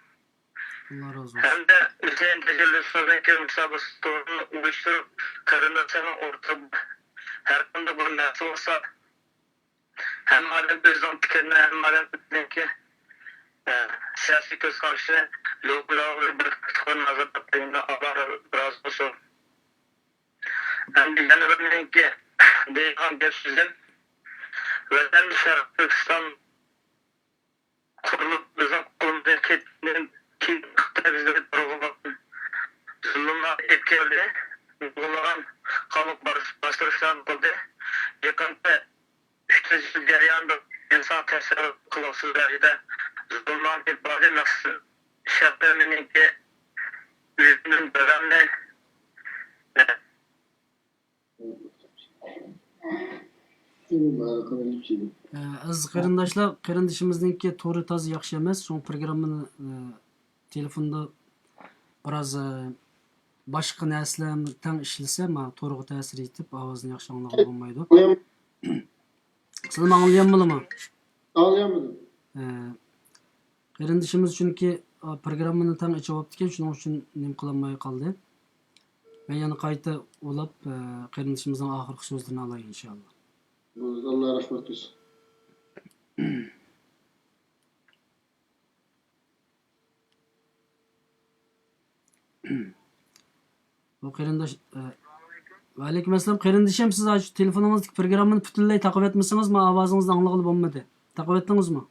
ئاللا رازى بولسۇن. ھەمدە ھۈسەيىن تەجەللىسىنىڭكى مۇسابىقىسى تورىنى ئۇيۇشتۇرۇپ، قېرىنداشلارنىڭ ئورتىدا ھەرقانداق بىر نەرسە بولسا، ھەممە ئادەم ئۆزىنىڭ پىكرىنى، ھەممە ئادەم ئۆزىنىڭكى، ئە، سىياسىي كۆز قارىشىنى لوگىكىلارغا بىر تۇغقان نازارەت قىلىمىز. ئاللا رازى بولسۇن. ئەمدى يەنە بىر مېنىڭكى دەيدىغان گەپ سۆزۈم، ۋەتەن شەرقىي تۈركىستان قۇرۇلۇپ، بىزنىڭ قولىمىزدىن كەتكەندىن كېيىن خىتاي بىزگە نۇرغۇنلىغان زۇلۇملارنى ئېلىپ كەلدى، نۇرغۇنلىغان قانلىق باس-، باستۇرۇشلارنى قىلدى. يېقىنقى ئۈچ يۈز يىل جەريانىدا ئىنسان تەسەۋۋۇر قىلغۇسىز دەرىجىدە زۇلۇملارنى ئېلىپ باردى. مەخسۇس شەرقىي مېنىڭكى ئۆزۈمدىن دادامنى، ئە، ئەزىز قېرىنداشلار، قېرىندىشىمىزنىڭكى تورى تازا ياخشى ئەمەس، شۇڭا پروگراممىنى، ئە، تېلېفوندا بىراز، ئە، باشقا نەرسىلەر تەڭ ئىشلىسە، مانا تورغا تەسىر يېتىپ، ئاۋازنى ياخشى ئاڭلىغىلى بولمايدۇ. سىلىمۇ ئاڭلىيالمىدىمۇ؟ ئاڭلىيالمىدىم. ئە، قېرىندىشىمىز چۈنكى، ئا، پروگراممىنى تەڭ ئېچىۋاپتىكەن، شۇنىڭ ئۈچۈن نېمە قىلالماي قالدى. مەن يەنە قايتا ئۇلاپ، ئە، قېرىندىشىمىزنىڭ ئاخىرقى سۆزلىرىنى ئالاي، ئىنشائاللا. ئاللا رەھمەت قىلسۇن. بۇ قېرىنداش، ئە، ۋەئەلەيكۇم ئەسسالام. قېرىندىشىم، سىز ئاشۇ تېلېفونىڭىزدىكى پروگراممىنى پۈتۈنلەي تاقىۋەتمىسىڭىز، ما ئاۋازىڭىزنى ئاڭلىغىلى بولمىدى. تاقىۋەتتىڭىزمۇ؟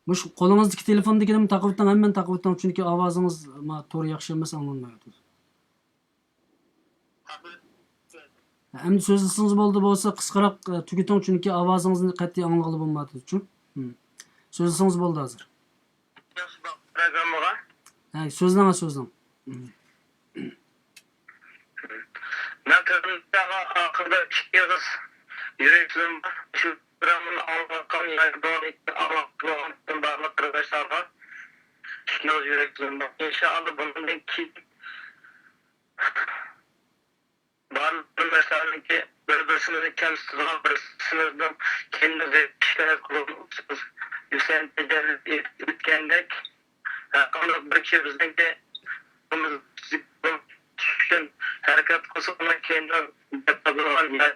مۇشۇ قولىڭىزدىكى تېلېفوندىكىنىمۇ تاقىۋېتىڭ، ھەممىنى تاقىۋېتىڭ، چۈنكى ئاۋازىڭىز، ما، تور ياخشى ئەمەس، ئاڭلانمايۋاتىدۇ. ئەمدى سۆزلىسىڭىز بولدى، بولسا قىسقىراق، ئە، تۈگىتىڭ، چۈنكى ئاۋازىڭىزنى قەتئىي ئاڭلىغىلى بولمايۋاتىدۇ. ھىم. سۆزلىسىڭىز بولدى ھازىر. ياخشى، بۇ پروگراممىغا. ھە، سۆزلەڭ، سۆزلەڭ. ھىم. مەن قېرىنداشلارغا ئاخىرىدا ئىككى ئېغىز يۈرەك سۆزۈم بار. شۇ پروگراممىنى ئاڭلاۋاتقان ياكى بۇنىڭدىن كېيىن ئاڭلاپ تۇرغان بارلىق قېرىنداشلارغا ئىككى ئېغىز يۈرەك سۆزۈم بار. ئىنشائاللا، بۇنىڭدىن كېيىن بارلىق قېرىنداشلارنىڭكى بىر-بىرسىمىزنى كەمسىتىدىغان، بىر-بىرسىمىزنىڭ كەينىدىن غەيۋەت قىلىدىغان ئوخشايمىز. ھۈسەيىن تەجەللى ئېيتىپ ئۆتكەندەك، ھەرقانداق بىر كىشى بىزنىڭكى چۈشۈشۈشۈن ھەرىكەت قىلسا، ئۇنىڭ كەينىدىن گەپ تاپىدىغان يا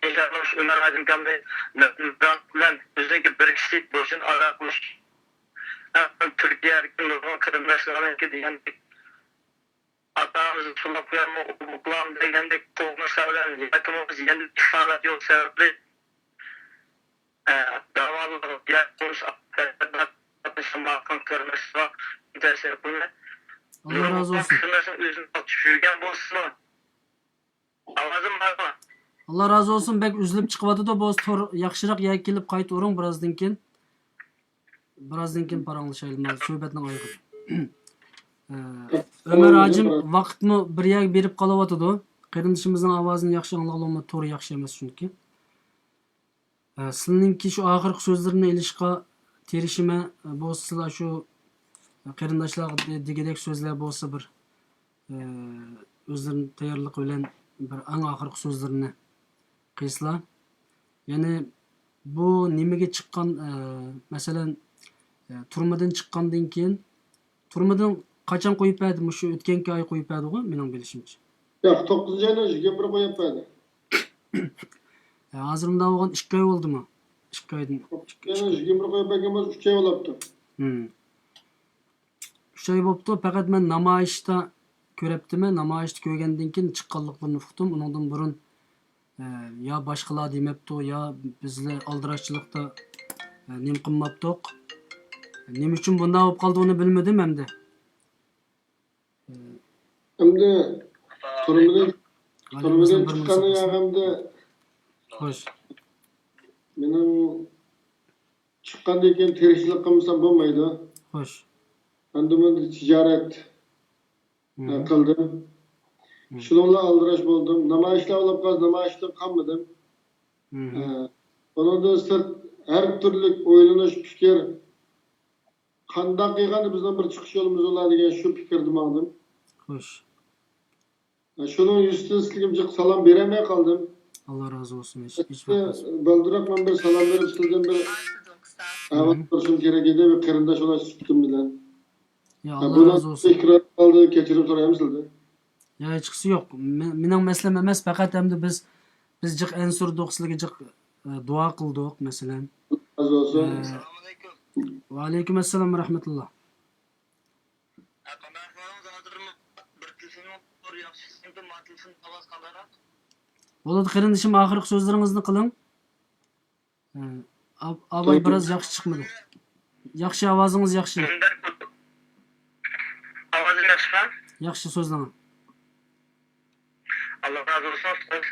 ئىنشائاللا، شۇ ئۆمەر ھاجىمكامنى بىلەن ئۆزىنىڭكى بىر كىشىلىك بولۇشىنى ئادا قىلىش. تۈركىيەدىكى نۇرغۇن قېرىنداشلارنىڭكى دېگەندەك ئاتا-ئانىمىزنى سوراپ قويارمۇ، ئوقۇغان دېگەندەك قوغلىنىشلار بىلەن ياكىمۇ بىز يەنە ئىقامەت يوق سەۋەبلىك، ئە، داۋالىق ياكى قېرىنداشلار ئاللا رازى بولسۇن. قېرىنداشنىڭ ئۆزىنى ئاتۇپ يۈرگەن بولسىمۇ، ئاۋازىم بارمۇ؟ ئاللا رازى بولسۇن، بەك ئۈزۈلۈپ چىقىۋاتىدۇ، بولسا تور ياخشىراق يەرگە كېلىپ قايتا ئۇرۇڭ بىرازدىن كېيىن. بىرازدىن كېيىن پاراڭلىشايلى، مانا سۆھبەتنىڭ ئايىغىدا. ئە، ئۆمەر ھاجىم، ۋاقىتمۇ بىر يەرگە بېرىپ قالاۋاتىدۇ. قېرىندىشىمىزنىڭ ئاۋازىنى ياخشى ئاڭلىغىلىمۇ، تور ياخشى ئەمەس چۈنكى. ئە، سىلىنىڭكى شۇ ئاخىرقى سۆزلىرىنى ئېلىشقا تىرىشىمەن. ئە، بولسىلا شۇ قېرىنداشلارغا دېگۈدەك سۆزلەر بولسا بىر، ئە، ئۆزلىرىنى تەييارلىقى بىلەن بىر ئەڭ ئاخىرقى سۆزلىرىنى قىلسىلا. يەنى بۇ نېمىگە چىققان، ئە، مەسىلەن، ئە، تۈرمىدىن چىققاندىن كېيىن، تۈرمىدىن قاچان قويۇپ بەردى؟ مۇشۇ ئۆتكەنكى ئاي قويۇپ بەردىغۇ، مېنىڭ بىلىشىمچە. ياق، توققۇزىنچى ئاينىڭ يىگىرمە بىرى قويۇپ بەردى. ئە، ھازىر مۇنداق بولغان ئىككى ئاي بولدىمۇ؟ ئىككى ئايدىن. توققۇزىنچى ئاينىڭ يىگىرمە بىرى قويۇپ بەرگەن بولسا، ئۈچ ئاي بولاپتۇ. ھىم. ئۈچ ئاي بوپتۇ، پەقەت مەن نامايىشتا كۆرەپتىمەن، نامايىشتا كۆرگەندىن كېيىن چىققانلىقلىرىنى ئۇقتۇم. ئۇنىڭدىن بۇرۇن، ئە، يا باشقىلار دېمەپتۇ، يا بىزلەر ئالدىراشچىلىقتا، ئە، نېمە قىلماپتۇق. نېمە ئۈچۈن بۇنداق بولۇپ قالدى، ئۇنى بىلمىدىم ئەمدى. ئەمدى تۈرمىدىن، تۈرمىدىن چىققاندىن كېيىن ئەمدى خوش. مېنىڭ چىققاندىن كېيىن تىرىكچىلىك قىلمىسام بولمايدۇ. خوش. ئەمدى مەن تىجارەت، مم. قىلدىم. مم. شۇنىڭ بىلەن ئالدىراش بولدۇم. نامايىشلار بولۇپ قالسا، نامايىشتىن قالمىدىم. مم. ئە، ئۇنىڭدىن سىرت ھەر تۈرلۈك ئويلىنىش، پىكىر، قانداق قىلغاندا بىزنىڭ بىر چىقىش يولىمىز بولار دېگەن شۇ پىكىردە ماڭدىم. خوش. شۇنىڭ يۈزىسىدىن سىزگە جىق سالام بېرەلمەي قالدىم. ئاللا رازى بولسۇن. ھېچ، ھېچ ۋاقىت. بالدۇرراق مەن بىر سالام بېرىپ، سىزدىن بىر ئەھۋال سورىشىم كېرەك ئىدى، بىر قېرىنداش ئوخشاش سۈپىتىم بىلەن. يا، ھە، ئاللا بۇنى رازى بولسۇن. ئىكرام قىلدى، كېچىرىم سورايمەن سىزدىن. يا، ھېچقىسى يوق. مېنىڭ مەسىلەم ئەمەس، پەقەت ئەمدى بىز، بىز جىق ئەنسىرىدۇق، سىلەرگە جىق، ئە، دۇئا قىلدۇق، مەسىلەن. رازى بولسۇن. ئە، ۋەئەلەيكۇم ئەسسالام ۋە رەھمەتۇللا. بولىدۇ، قېرىندىشىم، ئاخىرقى سۆزلىرىڭىزنى قىلىڭ. ئە، ئاب-، ئاباي بىراز ياخشى چىقمىدى. ياخشى، ئاۋازىڭىز ياخشى. ئاۋازىم ياخشىمۇ؟ ياخشى، سۆزلىڭ. ئاللا رازى بولسۇن، ئۇستاز.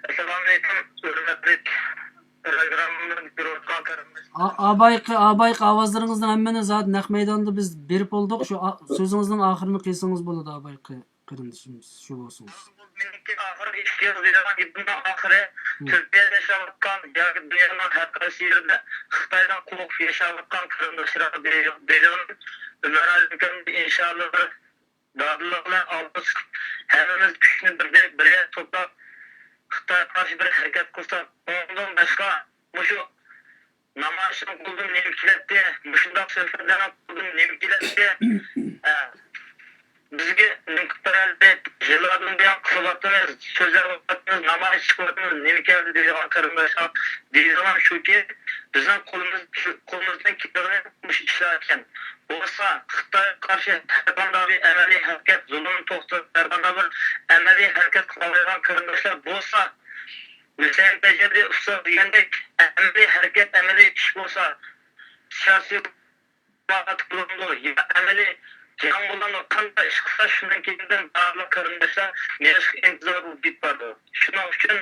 ئەسسالامۇئەلەيكۇم، ھۆرمەتلىك پروگراممىنى كۆرۈۋاتقان قېرىنداشلار. ئا-، ئابايقى، ئابايقى ئاۋازلىرىڭىزنىڭ ھەممىنى زادى نەق مەيداندا بىز بېرىپ بولدۇق. شۇ ئا-، سۆزىڭىزنىڭ ئاخىرىنى قىلسىڭىز بولىدۇ، ئابايقى قېرىندىشىمىز، شۇ بولسىڭىز. مېنىڭكى ئاخىرقى ئىككى يىل دېيدىغان گېپىمنىڭ ئاخىرى، مم. تۈركىيەدە ياشاۋاتقان ياكى دۇنيانىڭ ھەر قايسى يېرىدە خىتايدىن قورقۇپ ياشاۋاتقان قېرىنداشلارغا دېيىدىغىنىم، ئۆمەر ھاجىم ئىنشاللا بىر دادىللىق بىلەن ئالغا چىقىپ، ھەممىمىز كۈچنى بىردەك بىر يەرگە توپلاپ، خىتايغا قارشى بىر ھەرىكەت قىلساق، ئۇنىڭدىن باشقا مۇشۇ نامايىشنىڭ قولىدىن نېمە كېلەتتى؟ مۇشۇنداق سۆھبەتلەرنىڭ قولىدىن نېمە كېلەتتى؟ ئە، بىزگە نېمە قىلىپ بېرەلىدى؟ يىللاردىن بۇيان قىلىۋاتىمىز، سۆزلەۋاتىمىز، نامايىش چىقىۋاتىمىز، نېمە كەلدى دەيدىغان قېرىنداشلار، دەيدىغىنىم شۇكى، بىزنىڭ قولىمىز، قولىمىزدىن كېلىدىغىنى مۇشۇ ئىشلار ئىكەن. بولسا خىتايغا قارشى ھەر قانداق بىر ئەمەلىي ھەرىكەت، زۇلۇمنى توختىتىپ، ھەر قانداق بىر ئەمەلىي ھەرىكەت قىلالايدىغان قېرىنداشلار بولسا، ھۈسەيىن تەجرىدە ئۇستاز دېگەندەك، ئەمەلىي ھەرىكەت، ئەمەلىي ئىش بولسا، سىياسىي ئىبادەت بولامدۇ يا ئەمەلىي جەڭ بولامدۇ، قانداق ئىش قىلسا شۇنىڭ كېيىندىن بارلىق قېرىنداشلار نېرىشقا ئىنتىزار بولۇپ كېتىپ بارىدۇ. شۇنىڭ ئۈچۈن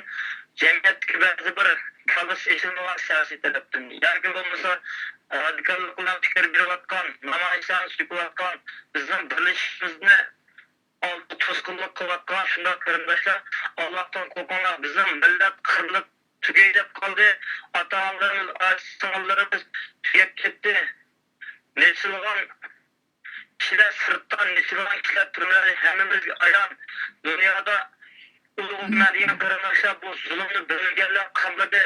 جەمئىيەتتىكى بەزى بىر كاللىسى ئېچىلمىغان سىياسىي تەرەپتىن ياكى بولمىسا رادىكاللىق بىلەن پىكىر بېرىۋاتقان، نامايىشلارنى سۆكۈۋاتقان، بىزنىڭ بىرلىشىشىمىزنى ئالدى توسقۇنلۇق قىلىۋاتقان شۇنداق قېرىنداشلار، ئاللاھتىن قورقۇڭلار، بىزنىڭ مىللەت قىرىلىپ تۈگەي دەپ قالدى، ئاتا-ئانىلىرىمىز، ئاچا-سىڭىللىرىمىز تۈگەپ كەتتى. نېسىلغان كىشىلەر سىرتتا، نېسىلغان كىشىلەر تۈرمىلەردە ھەممىمىزگە ئايان. دۇنيادا ئۇلۇغ مەدىيان قېرىنداشلار بۇ زۇلۇمنى بىلمىگەنلەر قالمىدى.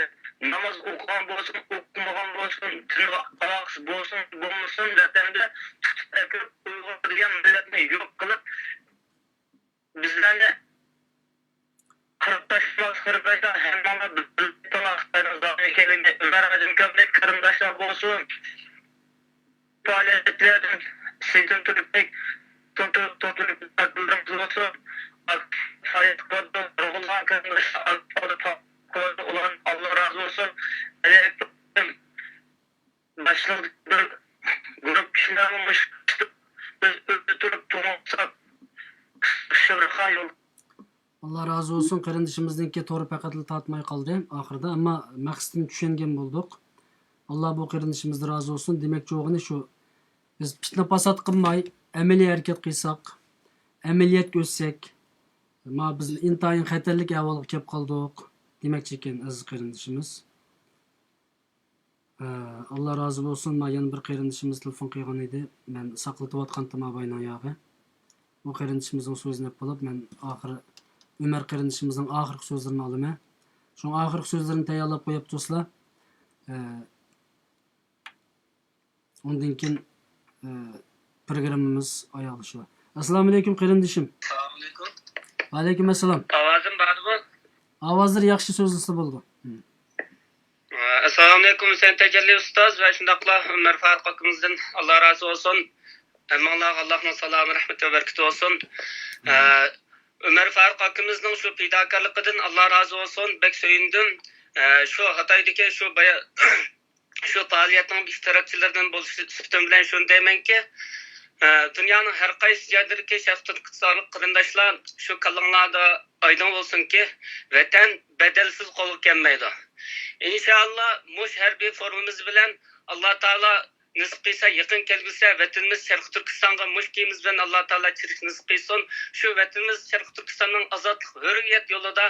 ناماز ئوقۇغان بولسۇن، ئوقۇمىغان بولسۇن، دىنغا ئالاقىسى بولسۇن، بولمىسۇن، ۋەتەندە تۇتۇپ ئەكىرىپ ئۇيغۇر دېگەن مىللەتنى يوق قىلىپ، بىزلەرنى قىرىپ تاشلىماقچى قېرىنداشلار، ھەممىڭلار بىلىپ تۇرۇڭلار خىتاينىڭ زالىم ئىكەنلىكىنى. ئۆمەر ھاجىمكامدەك قېرىنداشلار بولسۇن، پائالىيەتچىلەردىن سېيىتىن تۈركتەك تۇرۇپ، تۇرۇپ، تۇرۇپ، تەكبىرلىرىمىز بولسۇن. سايەت قىلىدۇ، نۇرغۇنلىغان قېرىنداشلار ئالىپ قالدى، قويدى، ئۇلار، ئاللا رازى بولسۇن. ئەلەيكۇم. مەسىلەن، بىر گۇرۇپ كىشىلەرمۇ مۇشۇ بىز ئۆيدە تۇرۇپ تۇرمىساق، قىسقىچە بىر خىيال. ئاللا رازى بولسۇن، قېرىندىشىمىزنىڭكى تورى پەقەتلا تارتماي قالدى ئاخىرىدا، ئەمما مەقسىتىنى چۈشەنگەن بولدۇق. ئاللا بۇ قېرىندىشىمىزدىن رازى بولسۇن. دېمەكچى بولغىنى شۇ، بىز پىتنە پاسات قىلماي، ئەمەلىي ھەرىكەت قىلساق، ئەمەلىيەتكە ئۆتسەك، ما بىز ئىنتايىن خەتەرلىك ئەھۋالغا كەپ قالدۇق دېمەكچى ئىكەن ئەزىز قېرىندىشىمىز. ئە، ئاللا رازى بولسۇن، ما يەنە بىر قېرىندىشىمىز تېلېفون قىلغان ئىدى. مەن ساقلىتىۋاتقانتىم ئاباينىڭ ياغى. بۇ قېرىندىشىمىزنىڭ سۆزىنى ئېلىپ بولۇپ، مەن ئاخىر ئۆمەر قېرىندىشىمىزنىڭ ئاخىرقى سۆزلىرىنى ئالىمەن. شۇڭا ئاخىرقى سۆزلىرىنى تەييارلاپ قويۇپ تۇرسىلا، ئە، ئۇندىن كېيىن، ئە، پروگراممىمىز ئاياغلىشىدۇ. ئەسسالامۇئەلەيكۇم قېرىندىشىم. ئەسسالامۇئەلەيكۇم. ۋەئەلەيكۇم ئەسسالام. ئاۋازىم بارمۇ؟ ئاۋازلىرى ياخشى سۆزلىسە بولىدۇ. ھە. ئەسسالامۇئەلەيكۇم ھۈسەيىن تەجەللى ئۇستاز ۋە شۇنداقلا ئۆمەر فاروق ئاكىمىزدىن ئاللا رازى بولسۇن. ھەممىڭلارغا ئاللانىڭ سالامى، رەھمىتى ۋە بەرىكىتى بولسۇن. ئە، ئۆمەر فاروق ئاكىمىزنىڭ شۇ پىداكارلىقىدىن ئاللا رازى بولسۇن. بەك سۆيۈندۈم. ئە، شۇ خىتايدىكى شۇ بايا-، شۇ پائالىيەتنىڭ ئىشتىراكچىلىرىدىن بولۇش سۈپىتىم بىلەن شۇنى دەيمەنكى، ئە، دۇنيانىڭ ھەر قايسى يەرلىرىدىكى شەرقىي تۈركىستانلىق قېرىنداشلار، شۇ كاللاڭلاردا ئايدىڭ بولسۇنكى، ۋەتەن بەدەلسىز قولغا كەلمەيدۇ. ئىنشائاللا، مۇشۇ ھەربىي فورۇمىمىز بىلەن ئاللا تائالا نېسىپ قىلسا، يېقىن كەلگۈسىدە ۋەتىنىمىز شەرقىي تۈركىستانغا مۇشۇ كىيىمىمىز بىلەن ئاللا تائالا كىرىش نېسىپ قىلسۇن. شۇ ۋەتىنىمىز شەرقىي تۈركىستاننىڭ ئازادلىق، ھۆرىيەت يولىدا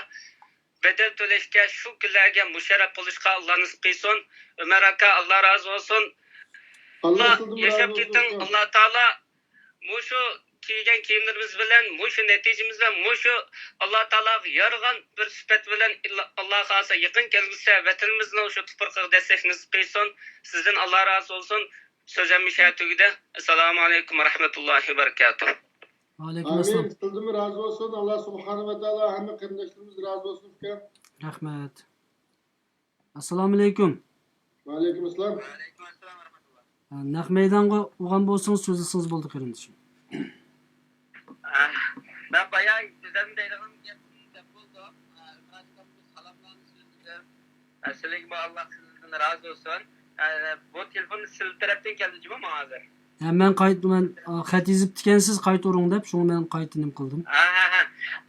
بەدەل تۆلەشكە، شۇ كۈنلەرگە مۇشەررەپ بولۇشقا ئاللا نېسىپ قىلسۇن. ئۆمەر ئاكا، ئاللا رازى بولسۇن. ئاللا سىزدىن ياشاپ كېتىڭ. ئاللا تائالا مۇشۇ كىيگەن كىيىملىرىمىز بىلەن، مۇشۇ نەتىجىمىز بىلەن، مۇشۇ ئاللا تائالاغا يارىغان بىر سۈپەت بىلەن، ئاللا خالىسا يېقىن كەلگۈسىدە ۋەتىنىمىزنىڭ شۇ تۇپرىقىغا دەسسەش نېسىپ قىلسۇن. سىزدىن ئاللا رازى بولسۇن. سۆزۈم مۇشۇ يەردە تۈگىدى. ئەسسالامۇ ئەلەيكۇم ۋە رەھمەتۇللاھى ۋە بەرىكاتۇھ. ۋەئەلەيكۇم ئەسسالام. ئامىن. سىزدىنمۇ رازى بولسۇن. ئاللا سۇبھانەھۇ ۋە تائالا ھەممە قېرىنداشلىرىمىزدىن رازى بولسۇن، ئۇكام. رەھمەت. ئەسسالامۇئەلەيكۇم. ۋەئەلەيكۇم ئەسسالام. ۋەئەلەيكۇم ئەسسالام ۋە رەھمەتۇللا. ھە، نەق مەيدانغا ئۇرغان بولسىڭىز، سۆزلىسىڭىز بولىدۇ، قېرىندىشىم. ئە، مەن بايا سۆزلەرنى دەيدىغان گەپنى دەپ بولدۇم. ئە، ئۆمەر ئاكامغا سالاملارنى سۆزلىدىم. ئە، سىلىگىمۇ ئاللا سىزدىن رازى بولسۇن. ئە، بۇ تېلېفون سىلى تەرەپتىن كەلدى جۇمۇ ماڭا ھازىر. ھە، مەن قايتا، مەن، ئا، خەت يېزىپتىكەنسىز، قايتا ئۇرۇڭ دەپ، شۇڭا مەن قايتا نېمە قىلدىم. ھە، ھە، ھە.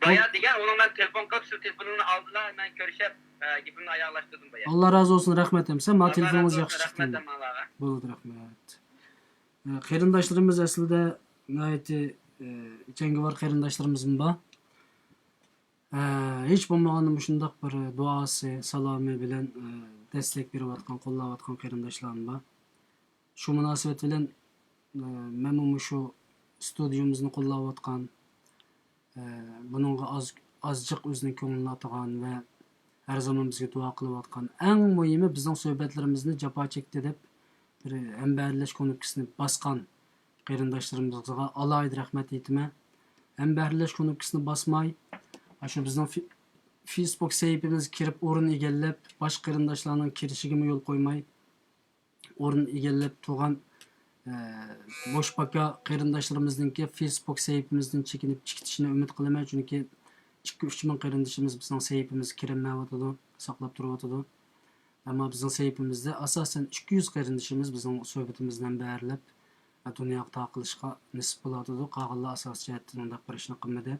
بايا دېگەن ئۇنىڭ مەن تېلېفون قىلىپ، سىلى تېلېفونۇمنى ئالدىلا، مەن كۆرۈشۈپ، ئە، گېپىمنى ئاياغلاشتۇردۇم بايا. ئاللا رازى بولسۇن، رەھمەت ئەمسە. ما تېلېفونىڭىز ياخشى چىقتى. رەھمەت ئەمەڭلارغا. بولدى، رەھمەت. ئە، قېرىنداشلىرىمىز ئەسلىدە ناھايىتى، ئە، جەڭگىۋار قېرىنداشلىرىمىزمۇ بار. ئە، ھېچ بولمىغاندا مۇشۇنداق بىر دۇئاسى، سالامى بىلەن، ئە، دەستەك بېرىۋاتقان، قوللاۋاتقان قېرىنداشلارمۇ بار. شۇ مۇناسىۋەت بىلەن، ئە، مەنمۇ مۇشۇ ستۇدىيىمىزنى قوللاۋاتقان، ئە، بۇنىڭغا ئاز، ئازجىق ئۆزىنىڭ كۆڭلىنى ئاتىغان ۋە ھەر زامان بىزگە دۇئا قىلىۋاتقان، ئەڭ مۇھىمى بىزنىڭ سۆھبەتلىرىمىزنى جاپا چەكتى دەپ بىر ھەمبەھىرلەش كۇنۇپكىسىنى باسقان قېرىنداشلىرىمىزغا ئالاھىدە رەھمەت ئېيتىمەن. ھەمبەھىرلەش كۇنۇپكىسىنى باسماي، ئاشۇ بىزنىڭ في-، فېيسبۇك سەھىپىمىزگە كىرىپ ئورۇن ئىگىلەپ، باشقا قېرىنداشلارنىڭ كىرىشىگىمۇ يول قويماي، ئورۇن ئىگىلەپ تۇرغان، ئە، بوش پاكا قېرىنداشلىرىمىزنىڭكى فېيسبۇك سەھىپىمىزدىن چېكىنىپ چىقىشىنى ئۈمىد قىلىمەن، چۈنكى ئىككى، ئۈچ مىڭ قېرىندىشىمىز بىزنىڭ سەھىپىمىزگە كىرەلمەيۋاتىدۇ، ساقلاپ تۇرۇۋاتىدۇ. ئەمما بىزنىڭ سەھىپىمىزدە ئاساسەن ئىككى يۈز قېرىندىشىمىز بىزنىڭ سۆھبىتىمىزنى ھەمبەھىرلەپ، دۇنياغا تارقىلىشقا نېسىپ بولۇۋاتىدۇ. قالغانلار ئاساسىي جەھەتتىن ئۇنداق بىر ئىشنى قىلمىدى.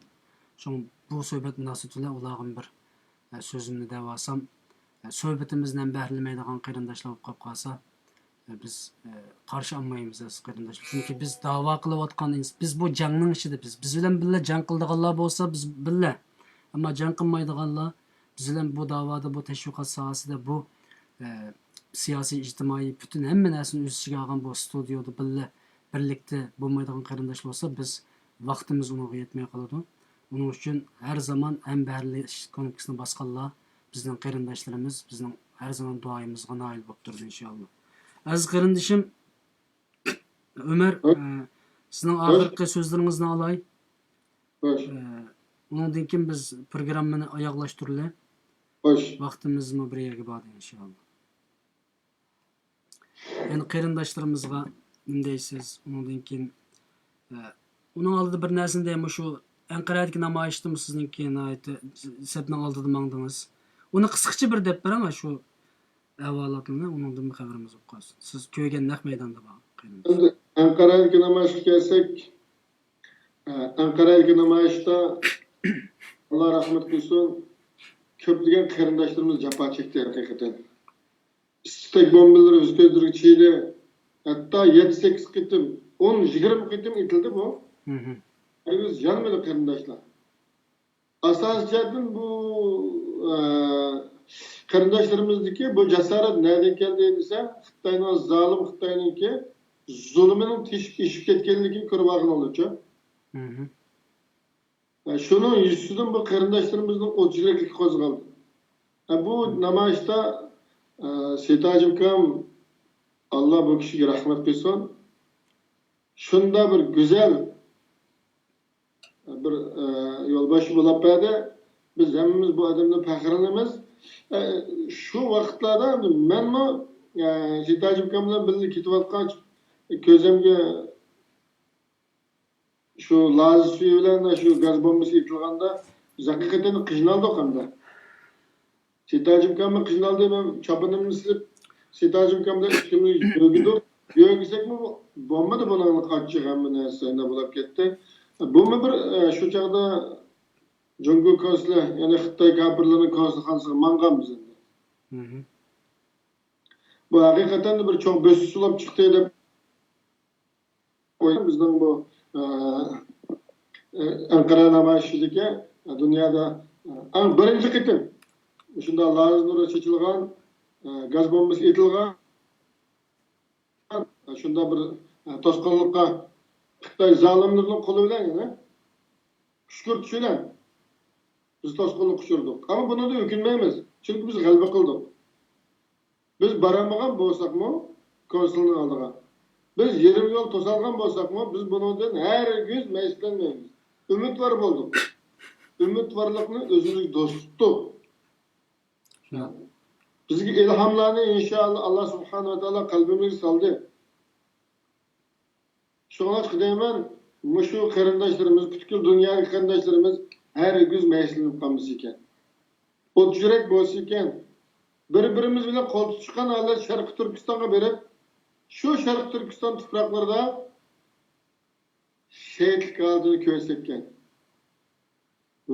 شۇڭا بۇ سۆھبەت مۇناسىۋىتى بىلەن ئۇلارغىمۇ بىر، ئە، سۆزۈمنى دەۋالسام، ئە، سۆھبىتىمىزنى ھەمبەھىرلىمەيدىغان قېرىنداشلار بولۇپ قاپ قالسا، ئە، بىز، ئە، قارشى ئالمايمىز ئەزىز قېرىنداشلار. چۈنكى بىز داۋا قىلىۋاتقان ئىنس-، بىز بۇ جەڭنىڭ ئىچىدە، بىز، بىز بىلەن بىللە جەڭ قىلىدىغانلار بولسا بىز بىللە. ئەمما جەڭ قىلمايدىغانلار، بىز بىلەن بۇ داۋادا، بۇ تەشۋىقات ساھەسىدە، بۇ، ئە، سىياسىي، ئىجتىمائىي، پۈتۈن ھەممە نەرسىنى ئۆز ئىچىگە ئالغان بۇ ستۇدىيودا بىللە، بىرلىكتە بولمايدىغان قېرىنداش بولسا، بىز ۋاقتىمىز ئۇنىڭغا يەتمەي قالىدۇ. ئۇنىڭ ئۈچۈن ھەر زامان ھەمبەھىرلىشىش كۇنۇپكىسىنى باسقانلار بىزنىڭ قېرىنداشلىرىمىز، بىزنىڭ ھەر زامان دۇئايىمىزغا نائىل بولۇپ تۇرىدۇ، ئىنشائاللا. ئەزىز قېرىندىشىم ئۆمەر، ئە، سىزنىڭ ئاخىرقى سۆزلىرىڭىزنى ئالاي. خوش. ئە، ئۇنىڭدىن كېيىن بىز پروگراممىنى ئاياغلاشتۇرىلى. خوش. ۋاقتىمىزمۇ بىر يەرگە باردى، ئىنشائاللا. يەنە قېرىنداشلىرىمىزغا نېمە دەيسىز؟ ئۇنىڭدىن كېيىن، ئە، ئۇنىڭ ئالدىدا بىر نەرسىنى دەيمۇ، شۇ ئەنقەرەدىكى نامايىشتىمۇ سىزنىڭكى ناھايىتى سەپنىڭ ئالدىدا ماڭدىڭىز؟ ئۇنى قىسقىچە بىر دەپ بېرىڭ، شۇ ئەھۋالاتنى، ئۇنىڭدىنمۇ خەۋىرىمىز بولۇپ قالسۇن. سىز كۆرگەن نەق مەيداندا بار قېرىنداش. ئەمدى ئەنقەرەدىكى نامايىشقا كەلسەك، ئە، ئەنقەرەدىكى نامايىشتا، ئاللا رەھمەت قىلسۇن، كۆپلىگەن قېرىنداشلىرىمىز جاپا چەكتى ھەقىقەتەن. ئىس-تۈتەك بومبىلىرى يۈز كۆزلىرىگە چىيدى. ھەتتا يەتتە، سەككىز قېتىم، ئون، يىگىرمە قېتىم ئېتىلدى بۇ. مھم. ھەرگىز يانمىدى قېرىنداشلار. ئاساسىي جەھەتتىن بۇ، ئە، قېرىنداشلىرىمىزدىكى بۇ جاسارەت نەدىن كەلدى دېسە، خىتاينىڭ، زالىم خىتاينىڭكى زۇلۇمىنىڭ تېشىپ ئېشىپ كەتكەنلىكىنى كۆرۈۋالغىنىڭلارچۇ. مھم. ئە، شۇنىڭ يۈزىسىدىن بۇ قېرىنداشلىرىمىزنىڭ ئوت يۈرەكلىكى قوزغالدى. ئە، بۇ نامايىشتا، ئە، سېيىت ھاجىم ئاكام، ئاللا بۇ كىشىگە رەھمەت قىلسۇن، شۇنداق بىر گۈزەل، بىر، ئە، يولباشچى بولاپ بەردى. بىز ھەممىمىز بۇ ئادەمدىن پەخىرلىنىمىز. ئە، شۇ ۋاقىتلاردا مەنمۇ، ئە، سېيىت ھاجىم ئاكام بىلەن بىللە كېتىۋاتقان كۆزەمگە شۇ لازا سۈيى بىلەن شۇ گاز بومبىسى ئېتىلغاندا، بىز ھەقىقەتەن قىينالدۇق ئەمدى. سېيىت ھاجىم ئاكاممۇ قىينالدى، مەن چاپىنىمنى سېلىپ، سېيىت ھاجىم ئاكام بىلەن ئىككىمىز يۆگىدۇق. يۆگىسەكمۇ بولمىدى، بۇنىڭ ئاچچىقى ھەممە نەرسە شۇنداق بولۇپ كەتتى. بۇمۇ بىر، ئە، شۇ چاغدا جۇڭگو كونسۇلى، يەنى خىتاي كاپىرلىرىنىڭ كونسۇلخانىسىغا ماڭغانمىز ئەمدى. مھم. بۇ ھەقىقەتەن بىر چوڭ بۆسۈش بولۇپ چىقتى دەپ ئويلايمەن. بىزنىڭ بۇ، ئە، ئە، ئەنقەرە نامايىشىدىكى دۇنيادا، ئە، ئەڭ بىرىنچى قېتىم شۇنداق لازا نۇرى چېچىلغان، ئە، گاز بومبىسى ئېتىلغان، شۇنداق بىر، ئە، توسقۇنلۇققا خىتاي زالىملىرىنىڭ قولى بىلەن، يەنە كۈشكۈرتۈش بىلەن بىز توسقۇنلۇققا ئۇچرىدۇق. ئەمما بۇنىڭدىن ئۆكۈنمەيمىز. چۈنكى بىز غەلىبە قىلدۇق. بىز بارالمىغان بولساقمۇ كونسۇلنىڭ ئالدىغا، بىز يېرىم يول توسالغان بولساقمۇ، بىز بۇنىڭدىن ھەرگىز مەيۈسلەنمەيمىز. ئۈمىدۋار بولدۇق. ئۈمىدۋارلىقنى ئۆزىمىزگە دوست تۇتتۇق. شۇنداق. بىزگە ئىلھاملارنى ئىنشائاللا ئاللا سۇبھانەھۇ ۋە تائالا قەلبىمىزگە سالدى. شۇڭلاشقا دەيمەن، مۇشۇ قېرىنداشلىرىمىز، پۈتكۈل دۇنيادىكى قېرىنداشلىرىمىز ھەرگىز مەيۈسلىنىپ قالمىسىكەن. ئوت يۈرەك بولسىكەن. بىر-بىرىمىز بىلەن قول تۇتۇشقان ھالەت شەرقىي تۈركىستانغا بېرىپ، شۇ شەرقىي تۈركىستان تۇپراقلىرىدا شېھىتلىك ھالىتىنى كۆرسەتكەن.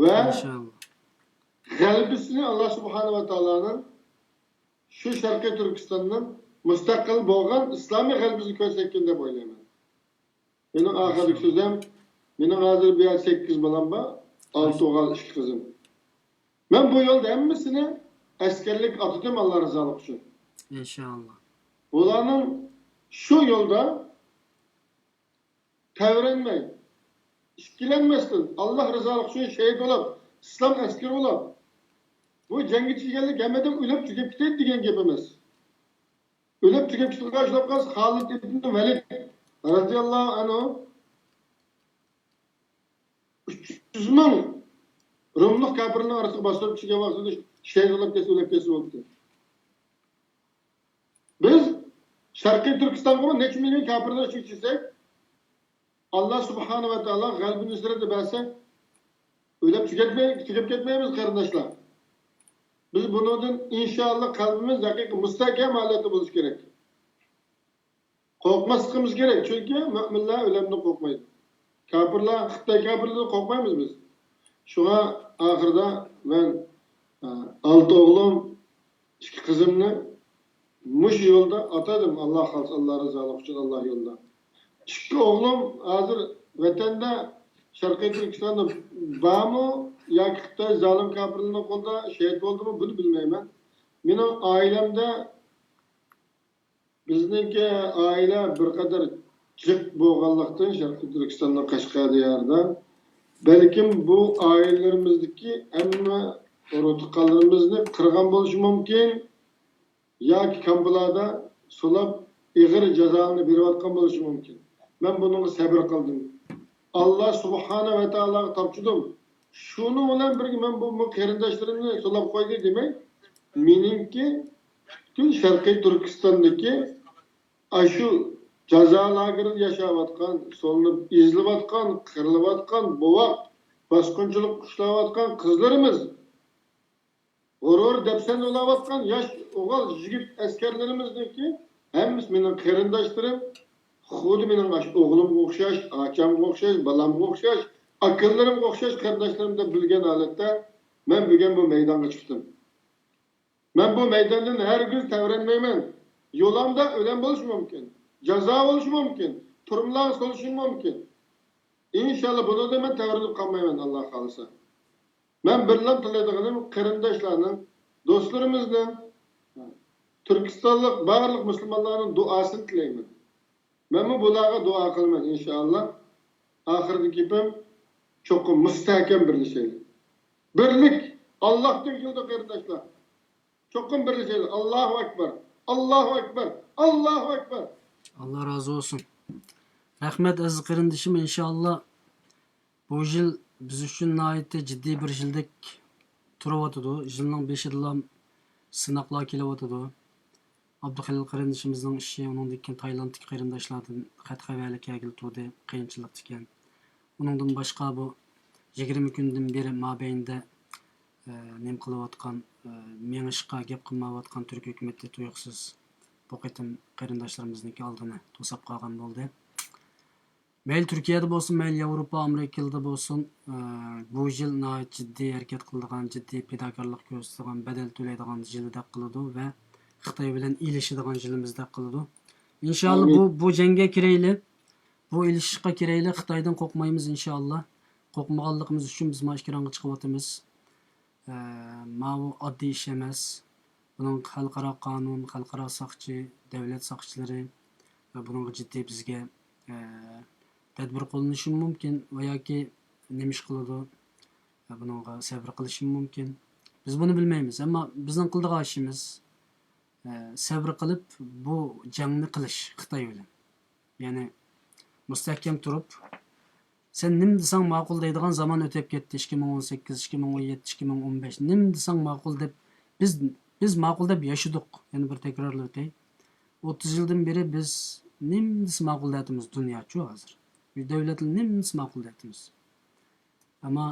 ۋە ئىنشاللا. غەلىبىسىنى ئاللا سۇبھانەھۇ ۋە تائالانىڭ شۇ شەرقىي تۈركىستاننىڭ مۇستەقىل بولغان ئىسلامىي غەلىبىسىنى كۆرسەتكەن دەپ ئويلايمەن. مېنىڭ ئاخىرقى سۆزۈم، مېنىڭ ھازىر بۇ يەردە سەككىز بالام بار، ئالتە ئوغۇل، ئىككى قىزىم. مەن بۇ يولدا ھەممىسىنى ئەسكەرلىك ئاتىدىم، ئاللا رىزالىقى ئۈچۈن. ئىنشاللا. بۇلارنىڭ شۇ يولدا تەۋرەنمەي، ئىككىلەنمەستىن، ئاللا رىزالىقى ئۈچۈن شېھىت بولۇپ، ئىسلام ئەسكىرى بولۇپ، بۇ جەڭگە چىققانلىق ھەممىدىن ئۆلۈپ تۈگەپ كېتەيدۇ دېگەن گەپ ئەمەس. ئۆلۈپ تۈگەپ كېتىدىغان ئىش بولۇپ قالسا، خالىد ئىبن ۋەلىد رەزىياللاھۇ ئەنھۇ ئۈچ يۈز مىڭ روملۇق كاپىرنىڭ ئارىسىغا باستۇرۇپ چۈشكەن ۋاقتىدا شېھىت بولۇپ كەتسە، ئۆلۈپ كەتسە بولدى. بىز شەرقىي تۈركىستانغىمۇ نەچچە مىليون كاپىرنىڭ ئىچىگە چۈشسەك، ئاللا سۇبھانەھۇ ۋە تائالا غەلىبە نۇسرەتنى بەرسە، ئۆلۈپ تۈگەتمەي، تۈگەپ كەتمەيمىز، قېرىنداشلار. بىز بۇنىڭدىن ئىنشائاللا قەلبىمىز ھەقىقىي مۇستەھكەم ھالەتتە بولۇشى كېرەك. قورقماسلىقىمىز كېرەك، چۈنكى مۆمىنلەر ئۆلۈمدىن قورقمايدۇ. كاپىرلار، خىتاي كاپىرلىرىدىن قورقمايمىز بىز. شۇڭا ئاخىرىدا مەن، ئە، ئالتە ئوغلۇم، ئىككى قىزىمنى مۇشۇ يولدا ئاتىدىم، ئاللا خالىسا، ئاللا رىزالىقى ئۈچۈن، ئاللا يولىدا. ئىككى ئوغلۇم ھازىر ۋەتەندە، شەرقىي تۈركىستاندا بارمۇ ياكى خىتاي زالىم كاپىرلىرىنىڭ قولىدا شېھىت بولدىمۇ، بۇنى بىلمەيمەن. مېنىڭ ئائىلەمدە بىزنىڭكى ئائىلە بىر قەدەر جىق بولغانلىقتىن، شەرقىي تۈركىستاننىڭ قەشقەر دىيارىدا، بەلكىم بۇ ئائىلىلىرىمىزدىكى ھەممە ئۇرۇق-تۇغقانلىرىمىزنى قىرغان بولۇشى مۇمكىن، ياكى كامپىلاردا سولاپ، ئېغىر جازالارنى بېرىۋاتقان بولۇشى مۇمكىن. مەن بۇنىڭغا سەۋر قىلدىم. ئاللا سۇبھانە ۋە تائالاغا تاپشۇردۇم. شۇنىڭ بىلەن بىرگە، مەن بۇ، بۇ قېرىنداشلىرىمنى سولاپ قويدى دېمەي، مېنىڭكى پۈتكۈل شەرقىي تۈركىستاندىكى ئاشۇ جازا لاگېرىدا ياشاۋاتقان، سولىنىپ ئېزىلىۋاتقان، قىرىلىۋاتقان، بوۋاق، باسقۇنچىلىققا ئۇچراۋاتقان قىزلىرىمىز، غۇرۇر دەپسەندە بولاۋاتقان ياش ئوغۇل يىگىت ئەسكەرلىرىمىزنىڭكى ھەممىسى مېنىڭ قېرىنداشلىرىم، خۇددى مېنىڭ ئاشۇ ئوغلۇمغا ئوخشاش، ئاچامغا ئوخشاش، بالامغا ئوخشاش، ئاكىلىرىمغا ئوخشاش قېرىنداشلىرىم دەپ بىلگەن ھالەتتە مەن بۈگۈن بۇ مەيدانغا چىقتىم. مەن بۇ مەيداندىن ھەرگىز تەۋرەنمەيمەن. يولۇمدا ئۆلۈم بولۇشى مۇمكىن، جازا بولۇشى مۇمكىن، تۈرمىلەرگە سولىشىم مۇمكىن. ئىنشاللا بۇنىڭدىن مەن تەۋرىنىپ قالمايمەن، ئاللا خالىسا. مەن بىرلا تىلەيدىغىنىم قېرىنداشلارنىڭ، دوستلىرىمىزنىڭ، تۈركىستانلىق بارلىق مۇسۇلمانلارنىڭ دۇئاسىنى تىلەيمەن. مەنمۇ بۇلارغا دۇئا قىلىمەن، ئىنشاللا. ئاخىرىدىكى گېپىم، چوقۇم مۇستەھكەم بىرلىشەيلى. بىرلىك ئاللاھتىن كېلىدۇ، قېرىنداشلار. چوقۇم بىرلىشەيلى. ئاللاھۇ ئەكبەر. ئاللاھۇ ئەكبەر. ئاللاھۇ ئەكبەر. ئاللا رازى بولسۇن. رەھمەت، ئەزىز قېرىندىشىم. ئىنشاللا بۇ يىل بىز ئۈچۈن ناھايىتى جىددىي بىر يىلدەك تۇرۇۋاتىدۇ. يىلنىڭ بېشىدىلا سىناقلار كېلىۋاتىدۇ. ئابدۇخېلىل قېرىندىشىمىزنىڭ ئىشى، ئۇنىڭدىن كېيىن تايلاندتىكى قېرىنداشلاردىن خەت خەۋەرلەر كەلگىلى تۇردى، قىيىنچىلىقتا ئىكەن. ئۇنىڭدىن باشقا بۇ يىگىرمە كۈندىن بېرى مابەينىدە، ئە، نېمە قىلىۋاتقان، ئە، مېڭىشقا گەپ قىلمايۋاتقان تۈرك ھۆكۈمىتى تۇيۇقسىز بۇ قېتىم قېرىنداشلىرىمىزنىڭكى ئالدىنى توساپ قالغان بولدى. مەيلى تۈركىيەدە بولسۇن، مەيلى ياۋروپا، ئامېرىكىدا بولسۇن، ئە، بۇ يىل ناھايىتى جىددىي ھەرىكەت قىلىدىغان، جىددىي پىداكارلىق كۆرسىتىدىغان، بەدەل تۆلەيدىغان يىلىدەك قىلىدۇ ۋە خىتاي بىلەن ئېلىشىدىغان يىلىمىزدەك قىلىدۇ. ئىنشاللا بۇ، ئامىن. بۇ جەڭگە كىرەيلى، بۇ ئېلىشىشقا كىرەيلى، خىتايدىن قورقمايمىز ئىنشاللا. قورقمىغانلىقىمىز ئۈچۈن بىز مانا ئېكرانغا چىقىۋاتىمىز. ئە، ماۋۇ ئاددىي ئىش ئەمەس. بۇنىڭ خەلقئارا قانۇن، خەلقئارا ساقچى، دۆلەت ساقچىلىرى ۋە بۇنىڭغا جىددىي بىزگە، ئە، تەدبىر قوللىنىشى مۇمكىن ۋە ياكى نېمە ئىش قىلىدۇ، ۋە بۇنىڭغا سەۋر قىلىشى مۇمكىن. بىز بۇنى بىلمەيمىز، ئەمما بىزنىڭ قىلىدىغان ئىشىمىز، ئە، سەۋر قىلىپ بۇ جەڭنى قىلىش خىتاي بىلەن. يەنى مۇستەھكەم تۇرۇپ، سەن نېمە دېسەڭ ماقۇل دەيدىغان زامان ئۆتۈپ كەتتى. ئىككى مىڭ ئون سەككىز، ئىككى مىڭ ئون يەتتە، ئىككى مىڭ ئون بەش. نېمە دېسەڭ ماقۇل دەپ، بىز، بىز ماقۇل دەپ ياشىدۇق. يەنە بىر تەكرارلىۋېتەي. ئوتتۇز يىلدىن بېرى بىز نېمە دېسە ماقۇل دەيتىمىز دۇنياچۇ ھازىر. بىز دۆلەتلەر نېمە دېسە ماقۇل دەيتىمىز. ئەمما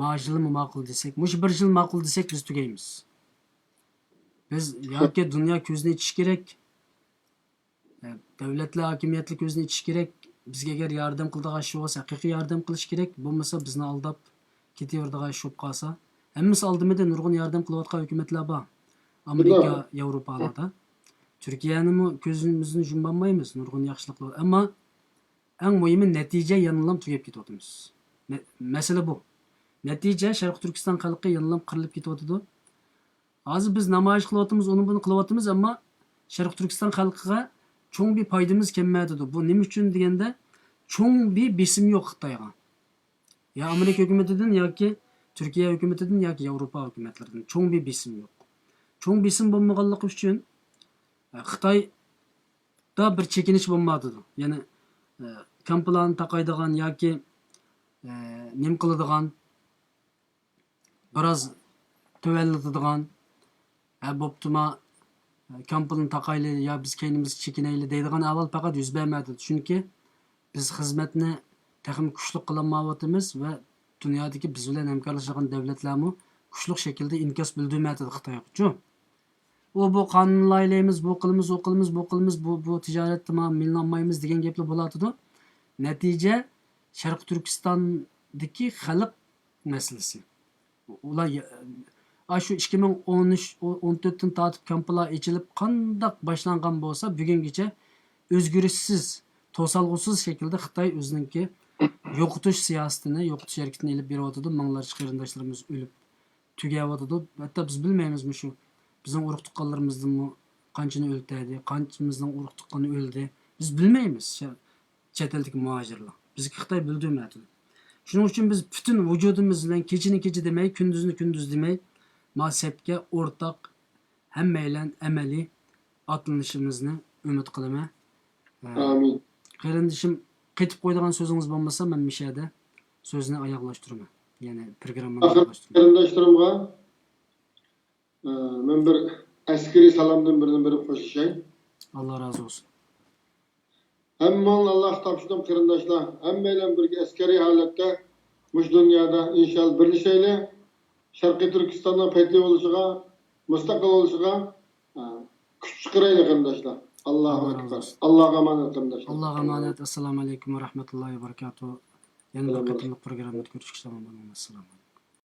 ما يىلمۇ ماقۇل دېسەك، مۇشۇ بىر يىل ماقۇل دېسەك بىز تۈگەيمىز. بىز ياكى دۇنيا كۆزىنى ئېچىش كېرەك، دۆلەتلەر ھاكىمىيەتلىك ئۆزىنى ئېچىش كېرەك. بىزگە ئەگەر ياردەم قىلىدىغان ئىش بولسا، ھەقىقىي ياردەم قىلىش كېرەك. بولمىسا، بىزنى ئالداپ كېتىۋېرىدىغان ئىش بولۇپ قالسا، ھەممىسى ئالدىمىدى، نۇرغۇن ياردەم قىلىۋاتقان ھۆكۈمەتلەر بار. ئامېرىكا، ياۋروپالاردا. تۈركىيەنىمۇ كۆزىمىزنى يۇمالمايمىز، نۇرغۇن ياخشىلىقلار. ئەمما ئەڭ مۇھىمى، نەتىجە يەنىلا تۈگەپ كېتىۋاتىمىز. مە-، مەسىلە بۇ. نەتىجە، شەرقىي تۈركىستان خەلقى يەنىلا قىرىلىپ كېتىۋاتىدۇ. ھازىر بىز نامايىش قىلىۋاتىمىز، ئۇنى بۇنى قىلىۋاتىمىز، ئەمما شەرقىي تۈركىستان خەلقىگە چوڭ بىر پايدىمىز كەلمەيۋاتىدۇ. بۇ نېمە ئۈچۈن دېگەندە، چوڭ بىر بېسىم يوق خىتايغا. يا ئامېرىكا ھۆكۈمىتىدىن ياكى تۈركىيە ھۆكۈمىتىدىن ياكى ياۋروپا ھۆكۈمەتلىرىدىن چوڭ بىر بېسىم يوق. چوڭ بېسىم بولمىغانلىقى ئۈچۈن، ئە، خىتايدا بىر چېكىنىش بولمايۋاتىدۇ. يەنى، ئە، كامپلارنى تاقايدىغان ياكى، ئە، نېمە قىلىدىغان، بىراز تۆۋەنلىتىدىغان، ھە، بوپتۇما، كامپىلنى تاقايلى يا بىز كەينىمىزگە چېكىنەيلى دەيدىغان ئەھۋال پەقەت يۈز بەرمەيۋاتىدۇ. چۈنكى بىز خىزمەتنى تېخىمۇ كۈچلۈك قىلالمايۋاتىمىز ۋە دۇنيادىكى بىز بىلەن ھەمكارلىشىدىغان دۆلەتلەرمۇ كۈچلۈك شەكىلدە ئىنكاس بىلدۈرمەيۋاتىدۇ خىتايغىچۇ. ئۇ بۇ قانۇننى لايىھەلەيمىز، بۇ قىلىمىز، ئۇ قىلىمىز، بۇ قىلىمىز، بۇ، بۇ تىجارەتتە ما-، مىللىنالمايمىز دېگەن گەپلەر بولۇۋاتىدۇ. نەتىجە، شەرقىي تۈركىستاندىكى خەلق مەسىلىسى. ئۇلار يا-، ئاشۇ ئىككى مىڭ ئون ئۈچ، ئون تۆتتىن تارتىپ كامپلار ئېچىلىپ قانداق باشلانغان بولسا، بۈگۈنگىچە ئۆزگىرىشسىز، توسالغۇسىز شەكىلدە خىتاي ئۆزىنىڭكى يوقىتىش سىياسىتىنى، يوقىتىش ھەرىكىتىنى ئېلىپ بېرىۋاتىدۇ. مىڭلارچە قېرىنداشلىرىمىز ئۆلۈپ تۈگەۋاتىدۇ. ھەتتا بىز بىلمەيمىز مۇشۇ بىزنىڭ ئۇرۇق تۇغقانلىرىمىزدىنمۇ قانچىنى ئۆلتۈردى، قانچىمىزنىڭ ئۇرۇق تۇغقىنى ئۆلدى. بىز بىلمەيمىز. چەت ئەلدىكى مۇھاجىرلار. بىزگە خىتاي بىلدۈرمەيۋاتىدۇ. شۇنىڭ ئۈچۈن بىز پۈتۈن ۋۇجۇدىمىز بىلەن كېچىنى كېچە دېمەي، كۈندۈزنى كۈندۈز دېمەي، ما سەپكە ئورتاق ھەممەيلەن ئەمەلىي ئاتلىنىشىمىزنى ئۈمىد قىلىمەن. ئە، ئامىن. قېرىندىشىم، قېتىپ قويىدىغان سۆزىڭىز بولمىسا، مەن مۇشۇ يەردە سۆزنى ئاياغلاشتۇرىمەن. يەنى پروگراممىنى ئاخىر ئاياغلاشتۇرىمەن. قېرىنداشلىرىمغا ئە، مەن بىر ئەسكىرىي سالامدىن بىرنى بېرىپ خوشلىشاي. ئاللا رازى بولسۇن. ھەممىڭلارنى ئاللاغا تاپشۇردۇم، قېرىنداشلار. ھەممەيلەن بىرگە ئەسكەرىي ھالەتتە مۇشۇ دۇنيادا ئىنشاللا بىرلىشەيلى. شەرقىي تۈركىستاننىڭ پەتھى بولۇشىغا، مۇستەقىل بولۇشىغا، ئە، كۈچ چىقىرايلى، قېرىنداشلار. ئاللاھۇ ئاكبەر. ئاللاھقا ئامانەت، قېرىنداشلار. ئاللاھقا ئامانەت. ئەسسالامۇ ئەلەيكۇم ۋە رەھمەتۇللاھى ۋە بەرىكاتۇھ. يەنە بىر قېتىملىق پروگراممىدا كۆرۈشكىچە ئامان بولۇڭ. ئەسسالامۇ ئەلەيكۇم.